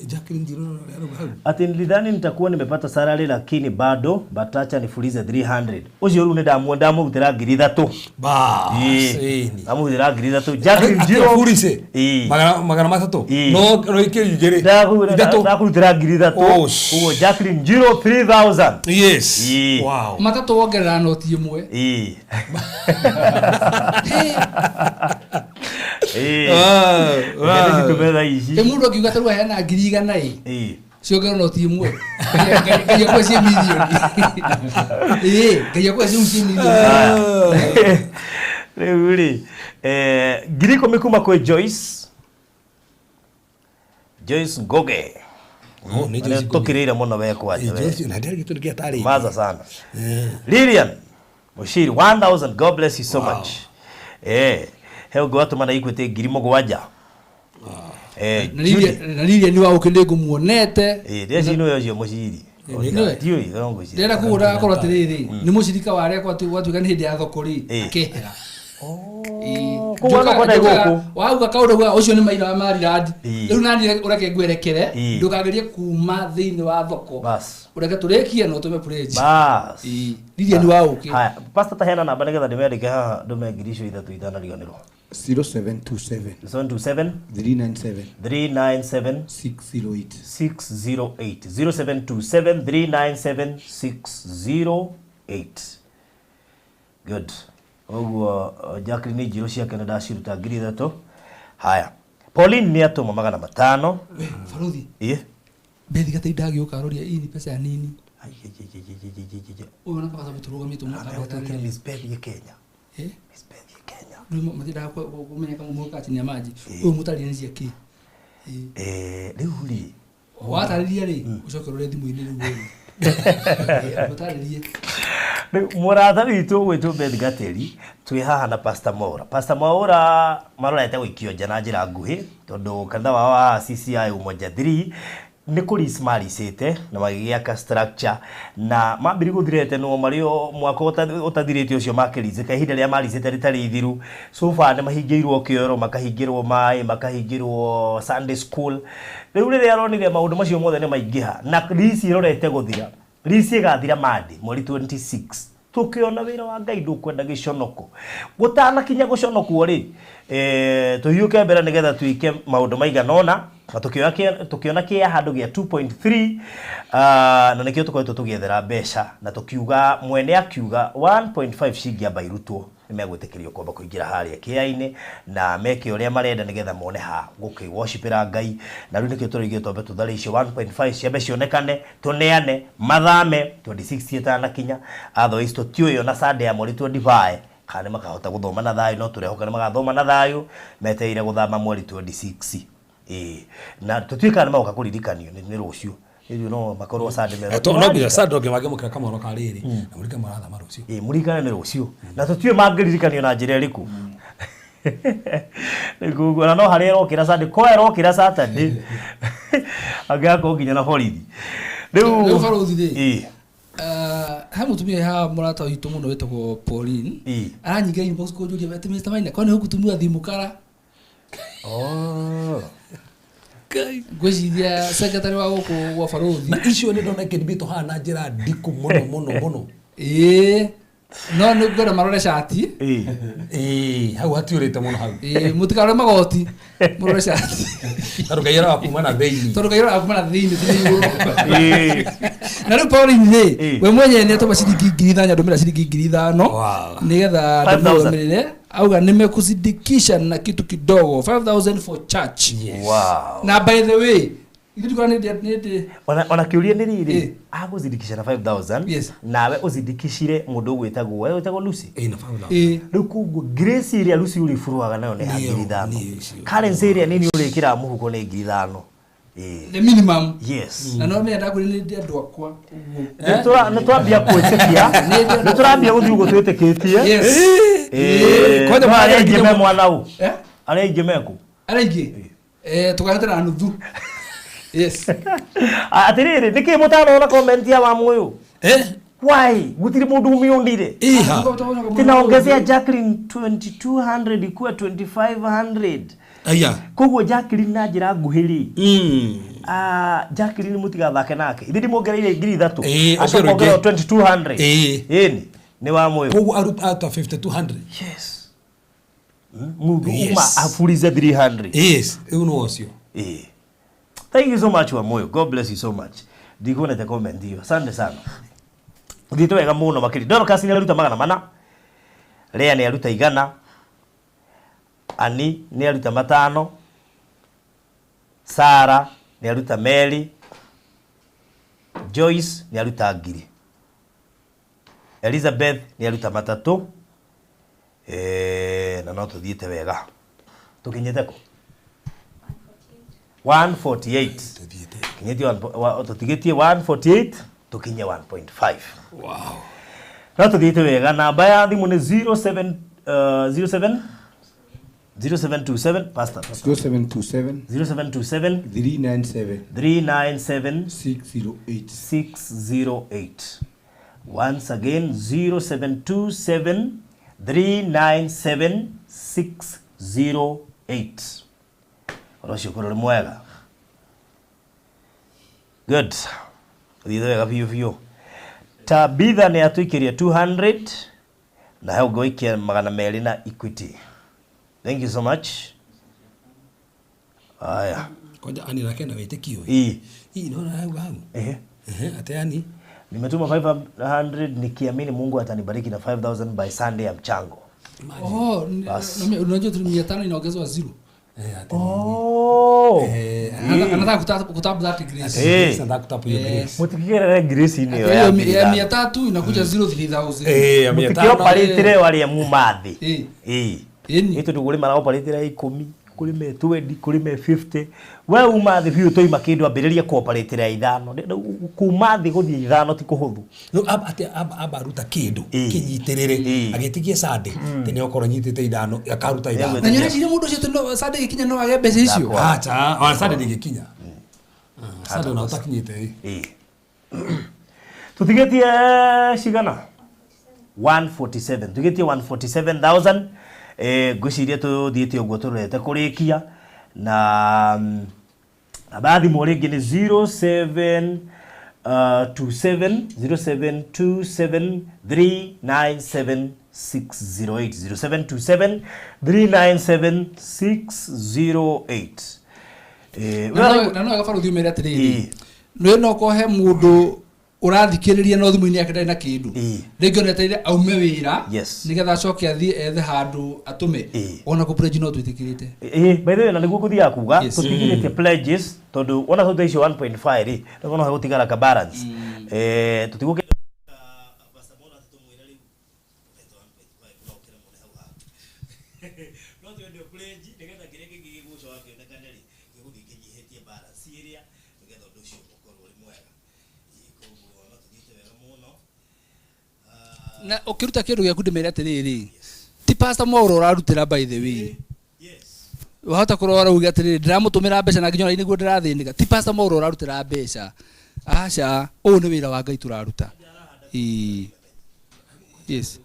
Speaker 4: Jacqueline Njirũ arauga hau.
Speaker 5: Ati nilidhani nitakuwa nimepata salary lakini bado batacha nifulize 300. Ũcio rĩu nĩ ndamũrutĩra 3,000.
Speaker 4: Bas,
Speaker 5: Ĩĩ.
Speaker 4: ĩni.
Speaker 5: Ndamũrutĩra 3,000. Jacqueline
Speaker 4: Atĩ
Speaker 5: Njirũ.
Speaker 4: aburise?
Speaker 5: Ĩĩ.
Speaker 4: 300.
Speaker 5: Ĩĩ.
Speaker 4: No ikĩrio igĩrĩ. Ithatũ.
Speaker 5: Ndakũrutĩra 3,000.
Speaker 4: Oh, sh-
Speaker 5: Ũguo Jacqueline Njirũ 3,000.
Speaker 4: Yes.
Speaker 5: Ĩĩ.
Speaker 4: Wow.
Speaker 7: Matatũ wongerera noti ĩmwe.
Speaker 5: Ĩĩ. Ĩĩ.
Speaker 4: Ah,
Speaker 5: Reke ndĩcitũme thaa ici.
Speaker 7: Ĩ mũndũ angiuga ta rĩu aheana 100,000 ĩ.
Speaker 5: Ĩĩ.
Speaker 7: Ciongerwo noti ĩmwe. Ngai akwe ciĩ mirioni. Ĩĩ, Ngai akwe ciĩ ciĩ mirioni.
Speaker 5: Rĩu rĩ, 10,000 kuma kwĩ Joyce. Joyce Ngoge.
Speaker 4: Oh, nĩ Joyce Ngoge.
Speaker 5: Tũkĩrĩire mũno we kwanja
Speaker 4: Ĩĩ,
Speaker 5: we.
Speaker 4: Joyce, na ndarĩ gĩtũmi kĩa tarĩirie.
Speaker 5: Maza sana. Lilian Mushiri 1000, God bless you so much. He ũngĩ watũma na Equity 7,000.
Speaker 7: Na Lilian nĩ wa ũkĩ nĩ ngũmuonete.
Speaker 5: Ndĩreciria nĩwe ũcio Mushiri.
Speaker 7: Nĩwe?
Speaker 5: Ndiũĩ, no ngwĩciria.
Speaker 7: Ndĩrenda kũgũra akorwo atĩrĩrĩ, nĩ mũcirika wa arĩa gwatuĩka nĩ hĩndĩ ya thoko rĩ,
Speaker 5: Ĩĩ.
Speaker 7: akehera. Ĩĩ.
Speaker 5: Koguo
Speaker 7: Njukaga-
Speaker 5: no kwenda
Speaker 7: njukaga-
Speaker 5: gũkũ.
Speaker 7: Wauga kaũndũ ga ũcio nĩ maina wa Maryland.
Speaker 5: Ĩĩ.
Speaker 7: Rĩu nani ũreke ngwerekere,
Speaker 5: Ĩĩ.
Speaker 7: ndũkagerie kuma thĩinĩ wa thoko.
Speaker 5: Bas.
Speaker 7: Ũreke tũrĩkie na ũtũme pledge.
Speaker 5: Bas.
Speaker 7: Ĩĩ. Lilian wa ũkĩ.
Speaker 5: Haya, pastor taheana namba nĩgetha ndĩmĩandĩke haha ndũme 3,000 itanariganĩrwo.
Speaker 6: 0727
Speaker 5: 727
Speaker 6: 397
Speaker 5: 397
Speaker 6: 608.
Speaker 5: 608 0727 397 608. Good. Ũguo Jacqueline Njirũ ciake nĩ ndaciruta 3,000. Haya. Pauline nĩ atũma 500.
Speaker 7: We, Barothi,
Speaker 5: Ĩĩ.
Speaker 7: Bethi gatei ndagĩũka aroria hii ni pesa ya nini?
Speaker 5: Ai, ai, ai, ai, ai, ai, ai, ai.
Speaker 7: Ũyũ na kabasa mũtũrũgamie
Speaker 5: Ambe Miss Beth ya Kenya.
Speaker 7: Eh?
Speaker 5: Miss Beth ya Kenya.
Speaker 7: Rĩu matindaga kũmenya kama mũka chini ya maji. Ũyũ mũtarĩria nĩ cia kĩ? Ĩĩ.
Speaker 5: Rĩu rĩ
Speaker 7: Watarĩria rĩ, ũcoke ũrore thimũ-inĩ rĩu ũyũ. Mũtarĩrie.
Speaker 5: Rĩu mũrata witũ ũgwĩtwo Beth Gateri twĩ haha na Pastor Mwaura. Pastor Mwaura marorete gũikio nja na njĩra nguhĩ tondũ kanitha wao wa CCI Umoja 3 Nĩ kũlease malicĩte na magĩgĩaka structure na mambiri gũthirete no marĩ o mwaka ũtathirĩte ũcio makĩlicĩka ihinda rĩrĩa malicĩte rĩtarĩ ithiru. So far nĩ mahingĩirwo kĩoro, makahingĩrwo maĩ, makahingĩrwo Sunday school. Rĩu rĩrĩa aronire maũndũ macio mothe nĩ maingĩha na lease ĩrorete gũthira, lease ĩgathira Monday mweri 26, tukiona wĩra wa Ngai ndũkwenda gĩconoko. Gũtanakinya gũconokwo rĩ, tũhiũke mbere nĩgetha twĩke maũndũ maigana ũna na tukiona kĩa handũ gĩa 2.3, na nĩkĩo tũkoretwo tũgĩethera mbeca na tũkiuga mwene akiuga 1.5 cingĩamba irutwo nĩmegwĩtĩkĩrio kwamba kũingĩra harĩa kĩea-inĩ na meke ũrĩa marenda nĩgetha mone ha gũkĩworshipĩra Ngai. Na rĩu nĩkĩo tũroigire twambe tũthare icio 1.5 ciambe cionekane, tũneane mathame 26 ĩtanakinya. Otherwise tũtiũĩ ona Sunday ya mweri 25 kana nĩmakahota gũthoma na thayũ, no tũrehoka nĩmagathoma na thayũ metereire gũthama mweri 26. Ĩĩ, na tũtiũĩ kana nĩmagoka kũririkanio nĩ rũciũ. Rĩu no makorwo Sunday
Speaker 4: merwo No nginya Sunday ũngĩ mangĩamũkĩra kamoro ka rĩrĩ na mũrike marathama rũciũ.
Speaker 5: Ĩĩ, mũririkane nĩ rũciũ na tũtiũĩ mangĩririkanio na njĩra ĩrĩkũ. Nĩguo na no harĩa ĩrokĩra Sunday ko ĩrokĩra Saturday angĩgakorwo nginya na borithi
Speaker 7: rĩu. Rĩu barũthi rĩ, he mũtumia haha mũrata witũ mũno wĩtagwo Pauline. Aranyingĩra inbox kũnjũria atĩ, "Mr. Maina, kwani hukutumiwa thimũ kara?"
Speaker 5: Oh.
Speaker 7: Ngwĩciria secretary wa gũkũ gwa barũthi.
Speaker 4: Na icio nĩ ndona ikĩribitwo haha na njĩra ndiku mũno mũno mũno.
Speaker 7: Ĩĩ, no nĩ ngwenda marore cati.
Speaker 4: Ĩĩ, hau hatiũrĩte mũno hau.
Speaker 7: Ĩĩ, mũtikarore magoti, mũrore cati.
Speaker 4: Tondũ Ngai aroga kuma na thĩinĩ.
Speaker 7: Tondũ Ngai aroga kuma na thĩinĩ, ti igũrũ. Na rĩu Pauline rĩ, we mwenyewe nĩ atũma ciringi 5,000, ndũmĩra ciringi 5,000 nĩgetha
Speaker 5: 5,000.
Speaker 7: ndĩmũrũgamĩrĩre. Auga nimekuzidikisha na kitu kidogo, 5000 for church.
Speaker 5: Wow.
Speaker 7: Na by the way, ithuĩ ndikora nĩ
Speaker 5: Ona kĩũria nĩ rĩrĩ,
Speaker 7: Ĩĩ.
Speaker 5: agũzindikisha na 5000
Speaker 7: Yes.
Speaker 5: nawe ũzindikishire mũndũ ũgwĩtagwo, we wĩtagwo Lucy.
Speaker 4: Ĩĩ, na 5,000.
Speaker 7: Ĩĩ.
Speaker 5: Rĩu koguo grace ĩrĩa Lucy ũrĩburuaga nayo nĩ ya
Speaker 4: Nĩyo,
Speaker 5: 5,000.
Speaker 4: Nĩyo icio.
Speaker 5: Currency ĩrĩa nini ũrĩkĩraga mũhuko nĩ 5,000. Ĩĩ.
Speaker 7: The minimum.
Speaker 5: Yes.
Speaker 7: Na no nĩ ndakwĩra nĩ ndĩ andũ akwa ũguo.
Speaker 5: Nĩ twambia kwĩtĩkia, nĩ tũrambia gũthiĩ ũguo twĩtĩkĩtie.
Speaker 7: Yes.
Speaker 5: Ĩĩ.
Speaker 4: Kwanja
Speaker 5: No arĩa
Speaker 4: mwana
Speaker 5: aingĩ
Speaker 4: nginya
Speaker 5: me mwana ũ?
Speaker 7: Eh?
Speaker 5: Arĩa aingĩ meku?
Speaker 7: Arĩa aingĩ tũganĩte na nuthu, yes.
Speaker 5: Atĩrĩrĩ, nĩkĩ mũtanona comment ya wa mũyũ?
Speaker 4: Eh?
Speaker 5: Why gũtirĩ mũndũ umĩonire?
Speaker 4: Iha.
Speaker 5: Tinaongezea Jacqueline 2200 ikuwe 2500.
Speaker 4: Aya.
Speaker 5: Koguo Jacqueline na njĩra nguhĩ rĩ, Jacqueline mũtigathake nake, ithe ndimwongereire 3,000.
Speaker 4: Ĩĩ,
Speaker 5: acoka
Speaker 4: ongerwo
Speaker 5: ongererwo
Speaker 4: ingĩ.
Speaker 5: 2200.
Speaker 4: Ĩĩ.
Speaker 5: Ĩni nĩ wa mũyũ.
Speaker 4: Koguo aruta ata 5200.
Speaker 5: Yes, mũndũ
Speaker 4: Yes.
Speaker 5: uma afurize 300.
Speaker 4: Yes, rĩu nĩ ũcio.
Speaker 5: Ĩĩ. Thank you so much, Wamoyo. God bless you so much. Ndikuonete comment hiyo. Asante sana. Ũthiĩte wega mũno makĩria. Dorcas nĩ aruta 400. Lea nĩ aruta 100. Ani nĩ aruta 5. Sara nĩ aruta 2. Joyce nĩ aruta 1,000. Elizabeth nĩ aruta 3. Na no tũthiĩte wega. Tũkinyĩte kũ? 148.
Speaker 4: Tũthiĩte.
Speaker 5: Kinyĩtie tũtigĩtie 148 tũkinye 1.5.
Speaker 4: Wow.
Speaker 5: No tũthiĩte wega. Namba ya thimũ nĩ 07 07 0727, pastor, pastor.
Speaker 6: 0727
Speaker 5: 0727
Speaker 6: 397
Speaker 5: 397
Speaker 6: 608.
Speaker 5: 608. Once again, 0727 397 608. Ũhoro ũcio ũkorwo ũrĩ mwega. Good. Ũthiĩte wega biũ biũ. Tabitha nĩ atũikĩria 200 na he ũngĩ waikia 200 na Equity. Thank you so much. Aya.
Speaker 4: Kwanja ani nake na wĩtĩkio.
Speaker 5: Ĩĩ.
Speaker 4: Ii nona hau hau.
Speaker 5: Ehe.
Speaker 4: Ehe, ate ani.
Speaker 5: Nimetuma 500 nikiamini Mungu atanibariki na 5000 by Sunday ya mchango.
Speaker 7: Oh, unajua tu 500 inaongezwa zero.
Speaker 4: Eh, ate.
Speaker 5: Oh.
Speaker 7: Anataka kutap that grace.
Speaker 5: Eh.
Speaker 4: Sasa kutapu hiyo grace.
Speaker 5: Mutikigerere grace-inĩ ĩyo
Speaker 7: Hiyo
Speaker 5: ya
Speaker 7: ya
Speaker 5: 5,000.
Speaker 7: 300 inakuja zero 3000.
Speaker 4: Eh, ya 500.
Speaker 5: Mũtikĩoparĩtĩre arĩa muma thĩ.
Speaker 7: Eh.
Speaker 5: Ĩĩ.
Speaker 7: Ĩni.
Speaker 5: Ĩ tondũ kũrĩ maraoparĩtĩra 10, kũrĩ me 20, kũrĩ me 50. We uma thĩ biũ toima kĩndũ ambĩrĩria kũoparĩtĩra 5. Kuma thĩ gũthiĩ 5 ti kũhũthũ.
Speaker 4: No aba ate aba aba aruta kĩndũ
Speaker 5: Ĩĩ.
Speaker 4: kĩnyitĩrĩre
Speaker 5: Ĩĩ.
Speaker 4: agĩtigie Sunday tene okorwo nyitĩte 5 akaruta 5.
Speaker 7: Na nyonacirie mũndũ ũcio tondũ Sunday gĩkinya no age mbeca icio.
Speaker 4: Acha, ona Sunday ndĩgĩkinya. Sasa na utakinyite.
Speaker 5: Ĩĩ. Tũtigĩtie cigana? 147. Tũtigĩtie 147,000. Ngwĩciria tũthiĩte ũguo tũrorete kũrĩkia na namba ya thimũ rĩngĩ nĩ 07 27 0727 397 608 0727 397 608.
Speaker 7: Na no agabaruthi umere atiriri nä no kohe må ũrathikĩrĩria no thimũ-inĩ yake ndarĩ na kĩndũ rĩngĩ ona etereire aume wĩra nĩgetha acoke athiĩ ethe handũ atũme ona kũ pledge no twĩtĩkĩrĩte.
Speaker 5: By the way, na nĩguo ngũthiaga kuga tũtigithĩtie pledges tondũ wona tũte icio 1.5 rĩ nĩguo no hegũtigara ka balance. Tũtigũkĩ
Speaker 7: na ukiruta kindu giaku ndimere atiriri ti pastor Mwaura urarutira by the way. Wahota kurora uge atiriri ndiramutumira mbeca na nginya niguo ndirathinika ti pastor Mwaura urarutira mbeca aca uyu ni wira wa Ngai turaruta. Yes.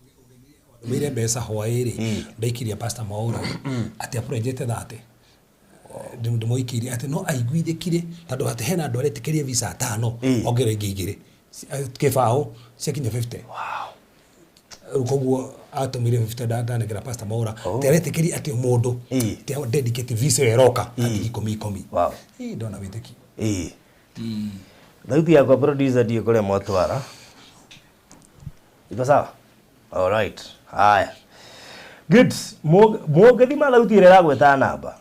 Speaker 4: Mire mbeca hwairi ndaikiria pastor Mwaura ati apurejete thate ndimoikirie ati no aiguithikire tondu ati hena andu aretikirie visa atano ongere ingi igiri kibao ciakinya 50.
Speaker 5: Wow.
Speaker 4: Koguo atumire 50 ndanengera pastor Mwaura teretikiri ati mundu te dedicate visa eroka ati 10 10. Ndona witiki.
Speaker 5: Thauti yakwa producer ndiĩ kũrĩa mwatwara. Iko sawa? All right. Haya. Good. Mũngĩthima thauti ĩrĩa ĩragweta namba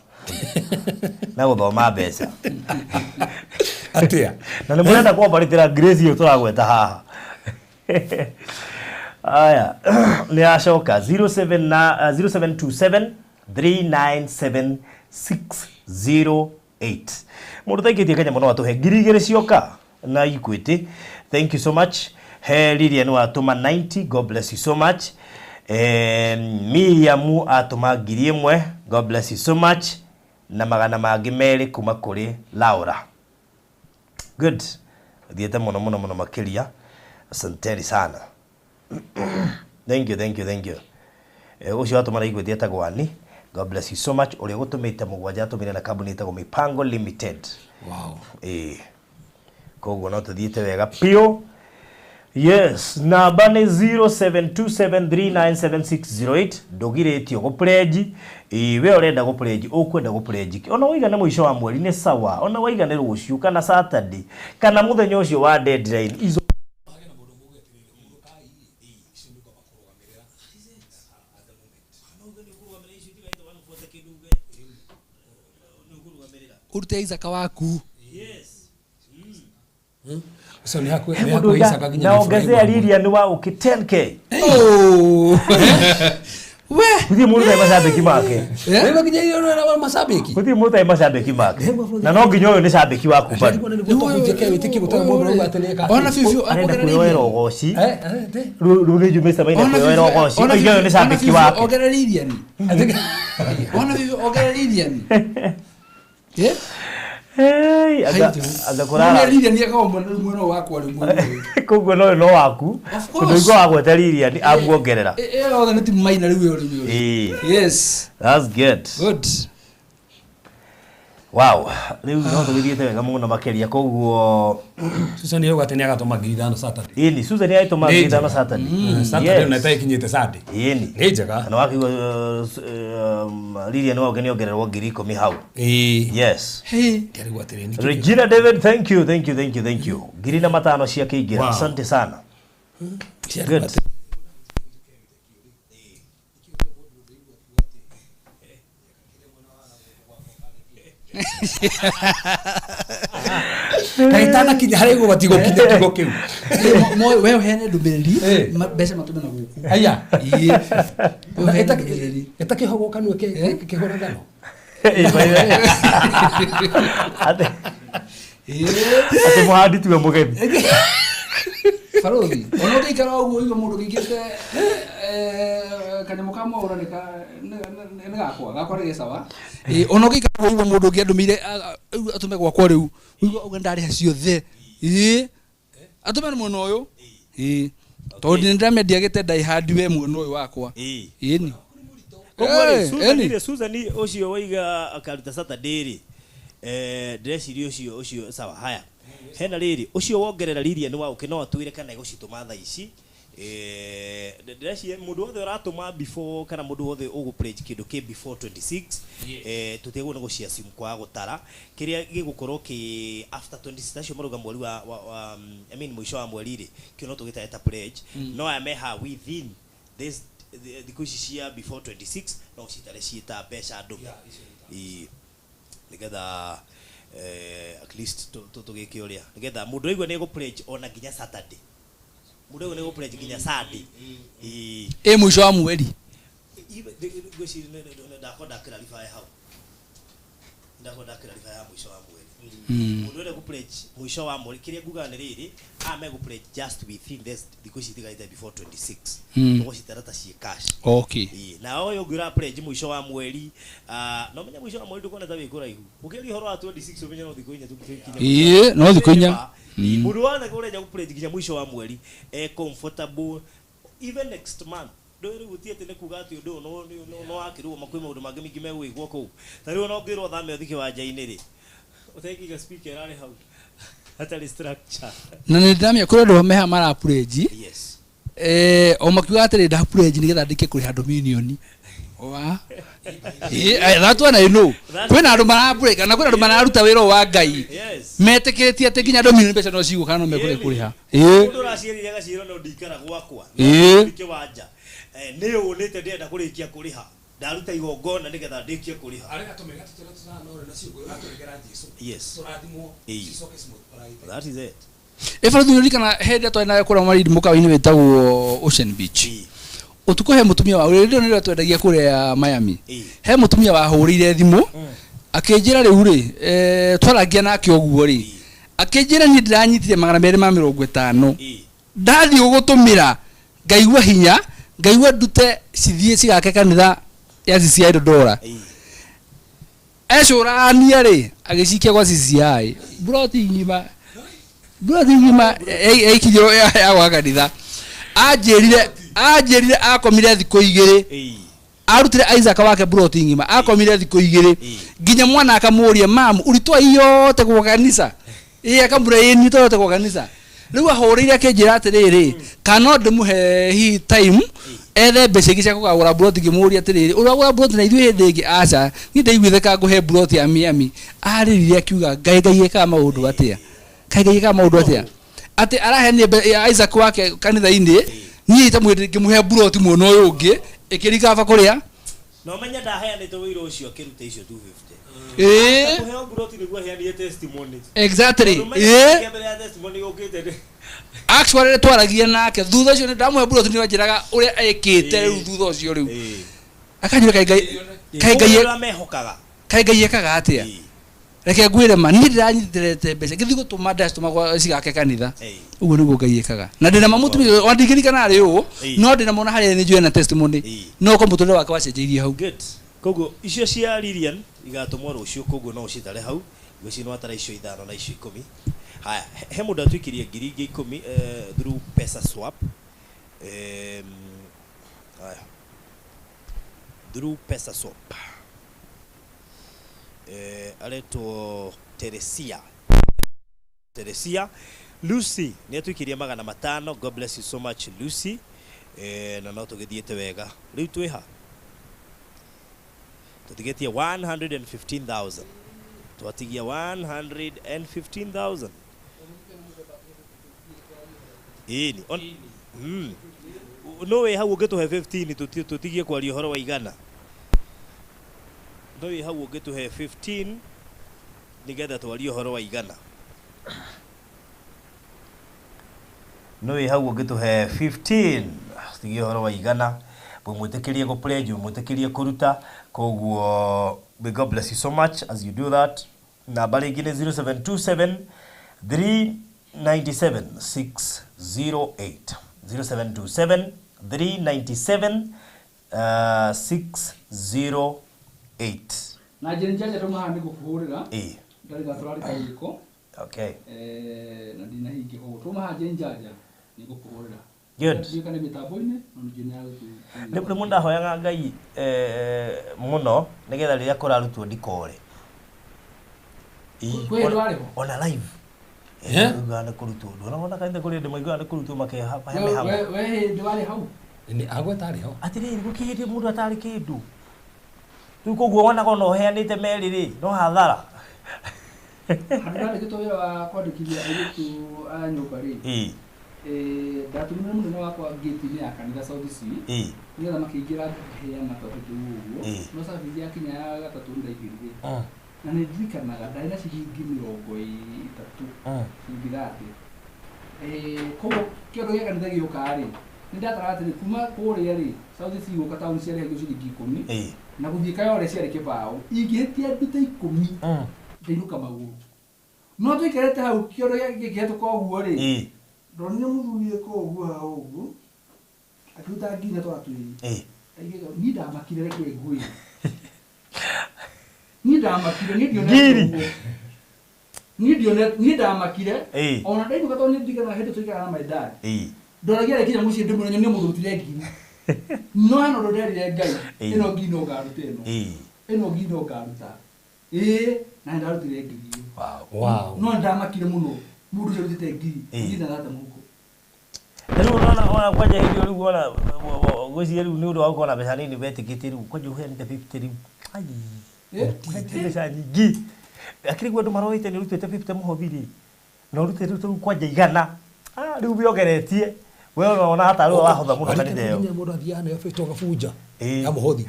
Speaker 5: na gũthoma mbeca.
Speaker 4: Atia.
Speaker 5: Na nĩ mũrenda kwambarĩtĩra Grace ĩyo tũragweta haha. Aya, nĩ acoka 0727 397 608. Mũndũ taikĩtie Kenya mũno atũhe 2,000 cioka na Equity. Thank you so much. He Lilian watũma 90. God bless you so much. Miriam atũma 1,000. God bless you so much. Na magana mangĩ merĩ kuma kũrĩ Laura. Good. Thiĩte mũno mũno mũno makĩria. Asanteni sana. Thank you, thank you, thank you. Ucio atũma na Equity etagwo Ani. God bless you so much. Ũrĩa gũtũmĩte mũgwanja atũmire na kambuni ĩtagwo Mipango Limited.
Speaker 4: Wow.
Speaker 5: Koguo no tũthiĩte wega piũ. Yes, namba nĩ 0727397608. Ndũgirĩtio gũ-pledge. We ũrenda gũ-pledge, ũkwenda gũ-pledge. Ona waigana mũico wa mweri nĩ sawa, ona waigana rũciũ kana Saturday kana mũthenya ũcio wa deadline. Izo
Speaker 7: urute Isaac waku.
Speaker 5: Yes.
Speaker 4: So ni haku ni haku Isaac nginya
Speaker 5: na ongezea Lilian wa uki 10k.
Speaker 7: Oh. We
Speaker 5: guthie mundu tai macambiki make.
Speaker 4: Wewe nginya iyo na macambiki.
Speaker 5: Guthie mundu tai macambiki make. Na no nginya uyu ni cambiki waku bado.
Speaker 7: Ona fifi
Speaker 5: arenda kwĩyoera ũgoci. Rĩu nĩ njumĩte maina kwĩyoera ũgoci. Oiga ũyũ nĩ cambiki wake.
Speaker 7: Ongerera Lilian. Ona fifi ongerera Lilian.
Speaker 5: Hey, aga kurara.
Speaker 7: Lilian yakawa mwena wakwa rĩu mwena.
Speaker 5: Koguo no no waku. Tondu igua wagweta Lilian amuongerera.
Speaker 7: Othe nĩ timu maina rĩu rĩu. Yes.
Speaker 5: That's good.
Speaker 7: Good.
Speaker 5: Wow. Rĩu no tũgĩthiĩte wega mũno makĩria koguo
Speaker 4: Susan yauga atĩ nĩagatũma 5,000 Saturday.
Speaker 5: Ĩni, Susan nĩagatũma 5,000 Saturday.
Speaker 4: Saturday na ĩtakinyĩte Sunday.
Speaker 5: Ĩni.
Speaker 4: Nĩ njega.
Speaker 5: Na wakĩigua Lilian wauge nĩongererwo 10,000 hau. Yes.
Speaker 7: Hey.
Speaker 4: Ndiarigwo atĩrĩ nĩkĩ.
Speaker 5: Regina David, thank you, thank you, thank you, thank you. 5,000 ciakĩingĩra. Asante sana. Good.
Speaker 4: Kaitana kinya harä gå gatigo kinya kigo kä
Speaker 7: u we heane ndũmĩrĩri mbeca matũme na gũkũ
Speaker 4: aya ĩtakĩhogwo kanua kĩhũra ngano
Speaker 5: atĩ mũhandi tiwe mũgethi.
Speaker 7: Barothi ona ũngĩikara ũguo ũigue mũndũ ũngĩingĩrĩte kanyamũ ka mwaũra nĩ gakwa gakwa nĩ gecawa. Ona ũngĩikara ũguo ũigue mũndũ ũngĩ andũmĩire atũme gwakwa rĩu ũigue ũguo ndarĩha ciothe. Ĩĩ atũme nĩ mwena ũyũ. Ĩĩ tondũ nĩ ndĩramendia gĩtenda ihandi we mwena ũyũ wakwa. Ĩni.
Speaker 5: Koguo rĩ Susan ũcio waiga akaruta Saturday rĩ ndĩreciria ũcio sawa. Haya hena rĩrĩ ũcio wongerera Lilian wa ũkĩ no atwĩre kana egũcitũma thaa ici. Ndĩreciria mũndũ wothe ũratũma before kana mũndũ wothe ũgũ pledge kĩndũ kĩ before 26 tũtiagĩrĩirwo nĩ gũciassume kwaga gũtara kĩrĩa gĩgũkorwo kĩ after 26 acio marauga mweri wa I mean mũico wa mweri rĩ kĩo no tũgĩtare ta pledge no aya meha within this thikũ ici cia before 26 no citare ciĩta mbeca ndũme nĩgetha at least tũgĩke ũrĩa nĩgetha mũndũ aigua nĩ egũ pledge ona nginya Saturday mũndũ aigua nĩ egũ pledge nginya Sunday
Speaker 7: ĩ mũico wa mweri
Speaker 5: ngwĩciria ndakwenda clarify hau ndakwenda clarify ya mũico wa mweri mũndũ ũrĩa egũ pledge mũico wa mweri kĩrĩa ngugaga nĩ rĩrĩ aya megũ pledge just within this thikũ ici itigarĩte before 26 tũgũcitara ta ciĩ cash.
Speaker 7: Okay.
Speaker 5: Na ũyũ ũngĩ ũra pledge mũico wa mweri no menya mũico wa mweri ndũkona ta wĩ kũraihu ũkĩaria ũhoro wa 26 ũmenye no thikũ inya tũkinya.
Speaker 7: Ĩĩ no thikũ inya.
Speaker 5: Mũndũ wothe ũrenda gũ pledge nginya mũico wa mweri e comfortable even next month. Ndũĩ rĩu ti atĩ nĩ kuga atĩ ũndũ ũyũ no wakĩrwo kwĩ maũndũ mangĩ maingĩ megwĩkwo kũu ta rĩu ona ũngĩrwo thame ũthiĩ kĩwanja-inĩ rĩ ũtekĩiga speaker ĩrarĩ hau hatarĩ structure.
Speaker 7: Na nĩ ndĩramenya kũrĩ andũ meha mara pledge.
Speaker 5: Yes.
Speaker 7: O makiuga atĩrĩ nda pledge nĩgetha ndĩkie kũrĩha Dominion. Wa that one I know. Kwĩna andũ mara pledge kana kwĩna andũ mararuta wĩra wa Ngai.
Speaker 5: Yes.
Speaker 7: Metĩkĩrĩtie atĩ nginya Dominion mbeca no cigũka no mekũrĩa kũrĩha.
Speaker 5: Mũndũ ũraciarire agacirwo no ndikara gwakwa.
Speaker 7: Ĩĩ.
Speaker 5: Kĩwanja. Nĩ ũnĩte ndĩrenda kũrĩkia kũrĩha. Ndaruta igongona nĩgetha ndĩkie kũrĩha.
Speaker 4: Arĩa gatũmĩra tũtũre tũtano na ciũngũ atũregera Jesu.
Speaker 5: Yes.
Speaker 4: Tũrathimwo. Cicoke cimũtwaragĩte.
Speaker 5: That is it.
Speaker 7: Ĩbarothi nĩũririkana hĩndĩ ĩrĩa twarĩ nawe kũrĩa Malindi mũkawa-inĩ wĩtagwo Ocean Beach. Ũtukũ he mũtumia wa rĩrĩa nĩrĩo twendagia kũrĩa Miami. He mũtumia wahũrĩire thimũ akĩnjĩra rĩu rĩ twarangia nake ũguo rĩ akĩnjĩra niĩ ndĩranyitire 250 ndathiĩ gũgũtũmĩra ngaigua hinya ngaigua ndute cithiĩ cigake kanitha ya CCI Dodora. Ecũrania rĩ agĩcikia gwa CCI mburoti ng'ima eikirio ya gwa kanitha. Anjĩrire akomire thikũ igĩrĩ arutire Isaac wake mburoti ng'ima akomire thikũ igĩrĩ nginya mwana akamũria mamu ũritwa yote gwa kanitha ĩĩ akamũra ĩĩ nĩ yote gwa kanitha. Rĩu ahũrĩire akĩnjĩra atĩrĩrĩ kana no ndĩmũhe hihi time ethe mbeca ingĩ cia kũgagũra mburoti. Ngĩmũria atĩrĩrĩ ũragũra mburoti na ithuĩ hĩndĩ ĩngĩ? Aca niĩ ndaiguĩte ka ngũhe mburoti ya Miami. Arĩrire akiuga Ngai Ngai ĩkaga maũndũ atĩa Ngai Ngai ĩkaga maũndũ atĩa atĩ araheanire Isaac wake kanitha-inĩ niĩ itamwĩrire ngĩmũhe mburoti mwena ũyũ ũngĩ ĩkĩrikaba kũrĩa.
Speaker 5: No menya ndaheanĩte wĩra ũcio akĩruta icio 250.
Speaker 7: Ĩĩ.
Speaker 5: Kũheo mburoti nĩguo aheanire testimony.
Speaker 7: Exactly.
Speaker 5: Ĩĩ. Mbere ya testimony yũkĩte nĩ
Speaker 7: actually twaragia nake thutha ũcio ndamũhe mburoti nĩ anjĩraga ũrĩa ekĩte rĩu thutha ũcio rĩu akanjĩra kaĩ Ngai kaĩ Ngai ekaga atĩa. Reke ngwĩre ma niĩ ndĩranyitĩrĩte mbeca ngĩthiĩ gũtũma ndacitũma gwa cigake kanitha. Ũguo nĩguo Ngai ekaga. Na ndĩna mamũtumia wa ndingĩririkana arĩ ũũ no ndĩna mona harĩa nĩ njũĩ na testimony no ko mũtũrĩre wake wacenjeirie hau.
Speaker 5: Good. Koguo icio cia Lilian igatũmwo rũciũ koguo no ũcitare hau ngwĩciria nĩ watara icio 5 na icio 10. Haya he mũndũ atuĩkirie ngiri ingĩ 10 through pesa swap. Haya through pesa swap aretwo Teresia Lucy nĩ atuĩkirie 500. God bless you so much Lucy. Na no tũgĩthiĩte wega rĩu twĩha tũtigĩtie 115,000 twatigia 115,000. Ĩni no wĩ hau ũngĩtũhe 15 tũtigie kwaria ũhoro wa igana. No wĩ hau ũngĩtũhe 15 nĩgetha twarie ũhoro wa igana. No wĩ hau ũngĩtũhe 15 tũtigie ũhoro wa igana. Mwĩtĩkĩrie gũ pledge mwĩtĩkĩrie kũruta koguo may God bless you so much as you do that. Namba rĩngĩ nĩ 0727
Speaker 1: 97 608 0727 397 608.
Speaker 7: Na njĩra njanja tũmaha nĩ gũkũhũrĩra. Ndarĩ gatũrarĩ kagĩko.
Speaker 1: Okay.
Speaker 7: Na ndinahingĩ koguo tũmaha njĩra njanja nĩ gũkũhũrĩra.
Speaker 1: Good.
Speaker 7: Ndiũka nĩ mĩtambo-inĩ no ningĩ nĩ agũtũ.
Speaker 1: Rĩmwe ndahoyaga Ngai mũno nĩgetha rĩrĩa kũrarutwo ndikore.
Speaker 7: Kwĩ hĩndĩ warĩ ho?
Speaker 1: Ona live. Maiguaga nĩ kũrutwo. Ndũrona kanitha kũrĩ hĩndĩ maiguaga nĩ kũrutwo makeha mĩhang'o.
Speaker 7: We hĩndĩ warĩ hau?
Speaker 4: Nĩ agweta arĩ ho.
Speaker 1: Atĩrĩrĩ gũkĩrĩ hĩndĩ mũndũ atarĩ kĩndũ. Rĩu koguo wonaga ona ũheanĩte merĩ rĩ, no hathara.
Speaker 7: Handũ ndandĩkĩtwo wĩra wa kwandĩkithia airĩtu a nyũmba rĩ. Ndatũmire mũnene wakwa gate-inĩ ya kanitha South C. Nĩgetha makĩingĩra ngĩheana tondũ kĩu ũguo. No service yakinya ya gatatũ nĩndaingĩrire. Na nĩ ndirikanaga ndarĩ na ciringi 30. Ciringi 30. Koguo kĩondo gĩa kanitha gĩũka rĩ, nĩ ndataraga atĩrĩ kuma kũrĩa rĩ, South C gũka taũni ciarĩhagio ciringi 10. Na gũthiĩ Kayole ciarĩ kĩbaũ. Ingĩhĩtia ndute 10. Ndainũka magũrũ. No tũikarĩte hau kĩondo gĩkĩhetũka ũguo rĩ. Ndonire mũthuri ĩka ũguo hau ũguo. Akĩruta nginya twara twĩrĩ. Niĩ ndamakire reke ngwĩre. Niĩ ndamakire niĩ ndionete ũguo. Niĩ ndamakire. Ona ndainũka tondũ nĩ ndirikanaga hĩndĩ tũikaraga na my dad. Ndoragia rĩkinya mũciĩ ndĩmwĩre nyonie mũndũ ũrutire ngiri. No hena ũndũ nderire Ngai. Ĩno ngiri no ngaruta ĩno. Ĩno ngiri no ngaruta. Na ndarutire ngiri.
Speaker 4: Wow.
Speaker 7: No ndamakire mũno. Mũndũ ũcio ũrutĩte ngiri. Niĩ ndarata mũhuko.
Speaker 1: Rĩu ũrona ona kwanja hĩndĩ ĩyo rĩu wona ngwĩciria rĩu nĩ ũndũ wa gũkorwo na mbeca nini wetĩkĩtie rĩu kwanja ũheanĩte 50 rĩu. Ai. Ũheanĩte mbeca nyingĩ. Akĩrĩ guo andũ maroĩte nĩ ũrutĩte 50 mũhothi rĩ. Na ũrutĩte rĩu kwanja 100. Rĩu wĩongeretie. We ũrona hata rĩu wahotha mũno kanitha ĩyo.
Speaker 4: Nginya mũndũ athiaga nayo 50 ũgabunja. Ya mũhothi.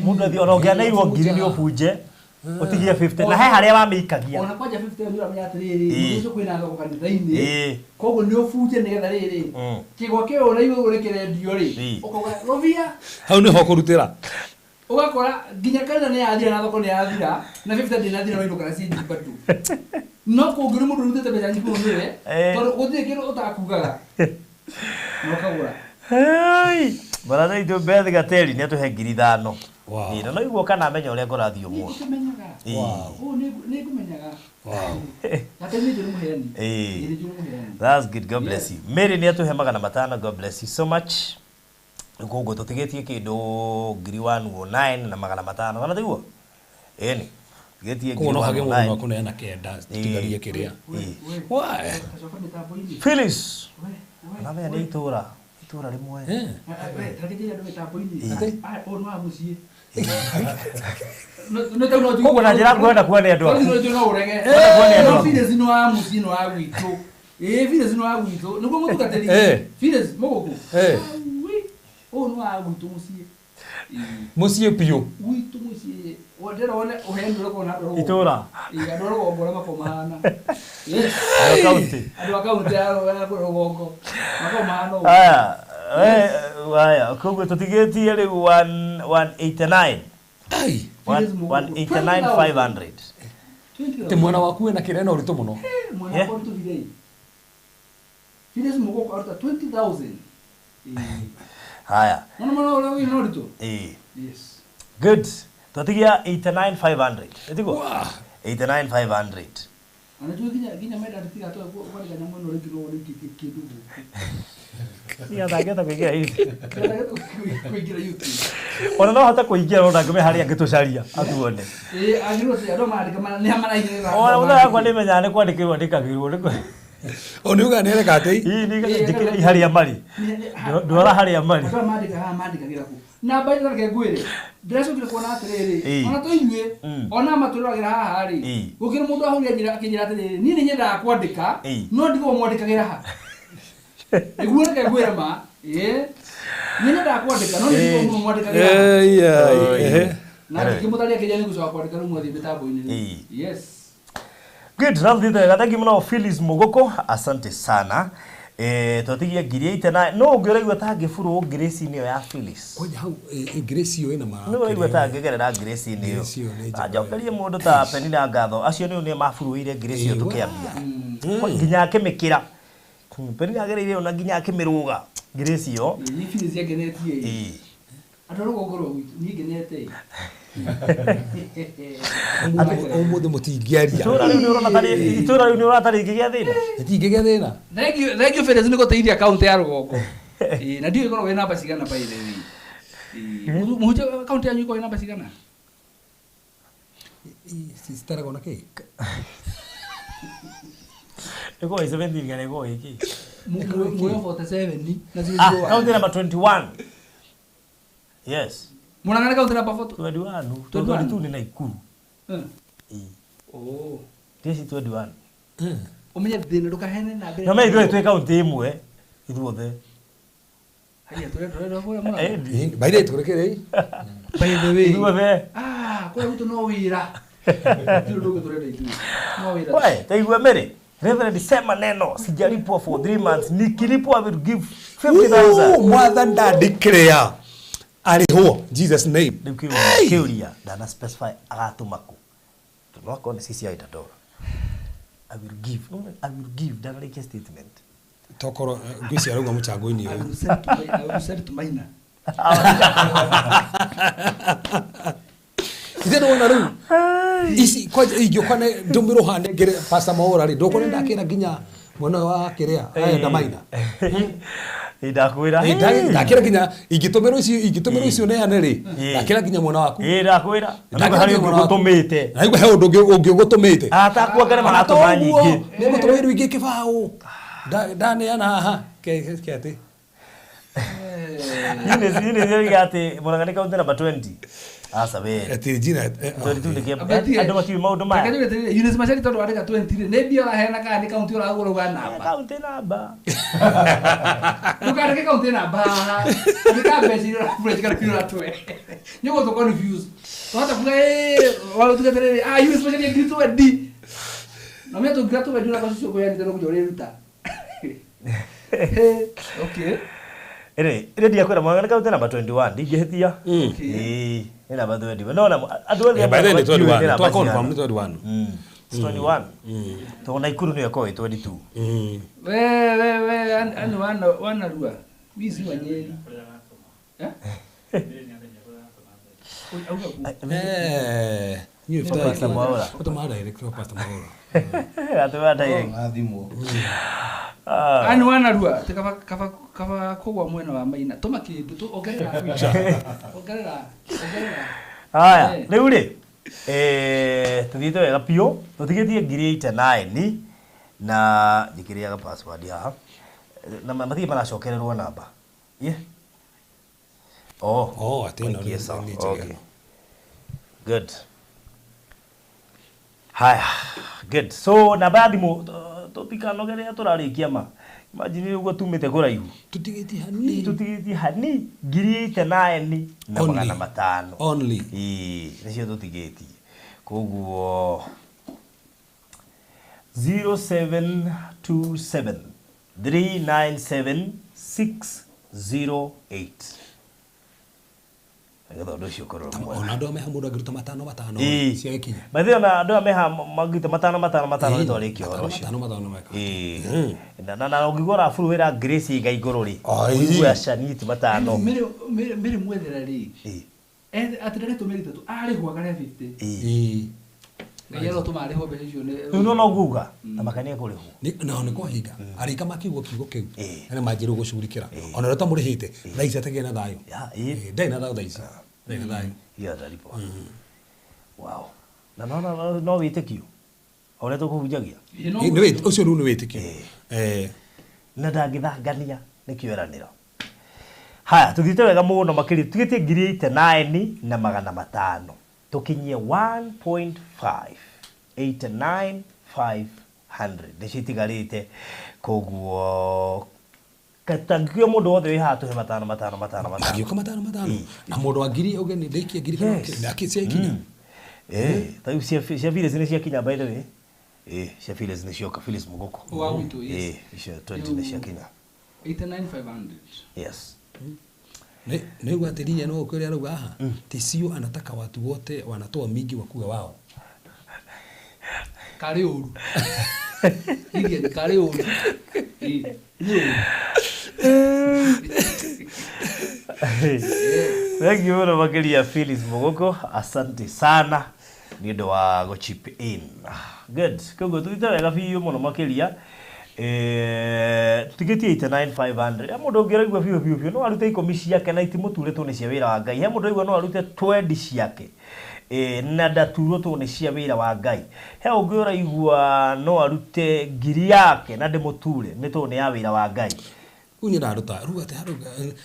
Speaker 1: Mũndũ athiĩ ona ũngĩaneirwo ngiri nĩ ũbunje. Ũtigie 50 na he harĩa wamĩikagia.
Speaker 7: Ona kwanja 50 nĩ ũramenya atĩrĩrĩ, mũndũ ũcio kwĩna thoko kanitha-inĩ. Koguo nĩ ũbunje nĩgetha rĩrĩ. Kĩgwa kĩu ũraigua ũguo nĩkĩrendio rĩ. Ũkauga rũbia.
Speaker 4: Hau nĩho ũkũrutĩra.
Speaker 7: Ũgakora nginya kanitha nĩ yathira na thoko nĩ yathira na 50 ndĩnathira no inũka na ciĩ bado. No kũngĩrĩ mũndũ ũrutĩte mbeca nyingĩ mũno nĩwe, tondũ gũtirĩ kĩndũ ũtakugaga. Na ũkagũra.
Speaker 1: Baratha itũ Beth Gateri nĩ atũhe ngiri 5. Wow. No iguo kana amenya ũrĩa ngũrathiĩ ũmũthĩ.
Speaker 7: Nĩngũkĩmenyaga. Nĩngũmenyaga. Gateri nĩ njũrĩ mũheani. Nĩ njũrĩ mũheani.
Speaker 1: That's good. God bless you. Mary nĩ atũhe 500. God bless you so much. Koguo tũtigĩtie kĩndũ 109 na 500. Kana tiguo? Ĩni. Tũtigĩtie
Speaker 4: Koguo no hage mũndũ no akũneana 9 tũtigarie kĩrĩa. Why?
Speaker 1: Phyllis. Namenya nĩ itũra. Itũra rĩmwe.
Speaker 7: Tarĩkĩria andũ mĩtambo-inĩ. Ũyũ nĩ wa mũciĩ.
Speaker 1: Koguo na njĩra ngwenda kuona andũ aku.
Speaker 7: No ũrege. Phyllis nĩ wa mũciĩ nĩ wa gwitũ. Phyllis nĩ wa gwitũ. Nĩguo mũtungatĩri. Phyllis mũgũkũ. Ũyũ nĩ wa gwitũ mũciĩ.
Speaker 4: Mũciĩ biũ.
Speaker 7: Gwitũ mũciĩ. Ndĩrona wone ũheani ũrĩa ũkoragwo na andũ a rũgongo.
Speaker 5: Itũra.
Speaker 7: Andũ a rũgongo ũrĩa makoragwo mahana.
Speaker 5: Andũ a kaunti.
Speaker 7: Andũ a kaunti ya rũgongo. Makoragwo mahana ũguo.
Speaker 1: Aya. Aya, koguo tũtigĩtie rĩu 189.
Speaker 4: Ai.
Speaker 1: 189,500.
Speaker 4: Ti mwena waku wĩna kĩrĩa na ũritũ mũno.
Speaker 7: Mwena wakwa ũritũhire. Phyllis Mũgũkũ aruta 20,000.
Speaker 1: Haya.
Speaker 7: Mwana mwana ũrĩa wĩna ũritũ? Yes.
Speaker 1: Good. Twatigia 89,500. Ĩtiguo? 89,500.
Speaker 7: Ona njũĩ nginya menda tiga twa kwandĩka nyamũ ĩno rĩngĩ no rĩngĩ kĩndũ gũkũ.
Speaker 5: Tiga ndangĩhota kũingĩra YouTube.
Speaker 7: Kũingĩra YouTube.
Speaker 5: Ona no hote kũingĩra no ndangĩmenya harĩa angĩtũcaria atuone.
Speaker 7: Agĩrĩirwo atĩ andũ marandĩka nĩ maraigĩrĩra.
Speaker 5: Ona mũthenya wakwa nĩmenyaga nĩ kwandĩkĩrwo andĩkagĩrwo nĩ
Speaker 4: O nĩ uga nĩ areka atĩ?
Speaker 5: Njĩkĩra harĩa marĩ. Ndwara harĩa marĩ.
Speaker 7: Andũ mandĩka haha mandĩkagĩra kũ. Na mbaitha reke ngwĩre. Ndĩracokire kuona atĩrĩrĩ, ona tũinyuĩ, ona matũroragĩra haha rĩ, gũkĩrĩ mũndũ ahũrire njĩra akĩnjĩra atĩrĩrĩ, niĩ nĩ nyendaga kwandĩka, no ndigwo mwandĩkagĩra ha. Nĩguo reke ngwĩre ma, nĩ nyendaga kwandĩka, no ndigwo mwandĩkagĩra ha. Na ngĩmũtaria akĩnjĩra nĩ gũcoka kwandĩka rĩu mwathiĩ mĩtambo-inĩ. Yes.
Speaker 1: Good, rathiĩte wega. Thank you mũno Phyllis Mũgũkũ, asante sana. Twatigia ngiri 89. No ũngĩ ũraigua ta ngĩburwo Grace-inĩ ĩyo ya Phyllis.
Speaker 4: Kwanja hau Grace ĩyo ĩna
Speaker 1: ma. No ũraigua ta ngĩgerera Grace-inĩ ĩyo. Njokerie mũndũ ta Penina ngatho. Acio nĩo nĩ maburuire Grace ĩyo tũkĩambia.
Speaker 5: Nginya akĩmĩkĩra. Peni agereire ona nginya akĩmĩrũga. Grace ĩyo.
Speaker 7: Ni Phyllis yangenetie.
Speaker 5: Ĩĩ.
Speaker 7: Andũ a rũgongo rwa gwitũ niĩ ngenete.
Speaker 4: Ũmũthĩ mũtingĩaria.
Speaker 5: Itũra rĩu nĩ ũrona tarĩ itũra rĩu nĩ ũrona tarĩ ingĩgĩa thĩna.
Speaker 4: Tingĩgĩa thĩna.
Speaker 7: Thank you Phyllis nĩ gũteithia kaunti ya rũgongo. Ĩĩ, na ndiũĩ ĩkoragwo ĩ namba cigana by the way. Ĩĩ, mũhunjia kaunti yanyu ĩkoragwo ĩ namba cigana?
Speaker 4: Citaragwo na kĩ?
Speaker 5: Ĩkoragwo ĩ 17 kana ĩkoragwo ĩ kĩ?
Speaker 7: Muoyo 47 na
Speaker 5: Ah,
Speaker 7: 01.
Speaker 5: kaunti namba 21. Yes.
Speaker 7: Murang'a nĩ kaunti namba 40.
Speaker 5: 21.
Speaker 7: 21.
Speaker 5: 22 nĩ Naikuru.
Speaker 7: Eh.
Speaker 5: Ĩĩ.
Speaker 7: Oh.
Speaker 5: Ndici 21.
Speaker 7: Ũmenye thĩna ndũkahene na mbere.
Speaker 5: No me ithuĩ twĩ kaunti ĩmwe ithuothe.
Speaker 7: Haya tũrenda kũrĩa Murang'a.
Speaker 5: Ĩĩ.
Speaker 4: By the way, tũrekere.
Speaker 7: By the way.
Speaker 5: Ithuothe.
Speaker 7: Ah, kũrĩa gwitũ no wĩra. Gũtirĩ ũndũ ũngĩ tũrenda ithuĩ. No wĩra.
Speaker 5: We, taigua Mary. Reverend sema neno sijalipwa for 3 months nikilipwa I will give 50,000.
Speaker 4: Mwathani ndandĩkĩrĩa arĩhwo Jesus name.
Speaker 5: Rĩu kĩũria kĩũria ndana specify agatũma kũ. Tondũ no akorwo nĩ CCI Dandora. I will give. No, I will give ndanarĩkia statement.
Speaker 4: Tokorwo ngwĩciria arauga mũchango-inĩ
Speaker 7: I
Speaker 4: ũyũ.
Speaker 7: will send to my- I will send to Maina.
Speaker 4: Ithe nĩwona rĩu ici kwanja ingĩũka ne ndũmĩrwo haha nengere Pastor Maura rĩ ndũkona ndakĩra nginya mwena ũyũ wa kĩrĩa arenda Maina.
Speaker 5: Ĩ ndakwĩra.
Speaker 4: Ĩ, ndakĩra nginya ingĩtũmĩrwo icio ingĩtũmĩrwo icio neane rĩ
Speaker 5: Ĩ.
Speaker 4: ndakĩra nginya mwena waku.
Speaker 5: Ĩ ndakwĩra. Na
Speaker 4: Ndakĩra
Speaker 5: harĩ
Speaker 4: nginya
Speaker 5: ũngĩ
Speaker 4: mwena waku.
Speaker 5: ũgũtũmĩte.
Speaker 4: Na igua he ũndũ ũngĩ ũngĩ ũgũtũmĩte.
Speaker 5: Atakuangare maratũma nyingĩ.
Speaker 4: Nĩ ngũtũma indo ingĩ kĩbaũ. Ndaneana haha ke ke atĩ.
Speaker 5: Eunice nĩoiga atĩ Murang'a nĩ kaunti namba 20. Aca we.
Speaker 4: Atĩ jina
Speaker 5: 22 nĩ kĩambu.
Speaker 7: Abetie.
Speaker 5: Andũ matiũĩ maũndũ maya.
Speaker 7: Reke njuge atĩrĩrĩ, Eunice Machari tondũ wandĩka 20 rĩ, nĩ mbia ũraheana kana nĩ kaunti ũragũra uga namba?
Speaker 5: Kaunti namba.
Speaker 7: Ndũkandĩke kaunti namba haha. Andĩka mbeca iria ũrabura kana iria ũratũhe. Nĩ ũgũtũ confuse. Twahota kuga, "Ĩ, wauga atĩrĩrĩ, ah, Eunice Machari ngiri 20." Na ũmenye tũngira 20 ũrĩa ũcio ũkũheanĩte no nginya ũrĩruta. Okay.
Speaker 5: Ĩrĩ, ĩrĩ ndiakwĩra Murang'a nĩ kaunti namba 21 ndingĩhĩtia.
Speaker 7: Okay.
Speaker 5: Ĩĩ, nĩ namba 21. No na andũ othe
Speaker 4: By the way, nĩ
Speaker 5: matiũĩ nĩ
Speaker 4: 21.
Speaker 5: namba
Speaker 4: Twa confirm
Speaker 5: cigana.
Speaker 4: nĩ 21.
Speaker 5: It's 21. Tondũ Naikuru nĩyo ĩkoragwo ĩ 22.
Speaker 7: We, we, we, ani wana wanarua. Wizi wa Nyeri. Eh? Auga ku.
Speaker 4: Eh, niĩ
Speaker 5: Pastor Mwaura.
Speaker 4: Ũtũma direct kwa Pastor Mwaura.
Speaker 5: Atũma direct.
Speaker 6: Athimwo.
Speaker 5: Ah.
Speaker 7: Ani wanarua ati kaba kaba kaba kũgwa mwena wa Maina. Tũma kĩndũ tu ongerera. Ongerera. Ongerera.
Speaker 5: Haya,
Speaker 7: Eh.
Speaker 5: rĩu rĩ eh tũthiĩte wega biũ tũtigĩtie ngiri 89 na njĩkĩrĩaga password haha na mathiĩ maracokererwo namba ye oh
Speaker 4: Oh, atĩ ĩno
Speaker 5: okay,
Speaker 4: nĩ-
Speaker 5: sawa.
Speaker 4: nĩ njega.
Speaker 5: Okay. Good. Haya, good. So namba ya thimũ tũtikanogerea tũrarĩkia ma. Imagine ũguo tumĩte kũraihu.
Speaker 4: Tũtigĩtie hanini.
Speaker 5: Tũtigĩtie hani ngiri 89 na
Speaker 4: Only.
Speaker 5: magana matano.
Speaker 4: Only.
Speaker 5: Ĩĩ, nĩcio tũtigĩtie. Koguo 0727 397 608. Nĩgetha ũndũ ũcio ũkorwo wĩ mwega.
Speaker 4: Ona andũ ameha mũndũ angĩruta matano matano
Speaker 5: Ĩĩ.
Speaker 4: ciagĩkinya.
Speaker 5: By the way, ona andũ aya meha mangĩte matano matano matano nĩ twarĩkia ũhoro ũcio.
Speaker 4: Matano matano meka.
Speaker 5: Ĩĩ. Na na ũngĩigua ũraburu wĩra Grace iga igũrũ rĩ.
Speaker 4: Ai.
Speaker 5: Ũigue acaniti matano.
Speaker 7: Mĩrĩ mĩrĩ mĩrĩ mwethera rĩ.
Speaker 5: Ĩĩ.
Speaker 7: Atĩ ndare mĩeri ĩtatũ arĩhwo akarĩa 50.
Speaker 5: Ĩĩ.
Speaker 4: Ĩĩ.
Speaker 7: Ngai arotũma arĩhwo mbeca icio nĩ.
Speaker 5: Rĩu no nguga na makania kũrĩhwo.
Speaker 4: Nao nĩ kwahinga arĩka makiugo kiugo kĩu
Speaker 5: Ĩĩ.
Speaker 4: na nĩ manjĩrwo gũcugurikĩra ona ũrĩa ũtamũrĩhĩte thaa ici atagĩe na thayũ.
Speaker 5: Ya, ĩĩ.
Speaker 4: Ĩĩ, ndarĩ na thayũ thaa ici. Ndarĩ na thayũ.
Speaker 5: Hiyo atalipwa. Wow. Na no no wĩtĩkio. O ũrĩa tũkũhunjagia.
Speaker 7: Ĩĩ, no
Speaker 4: Ĩĩ, nĩ ũcio rĩu nĩ wĩtĩkio. Eh.
Speaker 5: Na ndangĩthangania nĩkĩo eranĩra. Haya, tũthiĩte wega mũno makĩria tũtigĩtie ngiri 89 na magana matano. Tũkinyie 1.5 89,500 nĩcio itigarĩte koguo tangĩkiuga mũndũ wothe wĩ haha tũhe matano matano matano matano.
Speaker 4: Magĩũka matano matano na mũndũ wa ngiri auge nĩ ndaikia ngiri kana
Speaker 5: Yes.
Speaker 4: kĩ- nake ciakinya.
Speaker 5: Eh, ta rĩu cia Phyllis nĩ ciakinya by the way. Eh, cia Phyllis nĩ cioka Phyllis Mũgũkũ.
Speaker 7: Wa gwitũ, yes.
Speaker 5: Eh, icio 20 nĩ ciakinya.
Speaker 7: 89,500.
Speaker 5: Yes.
Speaker 4: Nĩ atĩrinya no ũkĩrĩa arauga haha tisio anataka watu wote wanatoa mingi wakuwe wao.
Speaker 7: Karĩ ũru. Lilian karĩ ũru. Ĩĩ, nĩ ũru.
Speaker 5: Thank you mũno makĩria Phyllis Mũgũkũ, asante sana nĩ ũndũ wa gũ chip in. Good. Koguo tũthiĩte wega biũ mũno makĩria. Tũtigĩtie 89500. He mũndũ ũngĩ ũraigua biũ biũ biũ no arute ikũmi ciake na itimũture tondũ nĩ cia wĩra wa Ngai. He mũndũ ũraigua no arute 20 ciake na ndaturwo tondũ nĩ cia wĩra wa Ngai. He ũngĩ ũraigua no arute ngiri yake na ndĩmũture nĩ tondũ nĩ ya wĩra wa Ngai.
Speaker 4: Rĩu niĩ ndaruta rĩu atĩ handũ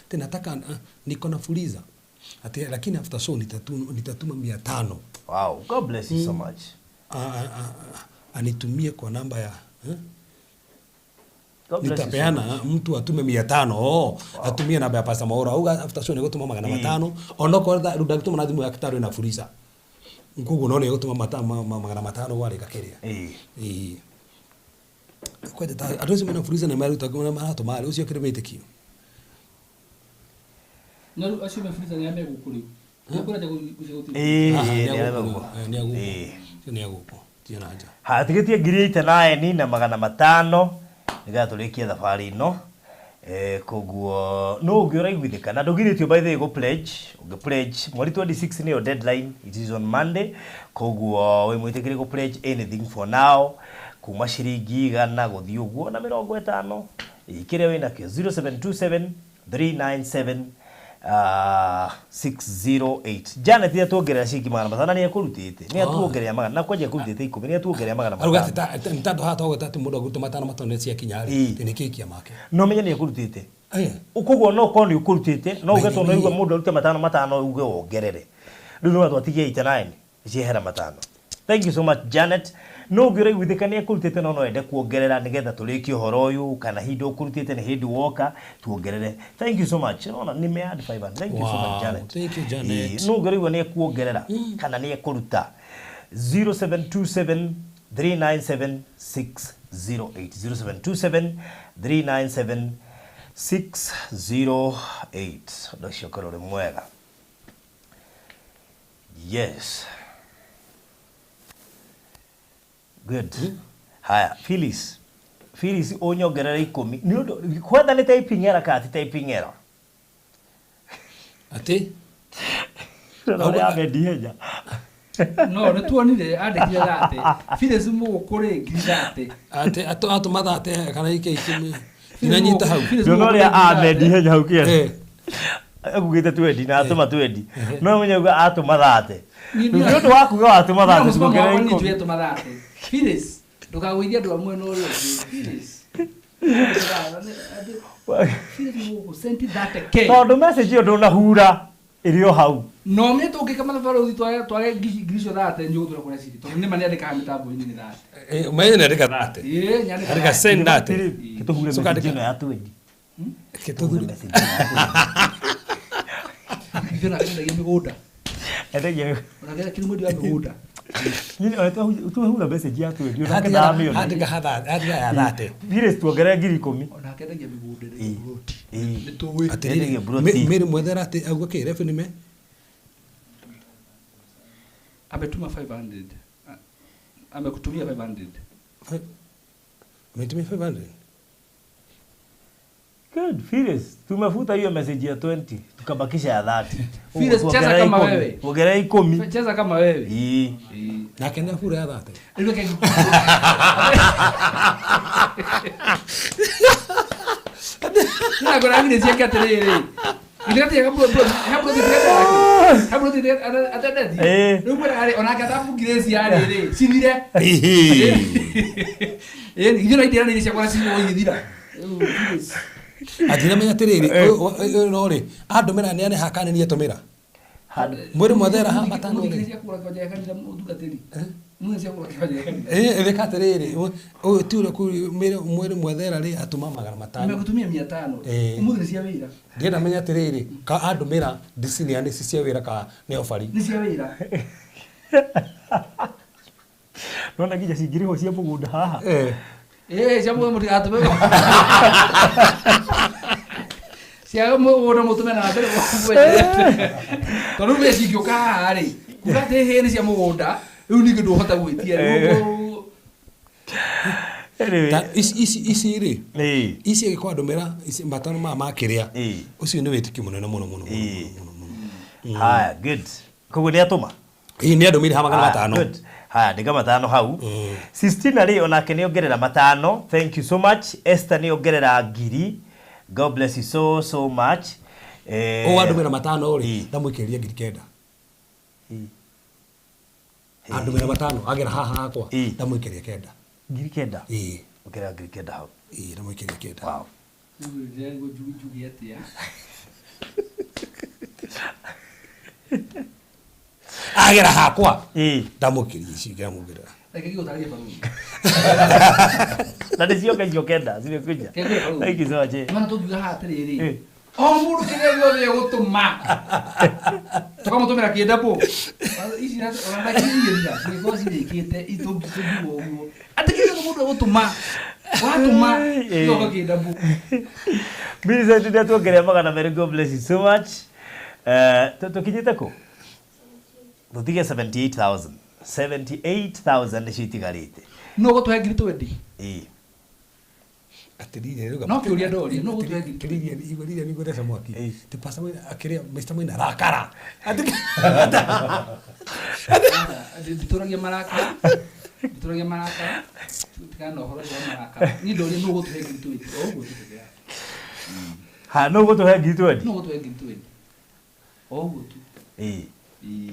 Speaker 4: atĩ nataka niko na fuliza ati lakini after show nitatuma 500.
Speaker 5: Wow, God bless you so much.
Speaker 4: Anitumie kwa namba ya
Speaker 5: God bless you so
Speaker 4: nitapeana
Speaker 5: much.
Speaker 4: mtu atume 500. Oh, atumie namba ya Pastor Mwaura. Auga after show nigutuma magana matano. Onokorwo rĩu ndagĩtũma na thimũ yake tarĩ na fuliza. Koguo no nĩgũtũma magana matano warĩka kĩrĩa. Ĩĩ. Kwenda ta andũ acio mena fuliza nĩ maruta na maratũma rĩ, ũcio kĩrĩ wĩtĩkio.
Speaker 7: No rĩu acio me fuliza nĩ arĩa me gũkũ rĩu. Nĩkũrenda gũtiga.
Speaker 5: Ĩĩ,
Speaker 4: Aha,
Speaker 5: nĩ
Speaker 4: nĩ
Speaker 5: arĩa me
Speaker 4: agũkũ
Speaker 5: gũkũ.
Speaker 4: rĩu. Nĩ agũkũ.
Speaker 5: Ĩĩ.
Speaker 4: Ũcio nĩ agũkũ. Tiga na nja.
Speaker 5: Ha, tigĩtie ngiri eighty nine na magana matano nĩgetha tũrĩkie thabarĩ ĩno. Koguo no ũngĩ ũraiguithĩka na ndũgirĩtio by the way gũ pledge, ũngĩ pledge mweri 26 nĩyo deadline, it is on Monday. Koguo wĩ mwĩtĩkĩrie gũ pledge anything for now kuma ciringi igana gũthiĩ ũguo na mĩrongo ĩtano. Kĩrĩa wĩnakĩo 0727 397 608. Janet nĩ atuongerera ciringi magana matano na nĩ ekũrutĩte. Nĩ atuongerera magana, na kwanja ekũrutĩte ikũmi, nĩ atuongerera magana
Speaker 4: Arauga
Speaker 5: matano.
Speaker 4: atĩ nĩ tondũ haha twagweta atĩ mũndũ agũrĩte matano matano nĩ ciakinya rĩ, atĩ nĩ kĩkia make.
Speaker 5: No menye nĩ ekũrutĩte. Koguo no ũkorwo nĩ ũkũrutĩte, no uge tondũ nĩwaigua mũndũ arute matano matano uge wongerere. Rĩu nĩ twatigia 89, ciehera matano. Thank you so much Janet. No ũngĩ ũraiguithĩka nĩ ekũrutĩte no no ende kuongerera nĩgetha tũrĩkie ũhoro ũyũ, kana hĩndĩ ũkũrutĩte nĩ hĩndĩ woka tuongerere. Thank you so much. Ona nĩ me add 500. Thank you so much
Speaker 4: Wow,
Speaker 5: Janet.
Speaker 4: Thank you Janet.
Speaker 5: No ũngĩ ũraigua nĩ ekuongerera kana nĩ ekũruta. 0727 397 608. 0727 397 608. Ũndũ ũcio ũkorwo ũrĩ mwega. Yes. Good. Haya, Phyllis. Phyllis ũnyongerere ikũmi. Nĩ ũndũ kwetha nĩ typing error kana ti typing error?
Speaker 4: Atĩ?
Speaker 5: Ũrĩa ũrĩa ihenya.
Speaker 7: No, nĩ tuonire andĩkire thate. Phyllis Mũgũkũ rĩ ngiri thate.
Speaker 4: Atĩ atũma thate kana ike ikũmi. Ndinanyita hau.
Speaker 5: Ndũna ũrĩa Ahmed ihenya hau kĩene. Agugĩte twendi na atũma twendi. No menye uga atũma thate. Nĩ ũndũ wa kuga watũma thate tuongerere ikũmi.
Speaker 7: Tũma thate. Phyllis, ndũkagũithie andũ a mwena ũrĩa ũngĩ. Phyllis. Phyllis Mũgũkũ sent thate K.
Speaker 5: Tondũ message ĩyo ndũnahura ĩrĩ o hau.
Speaker 7: No mĩ tũngĩka mathabarĩ ũthiĩ twage ngiri icio thate nĩ ũgũtũra kũrĩa cirĩ. Tondũ nĩma nĩandĩkaga mĩtambo-inĩ nĩ thate.
Speaker 4: Menye nĩandĩka thate.
Speaker 7: Ĩĩ, nĩandĩka
Speaker 4: Andĩka send thate.
Speaker 5: Kĩtũhure
Speaker 4: So
Speaker 5: message
Speaker 4: kandĩka-
Speaker 5: ĩno ya twendi.
Speaker 4: Kĩtũhure
Speaker 5: message ĩno ya twendi.
Speaker 7: Ithuĩ nake nĩendagia mĩgũnda.
Speaker 5: Endagia
Speaker 7: Onake akĩrĩ mwendia wa mĩgũnda.
Speaker 5: Nyini ona twahura message ya twendi onake ndamĩona.
Speaker 4: Andĩka ya thate.
Speaker 5: Phyllis tuongerere ngiri ikũmi.
Speaker 7: Onake endagia mĩgũnda endagia buroti.
Speaker 5: Nĩtũĩ.
Speaker 4: Atĩrĩrĩ,
Speaker 5: Endagia buroti.
Speaker 4: Mary Mwethera atĩ auga kĩ rebu nĩme?
Speaker 7: Ametuma 500. Amekutumia 500.
Speaker 4: Ametumia 500?
Speaker 5: Good, Phyllis, tumefuta hiyo message ya 20, tukabakisha ya 30.
Speaker 7: Phyllis, cheza kama wewe.
Speaker 5: Tuongerere ikũmi.
Speaker 7: Cheza kama wewe.
Speaker 5: Ĩĩ.
Speaker 4: Nake nĩ abura ya 30.
Speaker 7: Rĩu reke Nĩngũra ngiri ciake atĩrĩrĩ. Githĩ gatirĩ atendetie. Rĩu mwĩraga rĩ, onake atabungire ciarĩ rĩ, cithire. Ĩĩ, ithuĩ no itiranĩire ciakwa na cigũgwo igĩthira. Rĩu, Phyllis.
Speaker 4: Atĩ nĩmenya atĩrĩrĩ, ũyũ no rĩ, andũmĩra nĩ aneha kana nĩ etũmĩra. Mwĩrĩ Mwethera ha matano rĩ.
Speaker 7: Mũthikĩrĩria kũgũra kĩwanja gĩa kanitha mũtungatĩri. Mũthikĩrĩria kũgũra kĩwanja gĩa kanitha.
Speaker 4: Ĩĩ, ĩka atĩrĩrĩ, ũyũ ti ũrĩa mwĩrĩ Mwethera rĩ atũma magana matano.
Speaker 7: Nimekutumia 500. Ũmũthĩ nĩ cia wĩra.
Speaker 4: Ndĩrenda menye atĩrĩrĩ, ka andũmĩra ndicinia nĩ cia wĩra ka nĩ obari.
Speaker 7: Nĩ cia wĩra.
Speaker 5: Nona nginya cingĩrĩhwo cia mũgũnda haha.
Speaker 7: Ĩĩ, cia mũgũnda mũtigatũme. Cia mũgũnda mũtũme na mbere mwenderete. Tondũ rĩu mbeca ingĩũka haha rĩ, kuga atĩ hĩ nĩ cia mũgũnda, rĩu ningĩ ndũhota gwĩtia. Rĩu
Speaker 5: Anyway.
Speaker 4: Ta ici ici rĩ,
Speaker 5: Ĩĩ.
Speaker 4: ici agĩkorwo andũmĩra ici matano maya makĩrĩa,
Speaker 5: Ĩĩ.
Speaker 4: ũcio nĩ wĩtĩkio mũnene mũno mũno mũno
Speaker 5: Ĩĩ.
Speaker 4: mũno mũno.
Speaker 5: Haya, good. Koguo nĩ atũma.
Speaker 4: Ĩĩ, nĩ andũmĩire ha magana
Speaker 5: Haya,
Speaker 4: matano.
Speaker 5: good. Haya, ndĩga matano hau. Sistina rĩ onake nĩ ongerera matano. Thank you so much. Esther nĩ ongerera ngiri. God bless you so so much.
Speaker 4: Ũũ andũmĩra matano rĩ,
Speaker 5: Ĩĩ.
Speaker 4: ndamũikĩria 9,000.
Speaker 5: Ĩĩ.
Speaker 4: Andũmĩra matano agera haha hakwa,
Speaker 5: Ĩĩ.
Speaker 4: ndamũikĩria 9.
Speaker 5: 9,000.
Speaker 4: Ĩĩ.
Speaker 5: Ongerera 9,000 hau.
Speaker 4: Ĩĩ, ndamũikĩria 9.
Speaker 5: Wow.
Speaker 7: Rĩu ndĩrarigwo njuge atĩa.
Speaker 4: Agera hakwa,
Speaker 5: Ĩĩ.
Speaker 4: ndamũikĩria ici ngĩamũongerera.
Speaker 7: Reke ngĩgũtarĩrie barũthi.
Speaker 5: Na nĩ cioka icio kenda cirĩkuja.
Speaker 7: Reke ngwĩre barũthi.
Speaker 5: Thank you so much. eh.
Speaker 7: Mana tũngiuga haha atĩrĩrĩ,
Speaker 5: Eh.
Speaker 7: o mũndũ kĩrĩa gĩothe egũtũma tũkamũtũmĩra kĩndabũ ici ona ndakinyĩria cigĩkorwo cirĩkĩte tũngiuga ũguo atĩ kĩrĩa gĩothe mũndũ egũtũma watũma
Speaker 5: Eh.
Speaker 7: gĩgoka kĩndabũ.
Speaker 5: Millicent nĩ atuongerera 200. God bless you so much. Tũkinyĩte kũ? Tũtige 78,000. 78,000 nĩcio itigarĩte.
Speaker 7: No gũtũhe 20,000.
Speaker 5: Ĩĩ.
Speaker 4: Atĩrĩrĩ, rĩu
Speaker 7: No kĩũria ndoria, no gũtũhe ngiri
Speaker 4: Atĩrĩrĩ, igua rĩrĩa nĩngũtheca mwaki.
Speaker 5: Ĩĩ.
Speaker 4: Ti Pastor Maina akĩrĩa, Mr. Maina arakara.
Speaker 7: Nditũragia marakara, nditũragia marakara, tigana na ũhoro ũcio wa marakara. Niĩ ndoria no gũtũhe 20,000 o ũguo tu peke yake.
Speaker 5: Ha, no gũtũhe 20,000?
Speaker 7: No gũtũhe 20,000 o ũguo tu.
Speaker 5: Ĩĩ.
Speaker 7: Ĩĩ.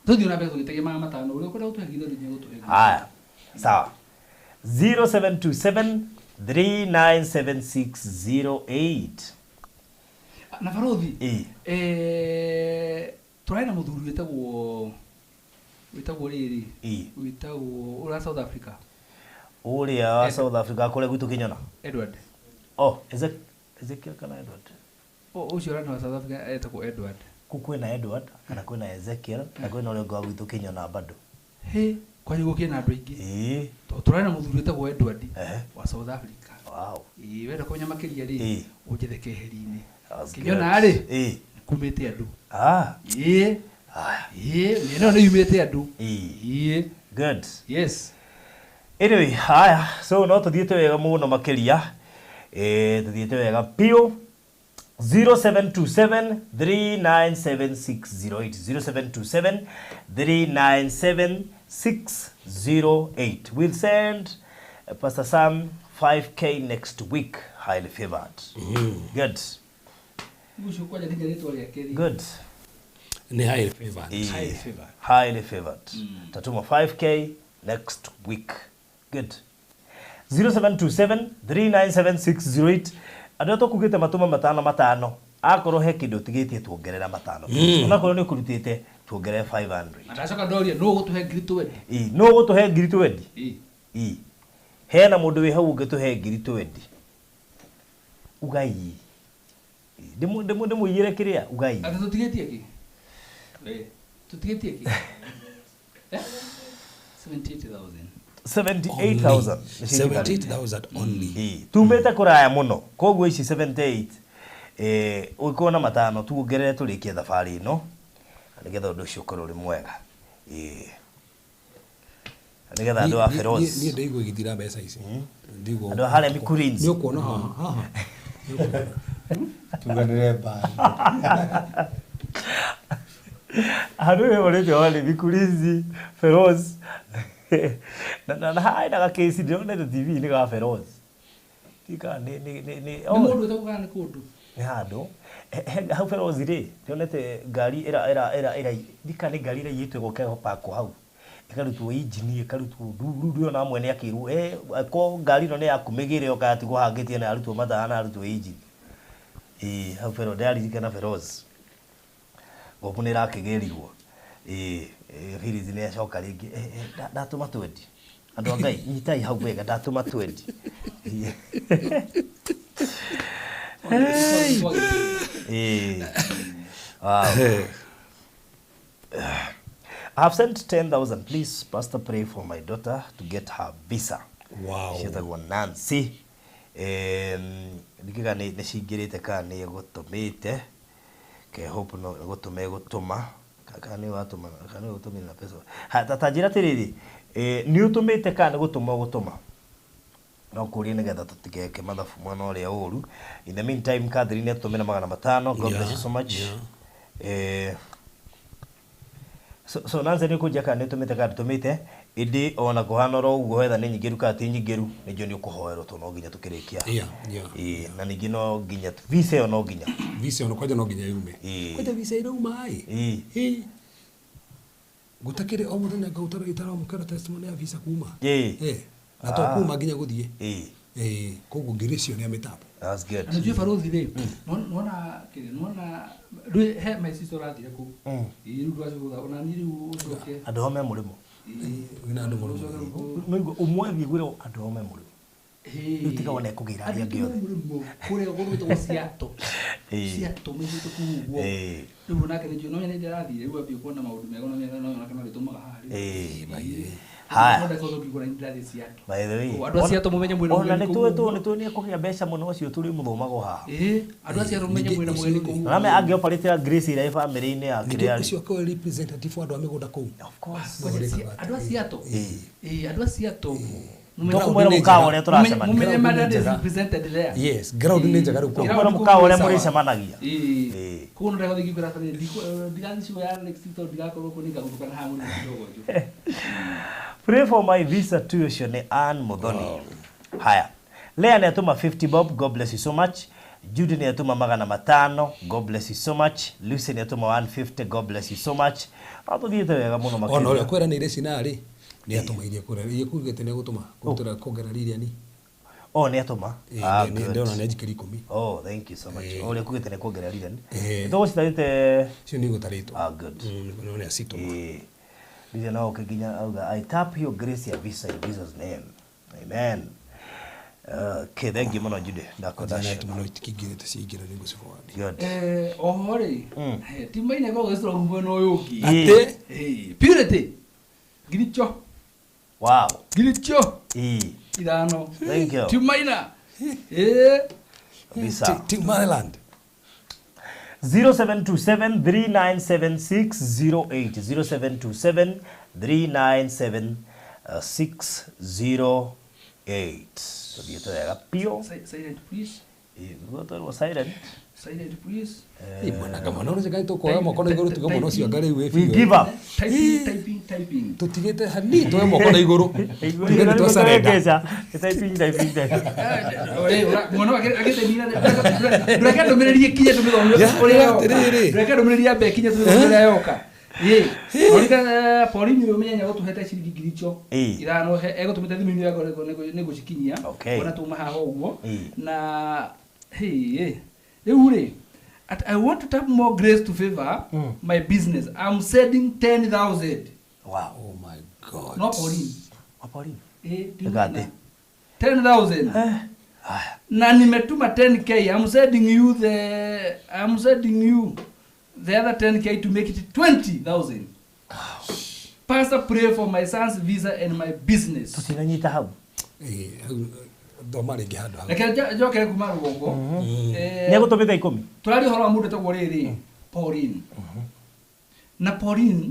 Speaker 7: Tũthiĩ na mbere tũgĩtegia 500, ũrĩa ũkwenda gũtũhe 20,000 nĩ egũtũhe 20,000.
Speaker 5: Haya. Sawa. 0727 397608.
Speaker 7: Na barothi,
Speaker 5: Ĩĩ.
Speaker 7: tũrarĩ na mũthuri wĩtagwo rĩrĩ,
Speaker 5: Ĩĩ.
Speaker 7: wĩtagwo ũrĩa South Africa.
Speaker 5: Ũrĩa wa South Africa kũrĩa gwitũ Kĩnyona.
Speaker 7: Edward.
Speaker 5: Oh, Ezekiel kana Edward?
Speaker 7: Ũcio ũrĩa wa South Africa etagwo Edward.
Speaker 5: Kũ kwĩna Edward kana kwĩna Ezekiel na kwĩna ũrĩa ũngĩ wa gwitũ Kĩnyona bado.
Speaker 7: Hĩ, kwanyu gũkĩrĩ na andũ aingĩ.
Speaker 5: Ĩĩ.
Speaker 7: Tondũ tũrarĩ na mũthuri wĩtagwo Edward
Speaker 5: Ehe.
Speaker 7: wa South Africa.
Speaker 5: Wow.
Speaker 7: Ĩĩ, wenda kũmenya makĩria rĩ,
Speaker 5: Ĩĩ.
Speaker 7: ũnjethe keheri-inĩ.
Speaker 5: That's
Speaker 7: Kĩnyona
Speaker 5: good.
Speaker 7: rĩ,
Speaker 5: Ĩĩ.
Speaker 7: kumĩte andũ.
Speaker 5: Ah.
Speaker 7: Ĩĩ.
Speaker 5: Haya.
Speaker 7: Ĩĩ, mĩena ĩyo nĩ yumĩte andũ.
Speaker 5: Ĩĩ.
Speaker 7: Ĩĩ.
Speaker 5: Good.
Speaker 7: Yes.
Speaker 5: Anyway, haya, so no tuthiĩte wega mũno makĩria. Tuthiĩte wega biũ. 0727 397608. 0727 397608. We'll send Pastor Sam 5K next week. Highly favored. Good.
Speaker 7: Ũcio kwanja nginya rĩtwa rĩake rĩ.
Speaker 5: Good.
Speaker 4: Nĩ highly favored.
Speaker 5: Ĩĩ.
Speaker 7: Highly favored.
Speaker 5: Highly favored. Tatuma 5K next week. Good. 0727 397608. Andũ arĩa tũkugĩte matũma matano matano, akorwo he kĩndũ ũtigĩtie tuongerera matano. Onakorwo nĩ ũkũrutĩte tuongerere 500.
Speaker 7: Na ndacoka ndoria no gũtũhe 20,000.
Speaker 5: Ĩĩ, no ũgũtũhe 20,000?
Speaker 7: Ĩĩ.
Speaker 5: Ĩĩ. Hena mũndũ wĩ hau ũngĩtũhe 20,000? Ugai. Ndĩmũiyĩre kĩrĩa? Ugai.
Speaker 7: Atĩ tũtigĩtie kĩ? Tũtigĩtie kĩ? 78,000.
Speaker 5: 78,000.
Speaker 4: 78,000 only.
Speaker 5: Ĩĩ, tumĩte kũraya mũno koguo ici 78 ũngĩkorwo na matano tuongerere tũrĩkie thabarĩ ĩno na nĩgetha ũndũ ũcio ũkorwo ũrĩ mwega. Ĩĩ. Na nĩgetha andũ a Feroz
Speaker 4: Niĩ ndaigua igĩthira mbeca ici. Ndaigua.
Speaker 5: Andũ a harĩa Mikurinzi.
Speaker 4: Nĩ ũkuona haha haha.
Speaker 6: Tuganĩre mbari.
Speaker 5: Handũ ĩyo ũrĩte warĩ Mikurinzi Feroz na haha na gakĩci ndĩronete TV-inĩ ga Feroz. Tika nĩ nĩ nĩ
Speaker 7: Nĩ mũndũ wĩtagwo kana nĩ kũndũ?
Speaker 5: Nĩ handũ hau Feroz rĩ ndĩronete ngari ĩra ĩra ĩra ĩra ndika nĩ ngari ĩraiyĩtwo ĩgoka ĩgapakwo hau ĩkarutwo injini ĩkarutwo rĩu ndĩrona mwene akĩrwo ko ngari ĩno nĩ yaku mĩgĩre yoka yatigwo hangĩtie na yarutwo mathaa na yarutwo injini. Ĩĩ, hau Feroz ndĩraririkana Feroz ngombo nĩ ĩrakĩgĩrirwo. Ĩĩ, Phyllis nĩ acoka rĩngĩ. Ndatũma 20. Andũ a Ngai nyitai hau wega ndatũma 20. Ĩĩ. Wow. I have sent 10,000. Please, Pastor, pray for my daughter to get her visa.
Speaker 4: Wow.
Speaker 5: Ciĩtagwo Nancy. Ndikiga nĩ cingĩrĩte kana nĩ egũtũmĩte. Ke hope no egũtũma egũtũma. Kana nĩ watũma, kana nĩ ũgũtũmĩra na pesa. Ha, ta njĩra atĩrĩrĩ, Nĩ ũtũmĩte kana nĩ gũtũma ũgũtũma? No kũria nĩgetha tũtigeke mathabu mwena ũrĩa ũru. In the meantime, Catherine atũmĩra 500. God bless you so much. So Nancy nĩ ũkũnjia kana nĩ ũtũmĩte kana ndũtũmĩte, ĩndĩ ona kũhana oro ũguo wetha nĩ nyingĩru kana ti nyingĩru, nĩ njũĩ nĩ ũkũhoerwo tondũ no nginya tũkĩrĩkia. Ĩĩ, na ningĩ no nginya visa ĩyo no nginya.
Speaker 4: Visa ĩyo kwanja no nginya yume. Kwanja visa irauma ĩ. Ĩĩ. Gũtakĩrĩ o mũthenya ngaũtara itaramũkĩra testimony ya visa kuma. Ĩĩ. Na to kuma nginya gũthiĩ. Ĩĩ, koguo ngiri icio nĩ ya mĩtambo.
Speaker 5: That's good.
Speaker 7: Na njui barothi rĩ, nona kĩrĩa, nona rĩu he my sister ũrathire kũu. Ĩĩ, rĩu ndwacũgũtha, ona niĩ rĩu ũcoke.
Speaker 5: Andũ ao me mũrĩmo.
Speaker 4: Wĩna andũ mũrĩmo.
Speaker 5: Nĩguo ũmwe athiĩ kwĩrwo andũ ao me mũrĩmo. Rĩu tiga wona ekũgĩra arĩa angĩ othe.
Speaker 7: Kũrĩa gwĩtagwo Seattle. Seattle mĩhĩtũ kũu ũguo. Rĩu onake nĩ njũĩ, no nyone ndĩrathire, rĩu ambie kuona maũndũ mega, no nyone onake no arĩtũmaga haha rĩu.
Speaker 5: Haya.
Speaker 7: No ndeka ũthũki kuona ndĩrathiĩ Seattle.
Speaker 5: By the way.
Speaker 7: Andũ a Seattle mũmenye mwĩna
Speaker 5: Ona
Speaker 7: mũgeni
Speaker 5: nĩ
Speaker 7: kũu
Speaker 5: tũĩ
Speaker 7: ũguo.
Speaker 5: nĩ tũĩ nĩ ekũgĩa mbeca mũno ũcio tũrĩ mũthomago haha.
Speaker 7: Ĩĩ, andũ a Seattle mũmenye mwĩna mũgeni kũu.
Speaker 5: Na me angĩ operate Grace ĩrĩa ĩ family-inĩ ya
Speaker 4: Ningĩ
Speaker 5: kĩrĩa.
Speaker 4: ũcio akorwo representative wa andũ a mĩgũnda kũu.
Speaker 5: Of course.
Speaker 7: Andũ a Seattle. Ĩĩ, andũ a Seattle.
Speaker 5: Tũkũmwĩra mũkawa ũrĩa tũracemania.
Speaker 7: Mũmenye my dad is represented there.
Speaker 4: Yes, ground nĩ njega rĩu.
Speaker 5: Tũkũmwĩra mũkawa ũrĩa mũrĩcemanagia.
Speaker 7: Ĩĩ. Koguo no ndagothiĩ ngĩkwĩra atĩrĩrĩ, ndigathiĩ show ya next week tondũ ndigakorwo kuo, nĩngagũthũkana haha mũrĩmo kidogo njũ.
Speaker 5: Pray for my visa too, ũcio nĩ Ann Muthoni. Haya. Lea nĩ atũma 50 bob, God bless you so much. Judy nĩ atũma 500, God bless you so much. Lucy nĩ atũma 150, God bless you so much. No tũthiĩte wega mũno makĩria.
Speaker 4: Ona ũrĩa kweranĩire cinarĩ nĩ atũma iria kũrĩa iria kugĩte nĩ egũtũma kũrutĩra kuongerera Lilian.
Speaker 5: Oh, nĩ atũma. Ah, good.
Speaker 4: Ndĩrona nĩ anjikĩria 10.
Speaker 5: Oh, thank you so much. Ũrĩa kugĩte nĩ kuongerera Lilian.
Speaker 4: Ĩĩ.
Speaker 5: Tũgũcitarĩte
Speaker 4: Icio nĩ igũtarĩtwo.
Speaker 5: Ah, good.
Speaker 4: No nĩ acitũma.
Speaker 5: Lilian no oke nginya auga I tap your grace ya visa in Jesus name. Amen. Okay, thank you mũno Judy. Ndakwenda.
Speaker 4: Nĩ atũma no itikingĩrĩte ciaingĩra nĩ ngũciforward.
Speaker 5: Good.
Speaker 7: Oho rĩ, ti maina ĩkoragwo ĩ strong mwena ũyũ ũngĩ.
Speaker 4: Atĩ?
Speaker 7: Purity. Ngiricho.
Speaker 5: Wow.
Speaker 7: Ngiricho. 5.
Speaker 5: Thank you.
Speaker 7: Ti maina.
Speaker 5: Kabisa.
Speaker 4: Ti Maryland.
Speaker 5: 0727397608 0727397608 tuthiĩte wega piũ.
Speaker 7: Silent please.
Speaker 5: Nĩguo twerwo silent.
Speaker 7: Silent please.
Speaker 4: Mwana kamwana ũrĩa kaĩ tũkoya moko na igũrũ tuge mwana ũcio anga rĩu wĩ
Speaker 5: We
Speaker 4: biũ.
Speaker 5: give up.
Speaker 7: Typing, typing, typing.
Speaker 4: Tũtigĩte hanini tuoe moko na igũrũ. Tuge nĩ twa
Speaker 5: Typing, typing, typing.
Speaker 7: Mwana wake agĩte ndũreke ndũmĩrĩri ĩkinye tũmĩthome ũrĩa yoka.
Speaker 4: Atĩrĩrĩ.
Speaker 7: Ndũreke ndũmĩrĩri yambe ĩkinye tũmĩthome ũrĩa yoka. Ĩĩ. Orika Pauline ũyũ ũmenye nĩegũtũhete ciringi ngiri icio. 5 egũtũmĩte thimũ-inĩ yakwa nĩngũcikinyia. Ona tuma haha ũguo. Na hey, rĩu rĩ, at I want to tap more grace to favor my business. I'm sending 10,000.
Speaker 5: Wow.
Speaker 4: Oh my God.
Speaker 7: No Pauline.
Speaker 5: Oh, Pauline.
Speaker 7: Ndũgathe. 10,000. Na nimetuma 10K. I'm sending you the other 10K to make it 20,000. Pastor, pray for my son's visa and my business.
Speaker 5: Tũtinanyita hau.
Speaker 4: Thoma rĩngĩ handũ hau.
Speaker 7: Reke njokere kuma rũgongo.
Speaker 5: Nĩ egũtũmĩte 10.
Speaker 7: Tũraria ũhoro wa mũndũ wĩtagwo rĩrĩ, Pauline. Na Pauline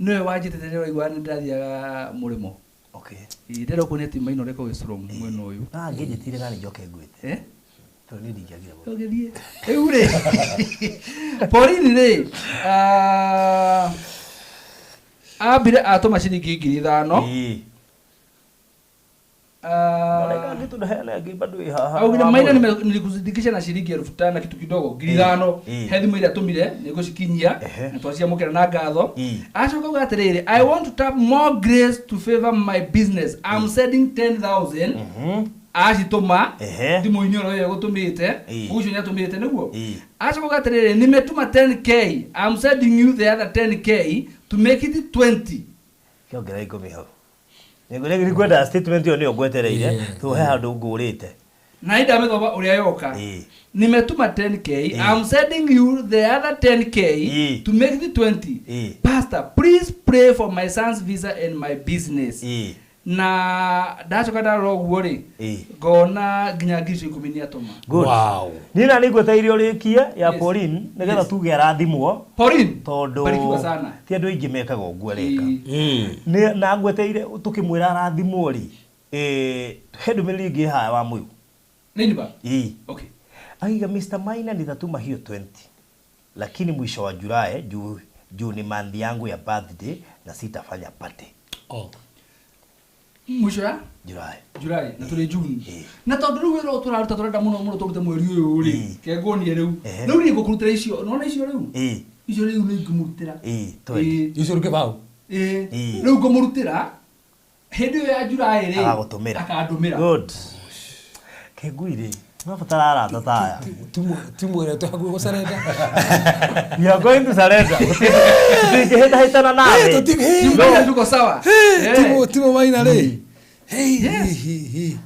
Speaker 7: nĩwe wanjĩtĩte rĩrĩa ũraigua nĩ ndĩrathiaga mũrĩmo.
Speaker 5: Okay.
Speaker 7: Ĩĩ, ndĩrenda kuonia atĩ maina ũrĩa ĩkoragwo ĩ strong mwena ũyũ.
Speaker 5: Na angĩnjĩtire na njoke ngwĩte. Tondũ niĩ ndingĩagire gũthiĩ.
Speaker 7: Ũgĩthiĩ. Rĩu rĩ, Pauline rĩ, ambire atũma ciringi 5,000. Augire maina nilikuzidikisha na shilingi 5,000 na kitu kidogo 5,000 he thimũ iria atũmire nĩngũcikinyia na twaciamũkĩra na ngatho. Acoka auga atĩrĩrĩ, I want to tap more grace to favor my business. I'm sending 10,000. Acitũma thimũ-inĩ oro ĩyo egũtũmĩte, ũcio nĩatũmĩte nĩguo. Acoka auga atĩrĩrĩ, nimetuma 10K. I'm sending you the other 10K to make it 20.
Speaker 5: Kĩongerera 10 hau. Nĩngwenda statement ĩyo nĩyo ngwetereire tũ he handũ ngũrĩte.
Speaker 7: Na ndamĩthoma ũrĩa yoka. Nimetuma 10K. I'm sending you the other 10K to make it 20. Pastor, please pray for my son's visa and my business. Na ndacoka ndarora ũguo rĩ, ngona nginya ngiri icio 10 nĩ atũma.
Speaker 5: Good.
Speaker 4: Wow.
Speaker 5: Niĩ na nĩngwetereire ũrĩkie ya
Speaker 7: Yes.
Speaker 5: Pauline nĩgetha
Speaker 7: Yes.
Speaker 5: tuge arathimwo
Speaker 7: Pauline,
Speaker 5: tondũ
Speaker 7: barikiwa sana.
Speaker 5: ti andũ aingĩ mekaga ũguo areka.
Speaker 7: Ĩĩ.
Speaker 5: Na ngwetereire tũkĩmwĩra arathimwo rĩ, he ndũmĩrĩri ĩngĩ haha wa mũyũ.
Speaker 7: Nini ba?
Speaker 5: Ĩĩ.
Speaker 7: Okay.
Speaker 5: Aiga Mr. Maina nitatuma hiyo 20 lakini mwisho wa Julai juu ni month yangu ya birthday na sitafanya party.
Speaker 4: Oh.
Speaker 7: Mwisho ya
Speaker 5: Julai.
Speaker 7: Julai na tũrĩ June.
Speaker 5: Ĩĩ.
Speaker 7: Na tondũ rĩu wĩra ũyũ tũraruta tũrenda mũno mũno tũrute mweri ũyũ rĩ,
Speaker 5: Ĩĩ.
Speaker 7: kenguonie rĩu.
Speaker 5: Ehe.
Speaker 7: Rĩu niĩ ngũkũrutĩra icio, nona icio rĩu?
Speaker 5: Ĩĩ.
Speaker 7: Icio rĩu nĩ ngũmũrutĩra.
Speaker 5: Ĩĩ, 20.
Speaker 7: Ĩĩ.
Speaker 4: Icio rũke bau.
Speaker 7: Ĩĩ.
Speaker 5: Ĩĩ.
Speaker 7: Rĩu ngũmũrutĩra hĩndĩ ĩyo ya Julai rĩ,
Speaker 5: Agagũtũmĩra.
Speaker 7: akandũmĩra.
Speaker 5: Good. Kengui rĩ, ũrabatara arata ta aya.
Speaker 4: Timwĩre tũhakuhĩ gũcarenda.
Speaker 5: We are going to surrender. Tũtingĩhĩtahĩtana nawe.
Speaker 7: Maina tuko sawa. Eh.
Speaker 4: Timo Maina rĩ. Hey,
Speaker 7: Yes.
Speaker 4: hi, hi.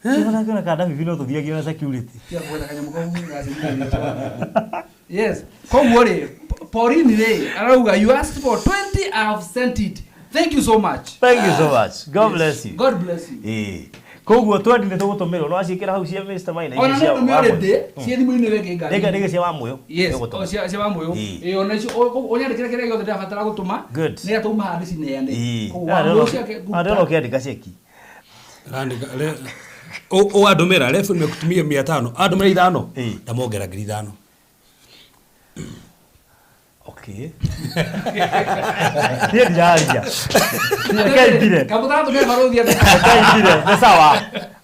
Speaker 5: Tũrakĩona kana bibi no tũthiagie na security.
Speaker 7: Tiga gwetha kanyamũ kau gacemania. Yes. Koguo rĩ, Pauline rĩ, arauga you asked for 20, I have sent it. Thank you so much.
Speaker 5: Thank you so much. God bless you.
Speaker 7: God bless you.
Speaker 5: Ĩĩ. Koguo twendi nĩ tũgũtũmĩrwo no waciĩkĩra hau cia Mr. Maina.
Speaker 7: Ona
Speaker 5: icio
Speaker 7: no
Speaker 5: cia
Speaker 7: ndũme
Speaker 5: Wamũyũ.
Speaker 7: already ciĩ thimũ-inĩ weke ngari.
Speaker 5: Rĩngĩ rĩngĩ cia Wamũyũ.
Speaker 7: Yes,
Speaker 5: Nĩũgũtũma.
Speaker 7: o cia Wamũyũ.
Speaker 5: Ĩĩ.
Speaker 7: Ĩĩ, ona icio ũnyandĩkĩre kĩrĩa gĩothe ndĩrabatara gũtũma.
Speaker 5: Good.
Speaker 7: Nĩgetha tũma haha ndĩcineane.
Speaker 5: Ĩĩ.
Speaker 7: Koguo Wamũyũ ciake
Speaker 5: Ah, ndĩrona ũkĩandĩka ceki.
Speaker 4: Randika le o andũmĩra refu nimekutumia 500 andũmĩra 5
Speaker 5: Ĩĩ.
Speaker 4: ndamwongera 5,000.
Speaker 5: Okay. Niĩ ndiraria. Reke ithire.
Speaker 7: Kamũtaratũmĩra barũthi atĩ.
Speaker 5: Reke ithire. Nĩ sawa.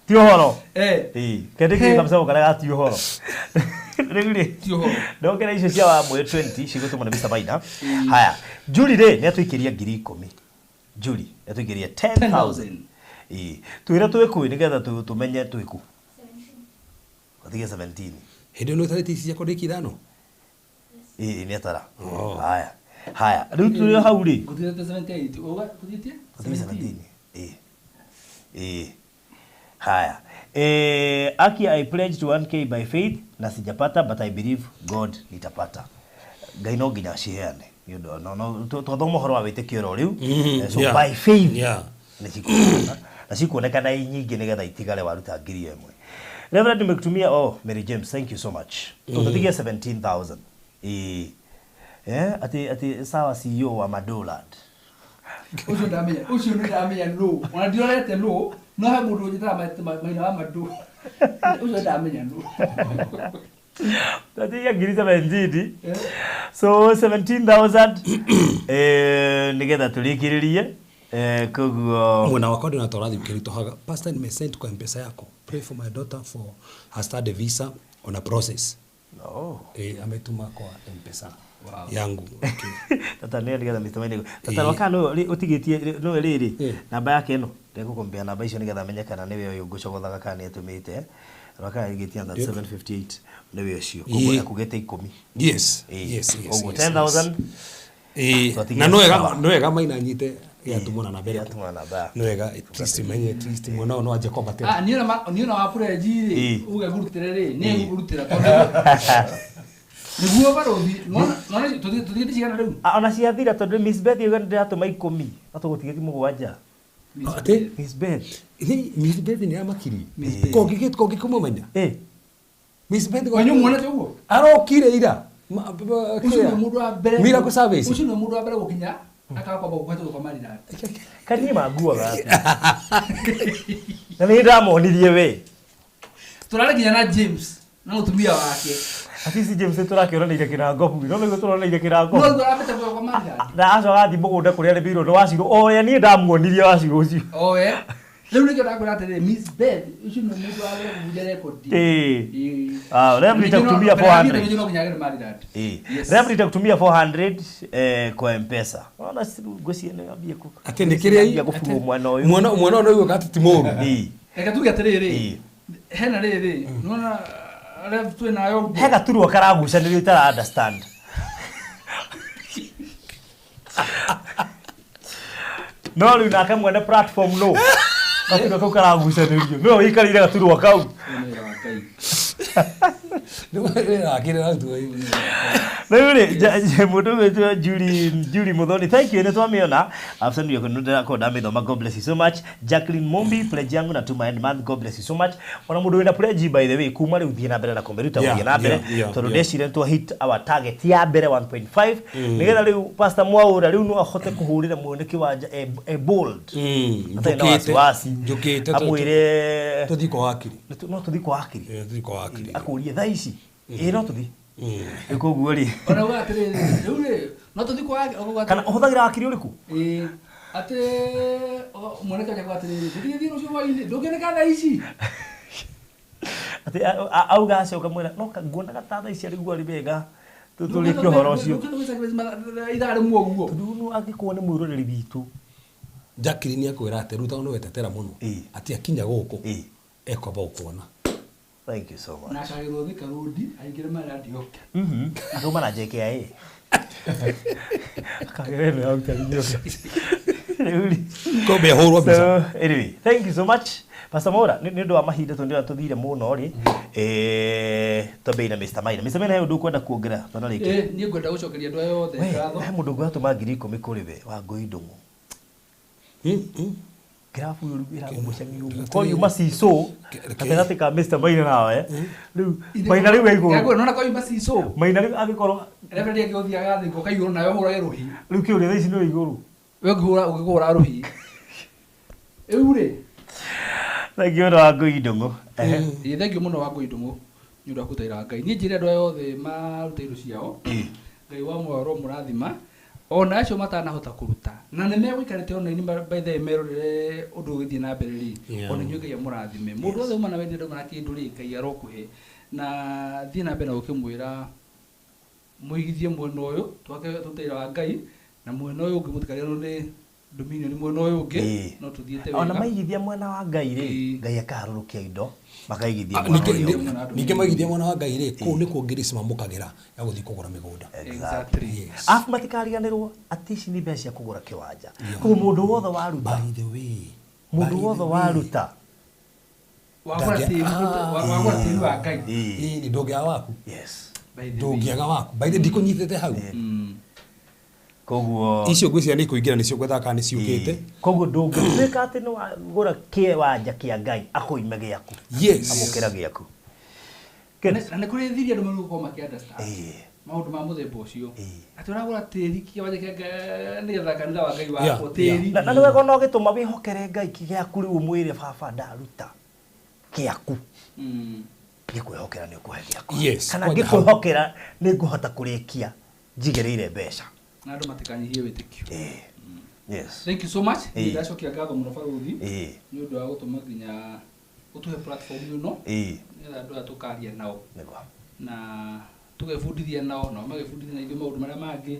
Speaker 5: Ti ũhoro.
Speaker 7: Eh.
Speaker 5: Ĩĩ. Kendĩkire kabisa ũkarega ti ũhoro. Rĩu rĩ.
Speaker 7: Ti ũhoro.
Speaker 5: Ndokera icio cia Wamũyũ 20 cigũtũmwo nĩ Mr. Maina. Haya. Julie rĩ nĩ atũikĩria 10,000. Julie nĩ atũikĩria 10,000. Ĩĩ. Twĩre twĩ kũ nĩgetha tũmenye twĩ kũ. Gatigia 17.
Speaker 4: Hĩndĩ ĩno ũtarĩte ici ciakwa ndĩki 5.
Speaker 5: Ĩĩ nĩ atara.
Speaker 4: Oh.
Speaker 5: Haya. Haya. Rĩu tũrĩ hau rĩ.
Speaker 7: Gũthiĩte 78. Uga gũthiĩte?
Speaker 5: Gũthiĩ 17. Ĩĩ. Ĩĩ. Haya. Aki I pledge to 1K by faith na sijapata but I believe God nitapata. Ngai no nginya aciheane. Nĩ ũndũ no twathoma ũhoro wa wĩtĩkio oro rĩu. So
Speaker 4: yeah.
Speaker 5: by faith
Speaker 4: Yeah.
Speaker 5: nĩ cikuoneka. Na cikuonekana i nyingĩ nĩgetha itigare waruta 1,000. Reverend nimekutumia oh Mary James thank you so much. Tũtatigia 17,000. Ĩĩ. Ati sawa CEO wa Madolad.
Speaker 7: Ũcio ndamenya, ũcio nĩ ndamenya nũ. Ona ndirorete nũ, no he mũndũ ũnjĩtaga Maina wa Madũ. Ũcio ndamenya nũ.
Speaker 5: Tatigia ngiri 17. So 17,000 nĩgetha tũrĩkĩrĩrie koguo
Speaker 4: Mwena wakwa ndĩna torathi ũkĩritũhaga. Pastor nimesend kwa M-Pesa yako. Pray for my daughter for her study visa on a process.
Speaker 5: Oh.
Speaker 4: Ametuma kwa M-Pesa yangu. Okay.
Speaker 5: Tata nĩ nĩgetha Mr. Maina. Tata rwa kana nĩwe ũtigĩtie nĩwe rĩrĩ
Speaker 4: Ĩĩ.
Speaker 5: namba yake ĩno ndegũkũmbia namba icio nĩgetha amenye kana nĩwe ũyũ ngũcogothaga kana nĩ atũmĩte. Rwa kana ĩgĩtie 758 nĩwe ũcio. Koguo
Speaker 4: Ĩĩ.
Speaker 5: ekugĩte 10.
Speaker 4: Yes.
Speaker 5: Ĩĩ.
Speaker 4: Yes, yes.
Speaker 5: Koguo
Speaker 4: yes,
Speaker 5: 10,000.
Speaker 4: Yes.
Speaker 5: Twatigia
Speaker 4: Na no wega
Speaker 5: sawa.
Speaker 4: no wega Maina nyite gĩatũmwo na namba ĩrĩkũ.
Speaker 5: Gĩatũmwo na namba yaku.
Speaker 4: No wega at least menye at least mwana ũyũ no anjie kwambatĩra.
Speaker 7: Ah, niĩ ona niĩ ona wa pledge rĩ,
Speaker 5: Ĩĩ.
Speaker 7: uge ngũrutĩre rĩ, nĩ ngũrutĩra tondũ nĩguo barũthi, nona tũthiĩte cigana rĩu?
Speaker 5: Ona ciathira tondũ Miss Beth auga nĩndĩratũma 10 no tũgũtigĩtie 7.
Speaker 4: Atĩ
Speaker 5: Miss Beth.
Speaker 4: Ni Miss Beth nĩ amakiri.
Speaker 7: Miss Beth.
Speaker 4: Kongĩkũmũmenya. Miss Beth
Speaker 7: Wanyu muonete ũguo?
Speaker 4: Arokire ira.
Speaker 7: Ũcio nĩ mũndũ wa mbere.
Speaker 4: Miracle service.
Speaker 7: Ũcio nĩ mũndũ wa mbere gũkinya akaga kwamba kũhetũka kwa Maryland.
Speaker 5: Kaniĩ manguaga atĩa? Na nĩ ndamonirie we.
Speaker 7: Tũrarĩ nginya na James na mũtumia wake.
Speaker 5: Ati si James tũrakĩoranĩire kĩrangobu. No nĩguo tũroranĩire
Speaker 7: No
Speaker 5: kĩrangobu.
Speaker 7: rĩu arambĩte kuoya kwa Maryland.
Speaker 5: Na acoka athiĩ mũgũnda kũrĩa arĩmĩirwo nĩ Wacirũ. O ũrĩa niĩ ndamuonirie Wacirũ ũcio.
Speaker 7: Oe. Rĩu nĩkĩo ndakwĩra atĩrĩrĩ, Miss Beth ũcio nĩ mũndũ wa mbere kũbunja rekondi.
Speaker 5: Ĩĩ. Ah, Reverend nitakutumia 400.
Speaker 7: Nĩkĩo no nginya agere Maryland.
Speaker 5: Ĩĩ.
Speaker 7: Yes.
Speaker 5: Reverend nitakutumia 400 kwa M-Pesa. Ona ngwĩciria nĩ ambie kũ.
Speaker 4: Atĩ nĩ kĩrĩa
Speaker 5: Ambia kũburwo mwana ũyũ.
Speaker 4: Mwana mwana ũyũ nĩguo atĩ ti mũũru.
Speaker 5: Ĩĩ.
Speaker 7: Reke tuge atĩrĩrĩ,
Speaker 5: Ĩĩ.
Speaker 7: hena rĩrĩ, nĩwona Rev twĩ nayo ũguo.
Speaker 5: He gaturwa karagucanĩrio itara understand. No rĩu nake mwene platform no. Gaturwa kau karagucanĩrio. Nĩwe wĩikarĩire gaturwa kau.
Speaker 7: Ũyũ nĩ wĩra wa Ngai.
Speaker 4: Nĩrakĩrĩra tu.
Speaker 5: Rĩu rĩ, mũndũ ũgwĩtwo Julie Muthoni, thank you, nĩ twamĩona. After nĩ ndĩrakorwo ndamĩthoma, God bless you so much. Jacqueline Mumbi, pledge yangu natuma end month, God bless you so much. Ona mũndũ wĩna pledge, by the way, kuma rĩu thiĩ na mbere na kũmĩruta, gũthiĩ na mbere, tondũ ndeciria nĩ twa hit our target ya mbere 1.5, nĩgetha rĩu Pastor Mwaura rĩu no ahote kũhũrĩra mwene kĩwanja e bold, atarĩ na wasiwasi.
Speaker 4: Njũkĩte.
Speaker 5: Amwĩre
Speaker 4: Tũthiĩ kwa wakiri.
Speaker 5: No tũthiĩ kwa wakiri.
Speaker 4: Eh, tũthiĩ kwa wakiri.
Speaker 5: Akũrie thaa ici, ĩĩ no tũthiĩ. Rĩu koguo rĩ,
Speaker 7: Ona uga atĩrĩrĩ, rĩu rĩ, no tũthiĩ kwa
Speaker 5: kana ũhũthagĩra wakiri ũrĩkũ?
Speaker 7: Ĩĩ, atĩ mwanake aja atĩrĩrĩ, tũtigĩthiĩ rũciũ hwainĩ, ndũngĩoneka thaa ici.
Speaker 5: Atĩ auga acoka mwĩra no nguonaga ta thaa ici arĩ guo arĩ wega tũrĩkie ũhoro ũcio.
Speaker 7: Ithaa rĩmwe ũguo.
Speaker 5: Tondũ no angĩkorwo nĩ mwĩroreri witũ.
Speaker 4: Jacqueline akwĩra atĩ rĩu tondũ nĩwetetera mũno, atĩ akinya gũkũ ekwamba gũkuona.
Speaker 5: Thank you so much.
Speaker 7: Na akagĩrwo Thika Road aingĩre maradio.
Speaker 5: Akauma na JKIA, akagera ĩno ya ũtari nyoka rĩu rĩ.
Speaker 4: Kombe ahũrwo mbica.
Speaker 5: So anyway, thank you so much, Pastor Mwaura. Nĩ ũndũ wa mahinda, tondũ ndĩrona tũthire mũno rĩ, twambĩrĩrie na Mr. Maina. Mr. Maina, he ũndũ ũkwenda kuongerera twanarĩkia?
Speaker 7: Ĩĩ, niĩ ngwenda gũcokeria andũ aya othe
Speaker 5: We,
Speaker 7: ngatho.
Speaker 5: he mũndũ ũngĩ 10,000 kũrĩ we wa Ngũi Ndũng'ũ. Kĩrabu rĩu ĩragũmũcani ũguo ko yuma cicũ gatagatĩ ka Mr. Maina nawe rĩu. Maina rĩu e igũrũ.
Speaker 7: Nona kwa yuma cicũ.
Speaker 5: Maina rĩu angĩkorwo
Speaker 7: Reverend angĩgũthiaga thĩ ũkaigũrũ nawe ũhũrage rũhi.
Speaker 5: Rĩu kĩũria thaa ici nĩ igũrũ.
Speaker 7: We ũngĩkũhũra rũhi rĩu rĩ.
Speaker 5: Thank you wa Ngũi Ndũng'ũ. Ehe.
Speaker 7: Ĩĩ, thank you mũno wa Ngũi Ndũng'ũ nĩ ũndũ wa kũtaira Ngai. Niĩ njĩre andũ aya othe maruta indo ciao, Ngai wa muoyo aromũrathima, ona acio matanahota kũruta na nĩ megũikarĩte ona ini by the way merorere ũndũ ũgĩthiĩ na mbere rĩ, ona inyuĩ Ngai amũrathime. Mũndũ wothe uma na wendi, ndauma na kĩndũ rĩ, Ngai arokũhe na thiĩ na mbere na gũkĩmwĩra mũigithie mwena ũyũ twake tũtaira wa Ngai, na mwena ũyũ ũngĩ mũtikariganĩrwo nĩ Dominion mwena ũyũ ũngĩ. No tũthiĩte
Speaker 5: Ona
Speaker 7: wega.
Speaker 5: maigithia mwena wa Ngai rĩ, Ngai akaharũrũkia indo makaigithia
Speaker 4: Ah,
Speaker 5: mwena
Speaker 4: ningĩ
Speaker 5: ũrĩa ũngĩ.
Speaker 4: Ningĩ maigithia mwena wa Ngai rĩ, kũu nĩkuo ngiri cimamũkagĩra ya gũthiĩ kũgũra mĩgũnda.
Speaker 7: Exactly.
Speaker 4: Yes.
Speaker 5: Arabu matikariganĩrwo atĩ ici nĩ mbeca cia kũgũra kĩwanja, koguo mũndũ wothe waruta,
Speaker 4: By the way,
Speaker 5: mũndũ
Speaker 4: by the
Speaker 5: wothe
Speaker 4: way.
Speaker 5: waruta,
Speaker 7: Wagũra tĩri, wagũra tĩri wa Ngai.
Speaker 4: Ĩĩ, ndũngĩaga waku.
Speaker 5: Yes.
Speaker 7: By the way.
Speaker 4: Ndũngĩaga waku. By the way, ndikũnyitĩte hau.
Speaker 5: Koguo
Speaker 4: icio ngwĩciria nĩ ikũingĩra, nĩcio ngwethaga kana nĩ ciũkĩte.
Speaker 5: Koguo ndũngĩtuĩka atĩ nĩ wagũra kĩwanja kĩa Ngai akũime gĩaku.
Speaker 4: Yes.
Speaker 5: Amũkĩra gĩaku.
Speaker 7: Na nĩ kũrĩ thiri andũ magũkorwo makĩ understand maũndũ ma mũthemba ũcio, atĩ ũragũra tĩri kĩwanja kĩa Ngai nĩgetha kanitha wa Ngai wakwo tĩri.
Speaker 5: Na nĩ wega ona ũgĩtũma wĩhokere Ngai gĩaku rĩu, ũmwĩre, "Baba, ndaruta kĩaku, ngĩkwĩhokera nĩ ũkũhe gĩakwa, kana
Speaker 4: Kwanja hau.
Speaker 5: ngĩkwĩhokera nĩ ngũhota kũrĩkia njigĩrĩire mbeca."
Speaker 7: Na andũ matikanyihie wĩtĩkio.
Speaker 5: Yes.
Speaker 7: Thank you so much. Niĩ ndacokia ngatho mũno, barũthi, nĩ ũndũ wa gũtũma nginya ũtũhe platform ĩno, nĩgetha andũ aya tũkaria nao na tũgebundithia nao, nao magĩbundithia na ithuĩ maũndũ marĩa mangĩ,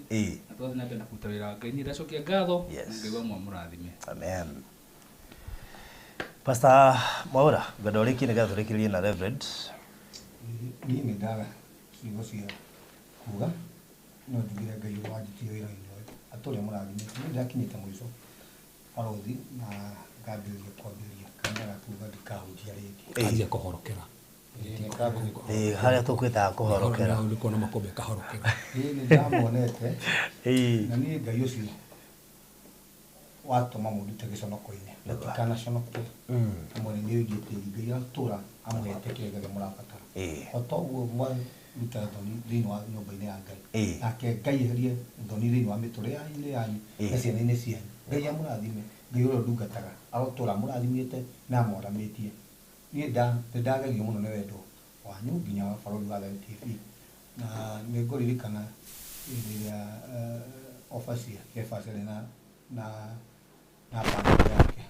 Speaker 7: na tũgathiĩ na mbere na kũruta wĩra wa Ngai. Niĩ ndacokia ngatho, na Ngai wa mũrathime.
Speaker 5: Amen. Pastor Mwaura, ngwenda ũrĩkie nĩgetha tũrĩkĩrĩrie na Reverend.
Speaker 6: Niĩ nĩ ndaga ciugo cia kuga, no njugire Ngai ũrĩa wanjĩtire wĩra-inĩ ũyũ atũrĩa mũrathimĩte. Niĩ ndakinyĩte mũico, barothi, na ngambĩrĩria kwambĩrĩria kanitha gakuga ndikahunjia rĩngĩ.
Speaker 4: Kanjia kũhorokera.
Speaker 6: Ĩĩ, nĩ ngambĩrĩria kũhorokera.
Speaker 5: Ĩĩ, harĩa tũkwĩtaga kũhorokera.
Speaker 4: Nĩ kuona makũmbĩ kahorokera.
Speaker 6: Ĩĩ, nĩ ndamuonete, na niĩ Ngai ũcio watũma mũndute gĩconoko-inĩ mũtikanaconoke. Amwe nĩ wĩgiĩ tĩri, Ngai atũra amũhete kĩrĩa gĩothe mũrabatara. O ta ũguo mwaruta thoni thĩinĩ wa nyũmba-inĩ ya Ngai, nake Ngai eherie thoni thĩinĩ wa mĩtũrĩre-inĩ yanyu na ciana-inĩ cianyu. Ngai amũrathime. Ngai ũrĩa ndungataga arotũra amũrathimĩte na amwaramĩtie. Niĩ nĩ ndagegio mũno nĩ wendo wanyu nginya wa barũthi wa Thayũ TV, na nĩ ngũririkana hĩndĩ ĩrĩa overseer Kefas arĩ na bamĩrĩ yake.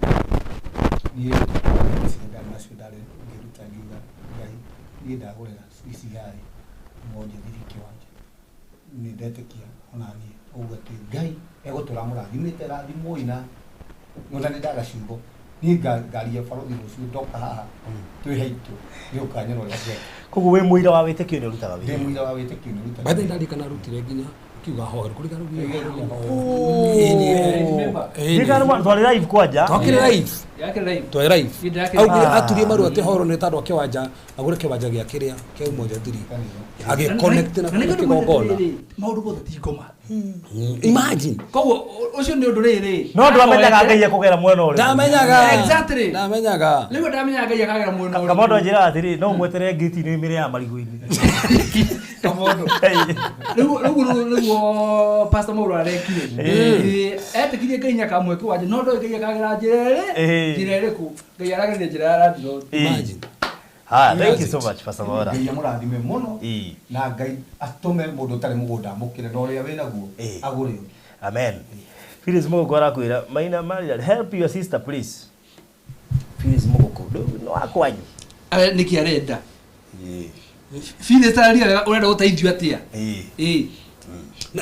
Speaker 6: Niĩ icio ndarĩ nacio, ndarĩ ngĩruta, ngiuga, "Ngai, niĩ ndagũrĩra CCI moja thiri kĩwanja." Nĩ ndetĩkia ona niĩ ũguo atĩ Ngai egũtũra amũrathimĩte. Rathimwoi na ona nĩ ndaga ciugo. Niĩ ngaria barũthi rũciũ ndoka haha twĩ haitũ nĩũkanyona ũrĩa njeka.
Speaker 5: Koguo wĩ mũira wa wĩtĩkio nĩ ũrutaga
Speaker 6: Ndĩ
Speaker 5: wĩra.
Speaker 6: Mũira wa wĩtĩkio nĩ ũrutaga
Speaker 4: By the way, ndarikana arutire nginya Kiuga hoero kuri karu
Speaker 5: Ndikana mwana twari live kwanja.
Speaker 4: Twakire live.
Speaker 7: Yakire live.
Speaker 4: Twari live.
Speaker 7: Ndakire-
Speaker 4: Augire aturie maru ati horo ni tandu kiwanja agure kiwanja gia kiria kia Umoja Three. Agi connect na kigongona.
Speaker 7: Maundu mothe ti ngoma.
Speaker 4: Imagine.
Speaker 7: Koguo ucio ni undu riri.
Speaker 5: No ndwamenyaga Ngai ekũgera mwena ũrĩkũ.
Speaker 4: Ndamenyaga.
Speaker 7: Exactly.
Speaker 4: Ndamenyaga.
Speaker 7: Rĩu ndamenyaga Ngai akagera mwena ũrĩkũ.
Speaker 5: Kamondo njĩra atĩrĩ, no mweterere ngĩti-inĩ mĩrĩ ya marigũ-inĩ.
Speaker 7: Kamondo. Rĩu rĩu nĩguo Pastor Mauro arekire. Etĩkirie Ngai nĩakamũhe kĩwanja no ndoĩ Ngai akagera njĩra ĩrĩ. Njĩra ĩrĩkũ? Ngai aragereire njĩra ya landlord.
Speaker 4: Imagine.
Speaker 5: Haya, thank you so much Pastor Maura.
Speaker 6: Ngai amũrathime mũno
Speaker 5: Ĩĩ.
Speaker 6: na Ngai atũme mũndũ ũtarĩ mũgũnda amũkĩre na ũrĩa wĩnaguo
Speaker 5: Ĩĩ.
Speaker 6: agũre ũngĩ.
Speaker 5: Amen. Phyllis Muguku arakwĩra Maina Maria, help your sister please. Phyllis Muguku, no akwanyu.
Speaker 7: Nĩkĩ arenda? Phyllis araria wega ũrenda gũteithio atĩa?
Speaker 5: Ĩĩ.
Speaker 7: Ĩĩ.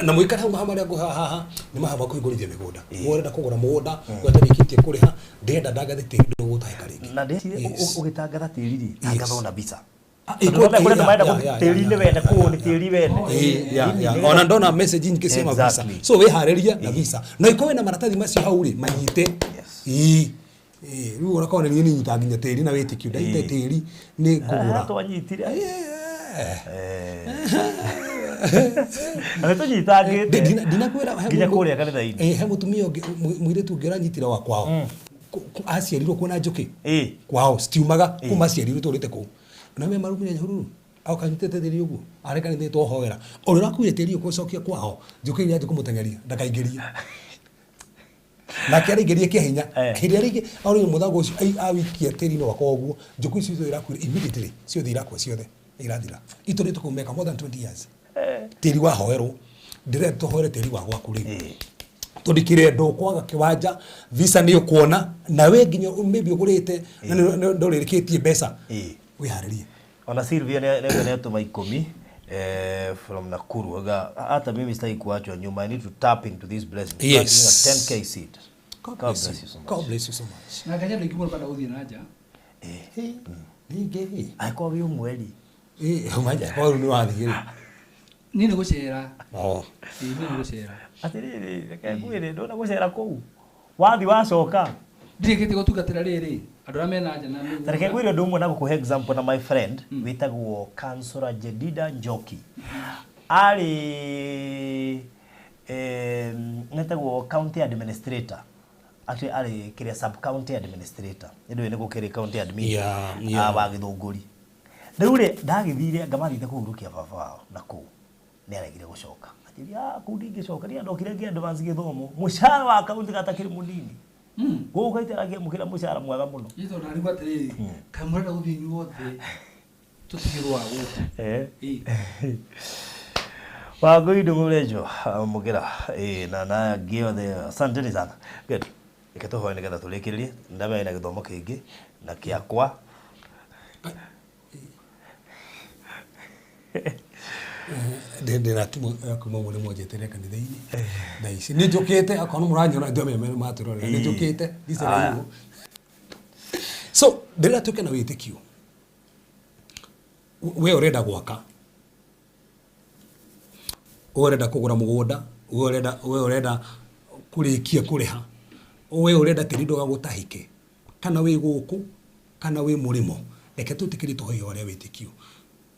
Speaker 4: Na mwikare hau maha marĩa ngũha haha nĩ maha ma kũhingũrithia mĩgũnda. Ũrenda kũgũra mũgũnda ũtarĩkĩtie kũrĩha ndĩrenda ndangathe tĩri ndũgũtahĩka rĩngĩ.
Speaker 5: Na ndĩcirie
Speaker 4: Yes.
Speaker 5: ũgĩtangatha tĩri rĩ, tangatha ona mbica.
Speaker 4: Ah,
Speaker 5: Tondũ
Speaker 4: ĩĩ,
Speaker 5: kũrĩ andũ marenda
Speaker 4: yeah, yeah,
Speaker 5: tĩri nĩ
Speaker 4: yeah,
Speaker 5: wene
Speaker 4: yeah,
Speaker 5: kũũ
Speaker 4: yeah,
Speaker 5: nĩ tĩri wene.
Speaker 4: Ĩĩ, yeah, yeah. Ona ndona message nyingĩ cia mavisa.
Speaker 5: Exactly.
Speaker 4: So wĩharĩrie na visa. Na ikorwo wĩna maratathi macio hau rĩ manyite. Ĩĩ. Ĩĩ, rĩu onakorwo nĩ niĩ nĩnyitaga nginya tĩri na wĩtĩkio ndanyita tĩri nĩ ngũgũra.
Speaker 5: Twanyitire.
Speaker 4: Yeah.
Speaker 5: Na nĩtũnyitangĩte.
Speaker 4: Ndinakwĩra he
Speaker 5: Nginya
Speaker 4: mũndũ-
Speaker 5: kũrĩa kanitha-inĩ.
Speaker 4: Ĩĩ, he mũtumia ũngĩ mũirĩtu ũngĩ ũranyitire wa kwao. Aciarirwo kwĩna njũkĩ.
Speaker 5: Ĩĩ.
Speaker 4: Kwao citiumaga kuma aciarirwo tũrĩte kũu. Na me marumire Nyahururu. Aũkanyitĩte tĩri ũguo arĩ kanitha twohoera. Ũrĩa ũrakuire tĩri ũkũcokia kwao njũkĩ iria anjie kũmũteng'eria ndakaingĩrie. Nake araingĩria kĩa hinya. Hĩndĩ ĩrĩa aingĩ aurire mũthanga ũcio awikia tĩri-inĩ wakwa ũguo njũkĩ icio ciothe irakuire immediately ciothe irakua ciothe irathira. Itũrĩte kũu mĩaka more than 20 years. Tĩri wahoerwo ndĩrenda tũhoere tĩri wa gwaku rĩu. Tondũ ndũkwaga kĩwanja visa nĩ ũkuona na we nginya maybe ũgũrĩte na ndũrĩkĩtie mbeca wĩharĩrie.
Speaker 5: Ona Sylvia nĩ atũma 10 from Nakuru. Aga hata mimi sitaki kuachwa nyuma. I need to tap into this blessing.
Speaker 4: Yes.
Speaker 5: A 10K seed.
Speaker 4: God bless you so much. God bless you so much.
Speaker 7: Na Ngai andũ aingĩ mũno marenda gũthiĩ na nja.
Speaker 4: Ningĩ
Speaker 5: Angĩkorwo wĩ ũmwe rĩ.
Speaker 4: Ĩĩ, manja kwa rĩu nĩ wathiĩ rĩ.
Speaker 7: Niĩ nĩ gũcera.
Speaker 4: Oh.
Speaker 7: Ĩĩ, niĩ nĩ gũcera.
Speaker 5: Atĩrĩrĩ, reke ngwĩre ndona gũcera kũu. Wathiĩ wacoka.
Speaker 7: Ndirĩkĩtie gũtungatĩra rĩrĩ andũ arĩa mena nja na mĩgũnda.
Speaker 5: Ta reke ngwĩre ũndũ ũmwe na gũkũhe example na my friend wĩtagwo Councillor Jedida Njoki. Arĩ etagwo county administrator. Actually arĩ kĩrĩa sub county administrator. Nĩ ndũĩ nĩ gũkĩrĩ county admin wa Gĩthũngũri. Rĩu rĩ ndagĩthire ngamathiĩte kũhurũkia baba wao na kũu. Nĩ aregire gũcoka. Akĩria kũu ndingĩcoka niĩ ndokire ngĩ advance gĩthomo. Mũcara wa county gatakĩrĩ mũnini. Gũkũ itaragia mũcara mwega mũno.
Speaker 7: Niĩ tondũ ndarigwo atĩrĩrĩ, kaĩ mũrenda gũthiĩ inyuothe tũtigĩrwo gũkũ. Ĩĩ.
Speaker 5: Wangũi Ndung'urenjo Mũgĩra na angĩ othe asanteni sana. Good. Reke tũhoe nĩgetha tũrĩkĩrĩrie. Ndamenya na gĩthomo kĩingĩ na kĩakwa.
Speaker 4: Ndĩna timũ ya kuma mũrĩmo njeterere kanitha-inĩ thaa ici nĩ njũkĩte akorwo nĩ mũranyona andũ amwe matũrorera nĩ njũkĩte ndicereirwo. So ndĩrenda tuĩke na wĩtĩkio. We ũrenda gwaka, we ũrenda kũgũra mũgũnda, we ũrenda kũrĩkia kũrĩha, we ũrenda tĩri ndũgagũtahĩke, kana wĩ gũkũ kana wĩ mũrĩmo, reke twĩtĩkĩrie tũhoe ũrĩa wĩtĩkio.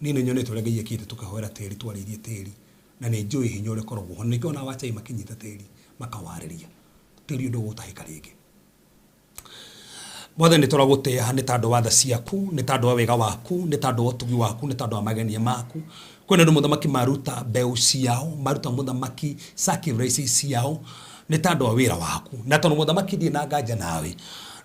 Speaker 4: Niĩ nĩ nyonete ũrĩa Ngai ekĩte tũkĩhoera tĩri, twarĩirie tĩri na nĩ njũĩ hinya ũrĩa ũkoragwo ho. Nĩkĩo ona wachai makĩnyita tĩri makawarĩria tĩri ũyũ ndũgũtahĩka rĩngĩ. Mwathani nĩ tũragũtĩĩa nĩ tondũ wa tha ciaku, nĩ tondũ wa wega waku, nĩ tondũ wa ũtugi waku, nĩ tondũ wa magenia maku. Kwĩna andũ mũthamaki maruta mbeũ ciao, maruta mũthamaki sacrifices ciao nĩ tondũ wa wĩra waku. Na tondũ mũthamaki ndirĩ na nganja nawe,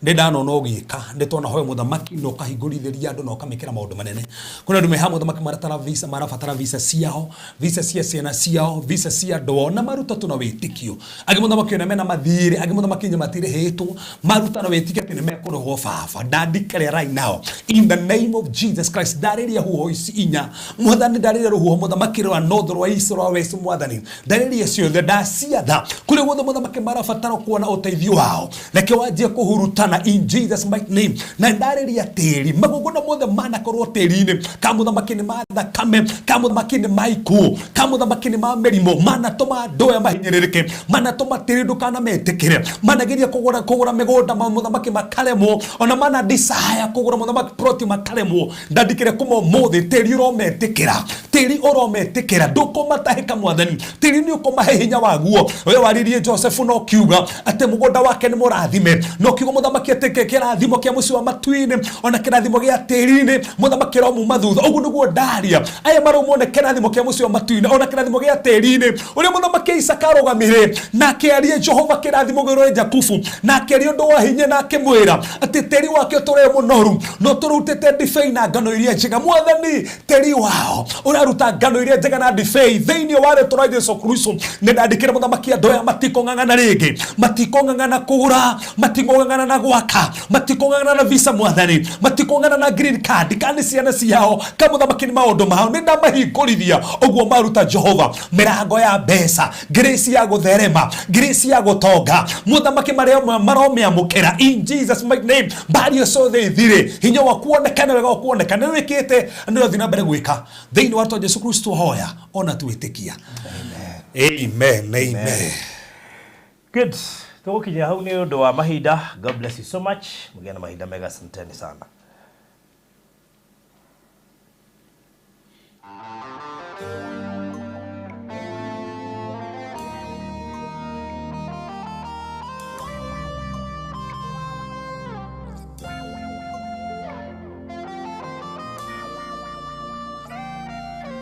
Speaker 4: nĩ ndanona ũgĩka, nĩ twanahoya mũthamaki na ũkahingũrithĩria andũ na ũkamekĩra maũndũ manene. Kwĩna andũ meha mũthamaki maratara visa, marabatara visa ciao, visa cia ciana ciao, visa cia andũ ao, na maruta tu na wĩtĩkio. Angĩ mũthamaki ona mena mathirĩ, angĩ mũthamaki nginya matirĩhĩtwo, maruta na wĩtĩkio atĩ nĩ mekũrĩhwo baba. Ndandikare right now in the name of Jesus Christ. Ndarĩria huho ici inya mwathani, ndarĩria rũhuho mũthamaki rwa north, rwa east, rwa west mwathani, ndarĩria ciothe ndaciatha kũrĩa guothe mũthamaki marabatara kuona ũteithio wao, reke wanjie kũhurutana. Kũng'ang'ana in Jesus mighty name. Na ndarĩria tĩri magongona mothe manakorwo tĩri-inĩ, ka mũthamaki nĩ ma thakame, ka mũthamaki nĩ ma ikuũ, ka mũthamaki nĩ ma mĩrimũ, manatũma andũ aya mahinyĩrĩrĩke, manatũma tĩri ndũkanametĩkĩre, manageria kũgũra mĩgũnda ma mũthamaki makaremwo, ona mana desire kũgũra mũthamaki plot makaremwo. Ndandĩkĩre kuma ũmũthĩ tĩri ũrometĩkĩra, tĩri ũrometĩkĩra, ndũkũmatahĩka mwathani, tĩri nĩ ũkũmahe hinya waguo. We waririe Joseph no kiuga atĩ mũgũnda wake nĩ mũrathime, no kiuga mũthamaki atĩ kĩrathimo kĩa mũciĩ wa matu-inĩ ona kĩrathimo gĩa tĩri-inĩ mũthamaki ũromuma thutha. Ũguo nĩguo ndaria aya maraumwo nĩ kĩrathimo kĩa mũciĩ wa matu-inĩ ona kĩrathimo gĩa tĩri-inĩ, ũrĩa mũthamaki Isaka arũgamire na akĩaria Jehova kĩrathimo gĩũrũ Jakubu, na akĩaria ũndũ wa hinya na akĩmwĩra atĩ tĩri wake ũtũre mũnoru no tũrutĩte ndibei na ngano iria njega. Mwathani, tĩri wao ũraruta ngano iria njega na ndibei thĩinĩ wa rĩtwa rĩa Jesu Kristo. Nĩ ndandĩkĩre mũthamaki andũ aya matikũng'ang'ana rĩngĩ, matikũng'ang'ana kũgũra, matikũng'ang'ana na gwaka, matikũng'ang'ana na visa mwathani, matikũng'ang'ana na green card, kana nĩ ciana ciao, ka mũthamaki nĩ maũndũ mao. Nĩ ndamahingũrithia ũguo maruta Jehova mĩrango ya mbeca, grace ya gũtherema, grace ya gũtonga, mũthamaki marĩa maromĩamũkĩra in Jesus mighty name. Mbario ciothe ithire, hinya waku wonekane, wega waku wonekane, nĩ wĩkĩte nĩ ũrathiĩ na mbere gwĩka thĩinĩ wa rĩtwa Jesu Kristo hoya ona twĩtĩkia. Amen, amen.
Speaker 5: Good. Tũgũkinyia hau nĩ ũndũ wa mahinda. God bless you so much. Mũgĩe na mahinda mega, asanteni sana.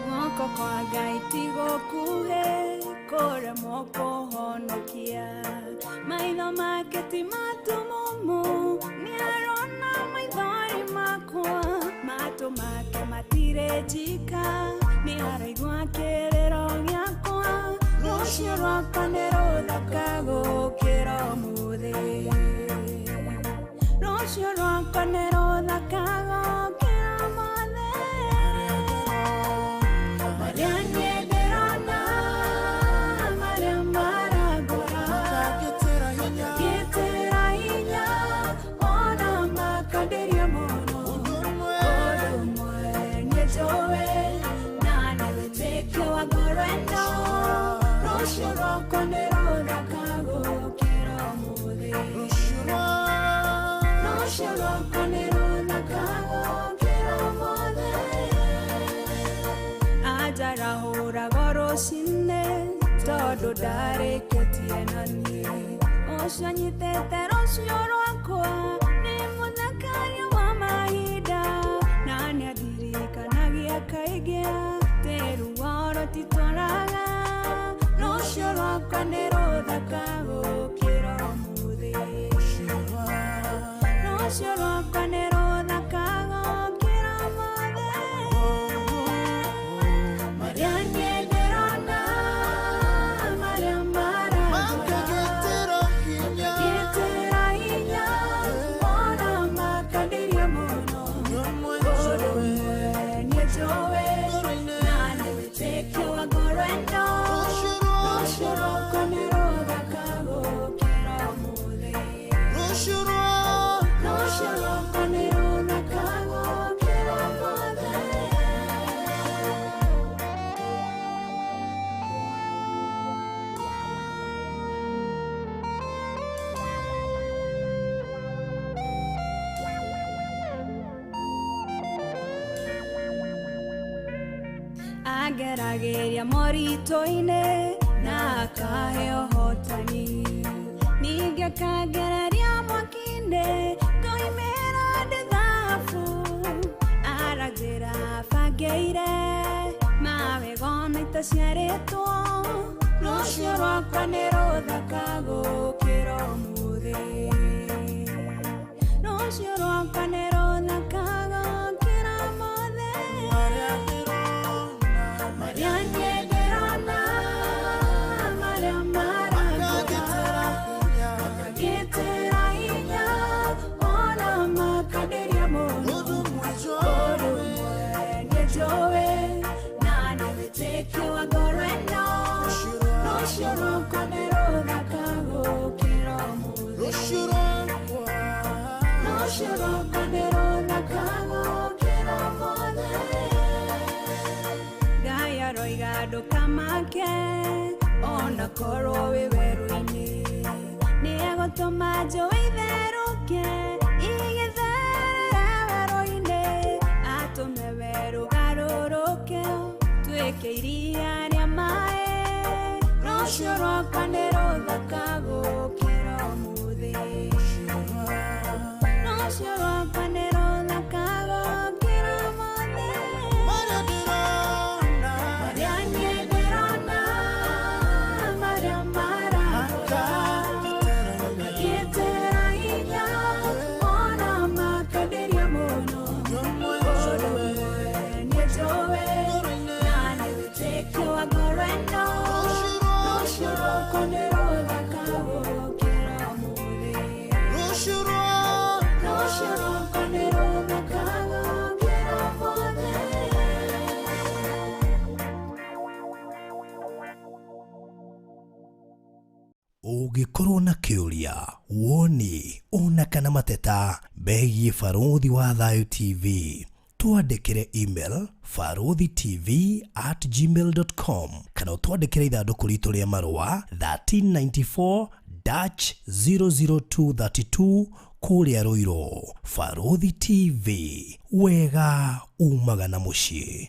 Speaker 3: Guoko kwa Ngai ti gũkuhĩ kũremwo kũhonokia, maitho make ti matumumu nĩarona maithori makwa, matũ make matirĩ njika nĩaraigua kĩrĩro gĩakwa, rũciũ rwakwa nĩ rũthaka gũkĩra ũmũthĩ, rũciũ rwakwa nĩ rũthaka gũkĩra ũmũthĩ. Marĩa niĩ ndĩrona, marĩa marangora, ngĩtĩra hinya, ona makandĩria mũno. Ũndũ ũmwe niĩ njũĩ, na nĩ wĩtĩkio wa ngoro ĩno, rũciũ rwakwa nĩ rũthaka gũkĩra ũmũthĩ, rũciũ rwakwa nĩ rũthaka gũkĩra ũmũthĩ. Anjarahũraga rũcinĩ tondũ ndarĩkĩtie na niĩ, ũcio anyitĩte rũciũ rwakwa nĩ mũthakaria wa mahinda, na nĩandirikanagia kaingĩ atĩ ruo rũtitũraga, rũciũ rwakwa nĩ rũthaka gũkĩra ũmũthĩ, rũciũ rwakwa nĩ rũthaka gũkĩra ũmũthĩ. Marĩa niĩ ndĩrona, marĩa marangora, ngĩtĩra hinya, ona makandĩria mũno. Ũndũ ũmwe niĩ njũĩ, na nĩ wĩtĩkio wa ngoro ĩno, rũciũ rwakwa nĩ rũthaka gũkĩra ũmũthĩ, rũciũ rwakwa nĩ rũthaka gũkĩra ũmũthĩ. Angeragĩria moritũ-inĩ na akahe ũhotani, ningĩ akangereria mwaki-inĩ ngoimĩra ndĩ thahabu, aranjĩra bangĩire mawega ona itaciarĩtwo, rũciũ rwakwa nĩ rũthaka gũkĩra ũmũthĩ, rũciũ rwakwa nĩ rũthaka gũkĩra ũmũthĩ. Marĩa niĩ ndĩrona, marĩa marangora, ngĩtĩra hinya, ona makandĩria mũno. Ũndũ ũmwe niĩ njũĩ, na nĩ wĩtĩkio wa ngoro ĩno, rũciũ rwakwa nĩ rũthaka gũkĩra ũmũthĩ, rũciũ Rũciũ rwakwa nĩ rũthaka gũkĩra ũmũthĩ. Ngai aroiga ndũkamake ona korwo wĩ werũ-inĩ, nĩegũtũma njũĩ itherũke igĩtherera werũ-inĩ, atũme werũ garũrũke tuĩke iria rĩa maĩ. Rũciũ rwakwa nĩ rũthaka gũkĩra ũmũthĩ. Rũciũ rwakwa nĩ rũthaka gũkĩra ũmũthĩ. Marĩa niĩ ndĩrona, marĩa maraka, magĩtĩra hinya, ona makandĩria mũno. Ũndũ ũmwe nĩ njũĩ, na nĩ wĩtĩkio wa ngoro ĩno. Rũciũ rwakwa nĩ rũthaka gũkĩra ũmũthĩ. Rũciũ rwakwa nĩ rũthaka gũkĩra ũmũthĩ.
Speaker 1: Ũngĩkorwo na kĩũria, woni ona kana mateta megiĩ Barũthi wa Thayũ TV, twandĩkĩre email baruthitv@gmail.com kana ũtwandĩkĩre ithandũkũ ritũ rĩa marũa 1394 00232 kũrĩa Ruiru. Barũthi TV, wega umaga na mũciĩ.